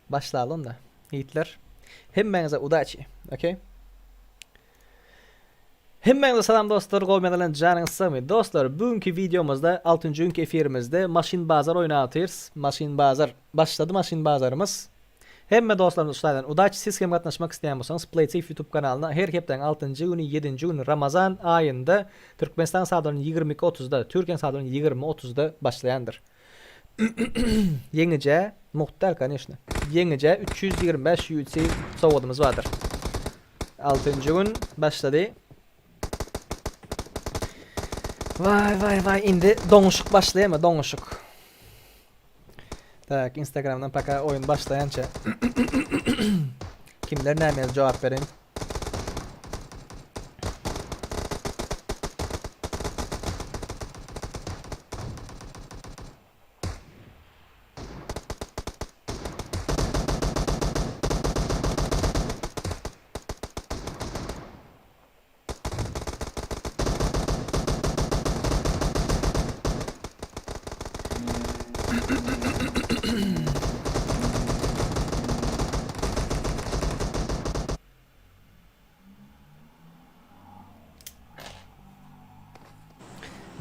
Başlaly onda. Ýigitler, hemmäňize udaçi. Okay? Hemmäňize salam dostlar, gowy medalan janyňyz sagmy? Dostlar, bugünki wideomyzda, altynjy günki efirimizde maşyn bazar oýnap otyrys. Maşyn bazar. Başlady maşyn bazarymyz. Hemme dostlarymyza şu taýdan udaçi siz hem gatnaşmak isleýän bolsaňyz PlaySafe YouTube kanalyna her hepdäniň altynjy güni ýedinji güni Ramazan aýynda Türkmenistan sagatlary 22 otuzda Türkiýäniň sagatlary 20 otuzda başlaýandyr. Ýeňijä mugt däl koneşne. Ýeňijä 325 UC sowgadymyz bardyr. Altynjy gün başlady. Waý waý waý indi doňuşyk başlaýamy doňuşyk. Tak Instagramdan paka oýun başlaýança. Kimler näme jogap berin.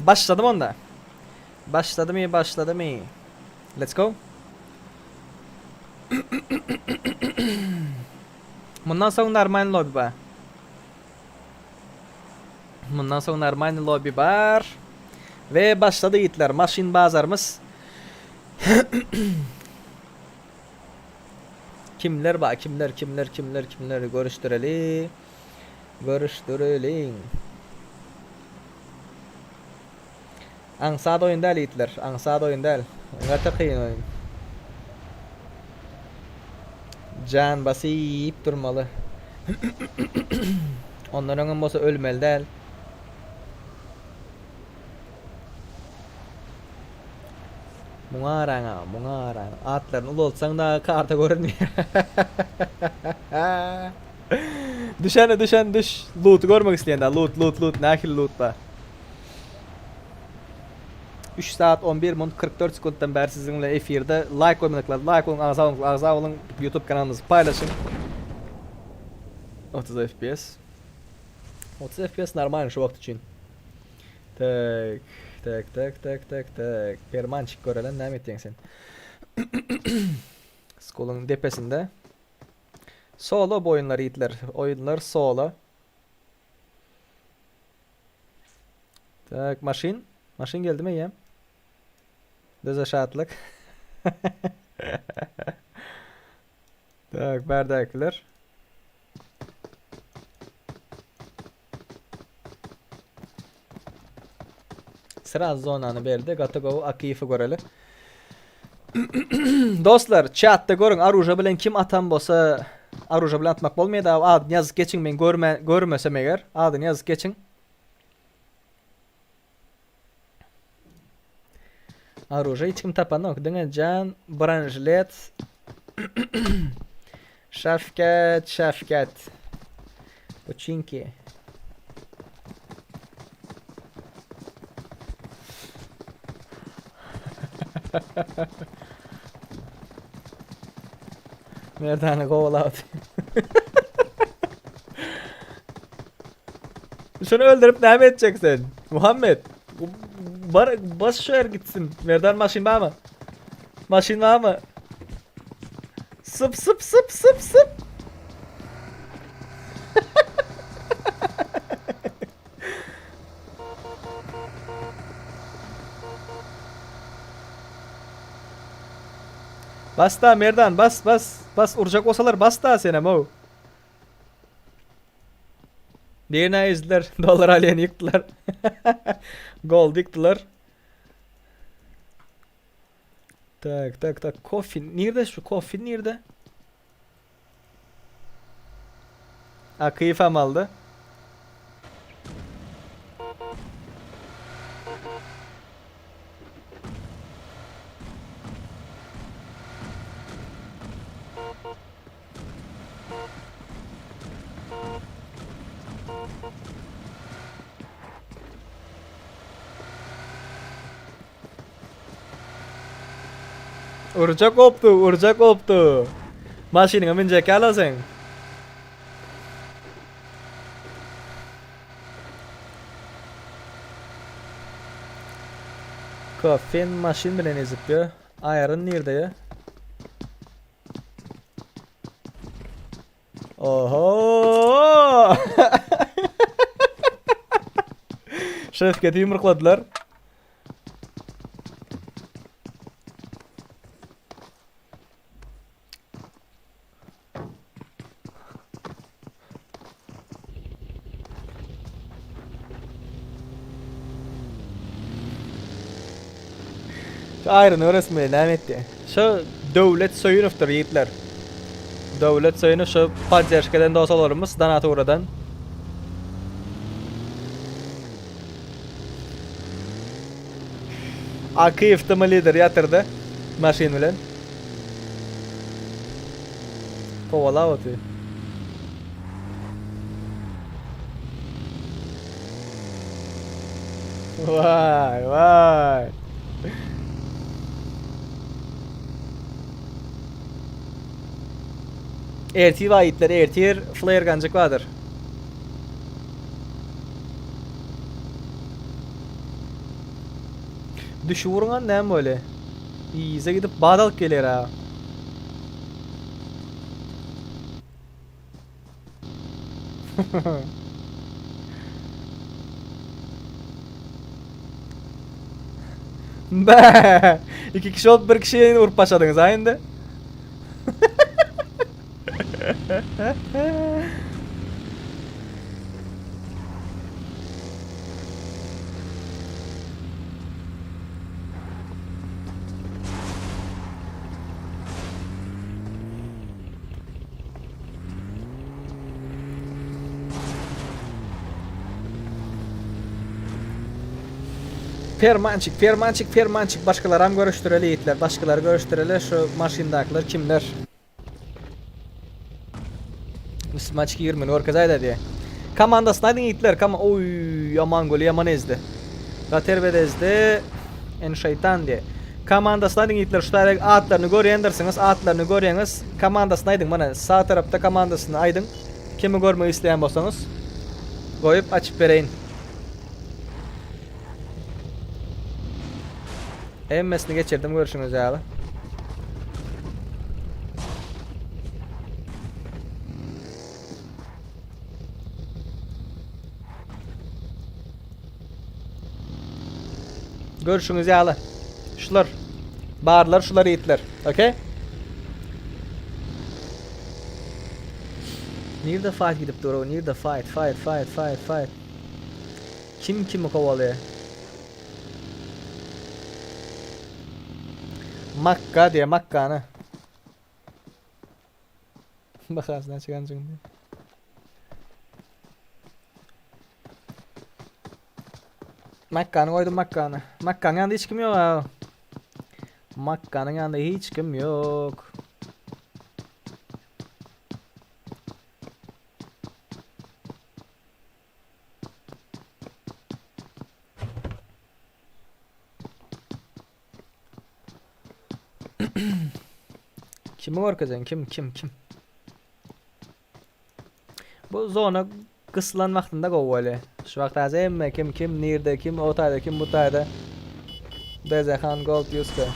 Başladım onda. Başladım iyi başladım iyi. Let's go. Bundan soň normal lobby bar. Mundan soň normal lobby bar. Ve başlady ýigitler maşyn bazarymyz. Kimler bar kimler kimler kimler kimler görüşdireli. Görüşdireliň. Aňsat oýun däl ýigitler. Aňsat oýun däl. Gaty kyn oýun. Jan basyp durmaly. Ondan öňem bolsa ölmeli däl. Muňa garaň aga, muňa garaň. Atlaryny ulaltsaň dagy karta görünmeýär. Düşene düşen düş. Loot'u görmek isleýän da loot loot loot nähili loot bar. 3 saat 11 minut 44 sekuntdan bäri siziň bilen efirde like goýmadyklar like goýuň agza boluň agza boluň YouTube kanalymyzy paýlaşyň. 30 FPS. 30 FPS normal şu wagt üçin. Tak, tak, tak, tak, tak, tak. Permançik görelen näme etýäň sen? Skoluň depesinde. Solo bu oýunlar ýigitler. Oýunlar solo. Tak, maşyn. Maşyn geldimi eýýäm? Bize şatlyk. Tak, bärdäkiler. Sraz zonany berdi. Gaty gowy Akiýewi göreli. Dostlar, chatda görüň, aruja bilen kim atan bolsa, aruja bilen atmak bolmaýar da, adyny ýazyp geçiň, men görme, görmesem eger, adyny ýazyp geçiň. Aruja hiç kim tapanok, diňe Jan, Branžlet, Şafkat, Şafkat. Poçinki. Merdany kowalap. Şunu öldürüp näme etjek sen? Muhammed. Bar bas şu yer gitsin. Merdan maşyn barmy? Maşyn barmy? Syp syp syp syp syp. Bas da Merdan bas bas. Bas urjak bolsalar bas da senem o. Birine ezdiler. Dolar aleni ýykdylar. Gold ýykdylar. Tak tak tak. Kofi nirde şu kofi nirde? Akıyfam aldy. Urjak gopdy, urjak gopdy. Maşynyňa münjek ýaly sen. Kofen maşyn bilen ezip ýör. Aýryn nirde ýa? Oho! Şefketi ýumrukladylar. Şu aýryny göresim gelýär näme etdi. Şu Döwlet Söýünowdyr ýigitler. Döwlet Söýünow şu podderşka eden dosalarymyz Danaturadan. Akyýew dymy lider ýatyrdy maşyn bilen. Kowalap otyr. Vay vay. Ertir var yiğitler ertir flare gancık vardır. Düşü vurgan näme böyle? Yza gidip bad alyp geler ha. Be! İki kişi olup bir kişiye vurup başladınız ha indi. Permançik, Permançik, Permançik. Başgalaram görüşdireli ýigitler. Başgalary görüşdireli şu maşyndakylar kimler? Müslümançik 20 görkezäýdä diýe. Komandasyny aýdyň ýigitler. Kama oý ýaman göli ýaman ezdi. Gaty erbet ezdi. En şeýtan diýe. Komandasyny aýdyň ýigitler. Şu taýda atlaryny görýändirsiňiz. Atlaryny görýäňiz. Komandasyny aýdyň mana sag tarapda komandasyny aýdyň. Kimi görmek isleýän bolsaňyz goýup açyp bereýin. Hemmesini geçirdim görşüňiz ýaly. Görşüňiz ýaly. Şular. Barlar şular ýigitler. Okey? Nirde fight gidip dur o? Nirde fight, fight, fight, fight, fight. Kim kimi kowalaýar? Makka diýe Makkany. Bahasyna çykan çyňdy. Makkany goýdum Makkany. Makkanyň ýanynda hiç kim ýok ha. Makkanyň ýanynda hiç kim ýok. Kimi görkezen kim kim kim? Bu zona gysylan wagtynda gowy bolýar. Şu wagt az emme kim kim nirde kim o taýda kim bu taýda. Dezehan Gold Yuska.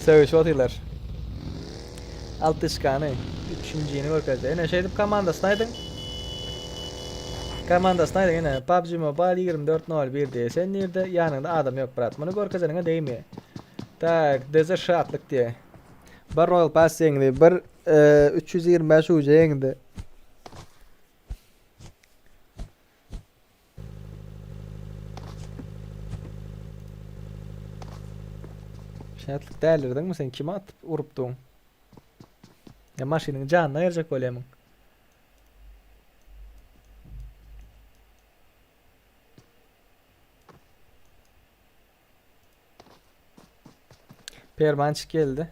Sögüşip otyrlar. Alt dyşkany üçünjini görkezdi. Ene şeýdip komandasyny aýdyň. Komandasyny aýdyň ene PUBG Mobile 24.01 diýe. Sen nirde? Ýanyňda adam ýok brat. Muny görkezeniňe degmeýär. Tak, Deze şatlyk diýe. Bir Royal Pass ýeňdi, bir 325 UC ýeňdi. Şatlyk dälirdiňmi sen kime atyp urupdyň? Ya maşynyň janyna aýyrjak bolýamyň? Permançik geldi.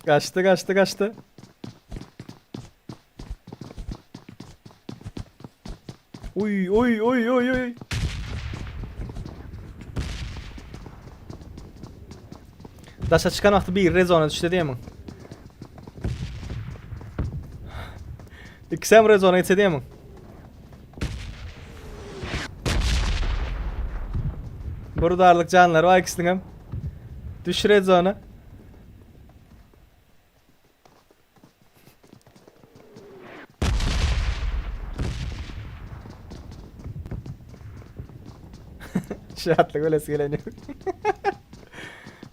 Kaçtı kaçtı kaçtı. Uy uy uy uy uy. Daşa çykan wagty bir rezona düşdi diýemiň. Ikisem rezona gitse diýemiň. Bir darlyk janlary bar ikisiniňem. Düş rezona. Şatlyk ölesi gelen yok.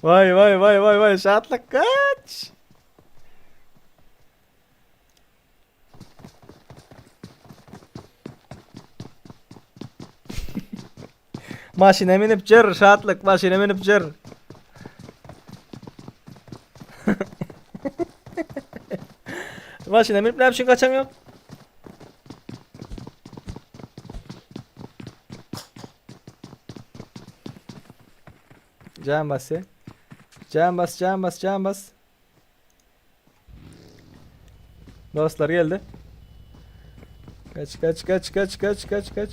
Vay vay vay vay vay şatlyk kaç. Maşyna minip jyr şatlyk maşyna minip jyr. Maşyna minip näme üçin gaçaň ýok? Can bas. Can bas, can bas, can bas. Dostlar geldi. Kaç kaç kaç kaç kaç kaç kaç.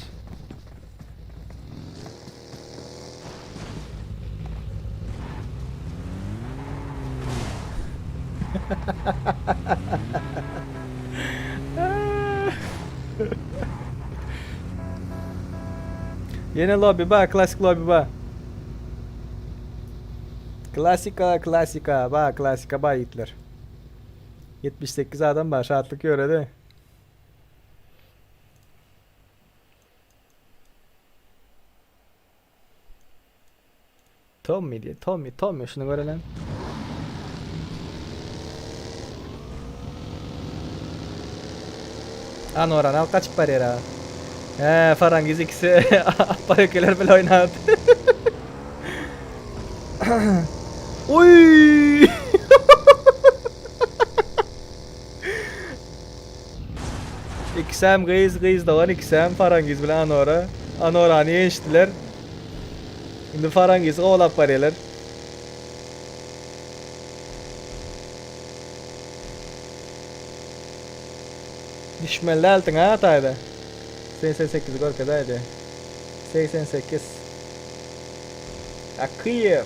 Yeni lobby ba, klasik lobby ba. Klasika klasika ba klasika ba yiğitler. 78 adam var şatlık yörede. Tommy diye Tommy Tommy şunu görelim. Anoran al kaçıp var yere. He Farangiz ikisi Payokeler bile oynadı. Oy! Ikisem gyz gyz dogan ikisem Farangiz bilen Anora. Anorany ýençdiler. Indi Farangizi kowalap barýarlar. Düşmeli däldiň ha taýda. 88 görkezäýdi. 88. Akyýew.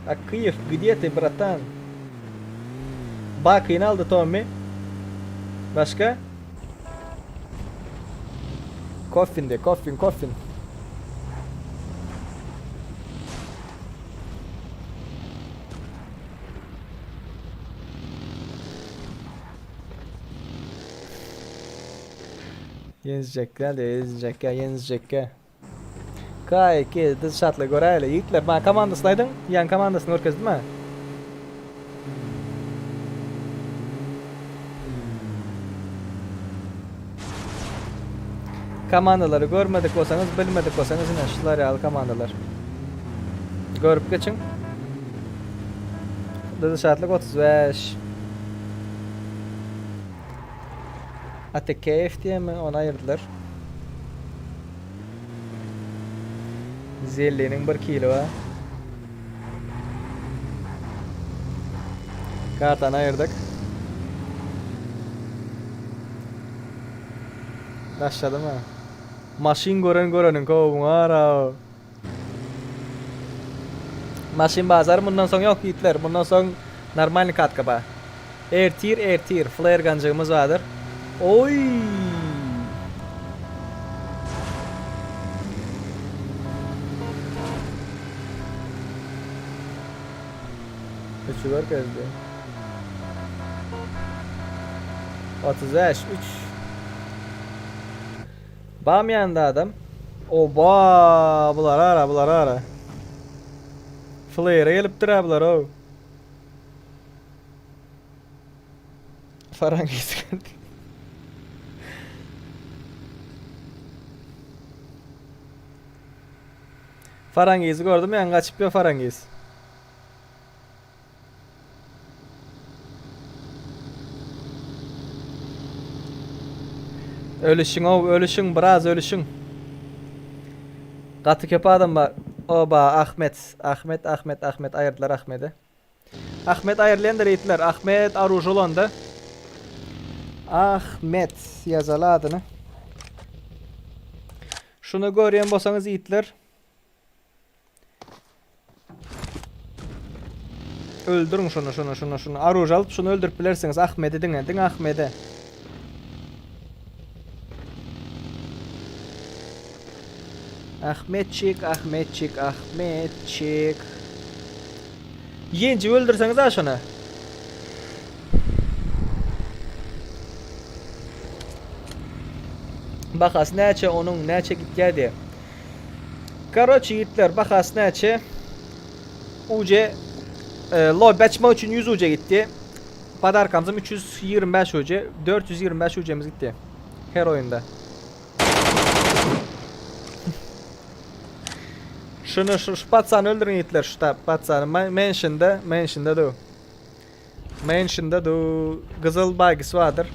Akyýew, gdye ty bratan? Bakyny aldy Tommy. Başga? Koffin de, koffin, koffin. Ýenjekler de, ýenjekler, ýenjekler. K2 dyz şatly göräýeli. Ýigitler, maňa komandasyny aýdyň. Ýan komandasyny görkezdim ha. Komandalary görmedik bolsaňyz, bilmedik bolsaňyz ine şular ýaly komandalar. Görüp geçiň. Dyz şatlyk 35. ATKF diýemi ony aýyrdylar. Zelliniň bir kili bar. Kartany aýyrdyk. Başladym ha. Maşyn gören göreniň kowuň ara. Maşyn bazary mundan soň ýok ýigitler. Mundan soň normalny katka bar. Ertir ertir flare ganjygymyz bardyr. Oý! Üçü görkezdi. 35 3 Bam ýanynda adam. Oba, bular ara, bular ara. Flare gelipdir ha bular ow. Farangiz geldi. Farangizi gördüm ýaňy gaçyp ýör Farangiz. Ölüşiň ow ölüşiň biraz ölüşiň. Gaty köp adam bar. Oba Ahmet Ahmet Ahmet Ahmet aýyrdylar Ahmedi. Ahmet aýrylýandyr ýigitler. Ahmet aružy ulandy. Ahmet ýazaly adyny. Şuny görýän bolsaňyz ýigitler. Öldüriň şuny, şuny, şuny, şuny. Aruž alyp şuny öldürip bilersiňiz. Ahmedi diňe, diňe Ahmedi. Ahmetçik, Ahmetçik, Ahmetçik. Ýenjip öldürseňiz ha şony. Bahasy näçe onuň, näçe gitýär diýe. Karoçi ýigitler bahasy näçe? UC e, lobby açmak üçin 100 UC gitdi. Podarkamyzam 325 UC, 425 UC'miz gitdi. Her oýunda. Şunu şu, şu patsany öldürin ýigitler şu ta patsany. Mentionda, mentionda du. Mentionda du gyzyl bagisi bardyr.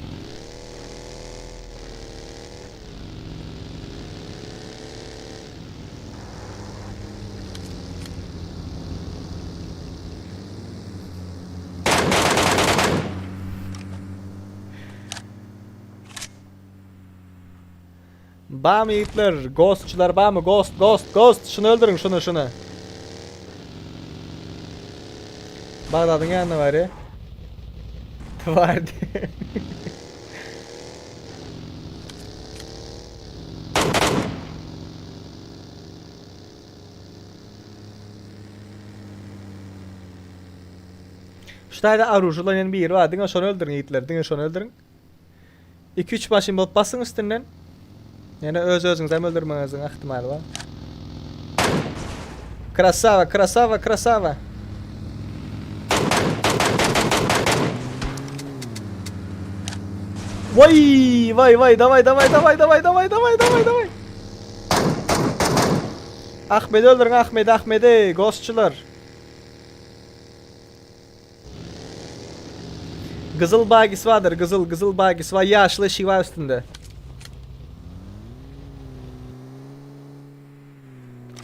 Bamy ýigitler, ghostçylar bamy, ghost, ghost, ghost, şuny öldüriň, şuny, şuny. Bagdadyň ýanyna bary. Twardy. Şu taýda oružly biri bar, diňe şony öldüriň ýigitler, diňe şony öldüriň. 2-3 maşyn bolup basyň üstünden. Ýene öz özüňizi hem öldürmegiňiziň ähtimaly bar. Krasava, krasava, krasava. Vay, vay, vay, davay, davay, davay, davay, davay, davay, davay, davay. Ahmedi öldürüň, Ahmedi, Ahmedi, ghostçylar. Gyzyl bagisi bardyr, gyzyl, gyzyl bagisi bar, ýaşyl eşigi bar üstünde.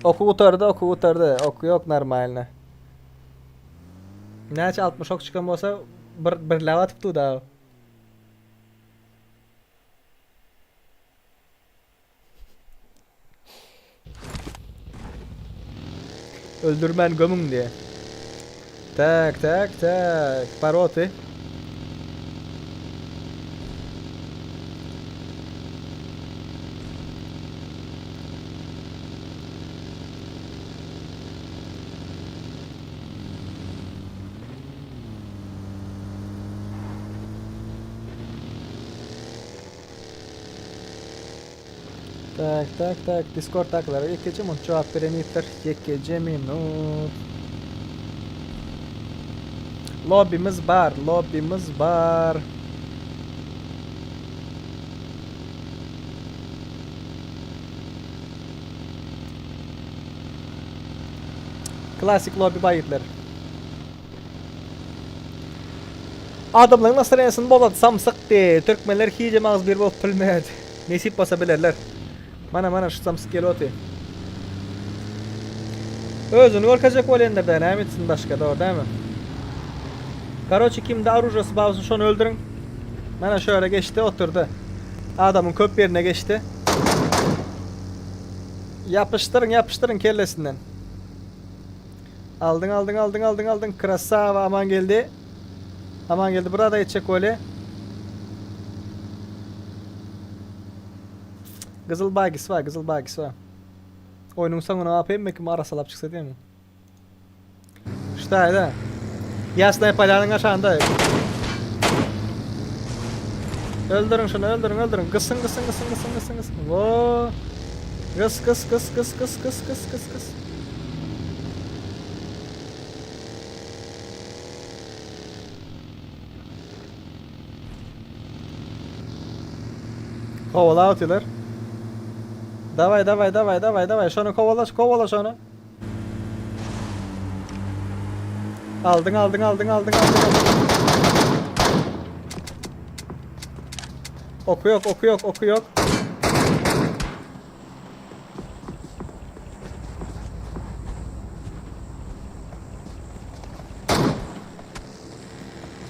Oky gutardy, oky gutardy. Oky ýok normalny. Näçe 60 ok çykan bolsa bir birläp atypdy da. Öldürmän gömüň diýe. Tak, tak, tak. Paroty. Tak tak tak Discord dakylara ýekeje minut jogap beren ýigitler ýekeje minut. Lobbimiz bar, lobbimiz bar. Klasik lobby bar ýigitler. Adamlaryň nastroýeniýasyny bozady samsyk diý. Türkmenler hijem agyz bir bolup bilmedi. Nesip bolsa bilerler. Mana mana şu samsyk gelip oty. Özüni görkezjek bolýandyr da näme etsin başga dogry dälmi? Karoçi kimde oružasy bar bolsa şony öldüriň. Mana şu ýere geçdi oturdy. Adamyň köp ýerine geçdi. Ýapyşdyryň ýapyşdyryň kellesinden. Aldyň aldyň aldyň aldyň aldyň krasava aman geldi. Aman geldi burada etjek bolýa. Gyzyl bagis bar, gyzyl bagis bar. Oýnuň soňuna gap hemme kim arasalap çyksa diýemi. Ştaýda. Ýasnaý polýanyň aşagynda. Öldüriň şuny, öldüriň, öldüriň. Gysyň, gysyň, gysyň, gysyň, gysyň, gysyň. Wo. Gys, gys, gys, gys, gys, gys, gys, gys, gys. Kovala atýarlar. Daway, daway, daway, daway, daway. Şony kovala, kovala şony. Aldyň, aldyň, aldyň, aldyň, aldyň. Oky ýok, oky ýok, oky ýok.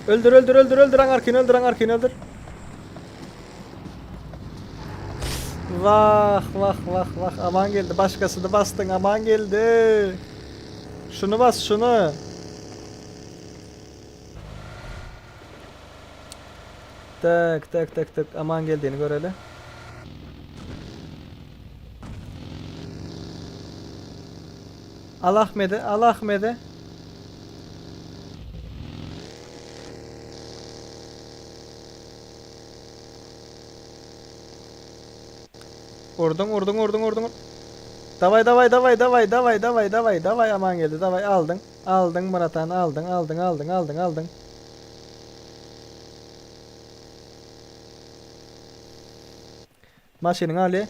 Öldür öldür öldür öldür aňarkyny öldür aňarkyny öldür. Vah vah vah vah aman geldi başgasyny basdyň aman geldi. Şuny bas şuny. Tak tak tak tak aman geldiğini göreli. Al Ahmedi al Ahmedi. Vurdun vurdun vurdun vurdun. Daway daway daway daway daway daway daway daway Amangeldi daway aldyň. Aldyň bratan aldyň aldyň aldyň aldyň aldyň. Maşynyňy alýa.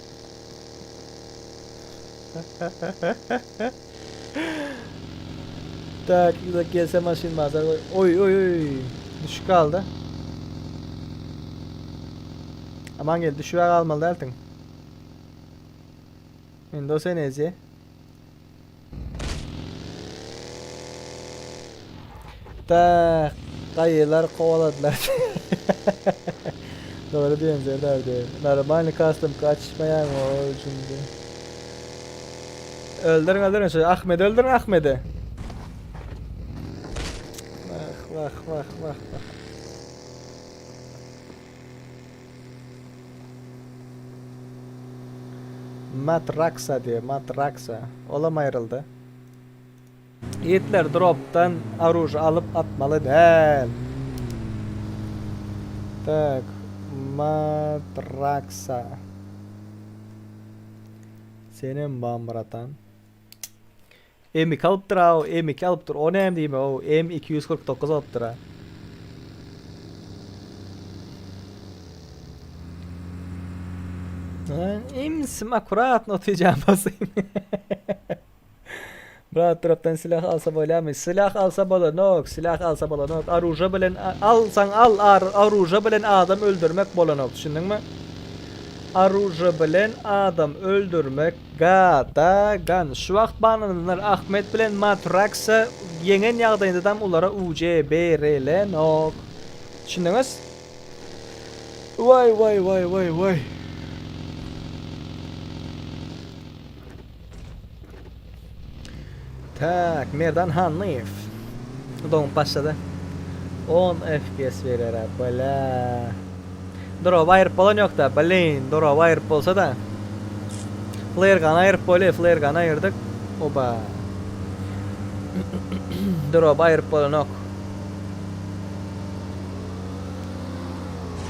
Tak, uzak gelse maşyn bazar goý. Oý oý oý. Düşüp galdy. Aman gel, düşüp galmaly dälsiň. Indi o seni ezýä. Tak, gaýylar kowaladylar. Dogry diýen Serdar diýen. Normalny custom kaçmaýaň o üçünde. Öldürin öldürin şu Ahmedi öldürin Ahmedi. Vah vah vah vah vah. Matraksa diýýär, Matraksa. Olam aýryldy. Ýigitler dropdan oruž alyp atmaly däl. Tak, Matraksa. Senem bam bratan. M2 alypdyr aw, M2 alypdyr. O näme diýme ow, M249 alypdyr a. Imsim akkuratno otyrjan basayım. Brat dropdan silah alsa bolýarmy? Silah alsa bolanok, silah alsa bolanok. Aruja bilen alsaň al, aruja bilen adam öldürmek bolanok, düşündiňmi? Aruja bilen adam öldürmek gadagan. Şu wagt banlananlar Ahmet bilen Matraksa ýeňen ýagdaýyndadam ulara UJ berilenok. Düşündiňiz? Waý waý waý waý waý. Tak, Merdan Hanlyýew. Doňup başlady. 10 FPS berýär, bla. Drop aýryp bolan ýok-da, blin, drop aýryp bolsa-da. Flare gun aýryp bolýar, flare gun aýyrdyk. Oba. Drop aýryp bolanok.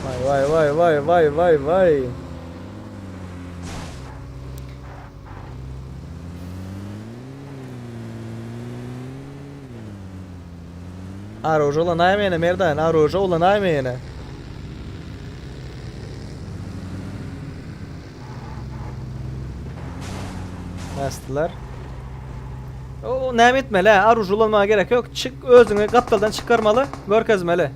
Vay vay vay vay vay vay vay. Aruja ulanaýma ýene Merdan, aruja ulanaýma ýene. Basdylar. O näme etmeli? Aruja ulanmaga gerek ýok. Çyk özüňi gapdaldan çykarmaly, görkezmeli.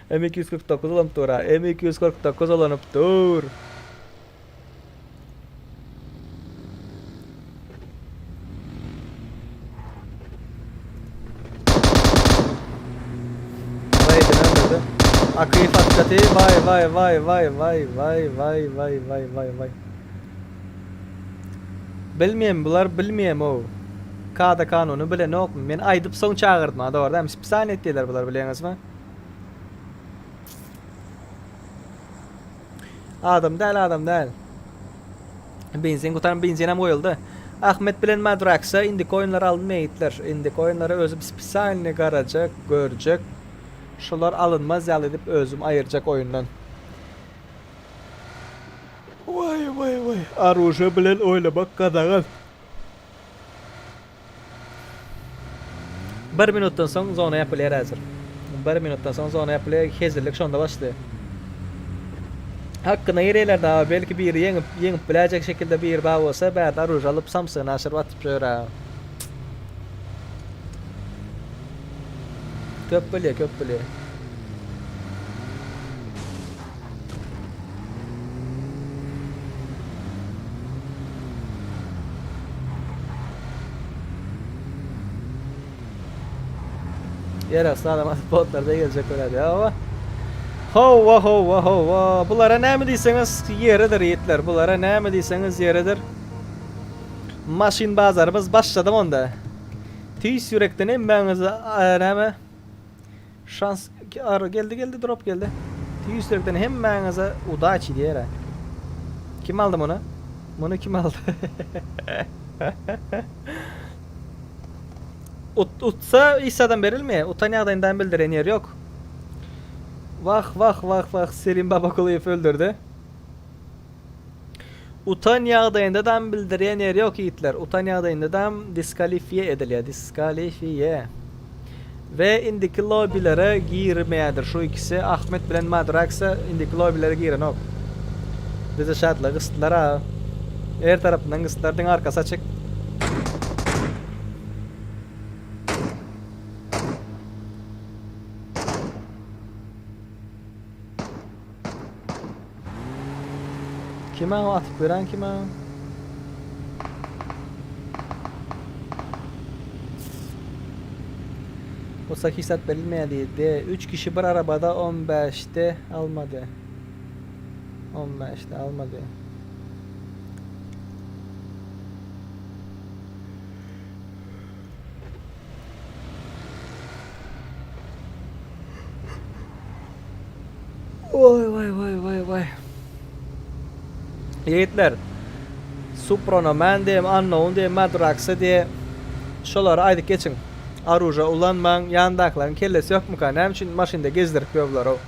M249 ulanyp dur ha. M249 ulanyp dur. Raiden öldürdü. Akıyı patladı. Vay vay vay vay vay vay vay vay vay vay vay. Bilmeýän bular bilmeýän o. Kada kanuny bilenokmy? Men aýdyp soň çagyrdym ha dogry dälmi? Spesialny etdiler bular bilýäňizmi? Adam däl adam däl. Benzin gutaran benzinem goýuldy. Ahmet bilen Madraksa indiki oýunlary alynmaýar ýigitler. Indiki oýunlara özüm spesialny garajak, görjek. Şular alynmaz ýaly edip özüm aýyrjak oýundan. Waý waý waý aruža bilen oýnamak gadagan. Bir minutdan soň zona ýapylýar häzir. Bir minutdan soň zona ýapylýar, hezillik şonda başlaýar. Hakkyna girýärler dagy, belki biri ýeňip, ýeňip biläýjek şekilde biri bar bolsa, bärde aruža alyp samsygyny aşyryp atyp ýör-ä. Köp bolýar, köp bolýar. Ýer asty adam atyp botlar begeljek bolýar. Hawa. Hawa, hawa, hawa. Bulara näme diýseňiz ýeridir ýigitler. Bulara näme diýseňiz ýeridir. Maşyn bazarymyz başlady onda. Tüýs ýürekden hemmäňize näme Şans ar geldi geldi drop geldi. Tüýs ýürekden hemmäňize udaçi diýer. Kim aldy muny? Muny kim aldy? Ut, utsa hiç adam berilmeýär. Utan ýagdaýynda hem bildiren ýeri ýok. Wah wah wah wah Selim Babakulyýew öldürdi. Utan ýagdaýyndadam bildirýän ýeri ýok ýigitler. Utan ýagdaýyndadam diskalifiýe edilýär. Diskalifiýe. We indiki lobbilere girmeýärdir şu ikisi Ahmet bilen Madraksa indiki lobbilere girenok. Bizi şatla gysdylar a. Her tarapyndan gysdylar diňe arkasy açyk. Kime o atyp gören kime? O sakisat berilmeýär diýdi. 3 kişi bir arabada 15-de almady. 15-de almady. Oý waý waý waý waý. Ýigitler, Supronoman diýem, Unknown diýem, Madraksa diýe şolary aýdyp geçiň. Aruža ulanmaň, ýandakylaryň kellesi ýokmyka, näme üçin maşynda gezdirip ýörler-ow.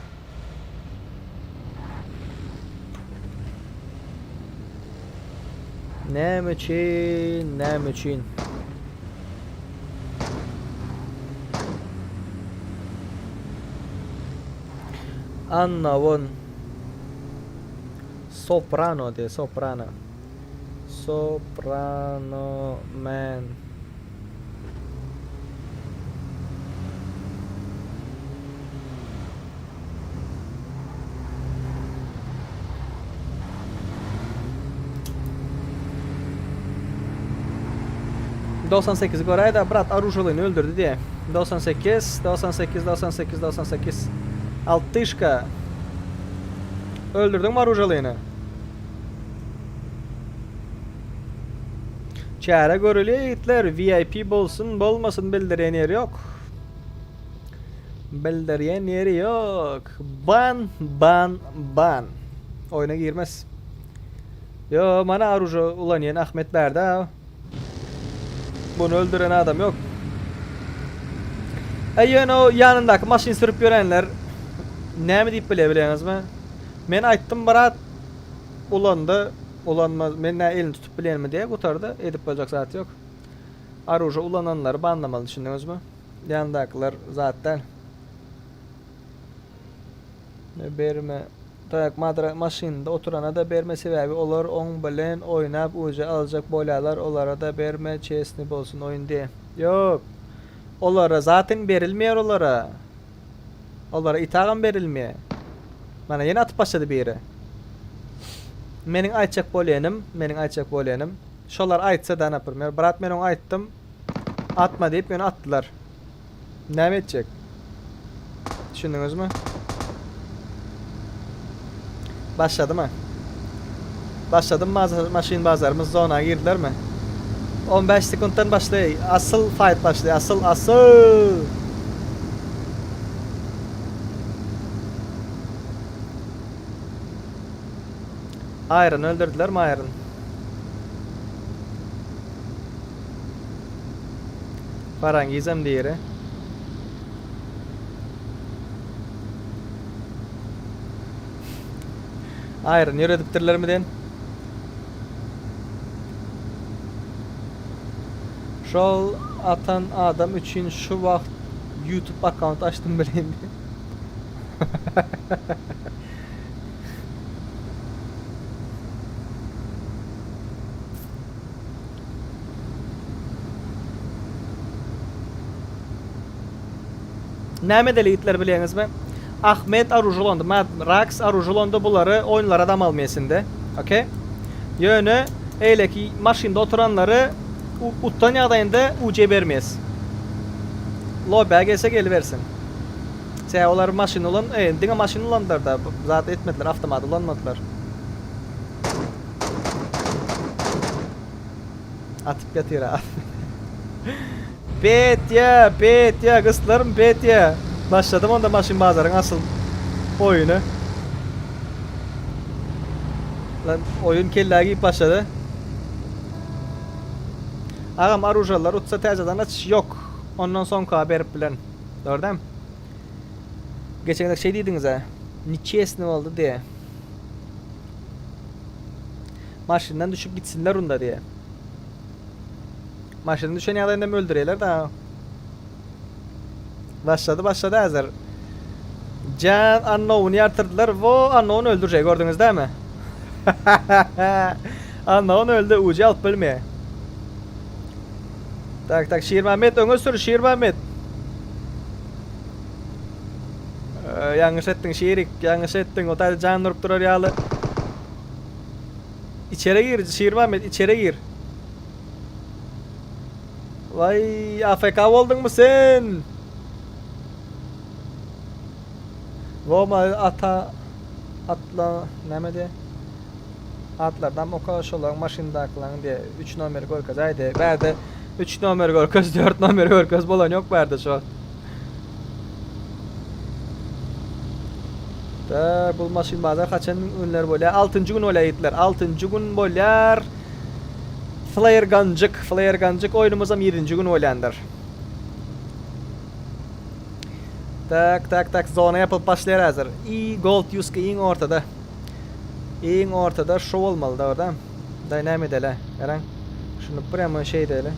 Näme üçin, näme üçin? Unknown Soprano diýe, Soprano. Soprano man. 98 göräýdä brat oružalyny öldürdi diýe. 98, 98, 98, 98. Altyşka. Öldürdiňmi oružalyny? Çäre görülýär ýigitler, VIP bolsun, bolmasyn bildirýän ýeri ýok. Bildirýän ýeri ýok. Ban, ban, ban. Oýna girmez. Ýo, mana oruža ulanýan Ahmet bärde. Bunu öldüren adam ýok. Eý ýöne o ýanyndaky maşyn sürüp ýörenler näme diýip bilýär bilýäňizmi? Men aýtdym brat ulandy, ulanmaz, men nä elini tutup bilýänmi diýä gutardy, edip boljak zat ýok. Oruža ulananlary banlamaly düşündiňizmi? Ýanyndakylar zat däl. Berme. Tak madra maşynda oturana-da berme sebäbi olar oň bilen oýnap uje aljak bolýalar olara-da berme çesni bolsun oýun diýe. Ýok. Olara zatyn berilmeýär olara. Olara itagam berilmeýär. Mana ýene atyp başlady biri. Meniň aýtjak bolýanym, meniň aýtjak bolýanym, şolar aýtsa-da naprmer, brat men oňa aýtdym, atma diýip ýöne atdylar. Näme etjek? Düşündiňizmi? Başladymy? Başladymy maşyn bazarymyz zona girdilermi? 15 sekuntdan başlaý. Asyl fight başlaý. Asyl asyl. Aýryn öldürdilermi aýryn? Farangizem diri. Aýryn ýöredipdirlermi den? Şol atan adam üçin şu wagt YouTube akkaunt açdym bilen. Näme edeli ýigitler bilýäňizmi? Ahmet oružalandy, Mad Rax oružalandy bulary oýunlara dam almaýasynda. Okey. Ýöne eýleki maşynda oturanlary utdan ýagdaýynda UC bermeýäs. Lobä gelse gelibersin. Sebäbi olar maşyn ulan, e, diňe maşyn ulandylar-da, zat etmediler, awtomat ulanmadylar. Atyp ýatyr a. Petýa, Petýa, gyslarym Petýa. Başladym onda maşyn bazaryň asyl oýuny. Lan oýun kellä girip başlady. Agam oružalar utsa täzeden açyş ýok. Ondan soňka berip bilen. Dogry dämi? Geçen gezek şey diýdiňiz-ä. Niçesni boldy diýe. Maşyndan düşüp gitsinler unda diýe. Maşyndan düşen ýagdaýynda hem öldürýärler da. Başlady başlady häzir. Jan Unknown'y ýartyrdylar. Wo Unknown öldürjek gördüňiz dämi? Unknown öldü. Uji alyp bilmeýär. Tak tak Şirmämmet öňe sür Şirmämmet. Ee, ýalňyş etdiň Şirik, ýalňyş etdiň. O taýda jan durup durar ýaly. Içeri gir Şirmämmet, içeri gir. Vay AFK bolduňmy sen? Roma ata atla näme diýe? Atlardan oka şolaryň maşyndakylaryň diýe 3 nomeri görkez aýdy. Bärde 3 nomer görkez, 4 nomer görkez bolan ýok bärde şu wagt. Da bu maşyn bazar haçan günler bolýar? 6-njy gün bolýar ýigitler. 6-njy gün bolýar. Flare Gunjyk, Flare Gunjyk oýnumyzam 7-nji gün bolýandyr. Tak, tak, tak, zona ýapylyp başlaýar häzir. I Gold Yuska iň ortada. Iň ortada şu bolmaly da orada. Daý näme edeli? Garaň. Şuny prýamo şey edeli.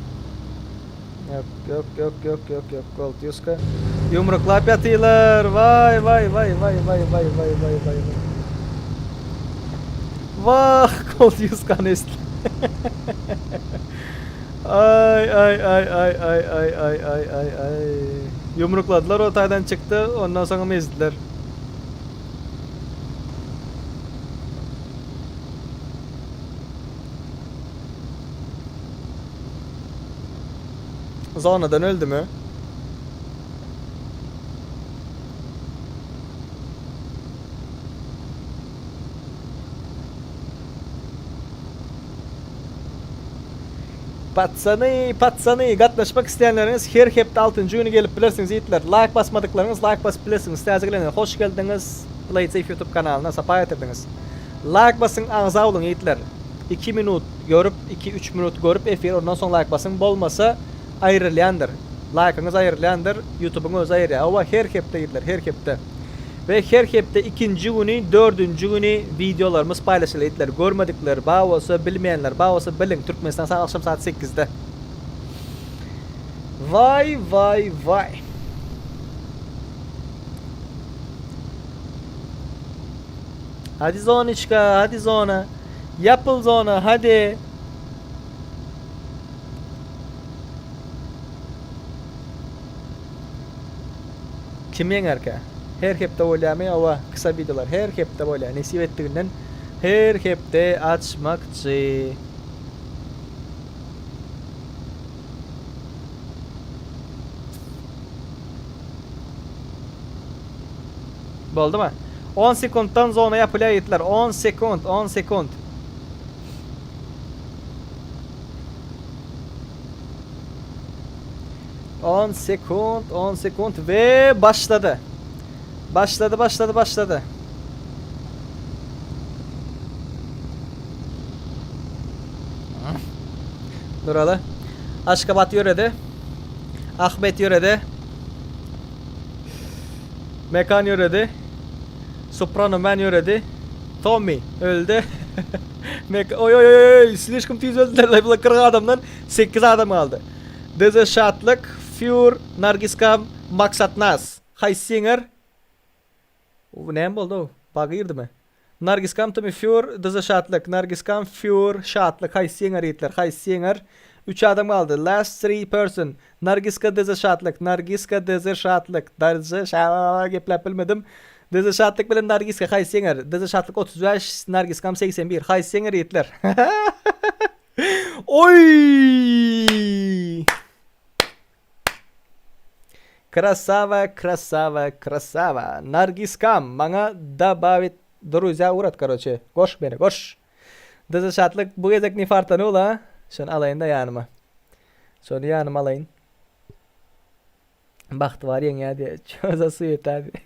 Ýok, ýok, ýok, ýok, ýok, ýok. Gold Yuska. Ýumruklap ýatylar. Waý, waý, waý, waý, waý, waý, waý, waý, waý. Wah, Gold Yuskany esdi. Ay ay ay ay ay ay ay ay ay ay. Ýumrukladylar o taýdan çykdy, ondan soňam ezdiler. Zonadan öldümi? Patsany, patsany, gatnaşmak isleýänleriňiz her hepde altynjy güni gelip bilersiňiz ýigitler. Laýk basmadyklaryňyz laýk basyp bilersiňiz. Täze gelenler hoş geldiňiz PlaySafe YouTube kanalyna sapa getirdiňiz. Laýk basyň agza boluň ýigitler. 2 minut görüp, 2-3 minut görüp efir ondan soň laýk basyň bolmasa aýrylýandyr. Laýkyňyz aýrylýandyr, YouTube'yň özi aýyrýar. Hawa her hepde ýigitler, her hepde. We her hepde ikinji güni, dördünji güni wideolarymyz paýlaşylýar itler. Görmedikler bar bolsa, bilmeýänler bar bolsa biliň, Türkmenistan saat agşam saat sekizde. Waý waý waý. Hadi zoniçka, hadi zona. Ýapyl zona, hadi. Kim ýeňerkä? Her hepde bolýamy? Hawa, kysa wideolar her hepde bolýar. Nesip etdiginden her hepde açmakçy. Boldumy? 10 sekuntdan zona ýapylýar ýigitler. 10 sekunt, 10 sekunt. 10 sekund, 10 sekund we başlady. Başlady, başlady, başlady. Duraly. Aşgabat ýöredi. Ahmet ýöredi. Mekan ýöredi. Soprano Man ýöredi. Tommy öldi. Mek oý oý oý oý slişkom tiz öldüler. Bular 40 adamdan 8 adam galdy. DZ Şatlyk, Fýur, Nargiskam, Maksatnaz. Haýsy ýeňer? Bu näme boldy-ow? Bug girdimi? Nargiskam Tumi Fýur, DZ Şatlyk, Nargiskam, Fýur, Şatlyk. Haýsy ýeňer ýigitler? Haýsy ýeňer? 3 adam galdy. Last 3 person. Nargiska DZ Şatlyk, Nargiska DZ Şatlyk. DZ Şa gepläp bilmedim. DZ Şatlyk bilen Nargiska haýsy ýeňer? DZ Şatlyk 35, Nargiskam 81. Haýsy ýeňer ýigitler? Oý! Krasava, krasava, krasava. Nargiskam, maňa dabawit druzýa ugrat, karoçe. Goş meni, goş. DZ Şatlyk bu gezek ne fartanul ha? Şony alaýyn-da ýanyma. Şony ýanyma alaýyn. Bagty bar ýeňýär diýe. Ço za suýeta diýe.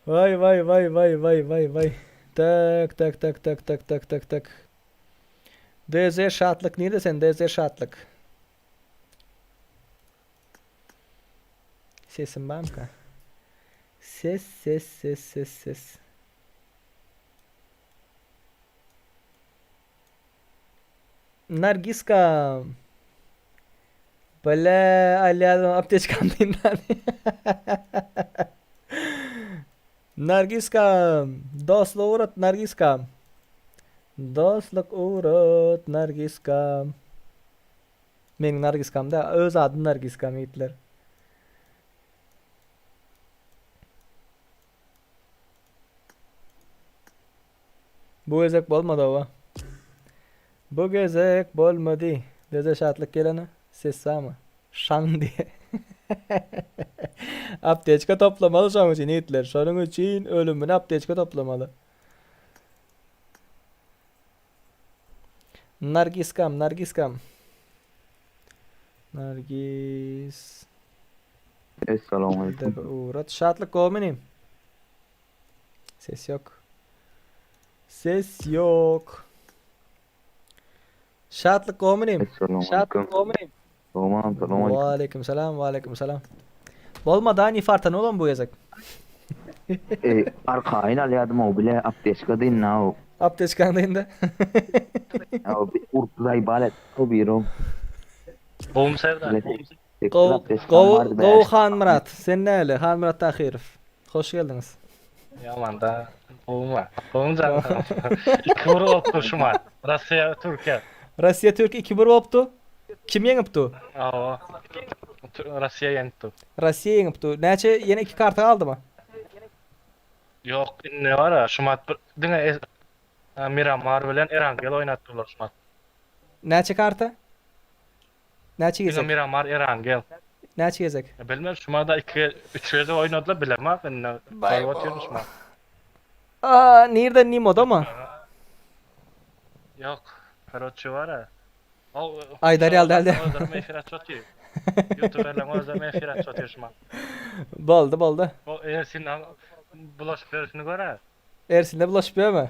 Waý waý waý waý waý waý waý. Tak tak tak tak tak tak tak tak. DZ Şatlyk nirde sen DZ Şatlyk? Sesim barmyka? Ses ses ses ses ses. Nargiska. Bile alýadym apteçkam diýen. Nargiska dostluk ugrat Nargiska. Dostluk ugrat Nargiska. Meniň Nargiskam da öz adym Nargiskam ýigitler. Bu gezek bolmady oba. Bu gezek bolmady. Bize şatlyk gelene ses barmy? Şaň diýe. Apteçka toplamaly şoň üçin ýigitler. Şonuň üçin ölümine apteçka toplamaly. Nargiskam, Nargiskam. Nargis. Essalamualeýkum. Uğrat. Şatlyk gowmy Ses yok. Ses yok. Şatlyk gowmy Essalamualeýkum. Tamam, salam aleýkum. Waleýkim salam, waleýkim salam. Bolmady ani fartan olam bu gezek. Ey, arkaýyn alýadym o bile apteçka dynna o. Apteçkaň dynda. O urp zaýbal et o biro. Gowmy Serdar? Gowy, gowy, gowy Hanmyrat. Sen näle? Hanmyrat Tahyrow. Hoş geldiňiz. Ýamanda gowmy? Gowmy janyň sag. 2-1 bolupdyr şuma. Russiýa Türkiýe. Russiýa Türkiýe 2-1 bolupdy. Kim ýeňipdi? Hawa. Russiýa ýeňipdi. Russiýa ýeňipdi. Näçe ýene 2 karta galdymy? Ýok, indi bar-a, şumat bir diňe Miramar bilen Erangel oýnatdylar şumat. Näçe karta? Näçe Diňe gezek? Miramar Erangel. Näçe gezek? Bilmem şumada 2 3 gezek oýnadylar bilemok indi. Baý Görüp otyryn şumat. Aa, nirde Nimodamy? Ýok, karoçe bar-a. Aýdar ýaly däldi. Özlerem efir açyp otyr. Ýutuberleň özlerem efir açyp otyr şumat. Boldy, boldy. O Ersin bulaşyp ýörüşini gör-ä. Ersinde bulaşyp ýörme.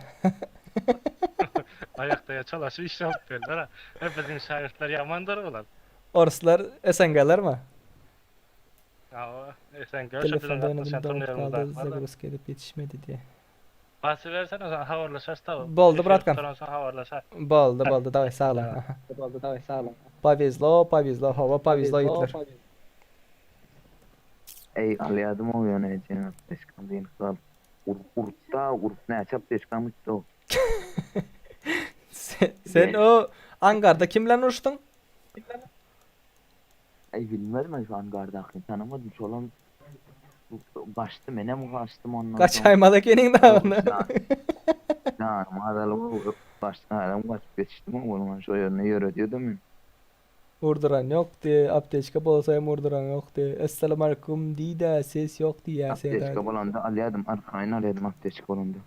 Aýakda çalasy iş alyp berdiler. Hep biziň şagirdler ýamandyr olar. Orslar SNG-lermi? Hawa, SNG şo biziň Telefonda oynadım gatnaşan doňup turnirimiz galdy bar. zagruzka edip ýetişmedi diýe. Basybersene soň habarlaşarys taw. Boldy bratkan. Soň habarlaşar. Boldy boldy daway sag bol. Boldy daway sag bol. Powezlo powezlo hawa powezlo ýigitler. Ey alýadym o ýöne ejeň apteçkam diýen kal. Ur urtda urt näçe apteçkam gitdi o. Sen, sen o angarda kim bilen uruşdyň? Ey bilmedim ben şu angardakyny tanamadym şolam gaçdy menem gaçdym ondan soň. Gaçaýmaly ekeniň da onda. Janym azalyp gaçdym adam gaçyp geçdim oglum şo ýerine ýöredýärdim men. Urduran ýokdy, apteçka bolsa hem urduran ýokdy. Essalamualeýkum diý-dä, ses ýok diýýär Apteçka Serdar. bolanda alýadym, arkaýyn alýadym apteçka bolanda.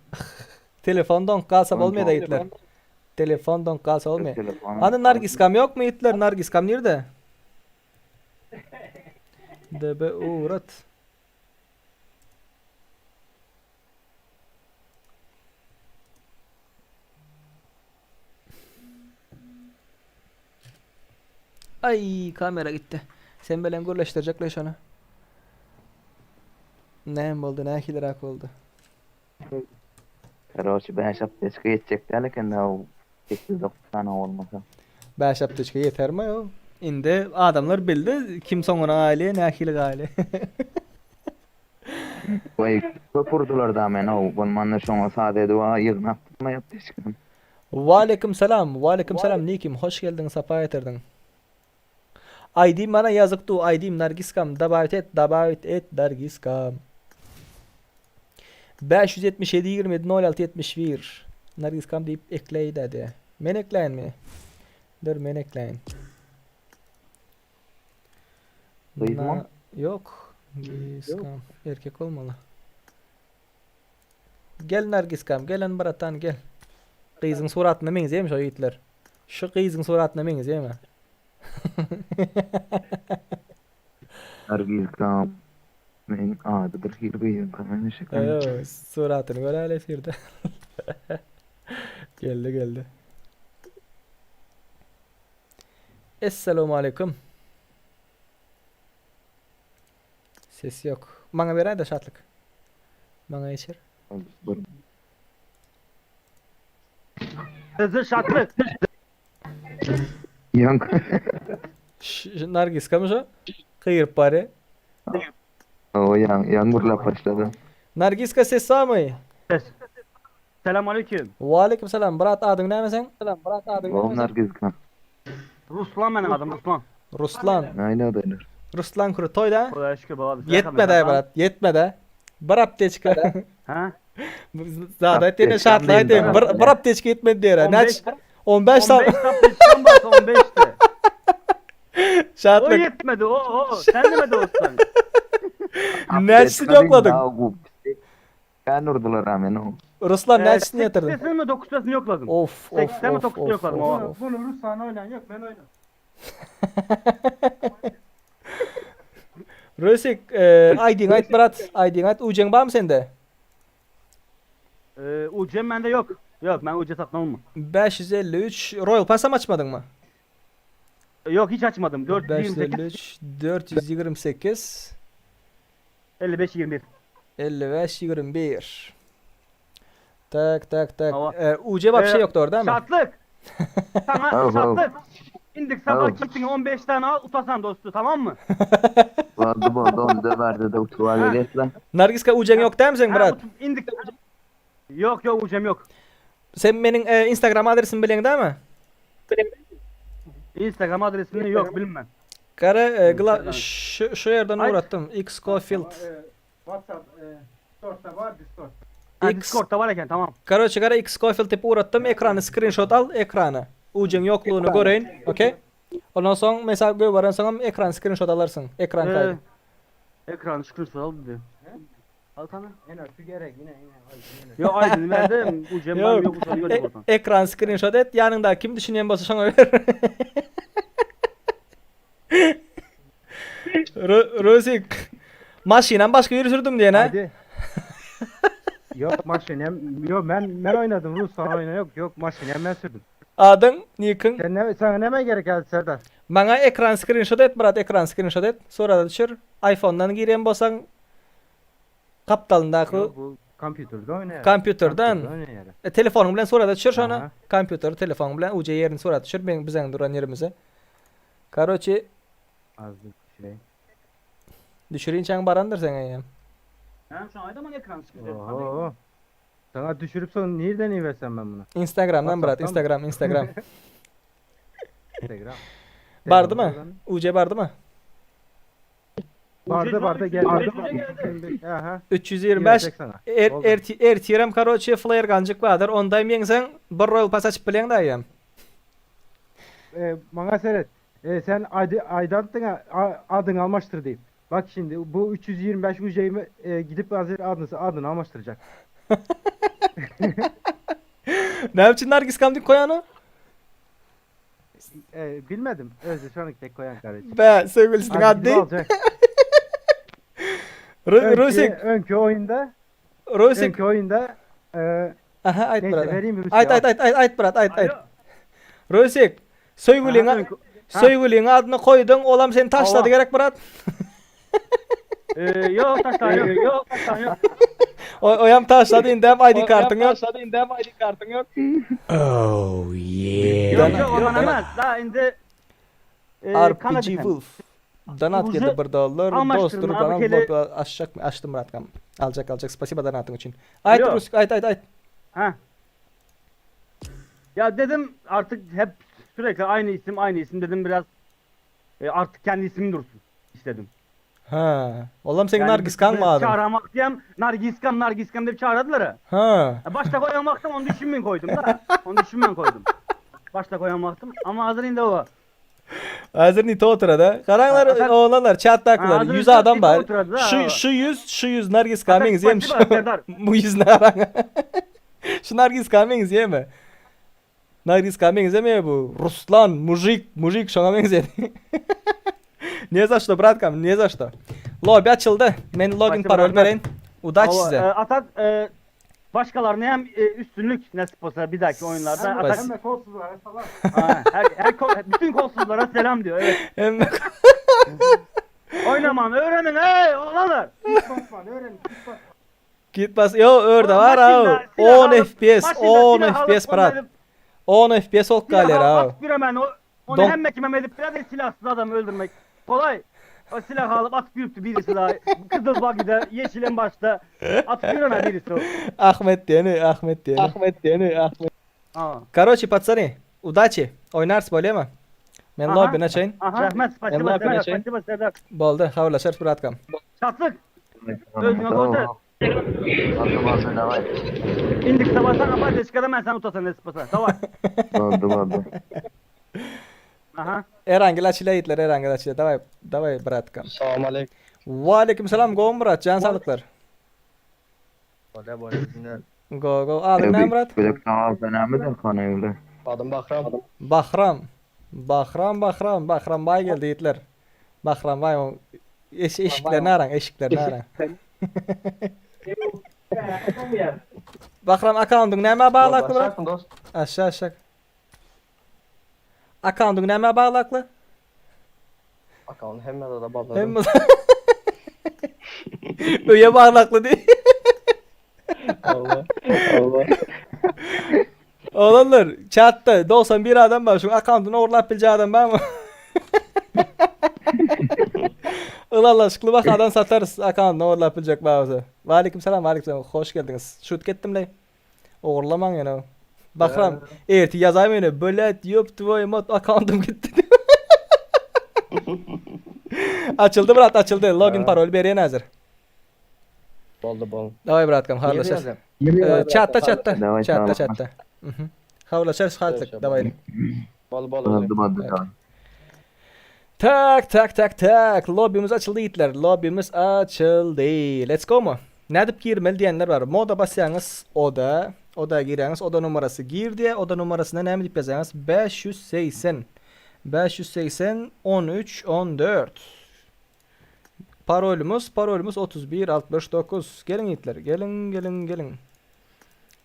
Telefon doňup galsa bolmaýda ýigitler. Telefon doňup galsa bolmaýar. Hany Nargiskam ýokmy ýigitler, Nargiskam nirde? DB ugrat. Ay kamera gitti. Sen bilen gürleşdirjekler şony. Näme boldy, nähiliräk boldy? Karoçi 5 apteçka ýetjek däl eken da o 8-9 sany bolmasa. 5 apteçka ýetermi o? Indi adamlar bildi kim soňuna galýar, nähili galýar. Waý köp urdular da meni o bolmanda şoňa saz edip a ýygnapdym apteçkany. Waleýkim salam, waleýkim salam Nikim, hoş geldiň, sapa getirdiň. Aýdym mana ýazyk du, aýdym Nargiskam, dabawit et, dabawit et Nargiskam. 577 27 06 71 Nargiskam diýip ekleý-dä diýä. Men ekläýinmi? Dur men ekläýin. Gyzmy? Ýok. Giskam erkek bolmaly. Gel Nargiskam, gelen bratan gel. Gyzyň suratyna meňzeýärmi şo ýigitler? Şu gyzyň suratyna meňzeýärmi? Nargiskam men ady bir hili gyzyňka meňzeş eken. Ýok, suratyny göräýeli efirde. Geldi, geldi. Essalamualeýkum. Ses ýok. Maňa beräýdä Şatlyk. Maňa geçir. Sizi şatlyk. Ýaň. Ş Nargiskamy şo? Gygyryp barýa. O ýaň ýaň gürläp başlady. Nargiska ses barmy? Ses. Selam aleyküm. Waleýkim salam brat adyň näme seň? Salam brat adyň näme seň? Nargiska. Ruslan meniň adym Ruslan. Ruslan. Näme ýagdaýlar? Ruslan krutoý da. Hudaýa şükür baba. Ýetmedi brat ýetmedi. Bir aptečka. Ha? Zat aýt ýene şatly aýt bir bir aptečka ýetmedi diýer. Näç? 15 sal. 15 aptečkam bar 15-de. Şatlyk. O ýetmedi o o. Sen nime dostan? Näçesini ýokladyň? Kän urdular ha meni. Ruslan näçesini ýatyrdyň? 8-sini mi 9-sini ýokladym. Of of 8-sini mi 9-sini ýokladym. Bunu Ruslan oýnan ýok men oýnan. Rösik, aýdyň aýt brat, aýdyň aýt, ujeň barmy sende? Ujem mende ýok. Ýok, men uje satyn alma. 553 Royal Pass-am açmadyňmy? Ýok, hiç açmadym. 428. 553 428 55 21. 55 21. Tak tak tak. Uje wapşe ýok dogry dälmi? Şatlyk. Sana şatlyk. Indik sabah gittin 15 tane al utasan dostu tamam mı? Boldy boldy onu döwerde de utup alýas lan. Nargiska ujeň ýok dälmi seň brat? Indik Ýok ýok ujem ýok. Sen meniň instagram adresimi bileň dälmi? Instagram adresini ýok bilmen. Gara gla şu şu ýerden ugratdym. X Cofield. WhatsApp Discord'da bar Discord. Ha Discord'da bar eken tamam. Karoçe gara X Cofield diýip ugratdym ekrany skrinşot al ekrany. Ujeň ýoklugyny göreýin. Okey. Ondan soň mesela göberensoňam ekran skrinşot alarsyň. Ekran kaýdy. Ekran skrinşot al diýdi. Al sana. Ene şu gerek ine ine. Ýok aýdyny berdim. Ujem bar ýok şony gördüm bolsa. Ekran skrinşot et ýanyňda kim düşünýän bolsa şoňa ber. Rözik. Maşynam başga ýere sürdüm diýen ha. Ýok maşynam ýok men men oýnadym Ruslan oýna ýok ýok maşynam men sürdüm. Adyň, nikiň? Sen ne saňa näme gerek häzir Serdar? Maňa ekran skrinşot et brat ekran skrinşot et surata düşür iPhone'dan girýän bolsaň gapdalyndaky Ýok bu kompýuterde oýnaýar. Kompýuterden e, telefonyň bilen surata düşür şony. Kompýuter telefonyň bilen uje ýerini surata düşür meň biziň duran ýerimize. Karoçi Azdy düşüreýin. Düşürinçäň barandyr seň eýýäm. Näme şoň aýdaman ekran çykyp. Oho. Sana düşürip soň nirden ibersem ben bunu? Instagramdan brat, Instagram, Instagram. Instagram. Bardymy? UC bardymy? Bardy bardy geldi. Aha. 325 ertirem karoçi flare ganjyk bardyr. Ondayam ýeňseň bir royal pass açyp bilýäň daýam. E, maňa seret. E, sen aýdy aýdandyň adyňy almaşdyr diýip. Bak şimdi bu 325 UC'yi e, gidip hazır adını adını almaşdyrjak. Näme üçin Nargis kam diýip koýany? E, bilmedim. Özü şonu tek koyan kardeşim. Be, söýgülisiniň ady. Rusik. Öňki oýunda Rusik. Öňki oýunda e, Aha, aýt Neyse, brat. vereyim Rusiýa. Aýt, aýt, aýt, aýt, aýt brat, aýt, aýt. Rusik, söýgüliň söýgüliň adyny koýduň, olam seni taşlady gerek brat. Ee, ýok taşlan ýok, ýok taşlan ýok. O oýam taşlady indem ID kartyň ýok. Taşlady indem ID kartyň ýok. Oh yeah. Ýok ýok ondan emas. Da indi e, RPG Wolf. Donat geldi 1 dollar. Dost durup açjak açdym bratkam. Aljak aljak. Spasiba donatyň üçin. Aýt Rusik aýt aýt aýt. Ha. Ya dedim artık hep sürekli aynı isim aynı isim dedim biraz e, artık kendi ismim dursun istedim. Ha. Olam seň Nargis kan mı adyň? Çağıramak diýem Nargiskam Nargiskam diýip çağıradylar. Ha. E, başta koyan baktım onu düşünmen koydum da. Onu düşünmen koydum. Başta koyan baktım ama hazır indi o. Hazır nite oturada. Garaňlar oglanlar chatdakylar 100 adam bar. Şu şu 100 şu 100 Nargis ka meňzeýärmiş. Bu 100 ne garaň. Şu Nargis ka meňzeýärmi? Nargis ka meňzemeýär bu. Ruslan mujik mujik şoňa meňzeýär. Ne za što bratkam ne za što. Lobby açyldy. Men login parol bereýin. Udaç size. Atat e, Başkalarına hem e, üstünlük nasip olsa bir dahaki oyunlarda. Atak... Hemme kolsuzlara selam. Ha, her, her kol, bütün kolsuzlara selam diyor. Evet. Hemme Oynaman öğrenin ey oğlanlar. Hiç basman öğrenin. Hiç basman. Git bas. Yo örde var ha. 10 FPS, 10 FPS brat. 10 FPS olup galýar ha. Atyp ýöremen o. Onu hemme kimem edip biler silahsyz adamy öldürmek. Kolay. O silah alyp atyp ýörüpdi birisi daha. Kızıl bagide, yeşilen başda. Atyp ýörene birisi o. Ahmet diýeni, Ahmet diýeni. Ahmet diýeni, Ahmet. Ha. Karoçi, patsany, udaçi. Oýnarys bolýamy? Men lobbini açaýyn. Aha. Rahmet, spasibo, Serdar, spasibo, Serdar. Boldy, habarlaşarys bratkam. Şatlyk. Özüňe gowy. Boldy boldy daway. Indik sabah sana badeşkada men sen utasan nesip bolsa. Daway. Boldy boldy. Aha. Erangel açylýar ýigitler, Erangel açylýar. Daway, daway bratkam. Salam aleyküm. Waleýkim salam, gowmy brat, jan saglyklar. Bolýa bolýa. Go go. Adyň näme brat? Bilek tamam näme hany öyle. Adym Bahram. Bahram. Bahram, Bahram, Bahram baý geldi ýigitler. Bahram baý o eş eşiklerini araň, eşiklerini araň. Bahram akkauntyň nämä baglakly brat? Aşa aşak. Akkauntyň nämä baglakly? Akkaunt hemme zada bagladym. Hemme Öýe baglakly diý. Allah. Allah. Oglanlar, çatda 91 adam bar. Şuň akkauntyny ogurlap biljek adam barmy? Ylalaşykly bahadan satarys akkauntyny ogurlap biljek bar bolsa. Waleýkim salam, waleýkim salam. Hoş geldiňiz. Şut etdim-leý. Ogurlamaň ýene. Bahram, ertir ýazaýma ýene. Bölet, ýop twoý mat akkauntym gitdi. Açyldy brat, açyldy. Login parol berýän häzir. Boldy bol. Daway bratkam, habarlaşarys. Çatda, çatda. Çatda, çatda. Habarlaşarys hatlyk. Daway. Bol bol. Boldy boldy. Tak, tak, tak, tak. Lobbymiz açyldy ýigitler. Lobbymiz açyldy. Let's go mu? Nädip girmeli diýenler bar. Moda basýaňyz, oda, oda girýäňiz, oda numarasy gir diýýär. Oda numarasyna näme diýip ýazýaňyz? 580. 580 13 14. Parolymyz, parolymyz 31 69. Geliň ýigitler, geliň, geliň, geliň.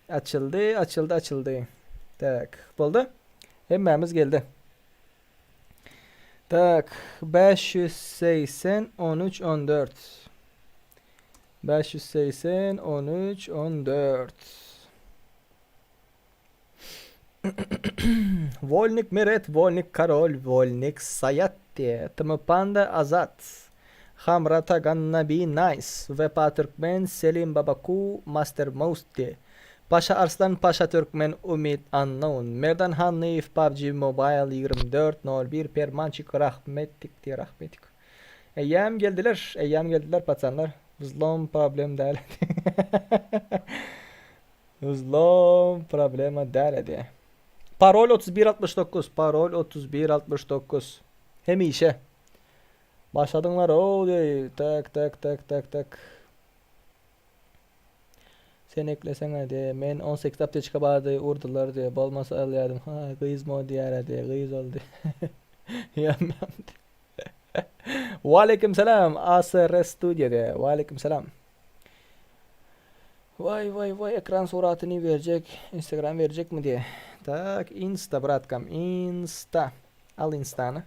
Açyldy, açyldy, açyldy. Tak, boldy. Hemmämiz geldi. Tak, 580 13 14. 580 13 14. Wolnik Meret, Wolnik Karol, Wolnik Saýat diýe. TM Panda Azat. Hamra Tagan Nabi Nice. Wepa Türkmen, Selim Babaku, Master Most diýe. Paşa Arslan Paşa Türkmen Umyt Unknown Merdan Hanlyýew PUBG Mobile 24 01 Permançik Rahmetik diýe Rahmetik Eýýäm geldiler eýýäm geldiler pacanlar Vzlom problem däl Vzlom problema däl diýe Parol 31 69 Parol 31 69 Hemişe Başladyňlar ow diý tak tak tak tak tak Sen ekleseňä diýe, men 18 apteçka bardy, urdular diýe, bolmasa alýadym, ha, gyz mo diýärä diýe, gyz ol diýe. Ýam ýam diýe. Waleýkim salam, ASR Studio diýe, waleýkim salam. Waý waý waý ekran suratyny berjek, Instagram berjekmi diýe. Tak, Insta bratkam, Insta. Al Instany.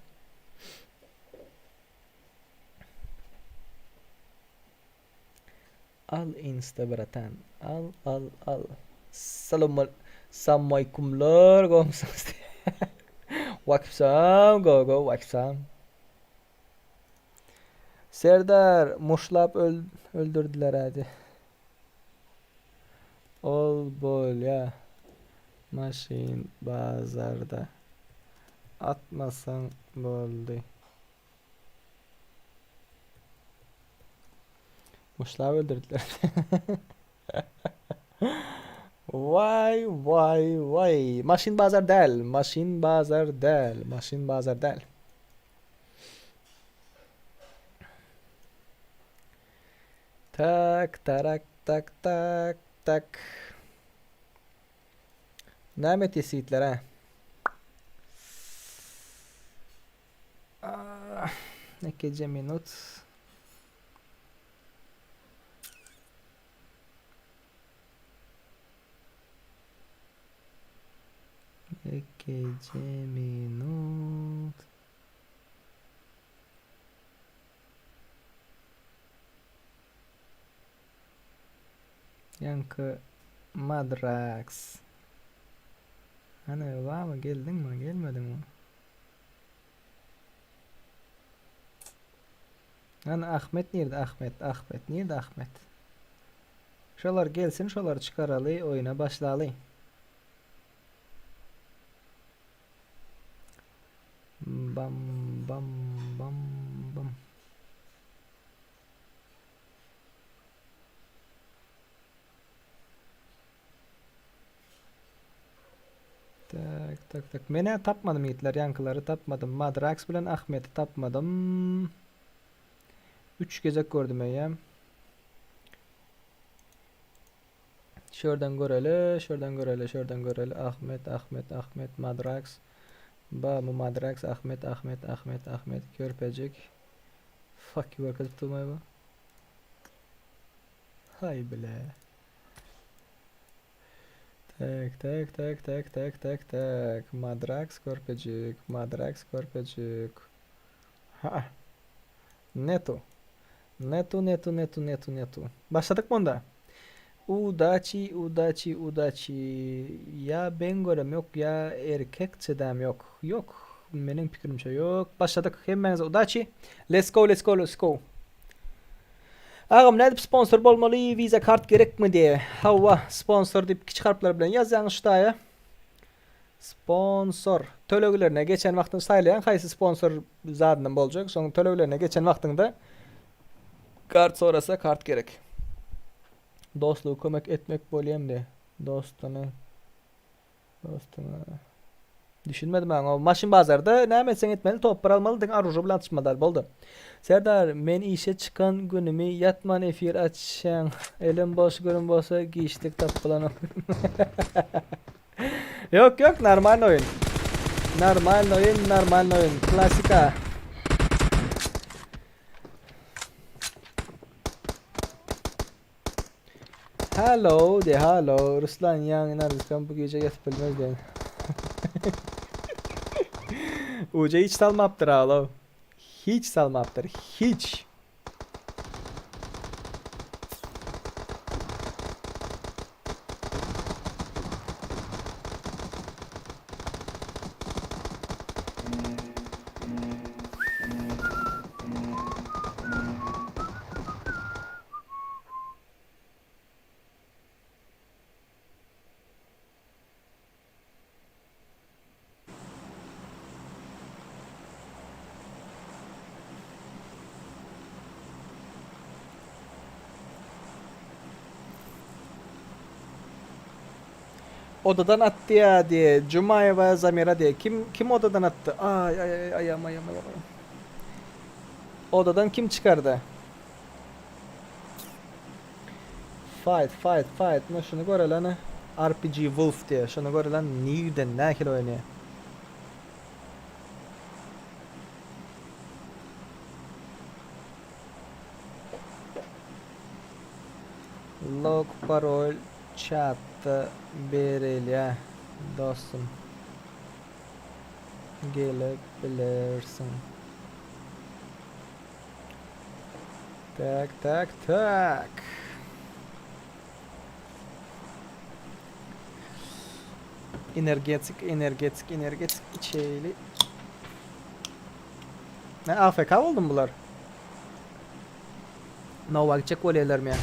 Al insta bratan al al al Salam Samaykumlar gowmysyňyz Waksam go go waksam Serdar muşlap öldürdiler hadi Ol bolýa maşyn bazarda atmasaň boldy. Muşlap öldürdüler. Vay vay vay. Maşyn bazar däl. Maşyn bazar däl. Maşyn bazar däl. Tak tarak tak tak tak. Näme etýär ýigitler ha? Ekeje minut. Ekeje minut. Ýaňky Madrax. Hany barmy geldiňmi gelmediňmi? Hany Ahmet nirde Ahmet Ahmet nirde Ahmet? Şolar gelsin şolary çykaraly oýuna başlaly. Bam bam bam bam. Tak tak tak. Menä tapmadym ýigitler ýaňkylary tapmadym. Madrax bilen Ahmeti tapmadym. 3 gezek gördüm eýýäm. Şörden göreli, şörden göreli, şörden göreli. Ahmet, Ahmet, Ahmet, Madrax. Ba, bu Madrax, Ahmet, Ahmet, Ahmet, Ahmet, Körpejik. Fuck you görkezip durmaý bu. Hay bile. Tak tak tak tak tak tak tak. Madrax körpejik, Madrax körpejik. Ha. Netu. Netu netu netu netu netu. Başladyk munda. Udaçi udaçi udaçi. Ya ben görem yok ya erkek çedam yok. Yok. Meniň pikirimçe yok. Başladyk. Hemmäňize udaçi. Let's go let's go let's go. Agam nädip sponsor bolmaly visa kart gerekmi diye. Hawa sponsor diýip kiçi harplar bilen ýazýaňyz şu taýa. Sponsor töleglerine geçen wagtyň saýlaýaň haýsy sponsor zadyndan boljak. Soň töleglerine geçen wagtyňda kart sorasa kart gerek. Dostluga kömek etmek bolýam diye. Dostuny Dostuňa. Düşünmedim aňa. O maşyn bazarda näme etseň etmeli top bir almaly diňe aruža bilen atyşmaly boldy. Serdar men işe çykan günümi ýatman efir açýaň. Elim boş günüm bolsa giçlik tapylanok. Ýok ýok normal oýun. Normal oýun normal oýun. Klasika. Hello de hello Ruslan ýaňy Nargiskan bu gije ýatyp bilmez diýen. Uje hiç salmapdyr alo. Hiç salmapdyr. Hiç. Odadan atdy ya diye. Cumaýewa Zamira diye. Kim kim odadan atdy? Ay ay ay ayağım ayağım ayağım. Odadan kim çykardy? Fight fight fight. No şuny görelene. RPG Wolf diye. Şuny görelen nirden nähili oýnaýar? Log parol chatda berilýär dostum. Gelip bilersiň. Tak tak tak. Energetik energetik energetik içeýli. Ne AFK boldum bular? Nova gitjek bolýarlarmy ýa?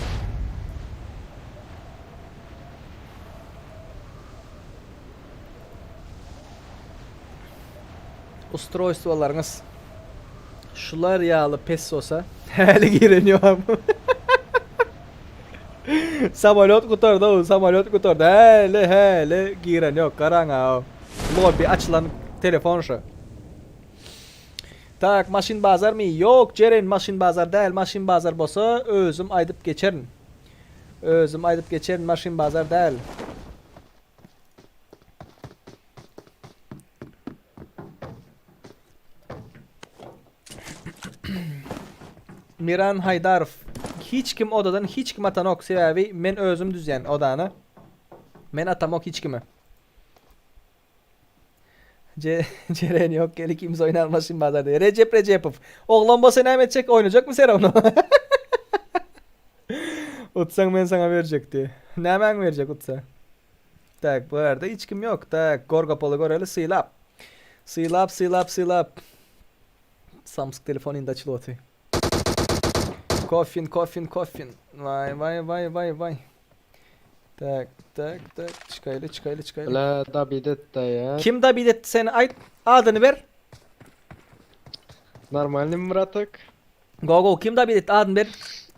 Ustroýstwalaryňyz şular ýaly pes bolsa, häli giren ýok. Samolýot gutardy, samolýot gutardy. Häli, häli giren ýok. Garaň-a, lobby açylan telefon şu. Tak, maşyn bazarmy? Ýok, Jeren, maşyn bazar däl. Maşyn bazar bolsa, özüm aýdyp geçerin. Özüm aýdyp geçerin, maşyn bazar däl. Miran Haýdarow hiç kim odadan hiç kim atanok sebäbi men özüm düzýän odany. Men atamok hiç kimi. Ce Ceren yok gel ikimiz oynayalım maşyn bazar diye. Recep Recepow. Oglan bolsa näme etjek oýnajakmy sen onu? Utsaň men saňa berjek diye. Nämäň berjek utsa? Tak, bu ýerde hiç kim ýok. Tak, Gorgopoly göreli sylap. Sylap, sylap, sylap. Samsung telefon indi açylyp otyr. Kofin, kofin, kofin. Vay, vay, vay, vay, vay. Tak, tak, tak. Çykaýly, çykaýly, çykaýly. La David etdi ya. Kim David etdi seni? Aýt, adyny ber. Normalny Muratak. Go go kim David etdi adyny ber.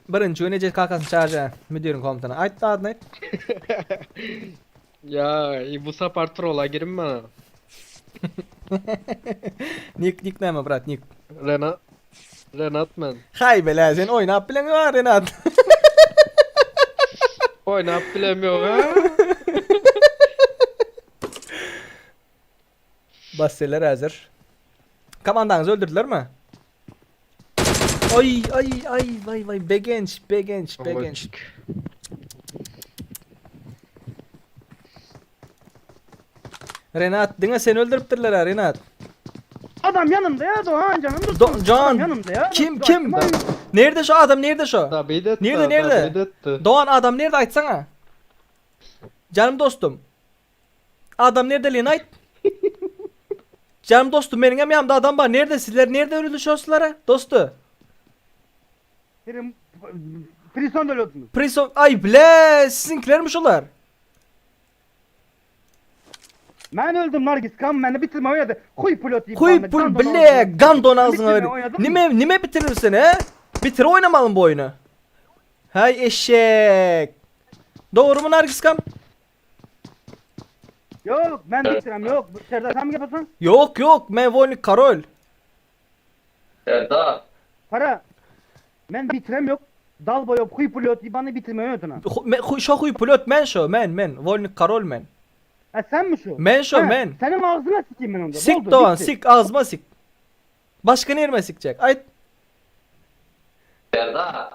Birinji gün eje kakasyny çagyrja müdiriň komnatyna. Aýt adyny aýt. Ya i bu sapar trola girin bana. Nik nik näme brat nik. Renat Renat men. Haý bela sen oýnap bileň bar Renat. Oýnap bilem ýok ha. Basseler häzir. Komandaňyzy öldürdilermi? Ay ay ay vay vay begenç begenç begenç. Renat diňe seni öldüripdirler ha Renat. Adam yanımda ya Doğan canım dostum. Do Can Adam yanımda ya. kim kim? Nerede şu adam nerede şu? David etdi. Nerede nerede? David etdi. Doğan adam nerede aýtsana. Canım dostum. Adam nerede aýt. Canım dostum meniň hem ýanymda adam bar. Nerede sizler nerede öldi şoslara? Dostu. Benim Prison ölüyordunuz. Prison ay ble siziňkilermi şolar? Ben öldüm Nargis kan beni bitirme oynadı. Huy pilot Huy pul bile gandon ağzyňa ber. Nime nime bitirir seni he? Bitir oýnamalym bu oýny. Hay eşek. Dogrymy Nargis kam? Yok ben bitirem yok. Serdar sen mi yapıyorsun? Yok yok men wolnik karol. Serdar. Para. Ben bitirem yok. Dal boyu huy pilot bana bitirme oynadın ha. Şo huy pilot men şo men men wolnik karol men. Ha sen mi şu? Men şo Ha, men. Senin ağzına sikeyim ben onda. Sik Oldu, Doğan bitti. sik ağzıma sik. Başka nerime sikjek? Aýt. Serdar.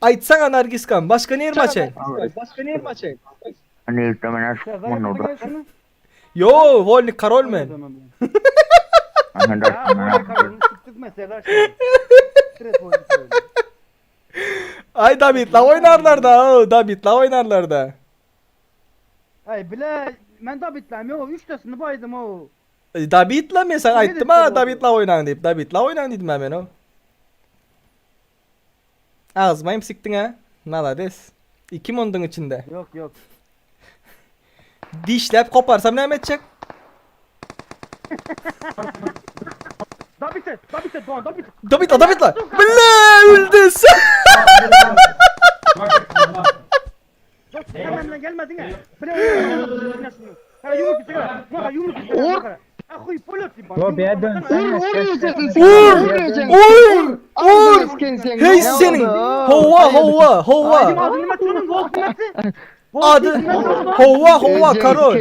Aýtsaňa Nargiskam başga nerime açaýyn? Hani hemen Serdar bunu yaptı da. gel şunu. Yo wolnik karol men. Hani Ya bu karını siktik mesela şimdi. Stres oyunu söylüyor. Ay David la oýnarlar da. O David la oýnarlar da. Ay bile ben de bitlem yok. Üç tasını baydım o. E, David la men sana Ne aýtdym ha dedi David la oýnaň diýip. David la oýnaň diýdim ha men o. Agzyma hem sikdiň ha. Malades. Iki munduň içinde. Yok yok. Dişläp koparsam näme etjek? Da bitti, da bitti Doğan, da bitti. David la David la. Bile öldü. Bak sen benden gelmedin ha. Bile oynamadın. Ha yumruk bir sigara. Bak yumruk bir sigara. Ha huy pilot bak. Yo, bir dön. Vur Vur! Vur! Vur! Vur! Hey senin! Hova hova hova! Ağzını açıyorsun, gol kıymetli. Adı Hova hova Karol.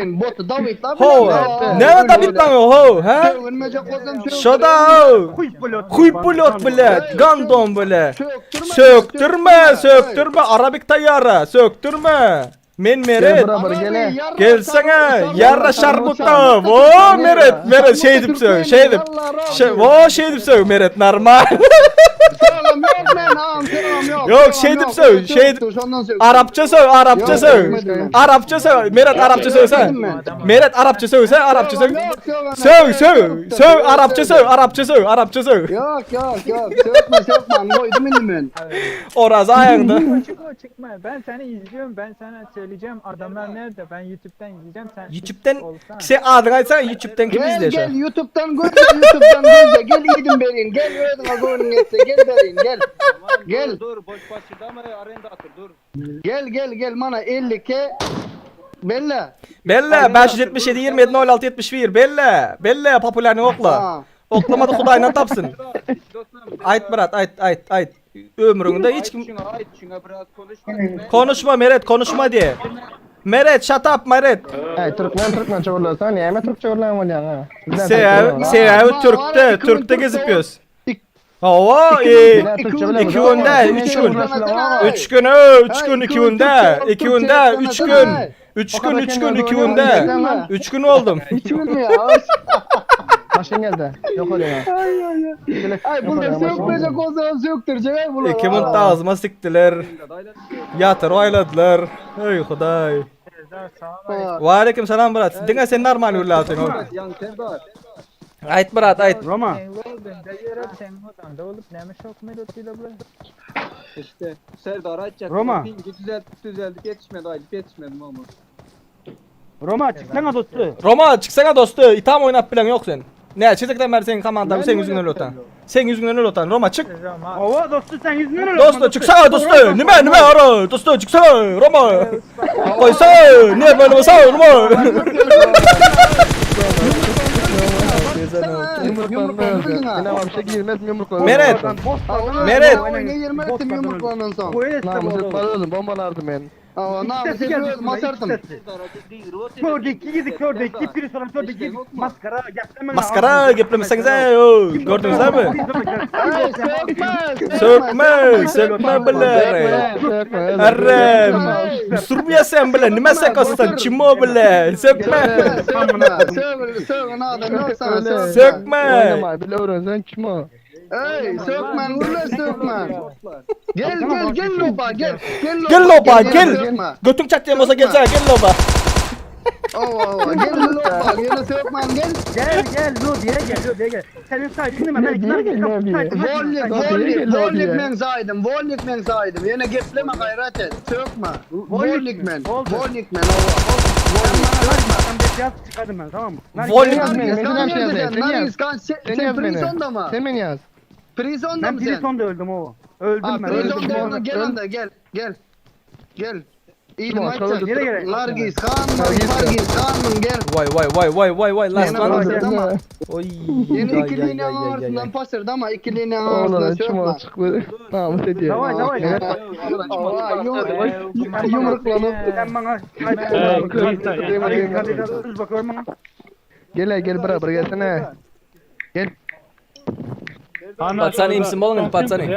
Hova. Näme David lan o ho, ha? Şoda o. Huy pilot. Huy pilot bile, gandon bile. Söktürme, söktürme Arabik tayyara, söktürme. Men Meret. Gelsene, yarra şarmutta. Wo Meret, Meret şey dip sök, şey dip. Şey, wo şey dip sök Meret normal. Yok şey dip sök, şey dip. Arapça sök, Arapça sök. Arapça sök, Meret Arapça söylesene. Meret Arapça söylesene, Arapça sök. Sög, sög, sög, Arapça sög, Arapça sög, Arapça sög. Yok yok yok. Sökme sökme. Koydum indi men. Oraz aýaňda. Çıkma çıkma. Ben seni izliyorum. Ben sana söyleyeceğim adamlar nerede. Ben YouTube'dan izleyeceğim. Sen YouTube'den olsan. sen adyňy aýtsaň YouTube'den kim Gel izleýär gel şu? YouTube'dan gözle YouTube'dan gözle. Gel iyiydim berin. Gel özüne göwnüň etse gel berin gel. Gel. Dur boş başyrdama arenda atır dur. Gel gel gel mana 52 Bella. Bella 577 27 06 71 Bella. Bella popülerni okla. Ha. Oklamady Hudaýdan tapsyn. Aýt brat, aýt, aýt, aýt. Ömrüňde hiç kim Şuna ayt şuna biraz konuşma. konuşma Meret, konuşma diye. Meret, shut up Meret. Hey Türkmen Türkmen çogurlasan, näme Türkçe çogurlan bolýan ha? Sebäbi, sebäbi Türkde, Türkde gezip ýöz. Hawa, e, iki gün däl, üç gün. Üç gün, ö, üç gün, iki gün däl, iki gün däl, üç gün. Üç gün, üç gün, iki gün däl. Üç gün oldum. Üç gün mü ya? Maşyn geldi. Yok öyle. Ay ay ay. Ay bunlar sökmeyecek olsa söktürecek ay bunlar. Iki munt ağzyma sikdiler. Ýatyr aýladylar. Eý hudaý. Waleýkim salam brat. Diňe sen normal gürläpsiň. Aýt brat aýt. Roma. İşte Serdar aytacak. Roma. Pingi düzeltip düzeltip yetişmedi aylıp yetişmedim ama. Roma çıksana dostu. Roma çyksana dosty. Itam oýnap bilen ýok sen. Näçe gezekden bäri seň komandaň seň ýüzüňden öl otan. Seň ýüzüňden öl otan. Roma çyk. Ova dostu sen yüzünden öl. Dosty çyksana dosty. Nime nime ara. Dosty çyksana Roma. Goýsa ne böyle bolsa Roma. Yine var bir şey girmez yumruklanır. Meret. Meret. Oyuna girmezdim yumruklanan soň. Namus etmez bombalardım ben. Aa, namus etmez masartım. Kördü iki gidi kördü iki biri sonra kördü iki maskara gepleme. Maskara geplemeseňiz o gördüňizmi? Ay sökme. Sökme, sökme bile. Arre, sürmüyor sen bile. Nime sakasın? Çimo bile. Sökme. Sökme. Sökme. Sökme adam yok sana sökme. Sökme. Oynama bile öğrensen kim o? Ey sökmen ulan sökmen. Gel gel gel loba gel. Gel loba. Gel loba gel. Sökme. Götün çatlayan olsa gelsene gel loba. Ova ova gel loba gel sökmen gel. Gel gel lo diye gel lo diye gel. Senin sahibin mi? Ben Niye gel, ne diye? Vollik vollik vollik men saydım vollik men saydım. Yine gepleme gayret et. Sökme. Vollik men. Vollik men ova. Vollik sökme. Ben bir yaz çıkardım ben tamam mı? Vollik. Yaz beni, Nargis Metin kan abi şey nerede yazayım. sen? Sen yaz. Nargis kan sen Sen sen yaz beni. prisonda mı? Sen beni yaz. Prisonda Ben mı sen? Prison'da öldüm o. Öldüm Ha ben. Öldüm. prisonda öldün gel anda gel gel. Gel. İyi Tamam, maç. çalın. Nereye gerek? Nargis kan Nargis kan gel. Vay vay vay vay vay vay last Yine one. pasırdı ama. Oy. Yine Ay, ikiliğini ay, ay, ay, ay, ağırsından ay. pasırdı ama ikiliğini Oğlan ağırsından kim sökme. o çıktı. Namus ediyor. Davay davay. Aa, yumruklanıp. Sen bana Düz bakıyorum bana. Gel gel beraber gelsene. Gel. Patsany imsin bolun indi patsany.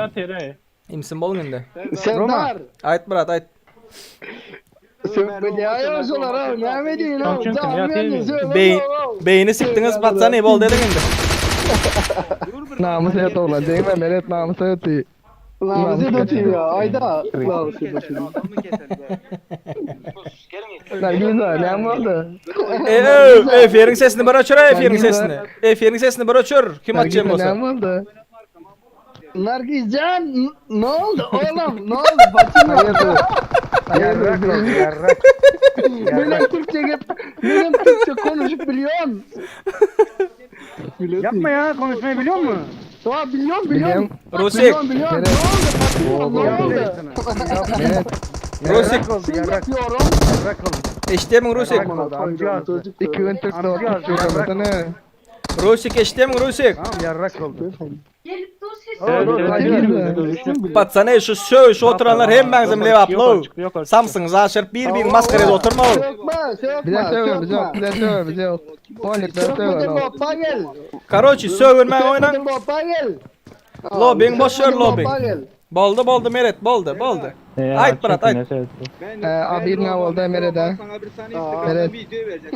İmsin bolun indi. Serdar. Ayt brat ayt. Sökme diye ayıyorlar ha. Ne mi diyorsun oğlum? Beyin, beyni sikdiniz patsany bol dedin indi. Namus et oğlan değil mi? Meret namus et. Namus et ya. Ayda. Namus et. Nergiz var ne oldu? Eee, Efe'nin sesini bir öçür, Efe'nin sesini. Efe'nin sesini bir öçür. Kim atacağım Nergiz ne olsa? oldu? Nargizcan ne oldu oğlum? Ne oldu? Bacım Hayırdır? Yarrak Hayırdır? oldu yarrak. Benim Türkçe benim Türkçe konuşup biliyorsun. Yapma ya konuşmayı biliyor musun? Tamam biliyorum biliyorum. Rusik. Biliyorum biliyorum. Ne oldu? Bacım ne oldu? Meret. Rusik. Oldu Kim yarrak. yapıyorum? Yarrak oldu. Eşitemin Rusik. Yarrak oldu amca ağzı. İki gün Türk'te oturup Rusik eşitemin Rusik. Tamam yarrak oldu. Gelip dur ses. Patsany şu söğüş oturanlar hemmäňizem lewaply. Samsyňyzy aşyryp bir-bir maskarada oturma ol. Sökme, sökme, Bize söve bize sökme. bize söve bize yok. Bolik bize Sökme de söve. lopa gel. Karoçi sögünmäň Sökme oýnaň. de lopa gel. Lobbyň boş ýer Sökme de lobbyň. lopa gel. Boldy boldy Meret boldy boldy. Aýt brat aýt. Abi ne oldu Meret'e? Sana bir saniye Aa. Instagram'da Meret. video verecek.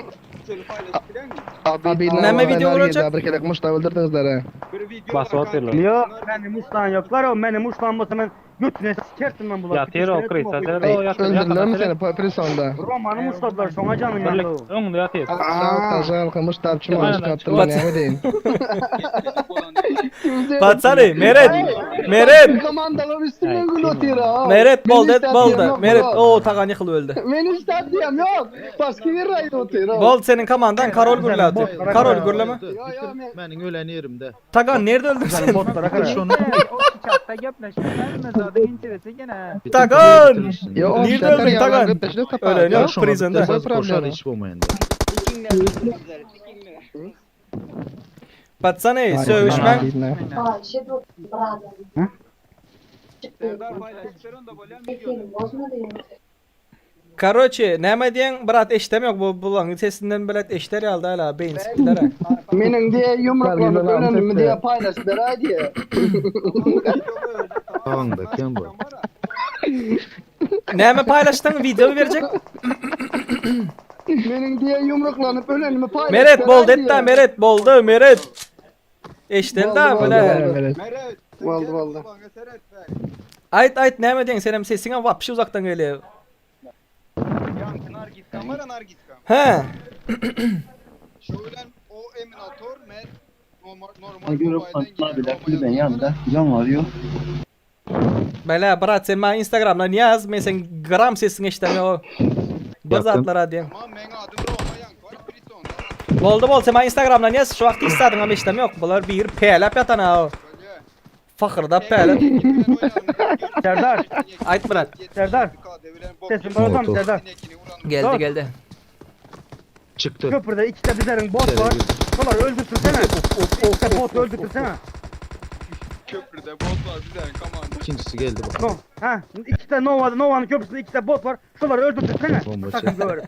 Şöyle paylaşıp bilen mi? Abi ne Näme oldu video olacak? Bir kere muşta öldürdünüzler. Bir video var kanka. Yok benim uçlan yoklar o benim uçlan olsa ben götüne sikertim ben bunları. Yatır o Chris, yatır o yatır. Öldürdüler mi seni prisonda? Roman'ı muşladılar şona canım yandı o. Öňde ýatyr. Sağ ol, muşta çumal çıkarttılar ne diyeyim. Patsany Meret. Meret. Komandalar üstüne gül atıyor ha. Meret Beni boldy işte boldy. atıyor, yok Meret bro. o tagan ýykylyp öldi. Beni işte atıyor yok. Başka bir rayda atıyor ha. Boldy senin komandan Karol gürle atıyor. Karol gürleme. Yo yo men Menin ölen yerimde. Tagan nerede öldün sen? Botlara kadar. Tagan! Yo, Nerede öldün Tagan? Ölen yok prisonda. Koşar hiç bolmaýandy. Patsany sögüşmäň. Serdar paylaşıp ver onu da bolýan video. Karoçi, näme diýen brat eşdem yok bu bulan sesinden bilet eşder ýaldy hala beýin sikdiler. ha. Meniň diýe ýumruklanyp ölenimi diýe paýlaşyp beräý diýe. Aňda kim bu? Näme paýlaşdyň? Wideo berjek? Meniň diýe ýumruklanyp ölenimi paýlaşyp Meret boldy beräý etda, diýe. Meret boldy, Meret. Eşdel da Boldy, bile. boldy. Boldy, boldy. Aýt, aýt näme diýen senem sesiňe wapşe uzakdan gelýär. He. Bele brat sen maňa instagramdan ýaz men seň gram sesiňi eşidemok. Bir zatlar diýen. Boldy boldy sen maňa instagramdan ýaz şu wagt hiç zadyňam eşidemok. Bular biri päläp ýatan ha. Fahyrdap päläp. Serdar. Aýt brat. Serdar. Sesim bolasam Serdar. Geldi geldi. Çykdy. Köprüde iki de bizlerin bot var. Şoları öldürtürsene. İki de bot öldürtürsene. Köprüde bot var bizlerin komanda. İkincisi geldi bak. No. Ha, iki de Nova, Nova'nın köprüsünde iki de bot var. Şoları öldürtürsene. Bomba Sakın görerim.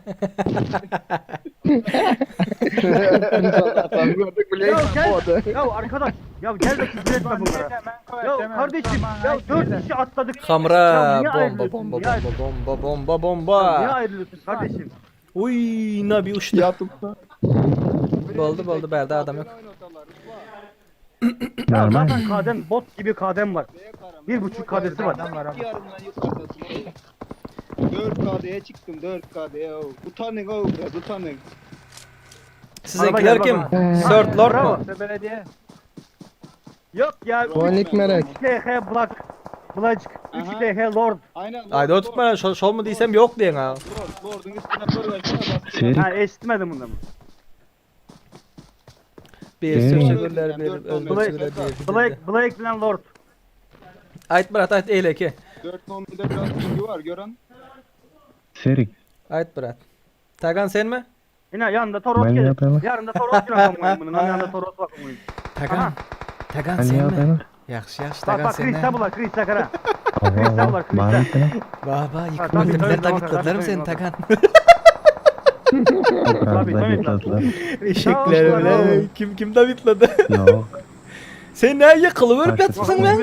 Ya gel, ya arkadaş, ya gel de küfür etme bunlara. Ya kardeşim, ya dört kişi atladık. Ya Hamra niye bomba ayrılıyorsun, bomba niye bomba bomba bomba Ya niye bomba. ayrılıyorsun kardeşim? Uy nabi uçtu. Boldy boldy bärde adam yok. Ya zaten kadem bot gibi kadem var. Bir buçuk kadesi var. 4 KD'ye çıktım 4 KD'ye. Utanın o biraz utanın. Siziňkiler Araba kim? gel, bak. Third Lord Bravo. mu? Yok ya. Vonik Merek. 3 TH Black. Black. 3 TH Lord. Aynen. Aýda oturtma şol şol mu diýsem yok diýen ha. Lord, Lord'un üstüne soru versene bastı. Ha eşitmedim bunu. Bir sürçegürler bir özbekçiler bir. Black, Black bilen Lord. Aýt brat aýt eýleki. 4 nomide biraz bilgi var gören. Serik. Aýt brat. Tagan sen mi? Yine yanında Toros Ben gelir. yapayım. Yarın da Toros gelir amına bunun. Yanında Toros bak amına. Tagan. Tagan Ben sen mi? yapayım. Ýagşy ýagşy Bak Tagan bak sen mi? Krista bular Krista kara. Aha, Krista bular Krista. Baba ýykyp Tabii, öldürdüler tabii, Davidladylar tabii, mı seni tabii. Tagan? Tabii, tabii. Eşekler bile kim kim Davidladı? Yok. Sen ne ýykylyp ýatsyň lan?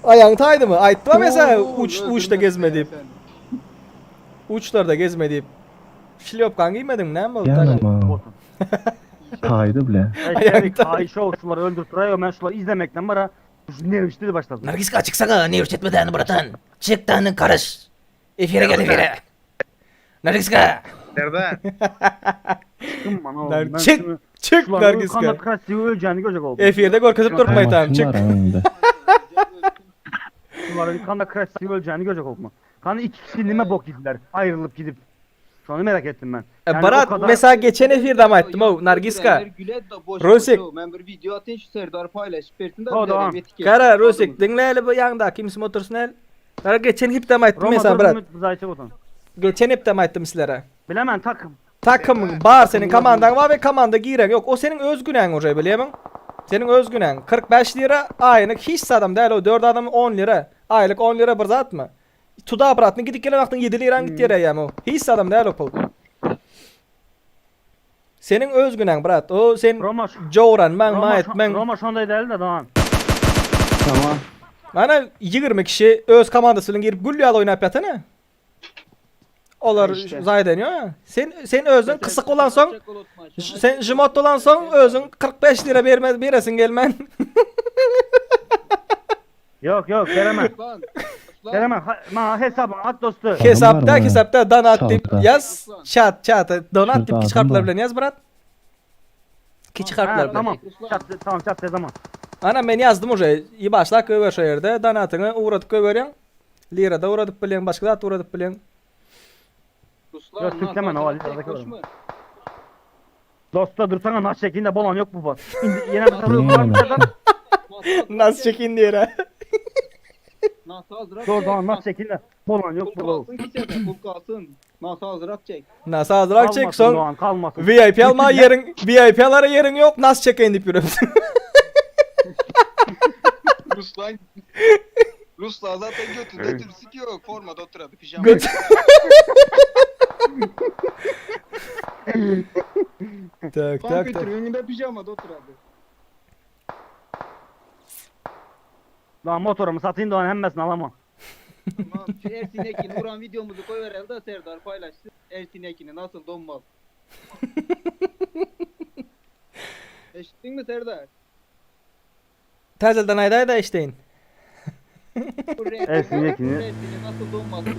Aýagyň taýdy mı? Aýtma mesela uç uçta gezme diýip. Uçlarda gezme diýip. Şlýopkaň giýmediň näme boldy? Tagan? Yanıma. Kaydı bile. Ayakta. Ayşe şuları öldürtüyor. Ben şuları izlemekten bana ne işte başladım. Nargiska çıksana ne ürçetmeden bratan. Çık tanı karış. Efire gel efire. Nargiska. Serdar. Çıkın bana oğlum. Nar- Ben çık, şunu- çık şuların Nargiska. Kanat krasiyi öleceğini görecek oldum. Efirde görkezip durmayın tamam çık. Şuların kanla krasiyi öleceğini görecek oldum. Kanı iki kişi nime bok yediler. Ayrılıp gidip. Şu anı merak ettim ben. E, Yani o Barat kadar- mesela geçen efirde ama ettim o Nargiska. Rusik. Ben bir video atayım şu Serdar paylaş. Bertin de O da. Kara Rusik dinle hele bu yanında kimse otursun el. Kara geçen hep de ama ettim Roma mesela Barat. dördümüz Zayt'e botan. Geçen hep de ama ettim sizlere. Bilemem takım. Takımın bar senin komandan var ve komanda giren yok. O senin öz günahın oraya bileyim. Senin öz günahın. 45 lira aylık hiç adam değil o 4 adam 10 lira. Aylık 10 lira bir zat mı? Tuda bratını gidip gelen vaktin 7 liran git yere yani o. Hiç adam değil o pul. Senin öz günahın brat. O sen Roma Joran men Roma, maet men. Roma şonday değil de tamam. Tamam. Mana 20 kişi öz komandasıyla girip gül ýaly oynap ýatana. Olar İşte. zaý edeniyor ya. Sen sen özün kısık olan soň sen jimot olan soň özün 45 lira bermez beresin gelmen. Yok yok veremem. Veremem. Ha, ma hesabını at dostu. Hesapta var mı? hesapta donat dip Sağda. yaz. Chat chat donat dip Şurada kiçik adam harfler var. bilen yaz brat. Kiçik Ha, harfler bilen. tamam. Çat, tamam çat zaman. Ana men ýazdym uje. I başlak göber şu ýerde donatyňy uğradyp göberýän. Lirada uğradyp bilen, başga zat uğradyp bilen. Yok Türklemen o Ali Dosta dursana naş şeklinde bolan yok bu bot. Şimdi yine bir soru var mı Serdar? Nasıl çekin diye. Doğru tamam naş şeklinde bolan yok bu bot. Pul kalsın. Nasıl hazırak çek. Nasıl azrak çek Kalmasın son Doğan kalmasın. VIP alma yerin VIP alara yerin yok nasıl çekin deyip yürüyorum. Ruslan. Ruslan zaten götünde türsük yok. Formada oturadı pijama. Göt. Tak tak tak. Kompýuteriň öňünde pijamada oturardy. Lan motorumu satayım da onun hemmesini alamam. Tamam şu Ersin Ekin'i vuran videomuzu koyuverelim de Serdar paylaşsın. Ersin Ekin'i nasıl donmaz. Eşittin mi Serdar? Täzelden aýdaý-da eşdeýin. Ersin Yekin'i. Ersin'i nasıl donmazsın?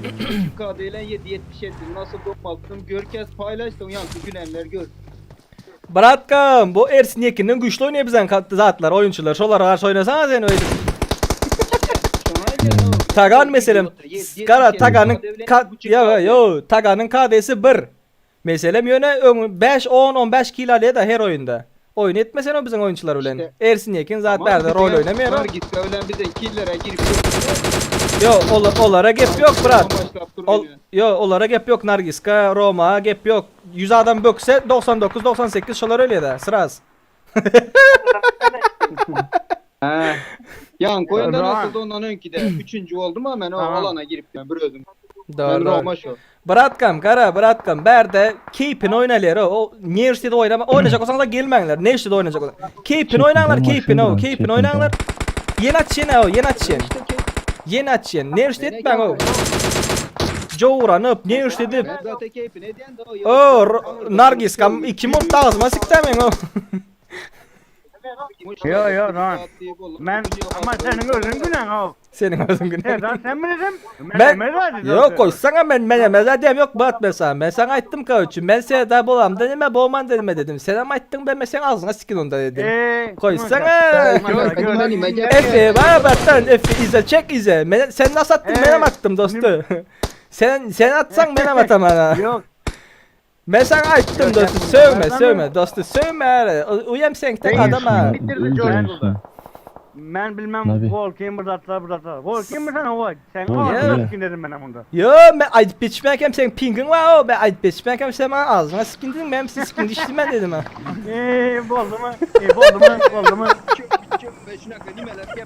2.5 KD ile 7.77 nasıl donmazsın? Gör kes paylaşsın yankı gülenler gör. Bratkam, bu Ersin Yekin'den güçli oýnaýar biziň zatlar, oýunçylar. Şolara garşy oýnasaňa sen öýdüp. Tagan meselem, gara Taganyň ka, ýa ýo, Taganyň KD'si 1. Meselem ýöne öň 5 10 15 kill alýar da her oýunda. Oýun etmesen o biziň oýunçylar bilen. İşte. Ersin Yekin zat bärde rol oýnamaýar. Var git ölen bize killere girip Yo, ola, olara gep yok brat. Başlap Ol, yo, olara gep yok Nargiska, Roma gep yok. 100 adam bökse 99 98 şolar öyle de sıraz. He. Yan koyunda Tamam. nasıl ondan önki de üçüncü oldum ama ben o Tamam. alana girip ben bir özüm. Doğru. Ben doğru. Roma şu. Bratkam, kara bratkam, bärde keypini oýnalyar o. Neştide oýnama, oýnajak bolsaň da gelmäňler. Neştide oýnajak bolsaň. Keypini oýnaňlar, keypini o, keypini oýnaňlar. Ýene açýan o, ýene açýan. Ýene açýan. Neşte etmäň o. Jowranyp, neşte edip. Ben zaten keyfini diyen de o. O, Nargis kam iki murt ağzıma sikdämeň o. Yo yo lan. Ben ama senin özün gülen o. Seniň özüň günäň. Serdar sen bilirsin. Ben Yok koysana ben men meze diyem yok bat mesela. Ben sana aytdım kavuçu. Ben Serdar bolam deneme boğman deneme dedim. Sen ama ayttın ben sen ağzına sikin onda dedim. Eee. Koysana. Efe bana battan Efe ize çek ize. Men, sen nasıl attın ben Ee, attım dostu. sen sen atsan ben atam ana. Yok. Ben sana ayttım dostu sövme sövme dostu sövme. Uyam sen tek adam ha. Ben bilmem Nabi. gol kim burada atlar burada atlar. Gol kim sen o. Sen Gol, o. evet. Kim dedim ben bunda. Yo ben ayıp biçmekem sen pingin var o ben ayıp biçmekem sen bana ağzına sikindin ben sizi sikindi içtim ben dedim ha. Eee boldu mu? Eee boldu mu? Boldu mu?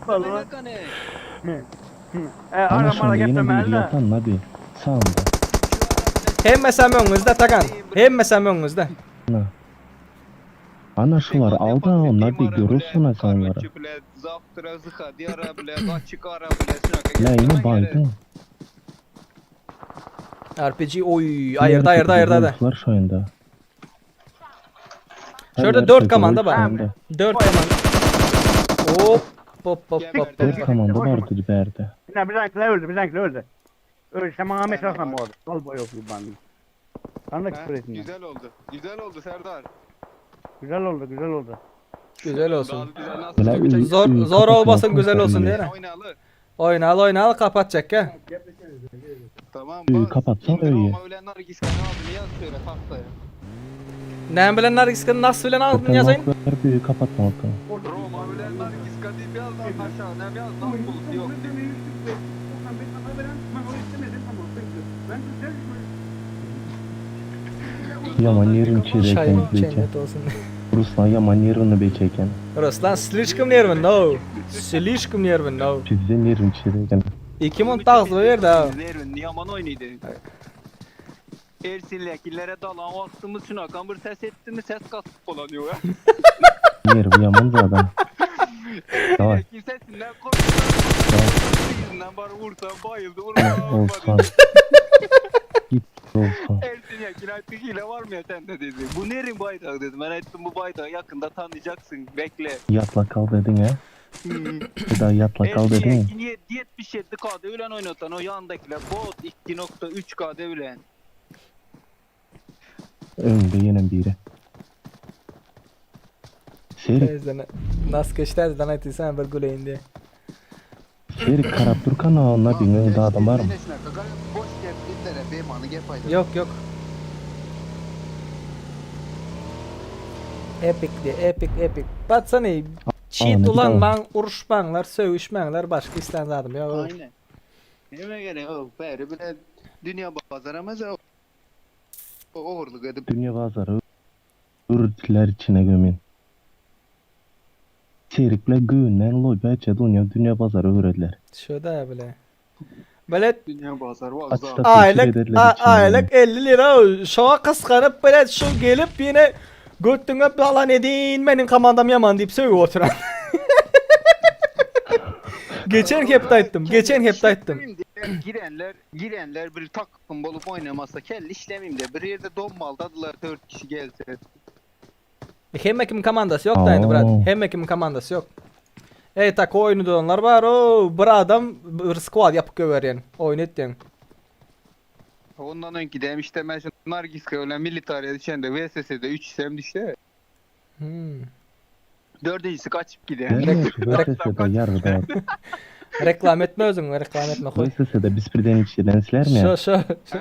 Boldu mu? E Ana ara mara şunda yine bir getirmeli de. yatan Nabi. Sağında. Hemmesem öňüňizde Tagan. Hemmesem öňüňizde. Ana. Ana şular aldı o Nabi görürsün ha sen onları. La yine baydın. RPG oy ayırdı ayırdı ayırdı ayırdı. Şular şu anda. Şurada 4 komanda var. 4 komanda. Hop hop hop hop. 4 komanda vardı bir yerde. Ne bir tane öldü, bir tane öldü. Öldü, sen bana mesaj atma bu arada. Al boy yok bu bandı. Sana da küfür etmiyor. Güzel oldu. Güzel oldu Serdar. Güzel oldu, güzel oldu. Güzel olsun. Bile Zor zor olmasın güzel olsun değil mi? Oynalı. Oynalı oynalı kapatacak ya. Tamam. Kapatsana öyle. Roma ölen Nargis kanı adını yaz şöyle tahtaya. Ne bilen Nargis nasıl bilen adını yazayım? Büyü kapatma ortamı. Roma ölen Nargis kanı bir az daha aşağı ne bir az daha bulut yok. Yaman yerini çeyrekken Şahin beçe. cennet olsun. Ruslan yaman yerini beçeken. Ruslan slişkom nervin no. Slişkom nervin no. Bizden yerini çeyrekken. İki mont ağzına verdi ha. Nervin yaman oynaydı. Ersin lekillere dalan vaktimiz şuna kambur ses etti mi ses kasıp dolanıyor ya. Nervi yaman zaten. Davay. Lekin sesinden korktu. Yüzünden bari vursa bayıldı vurma. Olsan. Git olsan. Ersin Yakin artık hile var mı ya sende dedi. Bu nerin bayrağı dedim. Ben ettim bu bayrağı yakında tanıyacaksın. Bekle. Yatla kal dedin ya. Bir daha yatla kal Ersin dedin ya. Yakin 77 KD ülen oynatan o yandakiler bot 2.3 KD ülen. Önünde yine biri. Serik, Teyzene. Nasıl geçti lan aytıysan bir güleyim diye. Serik karap durkan ona bir önünde adam var mı? Boş gep itlere beymanı gep ayda. Yok yok. Epic diye epic epic. Batsana cheat Aa, ne ulan güzel. man uruşmaňlar, sögüşmäňler, başka istan zadım yok. Aynen. Neme gerek o beri bile dünya bazaramaz o oğurluk edip Dünya bazarı ürtüler içine gömün. Serikle göğünden loy belçe dünya dünya bazarı öğrediler. Şurada bile. Bilet Dünya bazar wagza. Aýlyk aýlyk 50 lira şoňa gysganyp bilet şu gelip ýene götüňe balan edin meniň komandam ýaman diýip sögüp oturan. Geçen hepde aýtdym. Geçen hepde aýtdym. Girenler, girenler bir takım bolup oynamasa kelle işlemeyim de bir yerde donmaldadylar 4 kişi gelse. Hemme kimin komandasy ýok da indi brat. Hemme kimin komandasy ýok. Ey tak oýny dolanlar bar o bir adam bir squad ýapyp göberýän. Oýun etýän. Ondan öňki dem işte men şu Nargiska ölen militariýa düşende VSS'de 3 sem düşse. Hmm. Dördüncüsü kaçıp gider. VSS'de yargıda. Reklam etme özüňi, reklam etme koy. VSS'de biz birden içeden sizler mi? Şo şo. şo.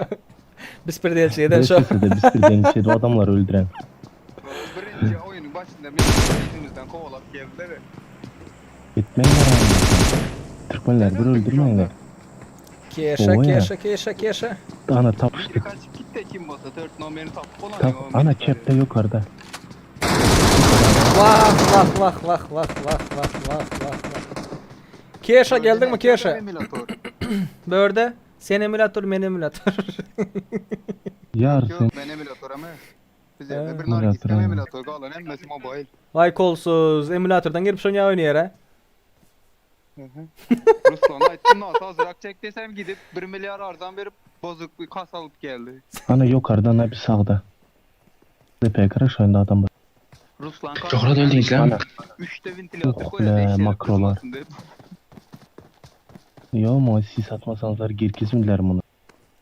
Biz birden şo. VSS'de biz birden içedi adamları öldüren. Birinci oyunun başında yüzümüzden kovalap geldiler. Etmeyin abi. Türkmenler bir öldürmeyin. Keşa Oya. keşa keşa keşa. Ana tapıştık. Kaçıp gitti kim bolsa dört numaranı tapıp olan Tap, ana kepte yukarıda. Vah vah vah vah vah vah vah vah vah vah. Keşa geldin mi Keşa? Börde. Sen emülatör men emülatör. Yar sen. Yok ben emülatör ama. Bize bir Nargis hem emülatör kalan hemmesi mobil. Vay kolsuz emülatörden girip şonya oynayar ha. Ruslan aytdım nasıl azırak çek desem gidip 1 milyar arzan verip bozuk bir kas alıp geldi. Ana yukarıda ana bir sağda. DP kara şu anda adam var. Ruslan Çok öldük lan. Üçte ventilatör Oh koyar be eşeğe makrolar. kızmasın dedi. Yo ama siz atmasanızlar girkizmirler bunu.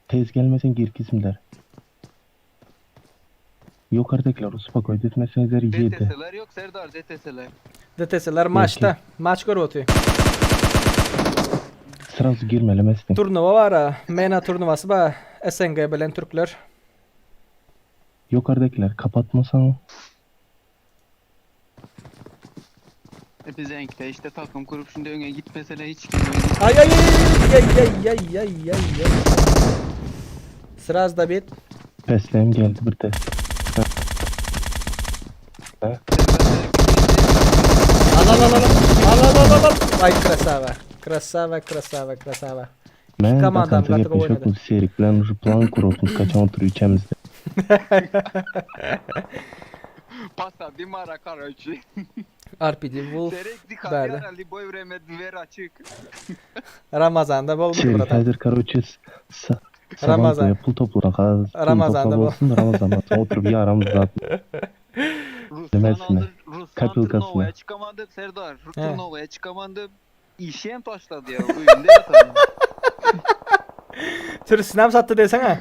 Tez gelmesen girkizmirler. Yukarıdakiler uspako etmesenizler yedi. DTS'ler yok Serdar DTS'ler. DTS'ler maçta. Maç görüp oturuyor. Sırası girmelemezsin. Turnuva var ha. MENA turnuvası ba. SNG bilen Türkler. Yukarıdakiler kapatmasan Epizenk'te işte takım kurup şimdi öne gitmesene hiç Ay ay ay ay ay ay ay ay ay. Sraz da bit. Peslem geldi bir test. Ha? Al al al al. Al al al al al. Ay krasava. Krasava krasava krasava. Ben Komandam bakansa gaty gowy gepleşik oynady. bu serik bilen şu plan kurup kaçan oturuyor içemizde. Pasa bir mara karaçı. RPG Wolf Serek dikkat berdi. herhalde boy veremedi ver açık. Ramazanda bol Serik bratan. hazır karoçe sa Ramazan. Ramazan. Pul topla kaz. Ramazan'da bu. Olsun da Ramazan'da sonra oturup yaramız zaten. Demezsin. Ruslan Kapılkasına. turnuvaya çıkamadı Serdar. He. Turnuvaya çıkamadı. İşem taşladı ya. Oyunda yatalım. Türsünem sattı desene.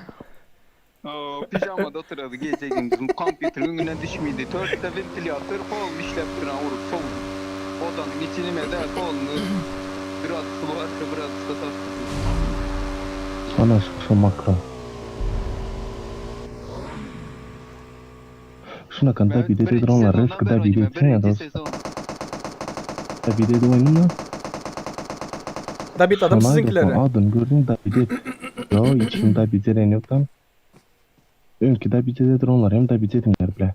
Oo, pijamada oturuyordu gece gündüz. Kompüterin önüne düşmeydi. Törtte ventilatör kol işlep duran vurup sol. Odanın içini mede kolunu biraz su var biraz su taşladı. Ana şu, şu makro. Şuna kan da bir de dronlar risk da bir de ya Birinci dost. sezon. Da bir de oyununa. Dabit adam Şuna sizinkileri. Adın gördün da bir de. Yo içinde bir de yoktan. Önkü da bir de dronlar hem da bir de dinler bile.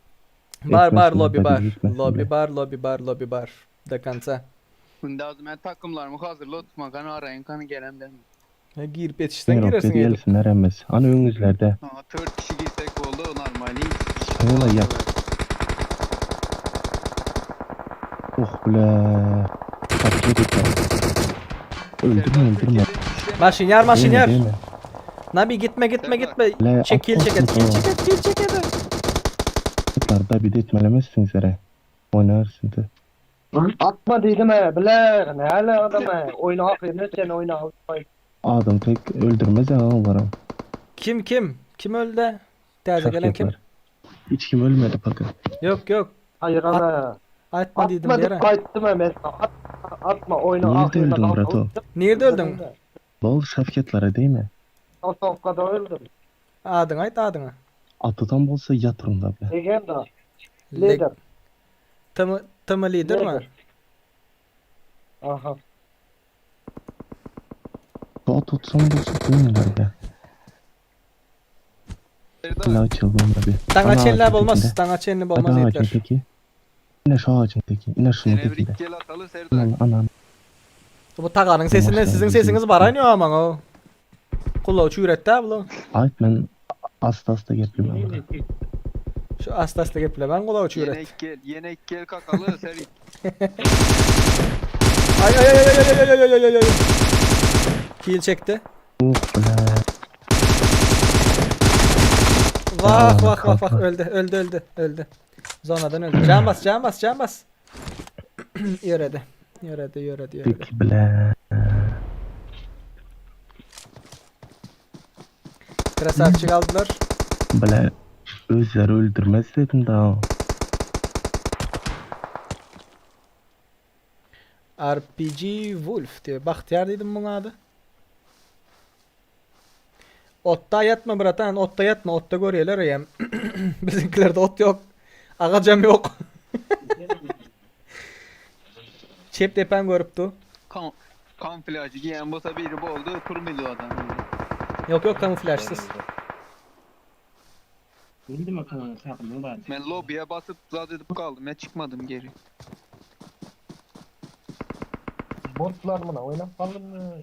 Bar bar Etmesinler, lobi da bar. bir etmesinler. Lobi bar lobi bar lobi bar. Dekansa. Bunda ben takımlarımı hazırla tutma. Kanı arayın kanı gelen ben. Ha, girip yetişsen Europe girersin gelip. gelsinler emmez. Ana önünüzlerde. Ha, 4 kişi girsek oldu normal. Öyle yap. Oh bile. Paket etme. Öldürme öldürme. Maşin yer maşin Değme, yer. değme. Nabi gitme gitme gitme. Le, Çekil çeket atmasın kill sonra. çeket kill çeket. Da bir de etmelemezsiniz yere. Oynarsın da. Atma dedim he, biler. Ne hala adam he. Oyna aferin sen oyna. Adam tek öldürmez ya varım. Kim kim? Kim öldü? Taze gelen kim? Hiç kim ölmedi bakın. Yok yok. Hayır ana. Atma dedim Atma yere. deyip qaytdım he men. At, atma oyna Nerede ahirine öldün Brato? Nerede öldün? Bol şafketlara değil mi? Sofkada öldüm. Adın ayt adını. Atadan bolsa yatırım da bile. Legenda. Le Lider. Tımı, tımı lider mi? Lider. Aha. Bu tutsam bolsa dönüyorlar be. La açıldı onda bir. Tanga Ana çenli ağacın olmaz. tekinde. Tanga çenli Hadi olmaz ağacın yeter. teki. Yine şu ağacın teki. Yine şunun tekinde. Gel atalım Serdar. Anan anan. Bu taganın sesinden sizin sesiniz baranıyor aman o. Gulagy çüýretdä bulaň. Aýt men asta asta geplemän. Şu asta asta geplemän gulagy çüýret. Ýene gel, ýene gel kakaly Serik. Ay ay ay ay ay ay ay ay ay ay. Kill çekti. Oh bile. Vah vah vah vah öldü öldü öldü öldü. Zonadan öldü. Can bas can bas can bas. Ýöredi. Ýöredi ýöredi ýöredi. Dik bile. Krasavçik aldylar. Bile özleri öldürmez dedim daha. RPG Wolf diye. Bahtiyar dedim bunun adı. Otda ýatma bratan, otda ýatma, otda görýärler eýem. Biziňkilerde ot ýok. Agajam ýok. Çep depäň görüp du. Kam kamuflajy giýen bolsa biri boldy, turmydy adam. Ýok ýok kamuflajsyz. Men lobby'ye basyp zat edip kaldym, men çykmadym geri. Botlar mı oynap kaldın mı?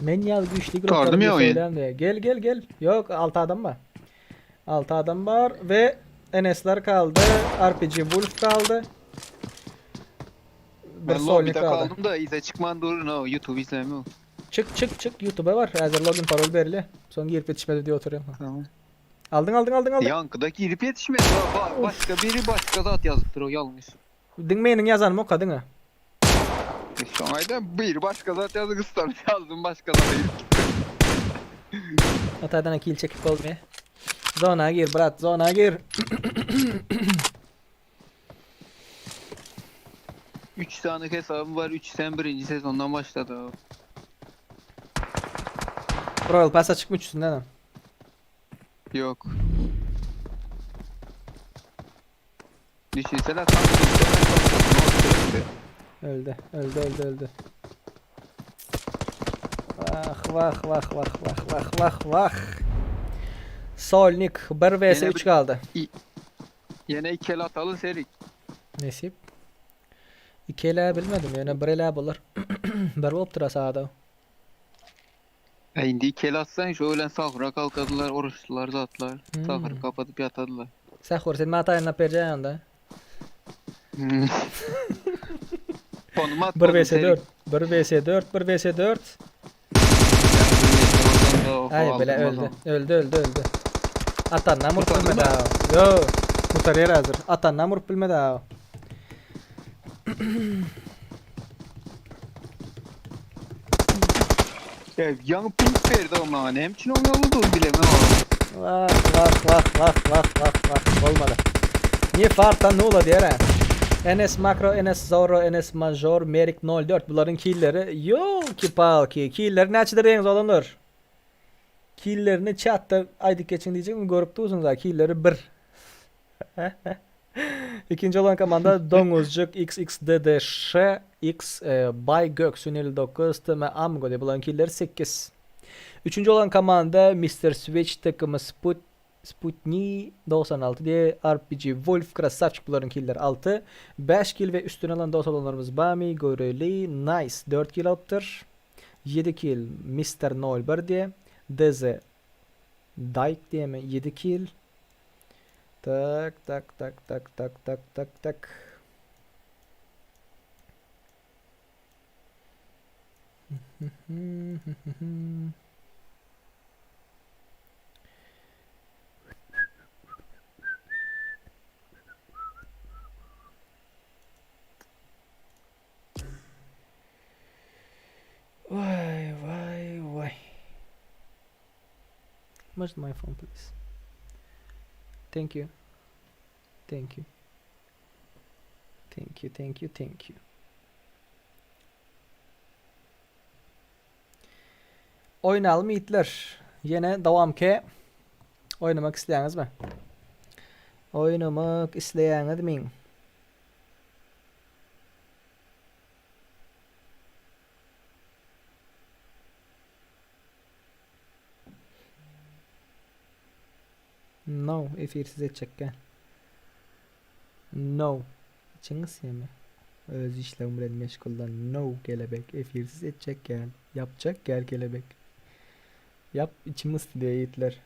Men ýaly güýçli Gutardy gruplar ya oyun. söyleyen diye. Gel gel gel. Yok 6 adam var. 6 adam var ve Enesler kaldı. RPG Wolf kaldı. Bir Ben Solnik lobby'de kaldı. kaldym da ize çykman durun o YouTube izlemiyor. Çık çık çık YouTube'a var. Hazır login parol belli. Son girip yetişmedi diye oturuyorum. Tamam. Aldın aldın aldın aldın. Yankıda girip yetişmedi. Ba- Başka biri başka zat yazıptır o yanlış. Dinmeyenin yazanım o kadın ha. E, Şu ayda bir başka zat yazık ısrar yazdım başka zat girip Hataydan kill çekip olmuyor. Zona gir brat zona gir. 3 tane hesabım var. 3 sen birinci sezondan başladı o. Royal Pass'a çıkmış üstünden ha. Yok. Düşünsene tam sürekli. Öldü öldü öldü öldü. Vah vah vah vah vah vah vah vah. Solnik 1 vs Yine 3 kaldı. Yine iki el atalı serik. Nesip. 2 ele bilmedim yani 1 ele bulur. 1 bolup durar sağda. E indi iki el atsan şu öğlen sahura kalkadılar, oruçlular zatlar. Hmm. Sahuru kapatıp yatadılar. Sahur sen mata ýanyna berjäň onda. Hmm. Konum 1 atmadım vs serik. 4 1 vs 4 1 vs 4. Ay bile öldü. Öldü öldü öldü. Atandan vurup Kurtardı bilmedi mı? ha. Yo. Kurtarıyor hazır. Atandan vurup bilmedi ha. Ya yanı pink verdi ama ne için oynadı bilemem ama. Vah vah vah vah vah vah vah olmadı. Niye farktan ne ola diğer ha? NS Makro, NS Zorro, NS Major, Merik 04 bunların killleri. Yo ki palki. Killleri näçedir deýiňiz olanlar? Killerini chatda aýdyp geçin diýjek görüp dursunuz ha killleri 1. İkinci olan komanda Domuzcuk XXDDŞ X e, Bay Göksun 59 TM Amgo diye bulan killeri 8. Üçüncü olan komanda Mr. Switch takımı Sput Sputnik 96 diye RPG Wolf Krasavçik bunların killeri 6. 5 kill ve üstüne alan dost olanlarımız Bami, Goreli, Nice 4 kill alıptır. 7 kill Mr. 01 diye DZ Dyke diye mi 7 kill. Tak tak tak tak tak tak tak tak. Vay vay vay. Where's my phone please? Thank you. Thank you. Thank you, thank you, thank you. Oynayalım yiğitler. Yine devam ki. Oynamak isteýäňiz mi? Oynamak isteýäňiz mi? No, efirsiz etjekkä. No. Içiň gysýamy? Öz işleň bilen meşgullan no kelebek efirsiz etjek gel ýapjak gel kelebek. Ýap içim gysdy diýýär ýigitler.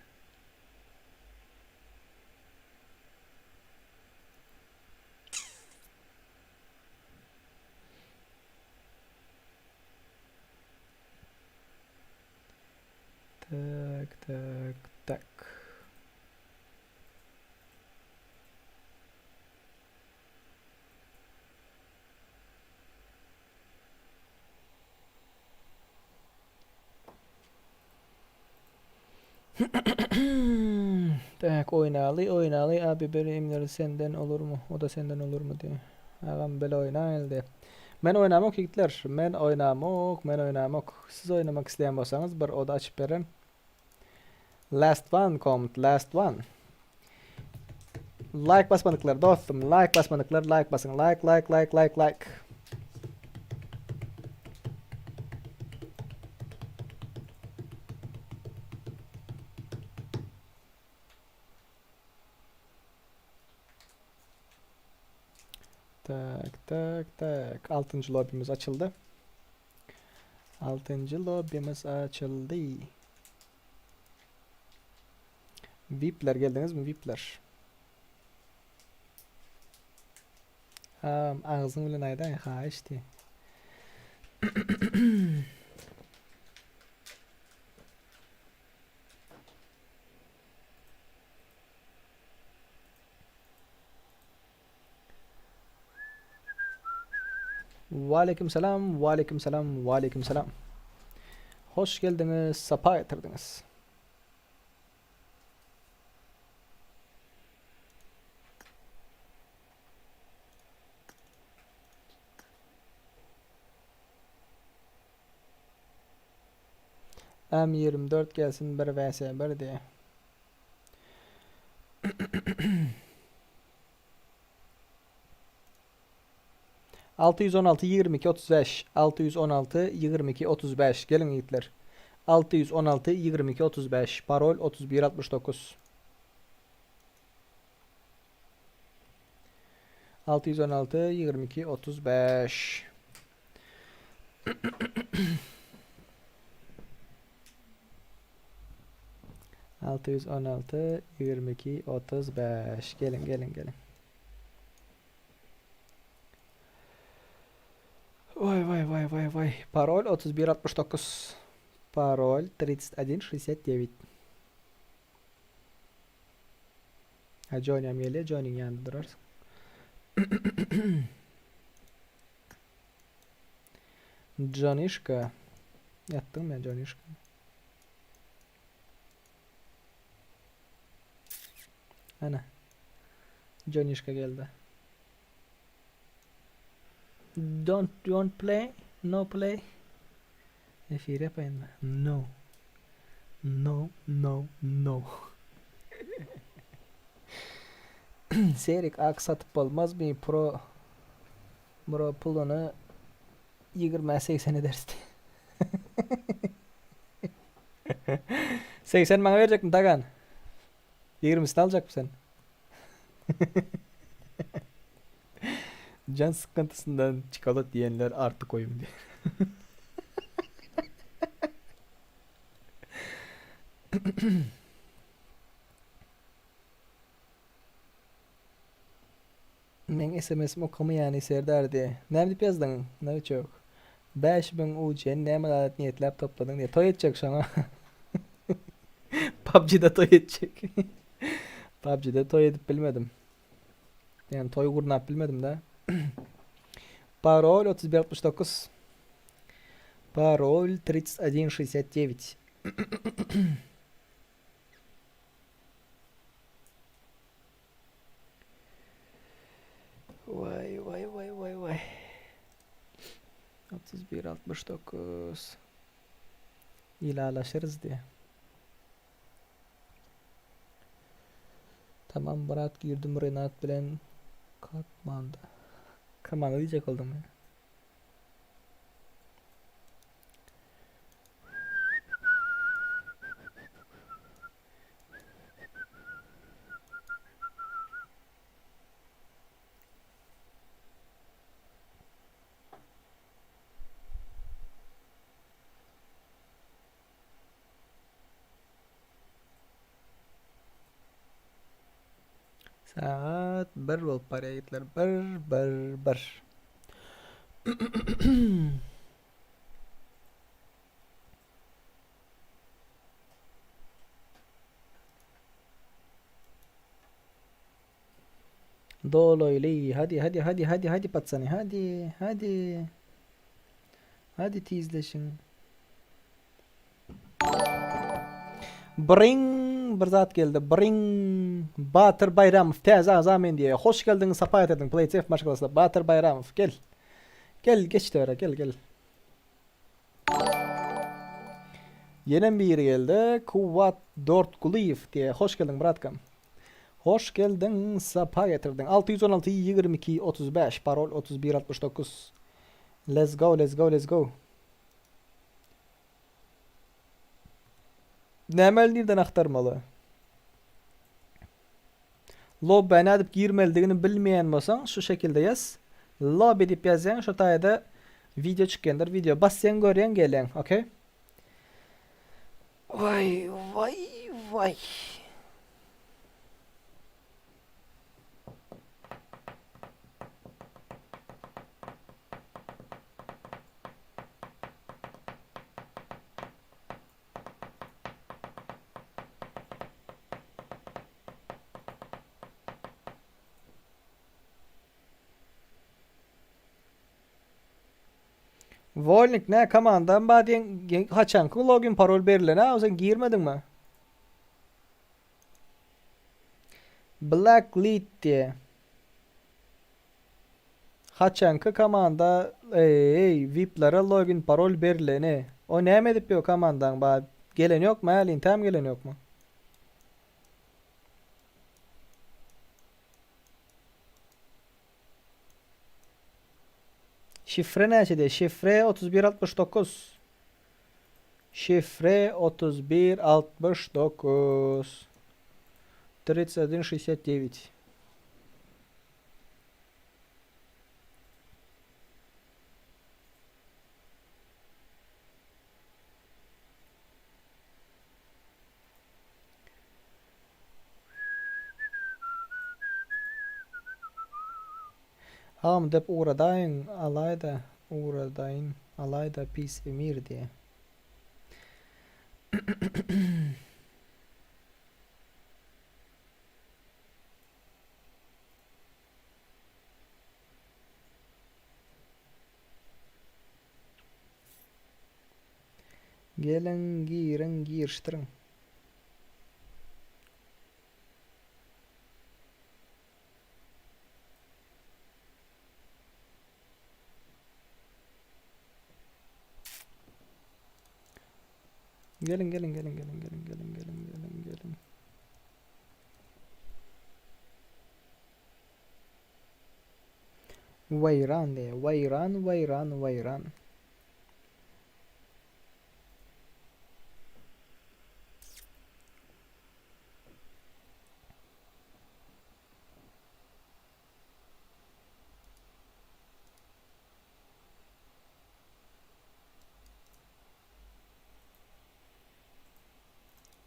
Tak tak tak. Tak oýnaly oýnaly abi bir imleri senden olurmy o da senden olurmy diýe. Agam bile oýna indi. Men oýnamok ýigitler. Men oýnamok, men oýnamok. Siz oýnamak isleýän bolsaňyz bir oda açyp beren. Last one comment, last one. Like basmadyklar dostum, like basmadyklar like basyň. Like like like like like. Tak tak tak. Altıncı lobimiz açıldı. Altıncı lobimiz açıldı. VIP'ler geldiniz mi? VIP'ler. Um, ağzın bilen aýdaý, haýyş diý. Waleýkim salam, waleýkim salam, waleýkim salam. Hoş geldiňiz, sapa getirdiňiz. M24 gelsin 1 vs 1 diye. 616 22 35 616 22 35 Geliň ýigitler. 616 22 35 Parol 31 69 616 22 35 616 22 35 Geliň geliň geliň. Vay vay vay vay vay. Parol 31 69. Parol 31 69. Ha Johnny gelýär. Johnnyň ýanynda durarsyň. Johnnyşka. Ýatdyňmy ýa Johnnyşka? Ana. Johnnyşka geldi. Don't don't play? No play? Efir ýapaýynmy? No. No, no, no. Serik ak satyp bolmazmy pro bro puluny ýigirmä 80 ederis diý. 80 maňa berjekmi Tagan? Ýigrimisini aljakmy sen? Jan sıkıntısından çikolat diýenler arty goýuň diýär. Meň SMS-im okamaýany Serdar diýe. Näme diýip ýazdyň? Nowiçok. 5000 UC-ni näme zat niýetläp topladyň diýe. Toý etjek şoňa. PUBG-de toý etjek. PUBG-de toý edip bilmedim. Ýani toý gurnap bilmedim da. Parol 3169. Parol 3169. Vay vay vay vay vay. 31 69. Ilalaşyrys diýe. Tamam brat girdim Renat bilen Katmanda. Komanda diýjek boldum ya. Saat 1 bolup barýar ýigitler. 1 1 1. Dolaýly. Hadi hadi hadi hadi hadi patsany. Hadi hadi. Hadi tizleşiň. Bring bir zat geldi. Bring Batyr Baýramow täze agza men diýýär. Hoş geldiň, sapa getirdiň PlaySafe maşgalasyna. Batyr Baýramow gel. Gel geç töre gel gel. Ýenem biri geldi. Kuwwat Dortgulyýew diýýär. Hoş geldiň bratkam. Hoş geldiň, sapa getirdiň. 616 22 35 parol 31 69. Let's go, let's go, let's go. Nämeli nirden agtarmaly? Lobbä nädip girmelidigini bilmeýän bolsaň şu şekilde ýaz. Lobby diýip ýazýaň şo taýda wideo çykýandyr. Wideo basýaň görýäň gelýäň. Okey. Waý waý waý. Wolnik nä komandam bar diýen haçanky login parol berilen a sen girmediňmi? Black Lead diýe. Haçanky komanda eý viplere login parol berileni. O näme edip ýör komandaň ba gelen ýokmy häli intäm gelen ýokmy? Şifre näçe diýe? Şifre 31 69. Şifre 31 69. 31 69. Agam dep ugradaýyň alaýda ugradaýyn alaýda pis emir diýe. Geliň, giriň, girişdiriň. Geliň, geliň, geliň, geliň, geliň, geliň, geliň, geliň, geliň. Weýran diýýär. Weýran, weýran, weýran.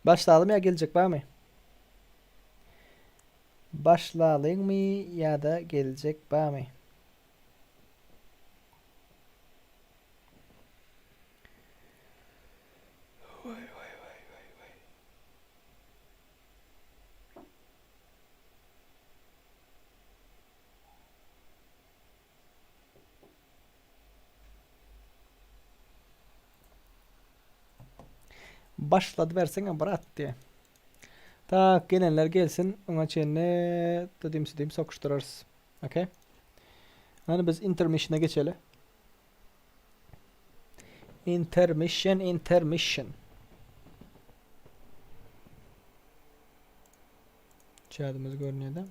Başlalymy ýa geljek barmy? Başlalyňmy ýa-da geljek barmy? Başladyberseňe brat diýe. Tak gelenler gelsin oňa çenli dydim sidim sokuşdyrarys. Okey. Hany biz intermissiona geçeli. Intermission, intermission. Çadymyz görünýär-de.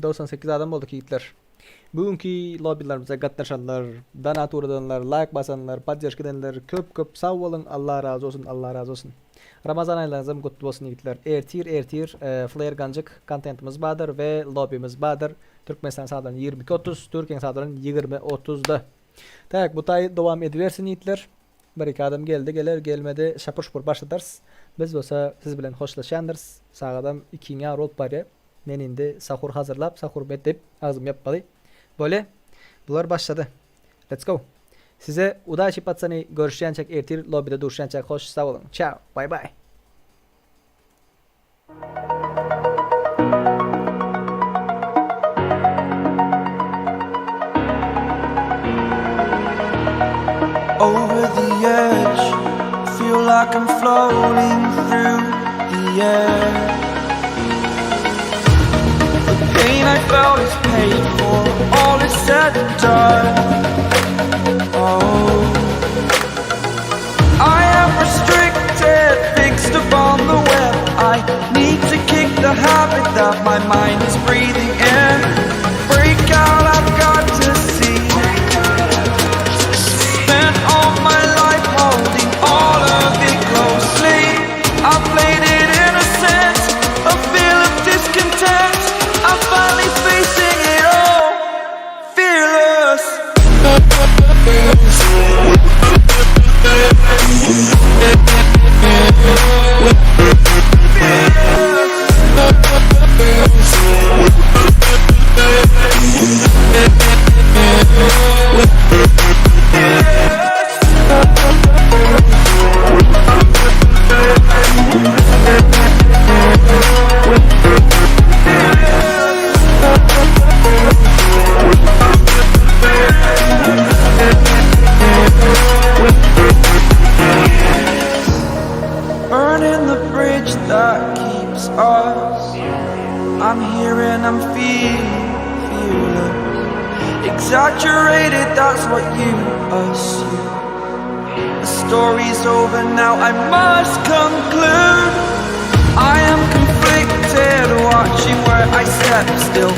98 adam bolduk ýigitler. Bugünki lobbylarymyza gatnaşanlar, donat ugradanlar, like basanlar, podderžka edenler köp köp sag boluň. Allah razy bolsun, Allah razy bolsun. Ramazan aýlaryňyzam gutly bolsun ýigitler. Ertir ertir e, flare ganjyk kontentimiz bardyr we lobbymiz bardyr. Türkmenistan sagatlary 22.30, Türkiýäniň sagatlary 20.30-da. Tak, bu taý dowam edibersin ýigitler. Bir iki adam geldi geler gelmedi şapur şupur başladarys. Biz bolsa siz bilen hoşlaşýandyrys. Sagadam ikiň ýary bolup barýar. Men indi sahur hazyrlap sahur edip agzymy ýapmaly. Bolýa. Bular başlady. Let's go. Size udaçi patsany görüşýänçäk ertir lobbyda duşýançak hoş sag boluň. Çao. Bay bay. Over the edge, feel like I'm floating through the air. The pain I felt is paid for, all is said and done. Oh, I am restricted, fixed upon the web. I need to kick the habit that my mind is breathing in. Break out, I've got to see. Spent all my life holding all of it closely. I played it innocent, a feel of discontent. I'm finally facing it all, fearless. Burning the bridge that keeps us. I'm here and I'm feeling fearless. Exaggerated, that's what you assume. The story's over now, I must conclude. I am conflicted, watching where I step still.